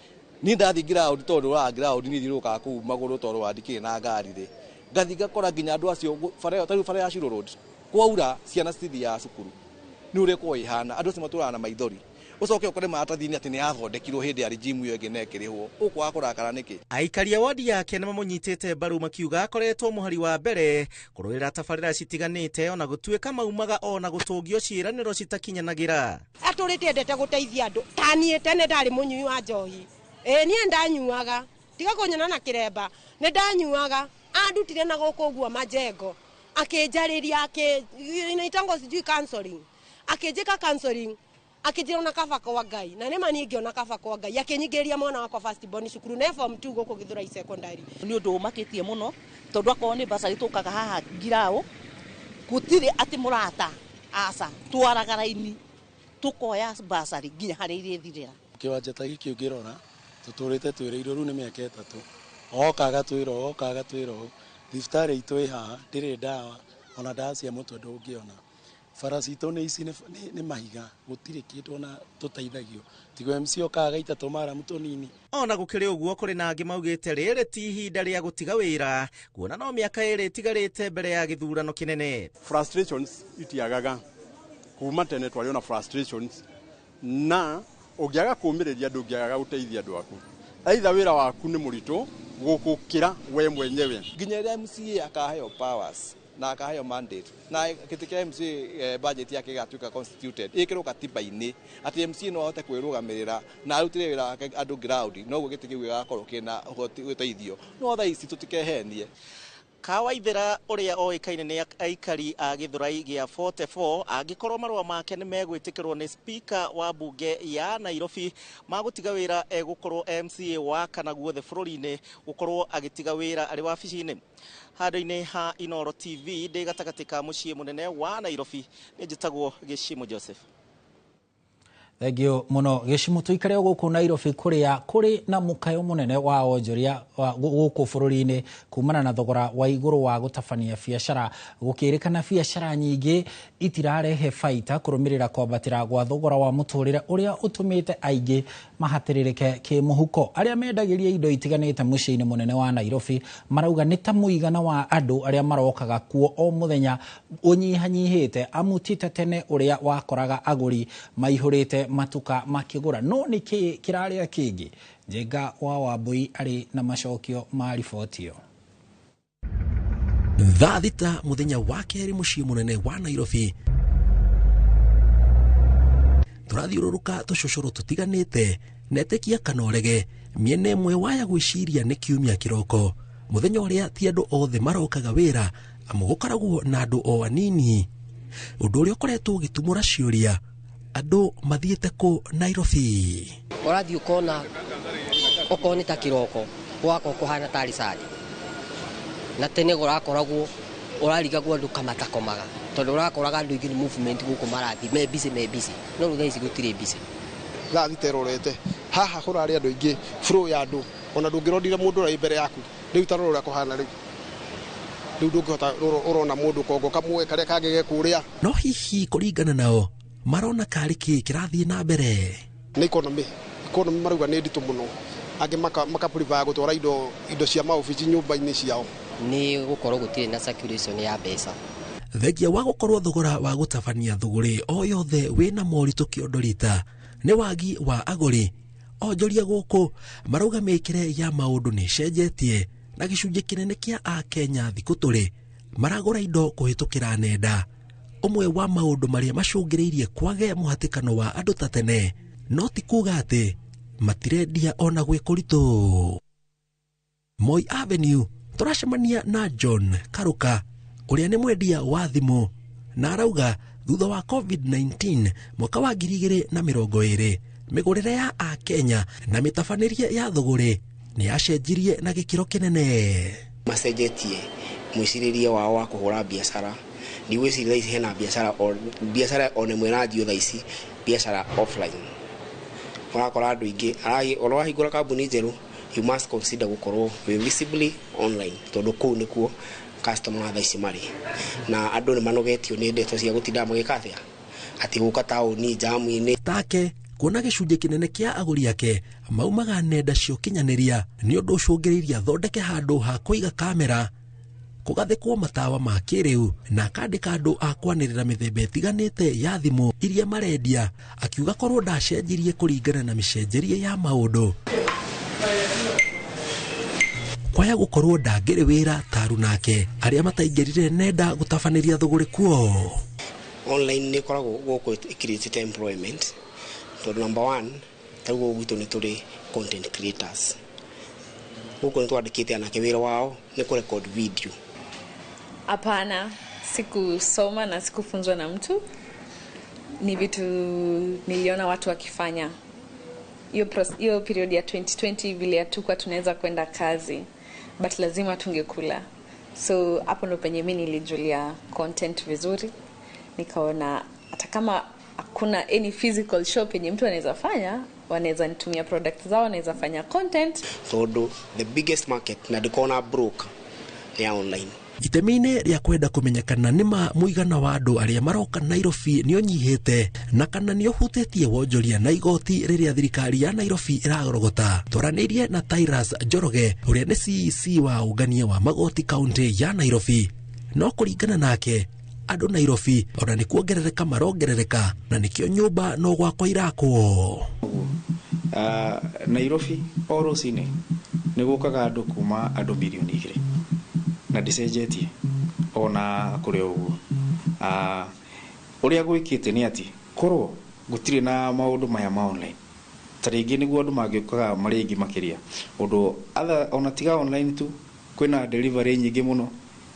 Niĩ ndathiĩ ground tondũ wa ground niĩ thiũrũrũkaga kũu magũrũ tondũ wa ndikĩrĩ na ngari rĩ. Ngathiĩ ngakora nginya andũ acio bara ĩyo, ta rĩu bara ya Shiro Road, kwaura ciana citithiaga cukuru. Nĩ ũrĩa ĩkoragwo ĩhana, andũ acio matũraga na maithori. Ũcoke ũkore maratathi-inĩ atĩ nĩ yathondekirwo hĩndĩ ya regime ĩyo ĩngĩ na ĩkĩrĩhwo. Ũkwaga kũrakara nĩkĩ? Aikari a wodi yake nĩ mamũnyitĩte mbaru makiuga akoretwo mũhari wa mbere kũrũĩra tabarĩra citiganĩte ona gũtuĩka maumaga ona gũtũngio ciĩranĩro citakinyanagĩra. Atũrĩte endete gũteithia andũ ta niĩ tene ndarĩ mũnyui wa njohi. Ĩĩ niĩ ndanyuaga, tiga kũnyona na kĩremba, nĩ ndanyuaga. Andutire na gũkũ ũguo majengo, akĩnjarĩria, inaitangwo sijui counseling, akĩnjĩka counseling, akĩnjĩra ona kaba kwa Ngai, na nĩma niĩ ngĩona kaba kwa Ngai, akĩnyingĩria mwana wakwa first born cukuru na form 2 gũkũ Gĩthũrai secondary. Nĩ ũndũ ũmakĩtie mũno tondũ akorwo nĩ mbaca tũkaga haha ngiraũ gũtirĩ atĩ mũrata aca twaraga raini tũkoya mbacarĩ nginya harĩa irĩthirĩra. Kĩwanja ta gĩkĩ ũngĩrora tũtũrĩte twĩrĩirwo rĩu nĩ mĩaka 3 oka agatwĩra ũũ, oka agatwĩra ũũ. Thibitarĩ itũ ĩ haha ndĩrĩ ndawa, ona ndawa cia mũtwe ndũngĩona. Bara citũ nĩ ici nĩ mahiga, gũtirĩ kĩndũ ona tũteithagio. Tigo MC okaga agaita tũmaramu tũnini. Ona gũkĩrĩ ũguo kũrĩ na angĩ maugĩte rĩrĩ ti ihinda rĩa gũtiga wĩra kuona no mĩaka 2 ĩtigarĩte mbere ya gĩthurano kĩnene. Frustrations itiagaga kuma tene twarĩ ona frustrations, na ũngĩaga kũũmĩrĩria ndũngĩagaga gũteithia andũ aku. Aitha wĩra waku nĩ mũritũ gũkũkĩra we mwenyewe. Nginya rĩrĩa MCA akaheo powers na akaheo mandate na gĩtĩ kĩa MCA budget yake ĩgatuĩka constituted, ĩkĩrwo katiba-inĩ atĩ MCA no ahote kwĩrũgamĩrĩra na arutĩre wĩra wake andũ ground, noguo gĩtĩ kĩu gĩgakorwo kĩna ũhoti ũteithio. No thaa ici tũtikehenie. Kawaithira ũrĩa oĩkaine nĩ aikari a Gĩthũrai gĩa 44 angĩkorwo marũa make nĩ megwĩtĩkĩrwo nĩ spika wa mbunge ya Nairobi magũtiga wĩra egũkorwo MCA wa kana guothe bũrũri-inĩ gũkorwo agĩtiga wĩra arĩ wabici-inĩ. Handũ-inĩ ha Inooro TV ndĩ gatagatĩ ka mũciĩ mũnene wa Nairobi, nĩ njĩtagwo Gĩcimo Joseph. Thengio muno Gĩcimo. Tũikare gũkũ Nairobi kũrĩa kũrĩ na mũkayo mũnene wa onjoria gũkũ bũrũri-inĩ kumana na thogora wa igũrũ wa gũtabania biacara, gũkĩrĩkana biacara nyingĩ itirarehe baita kũrũmĩrĩra kwambatĩra gwa thogora wa mũtũrĩre ũrĩa ũtũmĩte aingĩ mahatĩrĩrĩke kĩmũhuko. Arĩa mendagĩria indo itiganĩte mũciĩ-inĩ mũnene wa Nairobi marauga nĩ ta mũigana wa andũ arĩa marokaga kuo o mũthenya ũnyihanyihĩte amu ti ta tene ũrĩa wakoraga agũri maihũrĩte matuka makĩgũra. No nĩ kĩĩ kĩrarĩa kĩngĩ? Njenga wa Wambui arĩ na macokio ma riboti ĩyo. Thaa 6 muthenya wa kerĩ mũciĩ mũnene wa Nairobi. Tũrathiũrũrũka tũcũcũrũ tũtiganĩte na etĩkia kana ũrege mĩena ĩmwe waya gwĩciria nĩ kiumia kĩroko mũthenya ũrĩa ti andũ othe marokaga wĩra amu gũkoragwo na andũ o anini, ũndũ ũrĩa ũkoretwo ũgĩtumũra ciũria andũ mathiĩte kũ Nairobi. Ũrathiĩ ũkona okorwo nĩ ta kĩroko gwakorwo kũhana tarĩ Sunday, na tene ũrakoragwo ũrarigagwo andũ kamatakomaga tondũ ũrakoraga andũ aingĩ nĩ movement gũkũ marathiĩ me busy me busy, no rĩu thaa ici gũtirĩ busy. Thaa 6 ĩrorete haha kũrarĩ andũ aingĩ, flow ya andũ ona ndũngĩrondire mũndũ ũrĩa wĩ mbere yaku. Rĩu ta rora ũrĩa kũhana rĩu, rĩu ndũngĩhota ũrona mũndũ kongo kamwe karĩa kangĩ ge kũrĩa. No hihi kũringana nao marona karĩ kĩ kĩrathiĩ na mbere? Nĩ economy marauga nĩ nditũ mũno, angĩ maka prefer gũtwara indo cia maobici nyũmba-inĩ ciao. Nĩ gũkorwo gũtirĩ na circulation ya mbeca. Thengia wa gũkorwo thogora wa gũtabania thũgũrĩ o yothe wĩna moritũ kĩondorita nĩ wagi wa agũri. Onjoria gũkũ marauga mĩkĩre ya maũndũ nĩ ĩcenjetie na gĩcunjĩ kĩnene kĩa akenya thikũ tũrĩ maragũra indo kũhĩtũkĩra nenda. Ũmwe wa maũndũ marĩa macũngĩrĩirie kwage mũhatĩkano wa andũ ta tene, no ti kuga atĩ matirendia ona gwĩ kũritũ. Moi Avenue tũracemania na John Karuka ũrĩa nĩ mwendia wa thimũ na arauga thutha wa COVID-19 mwaka wa 2020 mĩgũrĩre ya akenya na mĩtabanĩrie ya thũgũrĩ nĩ yacenjirie na gĩkĩro kĩnene. Macenjetie mwĩcirĩrie wao wa kũhũra biacara. Ndigwĩciria thaa ici hena biacara biacara ona ĩmwe ĩranjio thaa ici biacara offline. Ũrakora andũ aingĩ ona wahingũra kambuni njerũ, you must consider gũkorwo wĩ visibly online tondũ kũu nĩkuo customer thaa ici marĩ, na andũ nĩ manogetio nĩ ndeto cia gũtinda magĩka atĩa atĩ gũka taũni jamu-inĩ. Take kuona gĩcunjĩ kĩnene kĩa agũri ake maumaga nenda cia ũkinyanĩria nĩ ũndũ ũcũngĩrĩirie athondeke handũ ha kũiga kamera, kũgathĩkwo matawa ma kĩrĩu na akandĩka andũ a kwanĩrĩra mĩthemba ĩtiganĩte ya thimũ iria marendia, akiuga korwo ndacenjirie kũringana na mĩcenjerie ya maũndũ kwaya gũkorwo ndangĩrĩ wĩra taru nake arĩa mataingĩrire nenda gũtabanĩria thũgũrĩ kuo. Online nĩ ĩkoragwo gũkũ ĩcreate employment tondũ number one ta rĩu gwitũ nĩ tũrĩ content creators gũkũ, nĩ twandĩkĩte anake wĩra wao nĩ kũ record video. Hapana, sikusoma na sikufunzwa na mtu. Ni vitu niliona watu wakifanya. Hiyo period ya 2020 vile hatukuwa tunaweza kwenda kazi, but lazima tungekula. So hapo ndo penye mi nilijulia content vizuri. Nikaona hata kama hakuna any physical shop yenye mtu anaweza fanya, wanaweza nitumia product zao, wanaweza fanya content. Tondũ the biggest market na ndĩkona broke nĩ ya online. Itemi-inĩ rĩa kwenda kũmenya kana nĩma mũigana wa andũ arĩa maroka Nairobi nĩ ũnyihĩte na kana nĩ ũhutĩtie wonjoria na igoti rĩrĩa thirikari ya Nairobi ĩrarogota, twaranĩirie na Tyrus Njoroge ũrĩa nĩ CEC wa ũngania wa magoti kaunti ya Nairobi. No kũringana nake andũ Nairobi ona nĩ kuongerereka marongerereka na nĩkĩo nyũmba no gwakwa irakwo. Nairobi o rũcinĩ nĩ gũkaga andũ kuma andũ mirioni 2 na ndĩcenjetie ona kũrĩ ũguo. Ũrĩa gwĩkĩte nĩ atĩ korwo gũtirĩ na maũndũ maya ma online ta rĩngĩ nĩguo andũ mangĩũkaga marĩ aingĩ makĩria, ũndũ ona tiga online tu kwĩna delivery nyingĩ mũno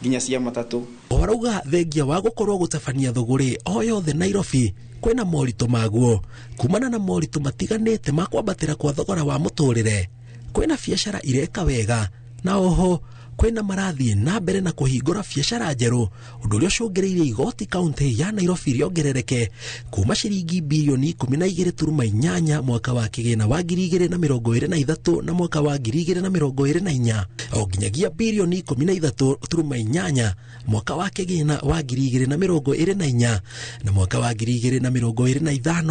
nginya cia matatũ. Warauga thengia wa gũkorwo gũtabania thũgũrĩ o yothe Nairobi kwĩna moritũ maguo kumana na moritũ matiganĩte ma kwambatĩra kwa thogora wa mũtũrĩre. Kwĩna biacara ireka wega na oho kwĩna marathiĩ na mbere na kũhingũra biacara njerũ, ũndũ ũrĩa ũcũngĩrĩirie igoti kaunti ya Nairobi rĩongerereke kuma ciringi birioni 12.8 mwaka wa kĩgĩna wa 2023 na mwaka wa 2024 o nginyagia birioni 13.8 mwaka wa kĩgĩna wa 2024 na mwaka wa 2025.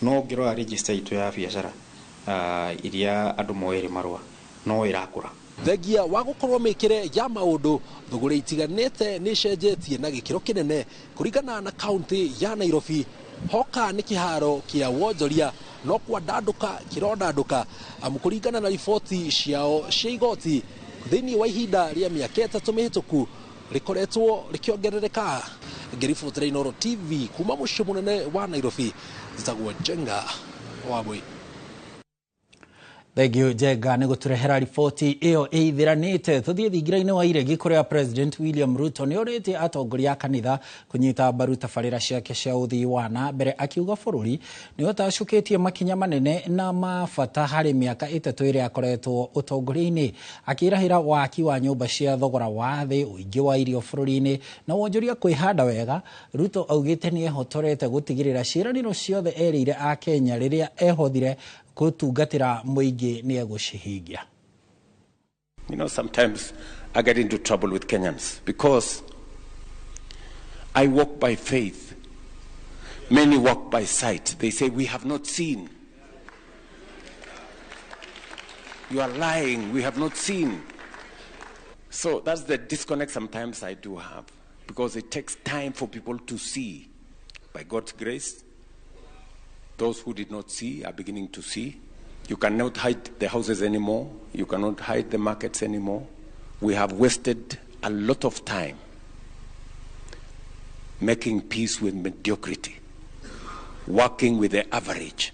No ũngĩrora register itũ ya biacara iria andũ moere marũa no ĩrakũra. Thengia wa gũkorwo mĩkĩre ya maũndũ thũgũrĩ itiganĩte nĩ ĩcenjetie na gĩkĩro kĩnene kũringana na kaunti ya Nairobi. Hoka nĩ kĩharo kĩa wonjoria no kwandandũka kĩrondandũka amu kũringana na riboti ciao cia igoti thĩinĩ wa ihinda rĩa mĩaka 3 mĩhĩtũku rĩkoretwo rĩkĩongerereka. Ngĩribotera Inooro TV kuma mũciĩ mũnene wa Nairobi, njĩtagwo Njenga Wambui. Thank you Njenga nĩ gũtũrehera riboti ĩyo ĩithiranĩte. Tũthiĩ thingira-inĩ wa iregi kũrĩa President William Ruto nĩ orĩtie atongoria a kanitha kũnyita mbaru tabarĩra ciake cia ũthii wa na mbere, akiuga bũrũri nĩ ũtacũkĩtie makinya manene na ma bata harĩ mĩaka 3 ĩrĩa akoretwo ũtongoria-inĩ, akĩrahĩra waki wa nyũmba cia thogora wa thĩ, ũingĩ wa irio bũrũri-inĩ na wonjoria kwĩhanda wega. Ruto augĩte nĩ ehotorete gũtigĩrĩra ciĩranĩro ciothe erĩire Akenya rĩrĩa ehothire gũtungatĩra mũingĩ nĩ egũcihingia. You know, sometimes I get into trouble with Kenyans because I walk by faith. Many walk by sight. They say, we have not seen. You are lying, we have not seen. So that's the disconnect sometimes I do have, because it takes time for people to see. By God's grace, those who did not see are beginning to see. You cannot hide the houses anymore. You cannot hide the markets anymore. We have wasted a lot of time making peace with mediocrity, working with the average,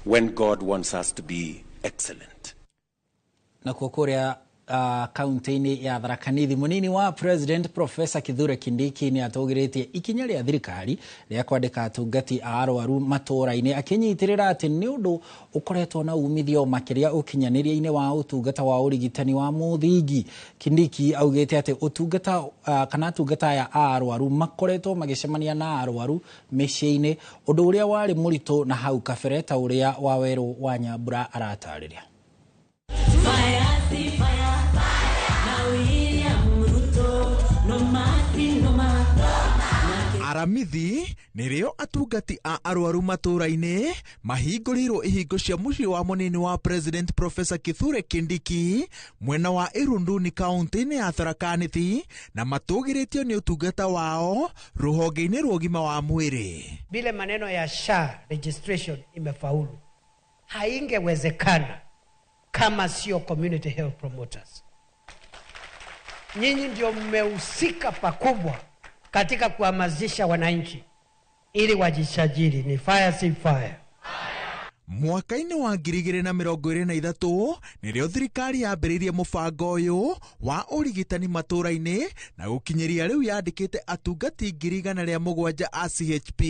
when God wants us to be excellent. Nakuo kũrĩa kaunti-inĩ ya Tharaka Nithi, mũnini wa President Professor Kithure Kindiki nĩ atũgĩrĩtie ikinya rĩa thirikari rĩa kwandĩka atungati a arwaru matũũra-inĩ, akĩnyitĩrĩra atĩ nĩ ũndũ ũkoretwo na umithio makĩria ũkinyanĩria-inĩ wa ũtungata wa ũrigitani wa mũthingi. Kindiki augĩte atĩ ũtungata kana atungata aya a arwaru makoretwo magĩcemania na arwaru mĩciĩ-inĩ, ũndũ ũrĩa warĩ mũritũ na hau kabere, ta ũrĩa Wawerũ wa Nyambura aratarĩria. Aramithi nĩrĩo atungati a arwaru matũũra-inĩ mahingũrĩirwo ihingo cia mũciĩ wa mũnini wa President Professor Kithure Kindiki mwena wa Irunduni kaunti-inĩ ya Tharaka Nithi, na matũgĩrĩtio nĩ ũtungata wao rũhonge-inĩ rwa ũgima wa mwĩrĩ. Vile maneno ya SHA registration imefaulu, haingewezekana kama sio community health promoters. Nyinyi ndio mmehusika pakubwa katika kuhamasisha wananchi ili wajisajili. Ni fire si fire. Mwaka-inĩ wa 2023 nĩrĩo thirikari yambĩrĩirie mũbango ũyũ wa ũrigitani matũũra-inĩ, na gũkinyĩria rĩu yandĩkĩte atungati 107,000 a CHP.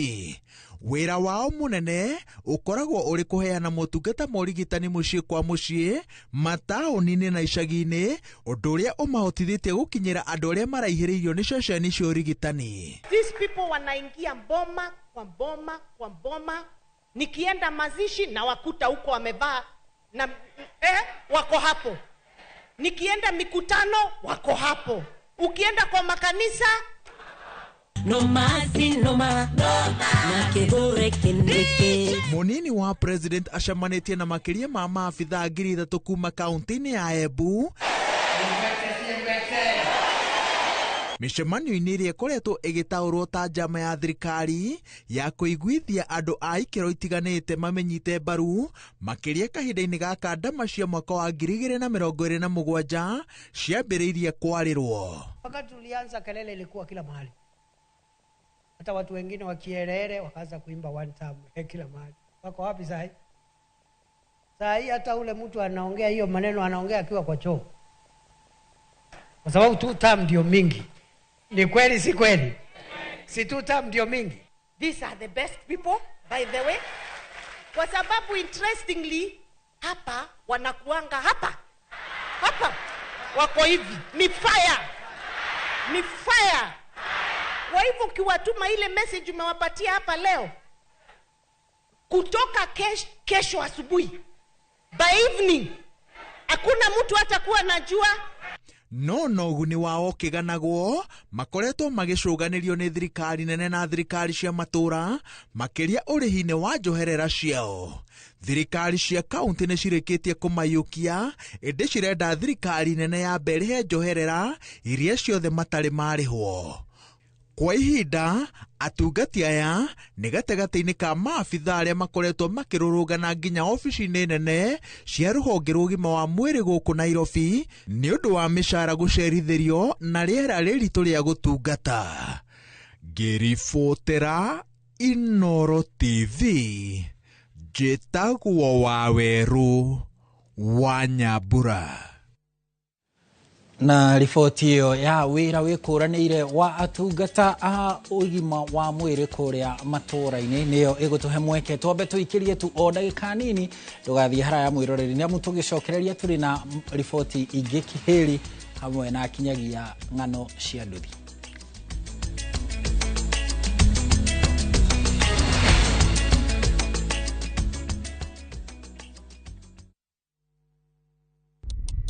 Wĩra wao mũnene ũkoragwo ũrĩ kũheana motungata ma ũrigitani mũciĩ kwa mũciĩ, mataũni-inĩ na icagi-inĩ, ũndũ ũrĩa ũmahotithĩtie gũkinyĩra andũ arĩa maraihĩrĩirio nĩ ceceni cia ũrigitani. These people wanaingia mboma kwa mboma kwa mboma. Nikienda mazishi na wakuta huko wamevaa na wako hapo. Nikienda mikutano wako hapo. Ukienda kwa makanisa no masi no ma na Kithure Kindiki. Munini wa President acemanĩtie na makĩria ma maabithaa 3,000 kuma kaunti-inĩ ya Embu mĩcemanio-inĩ ĩrĩa ĩkoretwo ĩgĩtaũrwo ta njama ya thirikari ya kũiguithia andũ a ikĩro itiganĩte mamenyite mbaru, makĩria kahinda-inĩ gaka ndama cia mwaka wa 2027 ciambĩrĩirie kwarĩrwo. Wakati tulianza kelele ilikuwa kila mahali, hata watu wengine wakielele wakaanza kuimba one time kila mahali. Wako wapi sahi? Sahi hata ule mtu anaongea hiyo maneno anaongea akiwa kwa choo, kwa sababu two term ndio mingi. Ni kweli si kweli? Si two term ndio mingi. These are the best people, by the way. Kwa sababu interestingly hapa wanakuanga hapa. Hapa wako hivi, ni fire. Ni fire. Kwa hivyo ukiwatuma ile message umewapatia hapa leo, kutoka kesho asubuhi, by evening, hakuna mtu atakuwa anajua. No ũguni wao ũkĩganagwo makoretwo magĩcũganĩrio nĩ thirikari nene na thirikari cia matũũra, makĩria ũrĩhi-inĩ wa njoherera ciao. Thirikari cia kaunti nĩ cirĩkĩtie kũmaiyũkia, ĩndĩ cirenda thirikari nene yambe ĩrĩhe njoherera iria ciothe matarĩ marĩhwo. Kwa ihinda atungati aya Nĩ gatagatĩ-inĩ ka maabitha arĩa makoretwo makĩrũrũngana nginya obici-inĩ nene cia rũhonge rwa ũgima wa mwĩrĩ gũkũ Nairobi nĩ ũndũ wa mĩcara gũcerithĩrio na rĩera rĩritũ rĩa gũtungata. Ngĩribotera Inooro TV, njĩtagwo Wawerũ wa Nyambura. Na riboti ĩyo ya wĩra wĩkũranĩire wa atungata a ũgima wa mwĩrĩ kũrĩa matũũra-inĩ nĩyo ĩgũtũhe mweke twambe tũikĩrie tu o ndagĩka nini, ndũgathiĩ haraya mwĩroreri, nĩ amu tũgĩcokereria tũrĩ na riboti ingĩ kĩhĩri hamwe na kinyagia ng'ano cia nduthi.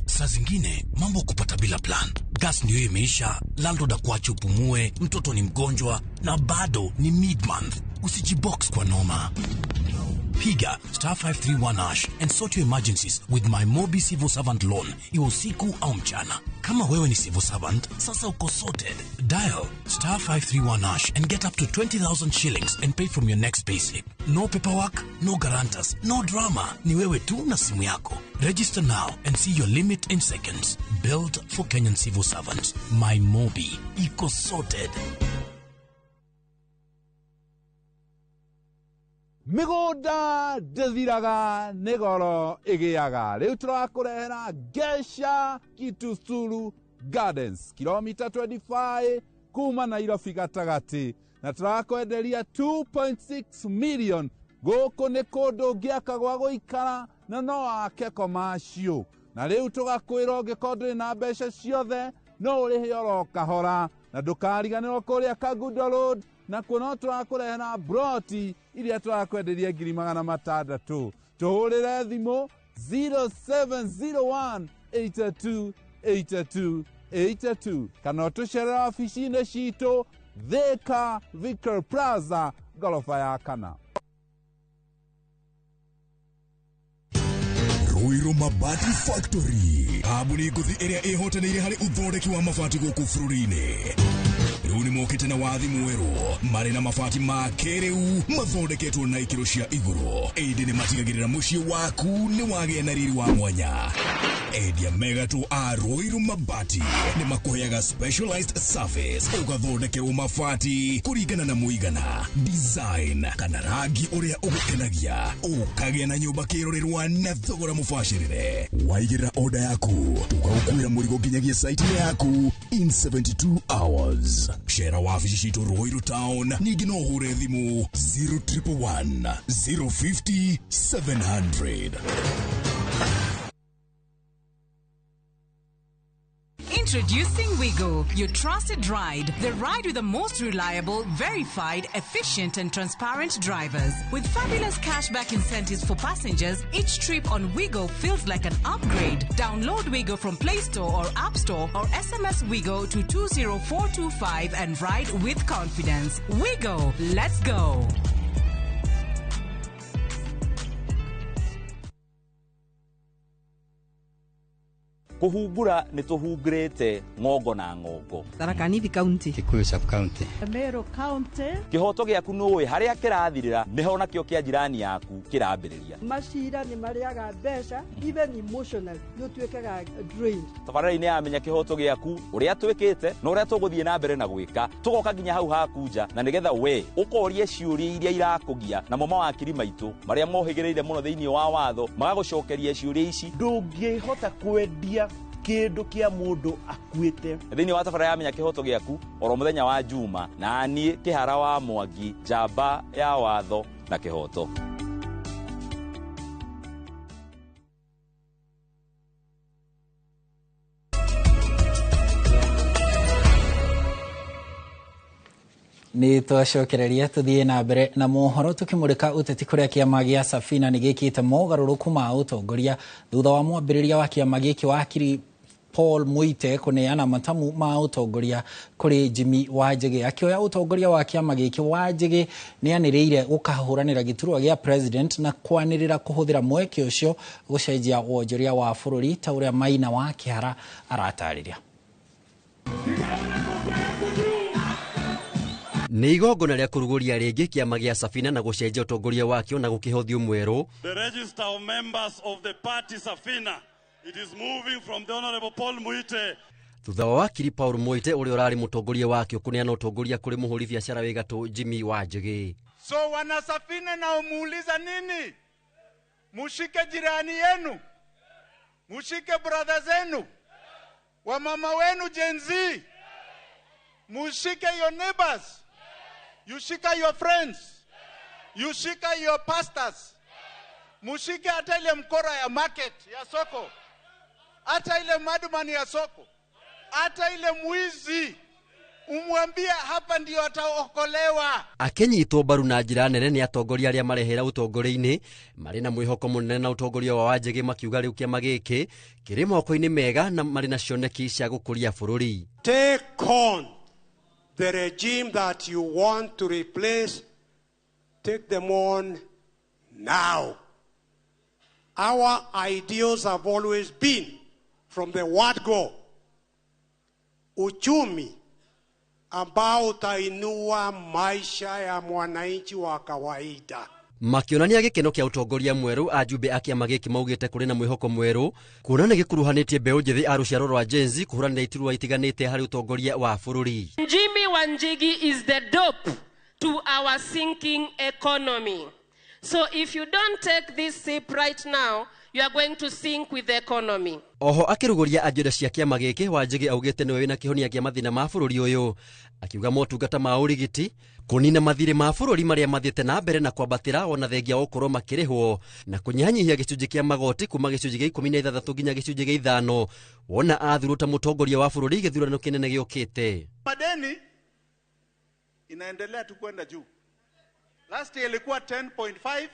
Saa zingine mambo kupata bila plan. Gas ndio imeisha, landlord akuache upumue, mtoto ni mgonjwa na bado ni mid-month. Usijibox kwa noma. Piga star 531 hash and sort your emergencies with my Mobi Civil Servant Loan, iwe usiku au mchana. Kama wewe ni civil servant, sasa uko sorted. Dial star 531 hash and get up to 20,000 shillings and pay from your next payslip. No paperwork, no guarantors, no drama. Ni wewe tu na simu yako. Register now and see your limit in seconds. Built for Kenyan civil servants. My Mobi. Iko sorted. Mĩgũnda ndĩthiraga nĩ goro ĩgĩaga. Rĩu tũrakũrehera Gesha Kitusuru Gardens, kilomita 25 kuma Nairobi gatagatĩ, na tũrakwenderia 2.6 million. Gũkũ nĩ kũndũ ũngĩaka gwa gũikara na no wake commercial. Na rĩu tũgakwĩra ũngĩkorwo ndũrĩ na mbeca ciothe no ũrĩhe oro kahora, na ndũkariganĩrwo kũrĩa Kangundo Road, na kuo no tũrakũrehera broti iria tũrakwenderia 600,000. Tũhũrĩre thimũ 0701 82 82 82 kana ũtũcerere obici-inĩ citũ Thika Vicar Plaza ngoroba ya kana. Ruiru Mabati Factory, kambuni ngũthi ĩrĩa ĩhotanĩire harĩ ũthondeki wa mabati gũkũ bũrũri-inĩ. Rĩu nĩ mokĩte na wathi mwerũ, marĩ na mabati ma kĩrĩu mathondeketwo na ikĩro cia igũrũ. Ĩndĩ nĩ matigagĩrĩra mũciĩ waku nĩ wagĩa na riri wa mwanya. Endia mega tu a Ruiru Mabati nĩ makũheaga specialized service, ũgathondekerwo mabati kũringana na mũigana, design kana rangi ũrĩa ũgũkenagia, ũkagĩa na nyũmba kĩrorerwa na thogora mũbacĩrĩre. Waigĩrĩra order yaku, tũgagũkuĩra mũrigo nginyagia site-inĩ yaku in 72 hours. Cera wabici citũ Ruiru Town, ningĩ no ũhũre thimũ 0111 050 700. Introducing Wigo, your trusted ride. The ride with the most reliable, verified, efficient and transparent drivers. With fabulous cashback incentives for passengers, each trip on Wigo feels like an upgrade. Download Wigo from Play Store or App Store or SMS Wigo to 20425 and ride with confidence. Wigo, let's go. Kuhungura nĩ tũhungurĩte ng'ongo na ng'ongo. Tharaka Nithi County, Kikuyu Sub County, Meru County. Kĩhoto gĩaku nũĩ harĩa kĩrathirĩra nĩho nakĩo kĩa jirani yaku kĩrambĩrĩria. Macira nĩ marĩaga mbeca, even emotional nĩ ũtuĩkaga drained. Tabarĩra-inĩ ya Menya Kĩhoto Gĩaku, ũrĩa twĩkĩte na ũrĩa tũgũthiĩ na mbere na gwĩka, tũgoka nginya hau haku nja na nĩgetha we ũkorie ciũria iria irakũgia, namo mawakiri maitũ marĩa mohĩgĩrĩire mũno thĩinĩ wa watho magagũcokeria ciũria ici. Ndũngĩhota kwendia kĩndũ kĩa mũndũ akuĩte. Thĩinĩ wa tabarĩra ya Menya Kĩhoto Gĩaku oro mũthenya wa Juma, na niĩ Kĩhara wa Mwangi, njamba ya watho na kĩhoto. Nĩ twacokereria tũthiĩ na mbere na mohoro tũkĩmũrĩka ũteti kũrĩa kĩama gĩa Safina nĩ gĩkĩte mogarũrũku ma ũtongoria thutha wa mwambĩrĩria wa kĩama gĩkĩ wakiri Paul Muite kũneana matamu ma ũtongoria kũrĩ Jimmy Wanjigi. Akĩoya ũtongoria wa kĩama gĩkĩ, Wanjigi nĩanĩrĩire gũkahũranĩra gĩturwa gĩa president na kwanĩrĩra kũhũthĩra mweke ũcio gũcenjia wonjoria wa bũrũri ta ũrĩa Maina wa Kĩhara aratarĩria. Nĩ igongona rĩa kũrugũria rĩngĩ kĩama gĩa Safina na gũcenjia ũtongoria wakĩo na gũkĩhe ũthiũ mwerũ. The register of members of the party Safina, it is moving from the Honorable Paul Muite. Thutha wa wakiri Paul Muite ũrĩa ũrarĩ mũtongoria wakĩo kũneana ũtongoria kũrĩ mũhũri biacara wĩ gatũ Jimmy Wanjigi. So wana Safina na umuuliza nini? Mushike jirani yenu, mushike brother zenu, wamama wenu Gen Z, mushike your neighbors, you shika your friends, you shika your pastors, mushike hata ile mkora ya market ya soko, hata ile madman ya soko, hata ile mwizi, umwambie hapa ndio ataokolewa. Akĩnyitwo mbaru na njĩra nene nĩ atongoria arĩa marehera ũtongoria-inĩ marĩ na mwĩhoko mũnene na ũtongoria wa Wanjigi, makiuga rĩu kĩama gĩkĩ kĩrĩ moko-inĩ mega na marĩ na cioneki cia gũkũria bũrũri. Take on the regime that you want to replace. Take them on now. Our ideals have always been from the word go, uchumi ambao utainua maisha ya mwananchi wa kawaida. Makĩonania gĩkeno kĩa ũtongoria mwerũ, ajumbe a kĩama gĩkĩ maugĩte kũrĩ na mwĩhoko mwerũ kuona nĩ gĩkuruhanĩtie mbeũ njĩthĩ a rũciaro rwa Gen Z kũhũranĩra iturwa itiganĩte harĩ ũtongoria wa bũrũri. Jimmy Wanjigi is the dope to our sinking economy. So if you don't take this sip right now, you are going to sink with the economy. Oho akĩrugũria agenda cia kĩama gĩkĩ, Wanjigi augĩte nĩwe wĩna kĩhonia kĩa mathĩna ma bũrũri ũyũ, akiuga motungata ma ũrigiti, kũnina mathirĩ ma bũrũri marĩa mathiĩte na mbere na kwambatĩra ona thengia wa gũkorwo makĩrĩhwo, na kũnyihanyihia gĩcunjĩ kĩa magoti kuma gĩcunjĩ gĩa 16 nginya gĩcunjĩ gĩa 5 wona athurwo ta mũtongoria wa bũrũri gĩthurano kĩnene gĩũkĩte. Madeni inaendelea tu kwenda juu. Last year ilikuwa 10.5,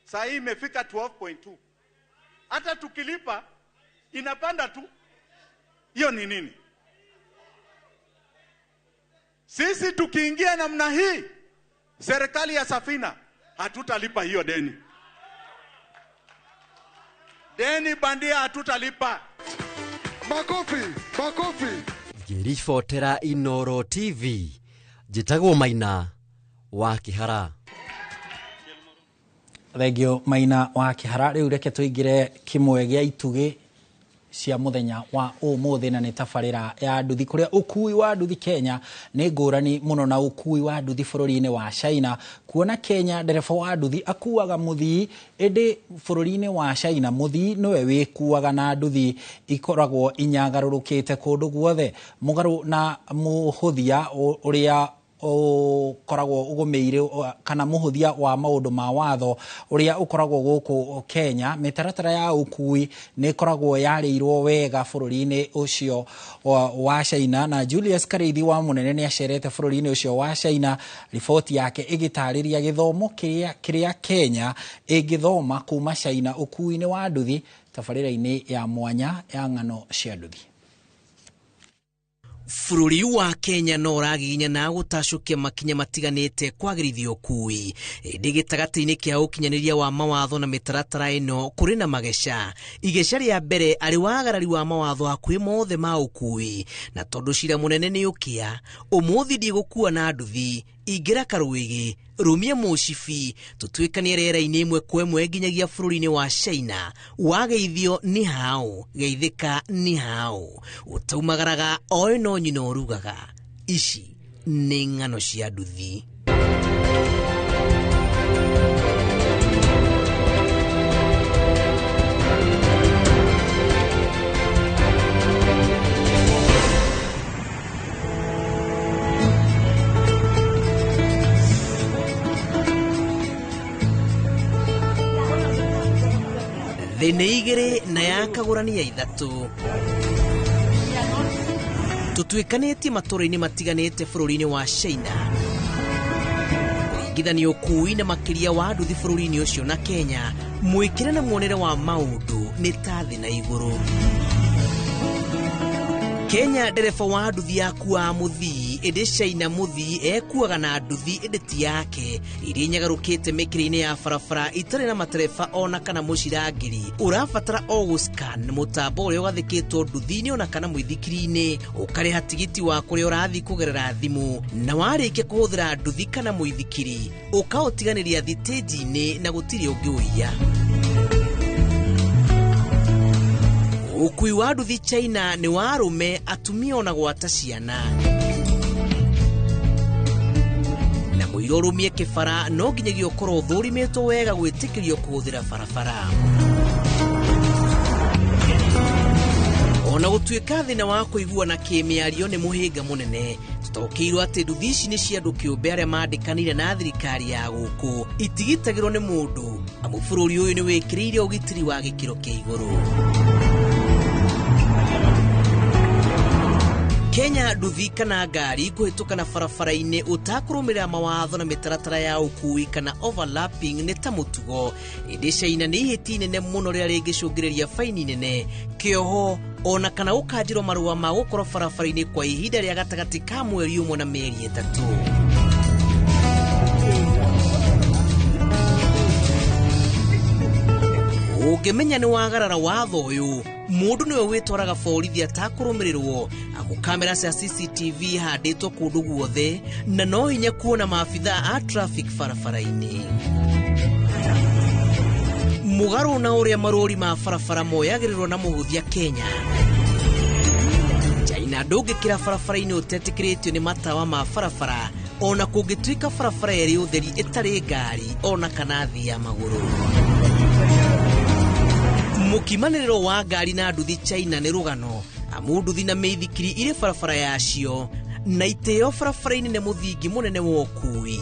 saa hii imefika 12.2. Hata tukilipa inapanda tu. Hiyo ni nini? Sisi tukiingia namna hii, serikali ya Safina hatutalipa hiyo deni. Deni bandia hatutalipa. Makofi, makofi. Ngĩribotera Inoro TV, njĩtagwo Maina wa Kĩhara. Thengio Maina wa Kĩhara. Rĩu reke tũingĩre kĩmwe gĩa itugĩ cia mũthenya wa ũmũthĩ, na nĩ tabarĩra ya nduthi, kũrĩa ũkui wa nduthi Kenya nĩ ngũrani mũno na ũkui wa nduthi bũrũri-inĩ wa China. Kuona Kenya ndereba wa nduthi akuaga mũthii, ĩndĩ bũrũri-inĩ wa China mũthii nĩwe wĩkuaga na nduthi ikoragwo inyagarũrũkĩte kũndũ guothe, mũgarũ na mũhũthia ũrĩa ũkoragwo ũgũmĩire kana mũhũthia wa maũndũ ma watho ũrĩa ũkoragwo gũkũ Kenya. Mĩtaratara ya ũkui nĩ ĩkoragwo yarĩirwo wega bũrũri-inĩ ũcio wa China, na Julius Karĩithi wa Mũnene nĩ acerete bũrũri-inĩ ũcio wa China, riboti yake ĩgĩtarĩria gĩthomo kĩrĩa Kenya ĩngĩthoma kuma China ũkui-inĩ wa nduthi, tabarĩra-inĩ ya mwanya ya ng'ano cia nduthi. Bũrũri wa Kenya no ũragiginyana gũtacũkia makinya matiganĩte kwagĩrithia ũkui, ĩndĩ gĩtagatĩ-inĩ kĩa ũkinyanĩria wa mawatho na mĩtaratara ĩno kũrĩ na mageca. Igeca rĩa mbere arĩ wagarari wa mawatho hakuhĩ mothe ma ũkui, na tondũ cira mũnene nĩ ũkĩa, ũmũthĩ ndigũkua na nduthi, ingĩra karũĩgĩ, rũmia mũcibi, tũtuĩkanie rĩera-inĩ ĩmwe kwa ĩmwe nginyagia bũrũri-inĩ wa China. Wageithio nĩ hao, geithĩka nĩ hao, ũtaumagaraga oĩ no nyina ũrugaga. Ici nĩ ng'ano cia nduthi. Thĩ nĩ igĩrĩ na yakagũrania ithatũ. Tũtuĩkanĩtie matũũra-inĩ matiganĩte bũrũri-inĩ wa China, kũringithania ũkui na makĩria wa nduthi bũrũri-inĩ ũcio na Kenya, mwĩkĩre na muonere wa maũndũ nĩ ta thĩ na igũrũ. Kenya ndereba wa nduthi akuaga mũthii mũthii ĩndĩ China mũthii ekuaga na nduthi ĩndĩ ti yake iria inyagarũkĩte mĩkĩra-inĩ ya barabara itarĩ na matereba ona kana mũcirangĩri. Ũrabatara o gũscan mũtambo ũrĩa ũgathĩkĩtwo nduthi-inĩ ona kana mũithikiri-inĩ, ũkarĩha tigiti wa kũrĩa ũrathiĩ kũgerera thimũ, na warĩkia kũhũthĩra nduthi kana mũithikiri ũkaũtiganĩria thitĩnji-inĩ na gũtirĩ ũngĩũiya. Ũkui wa nduthi China nĩ wa arũme, atumia ona gwata ciana. Na mũira ũrũmie kĩbara no nginyagia ũkorwo ũthũrimĩtwo wega gwĩtĩkĩrio kũhũthĩra barabara. Ona gũtuĩka thĩna wa kũiguana kĩmĩario nĩ mũhĩnga mũnene, tũtaũkĩirwo atĩ nduthi ici nĩ cia andũ kĩũmbe arĩa mandĩkanire na thirikari ya gũkũ, itigitagĩrwo nĩ mũndũ, amu bũrũri ũyũ nĩ wĩkĩrĩire ũgitĩri wa gĩkĩro kĩa igũrũ. Kenya nduthi kana ngari kũhĩtũka na barabara-inĩ ũtakũrũmĩrĩra mawatho na mĩtaratara ya ũkui kana overlapping nĩ ta mũtugo, ĩndĩ China nĩ ihĩtia inene mũno rĩrĩa rĩngĩcũngĩrĩria baini nene, kĩoho ona kana gũkanjĩrwo marũa ma gũkorwo barabara-inĩ kwa ihinda rĩa gatagatĩ ka mweri ũmwe na mĩeri 3. Ũngĩmenya nĩ wagarara watho ũyũ, mũndũ nĩwe wĩtwaraga borithi atakũrũmĩrĩrwo, amu kamera cia CCTV ihandĩtwo kũndũ guothe na no hinya kuona maabithaa a traffic barabara-inĩ. Mũgarũ na ũrĩa marũri ma barabara moyagĩrĩrwo na mũhũthia Kenya, China ndũngĩkĩra barabara-inĩ ũtetĩkĩrĩtio nĩ matawa ma barabara ona kũngĩtuĩka barabara ĩrĩ ũtheri ĩtarĩ ngari ona kana athii a magũrũ. Mũkimanĩrĩro wa ngari na nduthi China nĩ rũgano, amu nduthi na mĩithikiri irĩ barabara yacio na itĩo barabara-inĩ nĩ mũthingi mũnene wa ũkui.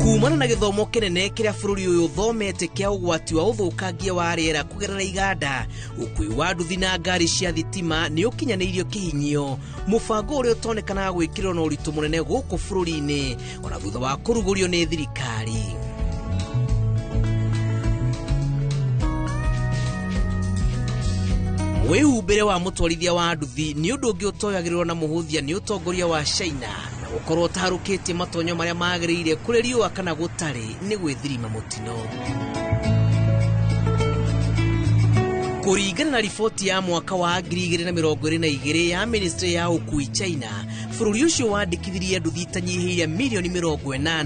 Kumana na gĩthomo kĩnene kĩrĩa bũrũri ũyũ ũthomete kĩa ũgwati wa ũthũkangia wa rĩera kũgerera iganda, ũkui wa nduthi na ngari cia thitima nĩ ũkinyanĩirio kĩhinyio, mũbango ũrĩa ũtonekanaga gwĩkĩrwo na ũritũ mũnene gũkũ bũrũri-inĩ ona thutha wa kũrugũrio nĩ thirikari. Wĩhumbĩre wa mũtwarithia wa nduthi nĩ ũndũ ũngĩ ũtoyagĩrĩrwo na mũhũthia nĩ ũtongoria wa China, na gũkorwo ũtaharũkĩtie matonyo marĩa magĩrĩire kũrĩ riũa kana gũtarĩ nĩ gwĩthirima mũtino. Kũringana na riboti ya mwaka wa 2022 ya Ministry ya ũkui China, bũrũri ũcio wandĩkithirie nduthi itanyihĩire milioni 80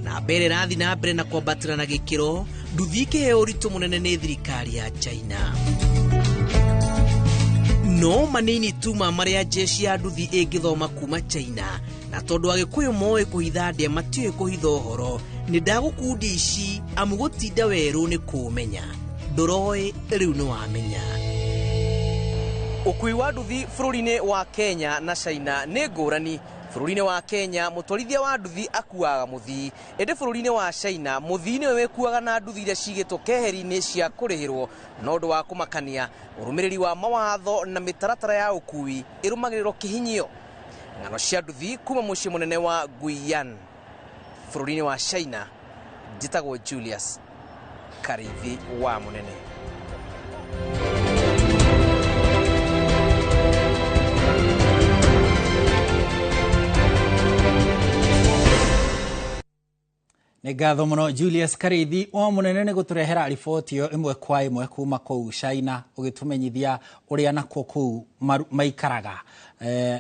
na mbere ĩrathiĩ na mbere na kwambatĩra na gĩkĩro, nduthi ikĩheo ũritũ mũnene nĩ thirikari ya China. No manini tu ma marĩa jeshi ya nduthi ĩngĩthoma kuma China, na tondũ Agĩkũyũ moĩ kũhitha ndĩa matiũĩ kũhitha ũhoro, nĩ ndagũkundia ici amu gũtinda werũ nĩ kũũmenya. Ndũroĩ rĩu nĩ wamenya. Ũkui wa nduthi bũrũri-inĩ wa Kenya na China nĩ ngũrani. Bũrũri-inĩ wa Kenya mũtwarithia wa nduthi akuaga mũthii, ĩndĩ bũrũri-inĩ wa China mũthii nĩwe wĩkuaga na nduthi iria cigĩtwo keheri-inĩ cia kũrĩhĩrwo. Na ũndũ wa kũmakania, ũrũmĩrĩri wa mawatho na mĩtaratara ya ũkui ĩrũmagĩrĩrwo kĩhinyio. Ng'ano cia nduthi kuma mũciĩ mũnene wa Guiyan bũrũri-inĩ wa China, njĩtagwo Julius Karithi wa Mũnene. Nĩ ngatho mũno Julius Karithi wa Mũnene nĩ gũtũrehera riboti ĩyo ĩmwe kwa ĩmwe kuma kũu China, ũgĩtũmenyithia ũrĩa nakuo kũu maikaraga,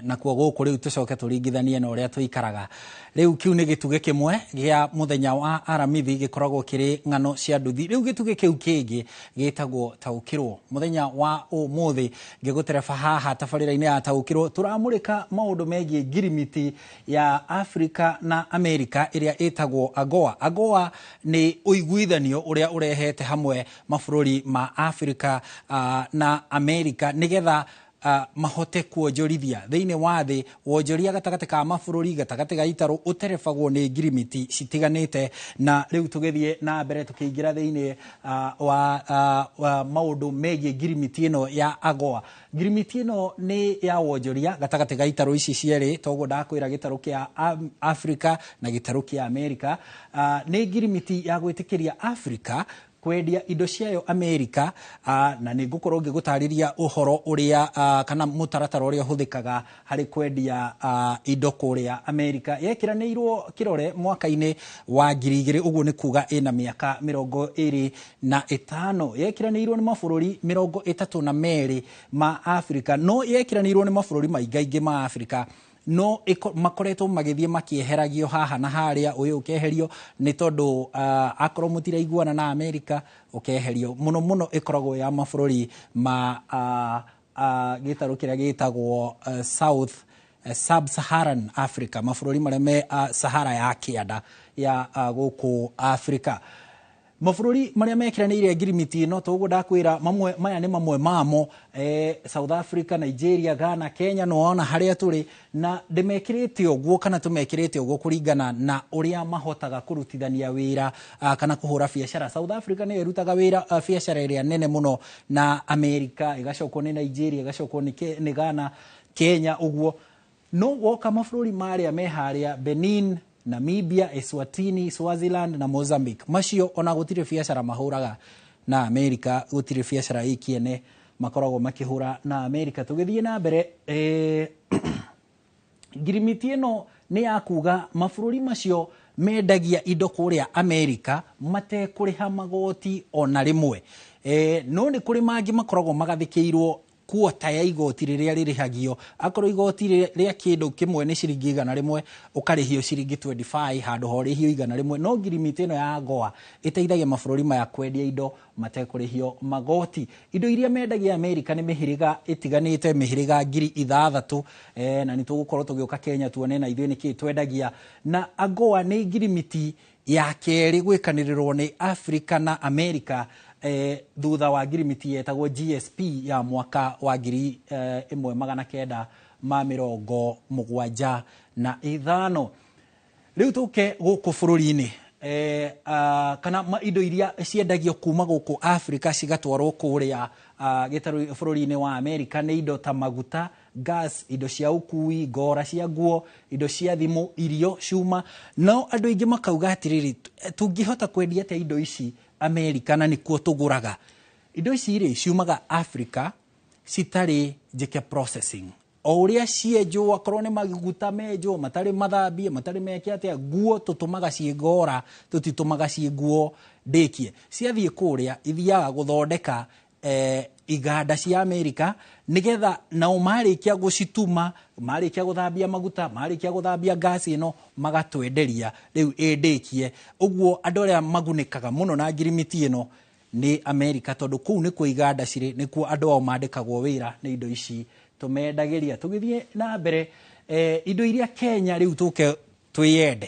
nakuo gũkũ rĩu tũcoke tũringithanie na ũrĩa tũikaraga. Rĩu kĩu nĩ gĩtugĩ kĩmwe gĩa mũthenya wa Aramithi gĩkoragwo kĩrĩ ng'ano cia nduthi. Rĩu gĩtugĩ kĩu kĩngĩ gĩtagwo Taũkĩrwo. Mũthenya wa ũmũthĩ ngĩgũtereba haha tabarĩra-inĩ ya Taũkĩrwo tũramũrĩka maũndũ megiĩ ngirimiti ya Afrika na Amerika ĩrĩa ĩtagwo AGOA. AGOA nĩ ũiguithanio ũrĩa ũrehete hamwe mabũrũri ma Afrika na Amerika nĩgetha mahote kuonjorithia thĩinĩ wa thĩ. Wonjoria gatagatĩ ka mabũrũri, gatagatĩ ga itarũ ũterebagwo nĩ ngirimiti citiganĩte. Na rĩu tũgĩthiĩ na mbere tũkĩingĩra thĩinĩ wa maũndũ megiĩ ngirimiti ĩno ya AGOA. Ngirimiti ĩno nĩ ya wonjoria gatagatĩ ga itarũ ici cierĩ, toguo ndakwĩra gĩtarũ kĩa Afrika na gĩtarũ kĩa Amerika. Nĩ ngirimiti ya gwĩtĩkĩria Afrika Kwendia indo ciayo Amerika, na nĩ ngũkorwo ngĩgũtarĩria ũhoro ũrĩa kana mũtaratara ũrĩa ũhũthĩkaga harĩ kwendia indo kũrĩa Amerika. Yekĩranĩirwo kĩrore mwaka-inĩ wa 2000, ũguo nĩ kuga ĩna mĩaka 25. Yekĩranĩirwo nĩ mabũrũri 32 ma Afrika, no yekĩranĩirwo nĩ mabũrũri maingaingĩ ma Afrika, no makoretwo magĩthiĩ makĩeheragio haha na harĩa. Ũyũ ũkeherio nĩ tondũ akorwo mũtiraiguana na Amerika, ũkeherio. Mũno mũno ĩkoragwo ya mabũrũri ma gĩtarũ kĩrĩa gĩtagwo South Sub-Saharan Africa, mabũrũri marĩa me Sahara ya kĩanda ya gũkũ Afrika. Mabũrũri marĩa mekĩranĩire ngirimiti ĩno, toguo ndakwĩra, mamwe maya nĩ mamwe mamo, South Africa, Nigeria, Ghana, Kenya. No wona harĩa tũrĩ na ndĩmekĩrĩte ũguo, kana tũmekĩrĩte ũguo kũringana na ũrĩa mahotaga kũrutithania wĩra kana kũhũra biacara. South Africa nĩyo ĩrutaga wĩra biacara ĩrĩa nene mũno na America, ĩgacokwo nĩ Nigeria, ĩgacokwo nĩ Ghana, Kenya ũguo. No woka mabũrũri marĩa me harĩa, Benin, Namibia, Eswatini, Swaziland na Mozambique, macio ona gũtirĩ biacara mahũraga na Amerika, gũtirĩ biacara ĩ kĩene makoragwo makĩhũra na Amerika. Tũgĩthiĩ na mbere, ngirimiti ĩno nĩ ya kuga mabũrũri macio mendagia indo kũrĩa Amerika matekũrĩha magoti ona rĩmwe. No nĩ kũrĩ mangĩ makoragwo magathĩkĩirwo kuota ya igoti rĩrĩa rĩrĩhagio. Akorwo igoti rĩa kĩndũ kĩmwe nĩ ciringi 100, ũkarĩhio ciringi 25 handũ ha ũrĩhio 100. No ngirimiti ĩno ya AGOA ĩteithagia mabũrũri maya kwendia indo matekũrĩhio magoti. Indo iria mendagia Amerika nĩ mĩhĩrĩga ĩtiganĩte, mĩhĩrĩga 6000, na nĩ tũgũkorwo tũgĩũka Kenya tuone na ithuĩ nĩkĩĩ twendagia. Na AGOA nĩ ngirimiti ya kerĩ gwĩkanĩrĩrwo nĩ Afrika na Amerika, thutha wa ngirimiti yetagwo GSP ya mwaka wa 1975. Rĩu tũke gũkũ bũrũri-inĩ, kana indo iria ciendagio kuma gũkũ Afrika cigatwarwo kũrĩa gĩtarũ bũrũri-inĩ wa Amerika nĩ indo ta maguta, gas, indo cia ũkui, ngora cia nguo, indo cia thimũ, irio, cuma. No andũ aingĩ makauga atĩrĩrĩ, tũngĩhota kwendia atĩa indo ici Amerika na nĩkuo tũgũraga? Indo ici rĩ, ciumaga Afrika citarĩ njĩke processing. O ũrĩa cienjwo, akorwo nĩ maguta menjwo matarĩ mathambie, matarĩ meke atĩa, nguo tũtũmaga ciĩ ngora, tũtitũmaga ciĩ nguo ndĩkie. Ciathiĩ kũrĩa ithiaga gũthondeka iganda cia Amerika, nĩgetha nao marĩkia gũcituma, marĩkia gũthambia maguta, marĩkia gũthambia ngasi ĩno, magatwenderia rĩu ĩndĩkie. Ũguo andũ arĩa magunĩkaga mũno na ngirimiti ĩno nĩ Amerika, tondũ kũu nĩkuo iganda cirĩ, nĩkuo andũ ao mandĩkagwo wĩra nĩ indo ici tũmendagĩria. Tũgĩthiĩ na mbere, indo iria Kenya rĩu tũke twĩyende,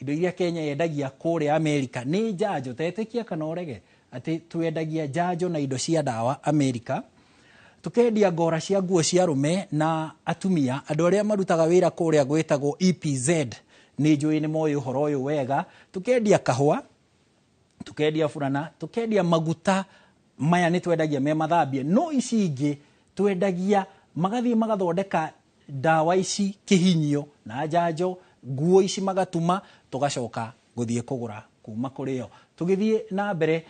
indo iria Kenya yendagia kũrĩa Amerika nĩ njanjo. Tetĩkia kana ũrege atĩ twendagia njanjo na indo cia ndawa Amerika. Tukendia ngora cia nguo cia arũme na atumia. Andũ arĩa marutaga wĩra kũrĩa gwĩtagwo EPZ nĩ njũĩ nĩ moĩ ũhoro ũyũ wega. Tukendia kahũa, tukendia burana, tukendia maguta maya nĩ twendagia me mathambie. No ici ingĩ twendagia magathiĩ magathondeka ndawa ici kĩhinyio na njanjo, nguo ici magatuma, tũgacoka gũthiĩ kũgũra kuma kũrĩ o. Tũgĩthiĩ na mbere,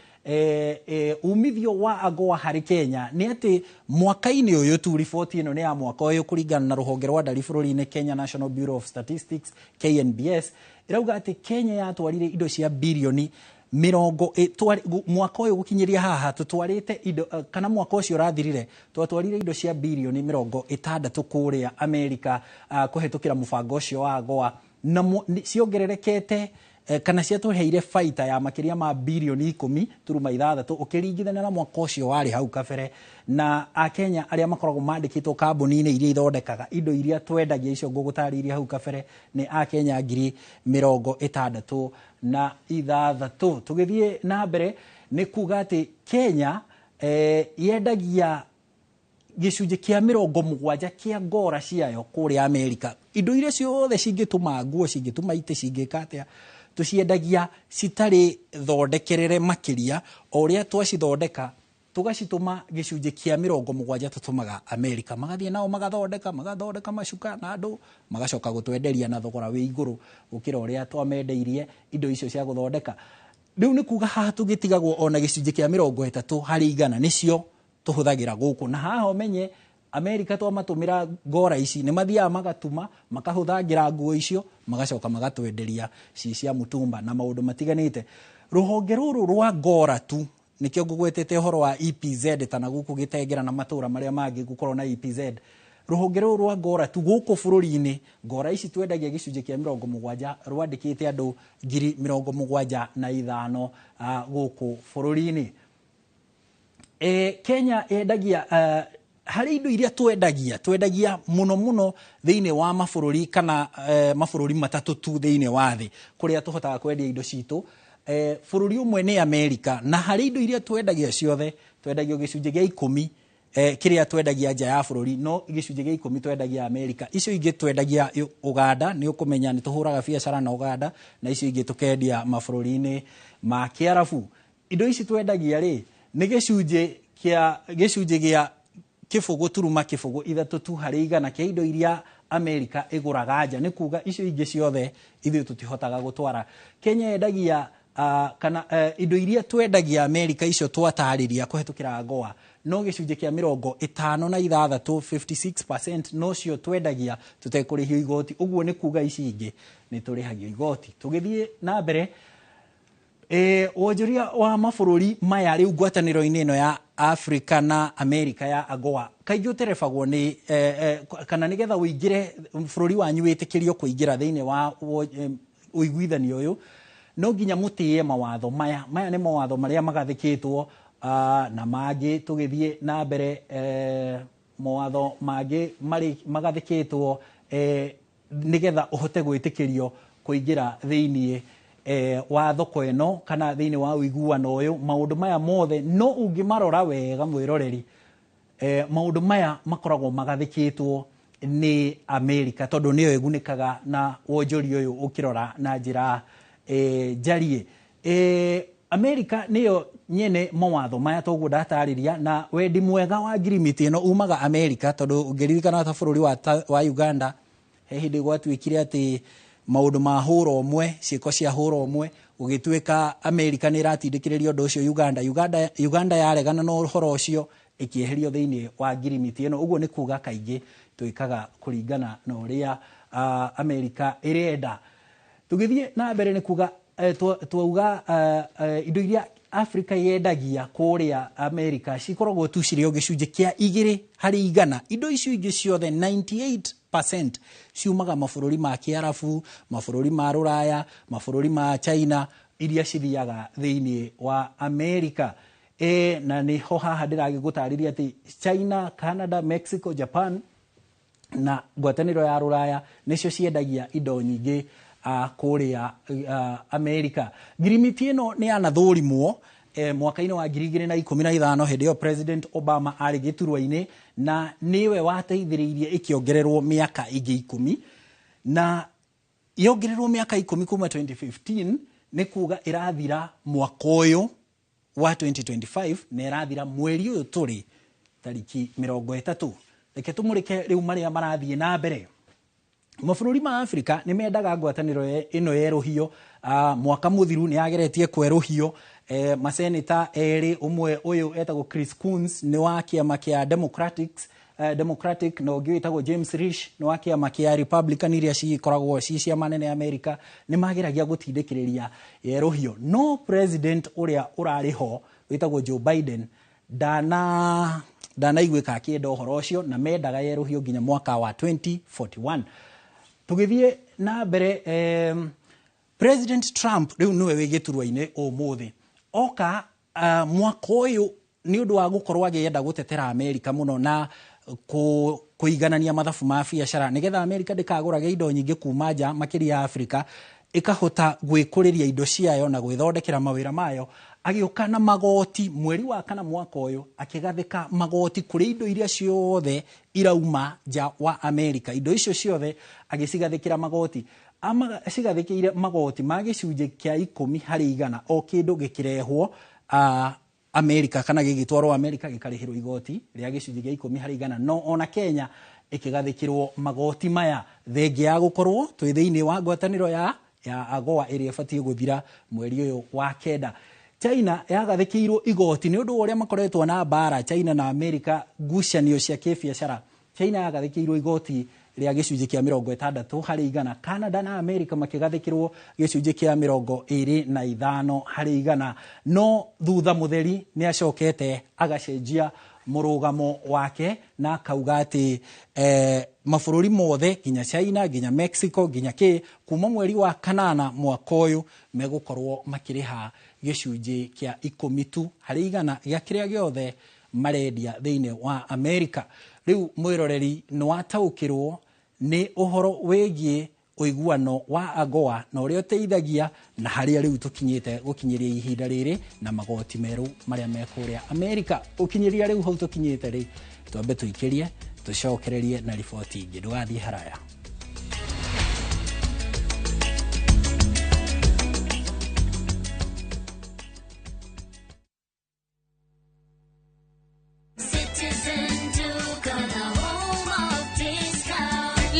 umithio wa AGOA harĩ Kenya nĩ atĩ mwaka-inĩ ũyũ tu, riboti ĩno nĩ ya mwaka ũyũ kũringana na rũhonge rwa ndari bũrũri-inĩ, Kenya National Bureau of Statistics, KNBS, ĩrauga atĩ Kenya yatwarire indo cia birioni mĩrongo mwaka ũyũ gũkinyĩria haha tũtwarĩte indo, kana mwaka ũcio ũrathirire twatwarire indo cia birioni 60 kũrĩa Amerika kũhetũkĩra mũbango ũcio wa AGOA, na ciongererekete, kana ciatũheire baita ya makĩria ma birioni 10.6 ũkĩringithania na mwaka ũcio warĩ hau kabere. Na akenya arĩa makoragwo mandĩkĩtwo kambuni-inĩ iria ithondekaga indo iria twendagia icio ngũgũtarĩirie hau kabere nĩ akenya 66,000. Tũgĩthiĩ na mbere nĩ kuga atĩ Kenya yendagia gĩcunjĩ kĩa 70 kĩa ngora ciayo kũrĩa Amerika. Indo iria ciothe cingĩtũma nguo, cingĩtũma itĩ, cingĩka atĩa, tũciendagia citarĩ thondekerere makĩria. O ũrĩa twacithondeka tũgacitũma, gĩcunjĩ kĩa 70 tũtũmaga Amerika, magathiĩ nao magathondeka macuka na andũ magacoka gũtwenderia na thogora wĩ igũrũ gũkĩra ũrĩa twamendeirie indo icio cia gũthondeka. Rĩu nĩ kuga haha tũgĩtigagwo ona gĩcunjĩ kĩa 30% nĩcio tũhũthagĩra gũkũ. Na haha ũmenye Amerika twamatũmĩra ngora ici nĩ mathiaga magatuma makahũthangĩra nguo icio magacoka magatwenderia ci cia mũtumba na maũndũ matiganĩte. Rũhonge rũrũ rwa ngora tu nĩkĩo ngũgwetete ũhoro wa EPZ tana gũkũ Gĩtengera na matũra marĩa mangĩ gũkorwo na EPZ. Rũhonge rũrũ rwa ngora tu gũkũ bũrũri-inĩ, ngora ici twendagia gĩcunjĩ kĩa 70 rwandĩkĩte andũ 75,000 gũkũ bũrũri-inĩ. Kenya yendagia harĩ indo iria twendagia mũno mũno thĩinĩ wa mabũrũri kana mabũrũri matatũ tu thĩinĩ wa thĩ kũrĩa tũhotaga kwendia indo citũ. Bũrũri ũmwe nĩ Amerika, na harĩ indo iria twendagia ciothe twendagio gĩcunjĩ gĩa 10 kĩrĩa twendagia nja ya bũrũri, no gĩcunjĩ gĩa 10 twendagia Amerika. Icio ingĩ twendagia Uganda, nĩ ũkũmenya nĩ tũhũraga biacara na Uganda, na icio ingĩ tũkendia mabũrũri-inĩ ma Kĩarabu. Indo ici twendagia rĩ nĩ gĩcunjĩ gĩa 0.03 tu harĩ igana kĩa indo iria Amerika ĩgũraga nja. Nĩ kuga icio ingĩ ciothe ithuĩ tũtihotaga gũtwara. Kenya yendagia kana indo iria twendagia Amerika icio twatarĩria kũhetũkĩra AGOA no gĩcunjĩ kĩa 56, 56% nocio twendagia tũtekũrĩhio igoti. Ũguo nĩ kuga ici ingĩ nĩ tũrĩhagio igoti. Tũgĩthiĩ na mbere, wonjoria wa mabũrũri maya rĩu ngwatanĩro-inĩ ĩno ya Afrika na Amerika ya AGOA kaingĩ ũterebagwo nĩ kana nĩgetha ũingĩre bũrũri wanyu wĩtĩkĩrio kũingĩra thĩinĩ wa ũiguithanio ũyũ no nginya mũtĩe mawatho maya. Maya nĩ mawatho marĩa magathĩkĩtwo na mangĩ tũgĩthiĩ na mbere, mawatho mangĩ magathĩkĩtwo nĩgetha ũhote gwĩtĩkĩrio kũingĩra thĩinĩ wa thoko ĩno kana thĩinĩ wa ũiguano ũyũ. Maũndũ maya mothe no ũngĩmarora wega mwĩroreri, maũndũ maya makoragwo magathĩkĩtwo nĩ Amerika tondũ nĩyo ĩgunĩkaga na wonjoria ũyũ ũkĩrora na njĩra njariĩ. Amerika nĩyo nyene mawatho maya toguo ndatarĩria, na wendi mwega wa ngirimiti ĩno umaga Amerika tondũ ũngĩririkana ta bũrũri wa Uganda he hĩndĩ gwatuĩkire atĩ maũndũ ma hũra ũmwe, ciĩko cia hũra ũmwe, gũgĩtuĩka Amerika nĩ ĩratindĩkĩrĩria ũndũ ũcio Uganda. Uganda yaregana na ũhoro ũcio ĩkĩeherio thĩinĩ wa ngirimiti ĩno. Ũguo nĩ kuga kaingĩ twĩkaga kũringana na ũrĩa Amerika ĩrenda. Tũgĩthiĩ na mbere nĩ kuga twauga indo iria Afrika yendagia kũrĩa Amerika cikoragwo tu cirĩ o gĩcunjĩ kĩa 2%. Indo icio ingĩ ciothe 98% ciumaga mabũrũri ma Kĩarabu, mabũrũri ma Rũraya, mabũrũri ma China iria cithiaga thĩinĩ wa Amerika. Na nĩho haha ndĩragĩgũtarĩria atĩ China, Canada, Mexico, Japan na ngwatanĩro ya Rũraya nĩcio ciendagia indo nyingĩ kũrĩa Amerika. Ngirimiti ĩno nĩ yanathũrimwo mwaka-inĩ wa 2015 hĩndĩ ĩyo President Obama arĩ gĩturwa-inĩ, na nĩwe wateithĩrĩirie ĩkĩongererwo mĩaka ĩngĩ 10, na yongererwo mĩaka 10 kuma 2015 nĩ kuga ĩrathira mwaka ũyũ wa 2025 na ĩrathira mweri ũyũ tũrĩ tariki 30. Reke tũmũrĩke rĩu marĩa marathiĩ na mbere. Mabũrũri ma Afrika nĩ mendaga ngwatanĩro ĩno yerũhio. Mwaka mũthiru nĩ yageretie kwerũhio. Maseneta erĩ, ũmwe ũyũ etagwo Chris Coons nĩ wa kĩama kĩa Democratic na ũngĩ wĩtagwo James Risch nĩ wa kĩama kĩa Republican iria cikoragwo ci ciama nene Amerika, nĩ mageragia gũtindĩkĩrĩria yerũhio. No president ũrĩa ũrarĩ ho wĩtagwo Joe Biden ndanaiguĩka akĩenda ũhoro ũcio, na mendaga yerũhio nginya mwaka wa 2041. Tũgĩthiĩ na mbere, President Trump rĩu nĩwe wĩ gĩturwa-inĩ ũmũthĩ. Oka mwaka ũyũ nĩ ũndũ wa gũkorwo agĩenda gũtetera Amerika mũno na kũiganania mathabu ma biacara nĩgetha Amerika ndĩkagũrage indo nyingĩ kuma nja makĩria ya Afrika, ĩkahota gwĩkũrĩria indo ciayo na gwĩthondekera mawĩra mayo. Agĩũka na magoti mweri wa 4 mwaka ũyũ, akĩgathĩka magoti kũrĩ indo iria ciothe irauma nja wa Amerika. Indo icio ciothe agĩcigathĩkĩra magoti, cigathĩkĩire magoti ma gĩcunjĩ kĩa 10% o kĩndũ gĩkĩrehwo Amerika kana gĩgĩtwarwo Amerika gĩkarĩhĩrwo igoti rĩa gĩcunjĩ kĩa 10%. No ona Kenya ĩkĩgathĩkĩrwo magoti maya thengia ya gũkorwo twĩ thĩinĩ wa ngwatanĩro ya ya AGOA ĩrĩa ĩbatiĩ gũthira mweri ũyũ wa 9. China yagathĩkĩirwo igoti nĩ ũndũ wa ũrĩa makoretwo na mbara China na America, ngucanio cia kĩbiacara. China yagathĩkĩirwo igoti rĩa gĩcunjĩ kĩa 60%, Canada na America makĩgathĩkĩrwo gĩcunjĩ kĩa 25%. No thutha mũtheri nĩ acokete agacenjia mũrũgamo wake na akauga atĩ mabũrũri mothe nginya China, nginya Mexico, nginya kĩ, kuma mweri wa 8 mwaka ũyũ megũkorwo makĩrĩha gĩcunjĩ kĩa 10 tu harĩ igana gĩa kĩrĩa gĩothe marendia thĩinĩ wa America. Rĩu mwĩroreri nĩ wataũkĩrwo nĩ ũhoro wĩgiĩ ũiguano wa AGOA na ũrĩa ũteithagia na harĩa rĩu tũkinyĩte gũkinyĩria ihinda rĩrĩ na magoti merũ marĩa me kũrĩa America. Ũkinyĩria rĩu hau tũkinyĩte rĩ, twambe tũikĩrie tũcokererie na riboti ingĩ. Ndũgathiĩ haraya.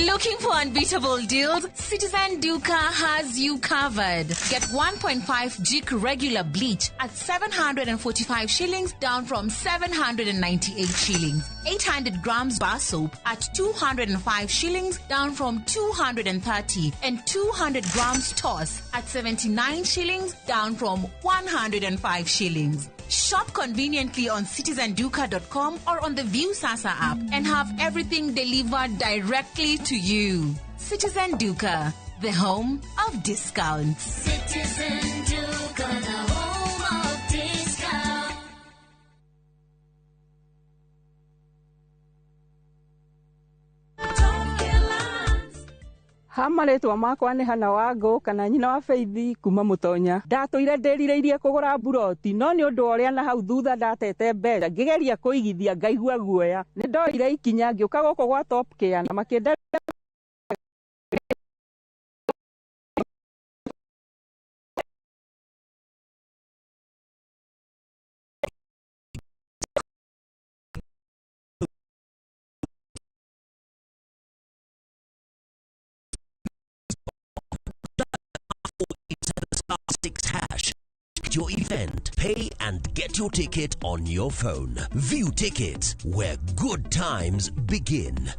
Looking for unbeatable deals? Citizen Duka has you covered. Get 1.5 Jik regular bleach at 745 shillings, down from 798 shillings. 800 grams bar soap at 205 shillings, down from 230. And 200 grams toss at 79 shillings, down from 105 shillings. Shop conveniently on citizenduka.com or on the Viusasa app and have everything delivered directly to you. Citizen Duka, the home of discounts. Citizen Duka, the home of discounts. Ha marĩtwa makwa nĩ Hana Wangũ kana nyina wa Faith kuma Mũtonya. Ndatũire ndĩrirĩirie kũgũra mburoti no nĩ ũndũ wa ũrĩa na hau thutha ndatete mbeca ngĩgeria kũigithia ngaigua guoya. Nĩ ndoire ikinya ngĩũka gũkũ gwa Top Care na makĩnderia #6 your event, pay and get your ticket on your phone. View tickets where good times begin.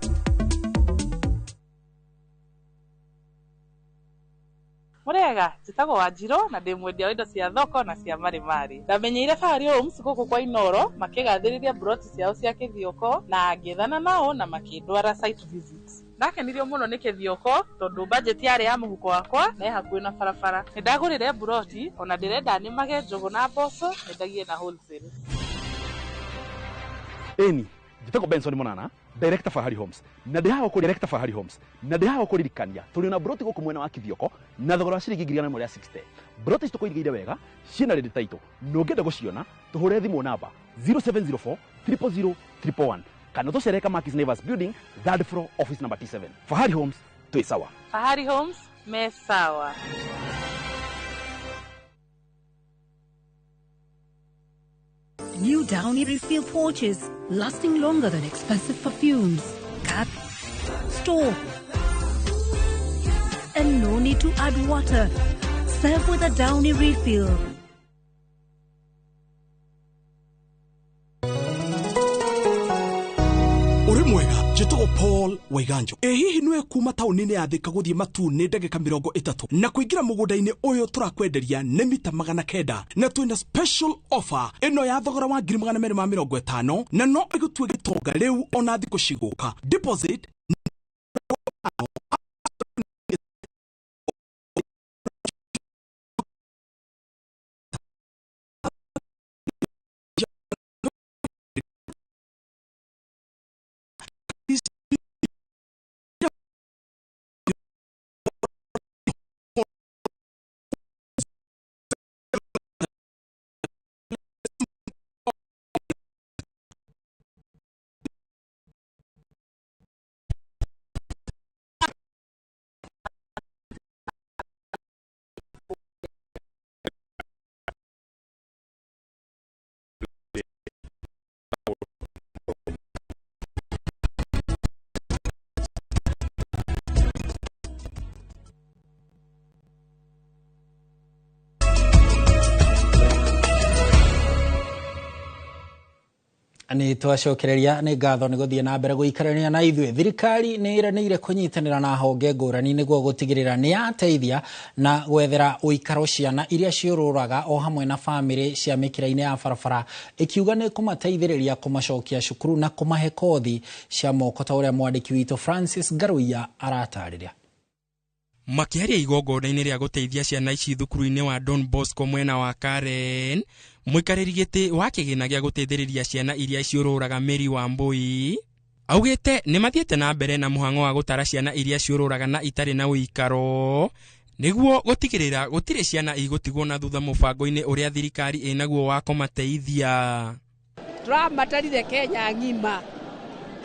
Murega njĩtagwo Wanjirũ na ndĩ mwendia wa indo cia thoko na cia marimari. Ndamenyeire Fahari Homes gũkũ kwa Inoro makĩgathĩrĩria broti ciao cia Kĩthioko na ngĩethana nao na makĩndwara site visit. Ndakenirio mũno nĩ Kĩthioko tondũ budget yarĩ ya mũhuko wakwa na ĩ hakuhĩ na barabara. Nĩ ndagũrire broti ona ndĩrenda nĩmage njũgũ na mboco nyendagie na wholesale. Ĩni njĩtagwo Benson Monana, Director Fahari Homes, na ndĩ haha Director Fahari Homes, na ndĩ haha kũririkania tũrĩ na broti gũkũ mwena wa Kĩthioko na thogora wa ciringi 160. Broti ici tũkũigĩire wega ciĩna ready title na ũngĩenda gũciona tũhũre thimũ namba 0704 000 111 kana tũcere Kamakis Neighbors Building, 3rd floor, office number T7. Fahari Homes, twĩ sawa. Fahari Homes me sawa. New Downy refill pouches, lasting longer than expensive perfumes. Cap, store, and no need to add water. Serve with a Downy refill. Uri mwega njĩtagwo Paul Waiganjo. Ĩ hihi nĩwe kuma taũni-inĩ ya Thika gũthiĩ Matuu nĩ ndagĩka 30 na kũingĩra mũgũnda-inĩ ũyũ tũrakwenderia nĩ mita 900 na twĩna special offer ĩno ya thogora wa 250,000 na no ĩgũtue gĩtonga rĩu ona thikũ cigũka. Deposit Nĩ twacokereria nĩ ngatho nĩ gũthiĩ na mbere gũikarania na ithuĩ. Thirikari nĩ ĩranĩire kũnyitanĩra na honge ngũrani nĩguo gũtigĩrĩra nĩ yateithia na gwethera ũikaro ciana iria ciũrũraga o hamwe na bamĩrĩ cia mĩkĩra-inĩ ya barabara, ĩkiuga nĩ kũmateithĩrĩria kũmacokia cukuru na kũmahe kothi cia moko ta ũrĩa mwandĩki witũ Francis Ngaruiya aratarĩria. Makĩaria igongona-inĩ rĩa gũteithia ciana ici thukuru-inĩ wa Don Bosco mwena wa Karen, mũikarĩri gĩtĩ wa kĩgĩna gĩa gũteithĩrĩria ciana iria ciũrũraga Mary Wambui augĩte nĩ mathiĩte na mbere na mũhang'o wa gũtara ciana iria ciũrũraga na itarĩ na ũikaro nĩguo gũtigĩrĩra gũtirĩ ciana igũtigwo na thutha mũbango-inĩ ũrĩa thirikari ĩnaguo wa kũmateithia. Tũramatarire Kenya ng'ima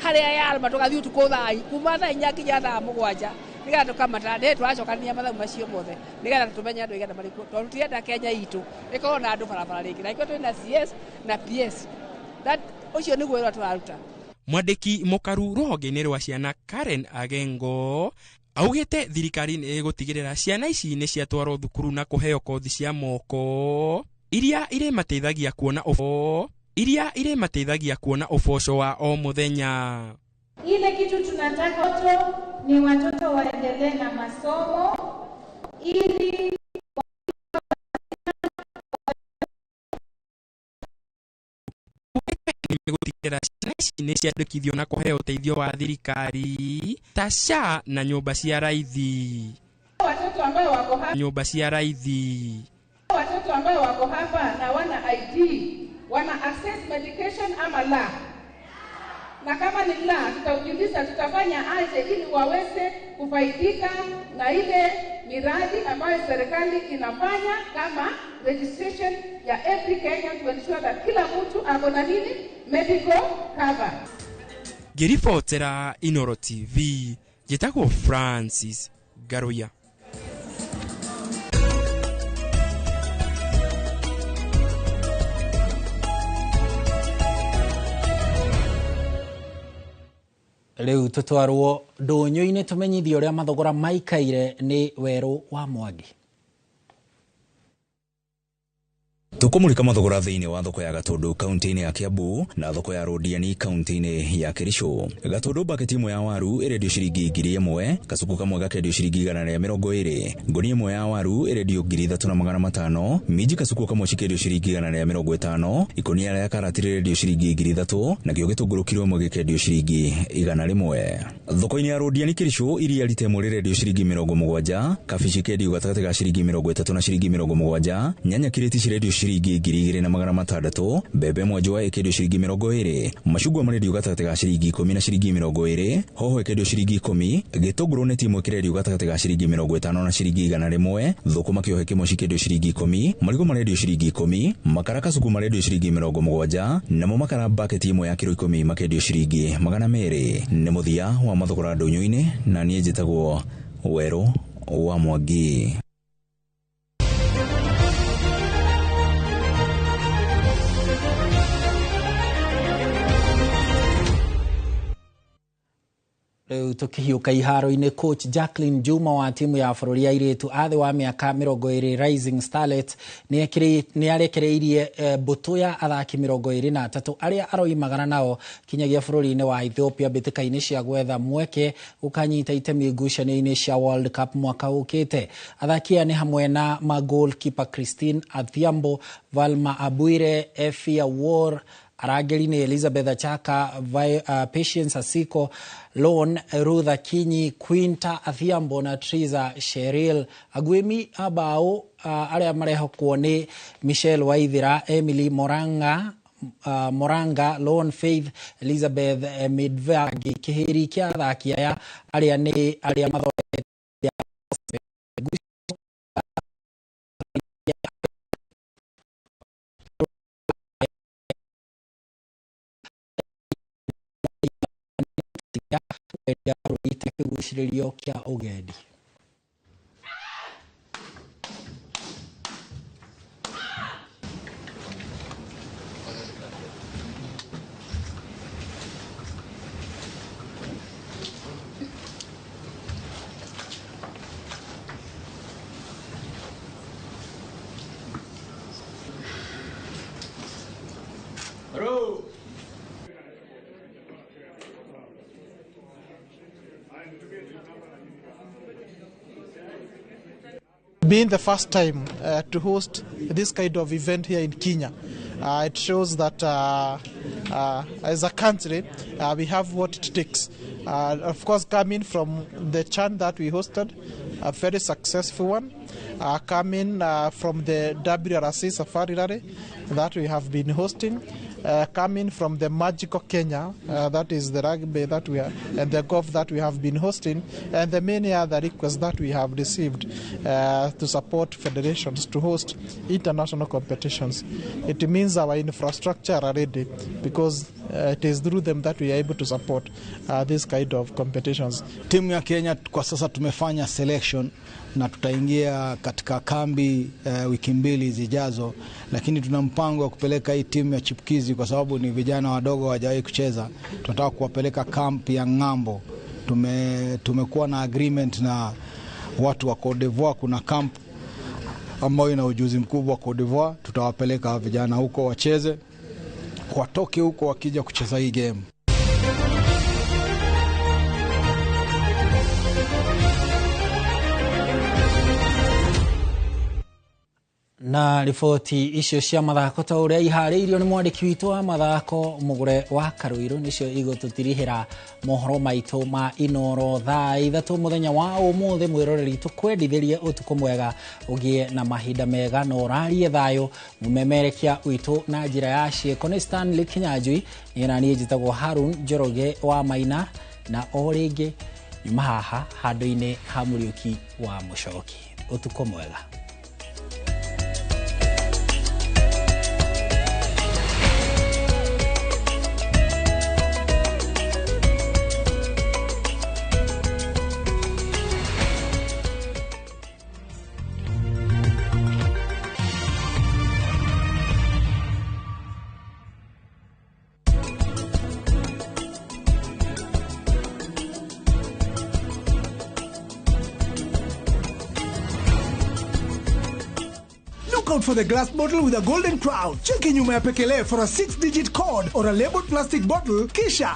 harĩa yarũma tũgathiĩ ũtukũ thaa kuma thaa 4 nginya thaa 7 nĩgetha tũkamatara nĩ tũracokania mathabu macio mothe nĩgetha tũmenye andũ aigana marĩkũ, tondũ tũtirenda Kenya itũ ĩkorwo na andũ barabara rĩngĩ, na ĩkorwo twĩna CS na PS. That ũcio nĩguo wĩra tũraruta. Mwandĩki mũkaru rũhonge-inĩ rwa ciana Karen Agengo augĩte thirikari nĩ ĩgũtigĩrĩra ciana ici nĩ ciatwarwo thukuru na kũheo kothi cia moko iria irĩmateithagia kuona ũboco wa o mũthenya. Ile kitu tunataka watoto ni watoto waendelee na masomo ili gũtigĩrĩra ciana ici nĩ ciandĩkithio na kũheo ũteithio wa thirikari ta SHA na nyũmba cia raithi. Watoto ambao wako hapa, nyũmba cia raithi, watoto ambao wako hapa na wana ID, wana access medication ama la? Na kama ni la, tutaujiuliza tutafanya aje ili waweze kufaidika na ile miradi ambayo serikali inafanya kama registration ya every Kenyan to ensure that kila mtu ako na nini medical cover. Ngĩribotera Inoro TV, njĩtagwo Francis Ngaruiya. Rĩu tũtwarwo ndũnyũ-inĩ tũmenyithie ũrĩa mathogora maikaire nĩ Werũ wa Mwangi. Tukumulika mathogora thĩinĩ wa thoko ya Gatundu kaunti-inĩ ya Kiambu na thoko ya Rodiani kaunti-inĩ ya Kericho. Gatundu baketi ĩmwe ya waru ĩrendio ciringi 1000, kacuku kamwe gakendio ciringi 120, ngũnia ĩmwe ya waru ĩrendio 3500, minji kacuku kamwe cikendio ciringi 150, ikũnia rĩa karati rĩrendio ciringi 3000, nakĩo gĩtũngũrũ kiro ĩmwe gĩkendio ciringi 100. Thoko-inĩ ya Rodiani Kericho iria rita ĩmwe rĩrendio ciringi 70, kabici kendio gatagatĩ ga ciringi 30 na ciringi 70, nyanya kirĩti cirendio ciringi 2600, mbembe mwenjwa ĩkendio ciringi 20, macungwa marendio gatagatĩ ga ciringi 10 na ciringi 20, hoho ĩkendio ciringi 10, gĩtũngũrũ neti ĩmwe kĩrendio gatagatĩ ga ciringi 50 na ciringi 100, thũkũma kĩohe kĩmwe cikĩendio ciringi 10, marigũ marendio ciringi 10, makara kacuku marendio ciringi 70, namo makara baketi ĩmwe ya kiro 10 makendio ciringi 200. Nĩ mũthia wa mathogora ndũnyũ-inĩ na niĩ njĩtagwo Werũ wa Mwangi. Rĩu tũkĩhiũka iharo-inĩ, coach Jacqueline Juma wa timu ya bũrũri ya airĩtu a thĩ wa mĩaka 20 Rising Starlets nĩ arekereirie mbũtũ ya athaki 23 arĩa aroimagara nao kinyagia bũrũri-inĩ wa Ethiopia mbĩtĩka-inĩ cia gwetha mweke gũkanyita itemi ngucanio-inĩ cia World Cup mwaka ũkĩte. Athaki aya nĩ hamwe na ma goalkeeper Christine Adhiambo, Valma Abuire, Effie Awor, arangĩri nĩ Elizabeth Achaka, Patience Asiko, Lon Ruth Akinyi, Quinta Adhiambo na Triza Sheril. Aguĩmi a mbaũ arĩa marehokwo nĩ Michelle Waithira, Emily Moranga, Lon Faith, Elizabeth Midva. Kĩhĩri kĩa athaki aya arĩa nĩ arĩa mathondekete kĩgucĩrĩrio kĩa ũgendi. Hello. Being the first time to host this kind of event here in Kenya, it shows that as a country we have what it takes. Of course, coming from the CHAN that we hosted, a very successful one, coming from the WRC Safari Rally that we have been hosting, coming from the Magical Kenya, that is the rugby that we are, and the golf that we have been hosting, and the many other requests that we have received to support federations to host international competitions. It means our infrastructure are ready, because it is through them that we are able to support this kind of competitions. Timu ya Kenya kwa sasa tumefanya selection na tutaingia katika kambi wiki mbili zijazo, lakini tuna mpango wa kupeleka hii timu ya chipukizi kwa sababu ni vijana wadogo hawajawahi kucheza. Tunataka kuwapeleka kamp ya ng'ambo. Tumekuwa na agreement na watu wa Cote d'Ivoire, kuna kamp ambayo ina ujuzi mkubwa Cote d'Ivoire. Tutawapeleka vijana huko wacheze, watoke huko wakija kucheza hii game. Na riboti icio cia mathako ta uria iharĩirio nĩ mwandĩki witũ wa mathako Mũgũre wa Karũirũ nĩcio igũtũtirihĩra mohoro maitũ ma Inoro thaa 3 mũthenya wa ũmũthĩ. Mwĩroreri tũkwendithĩrie ũtukũ mwega, ũgĩe na mahinda mega na ũrarie thayũ. Mũmemerekia witũ na njĩra ya ciĩko nĩ Stanley Kinyanjui, niĩ na niĩ njĩtagwo Harun Njoroge wa Maina, na o rĩngĩ nyuma haha handũ-inĩ ha Mũriũki wa Mũcoki. Ũtukũ mwega. Out for the glass bottle with a golden crown. Cheki nyuma ya pekele for a 6-digit code or a labeled plastic bottle, kisha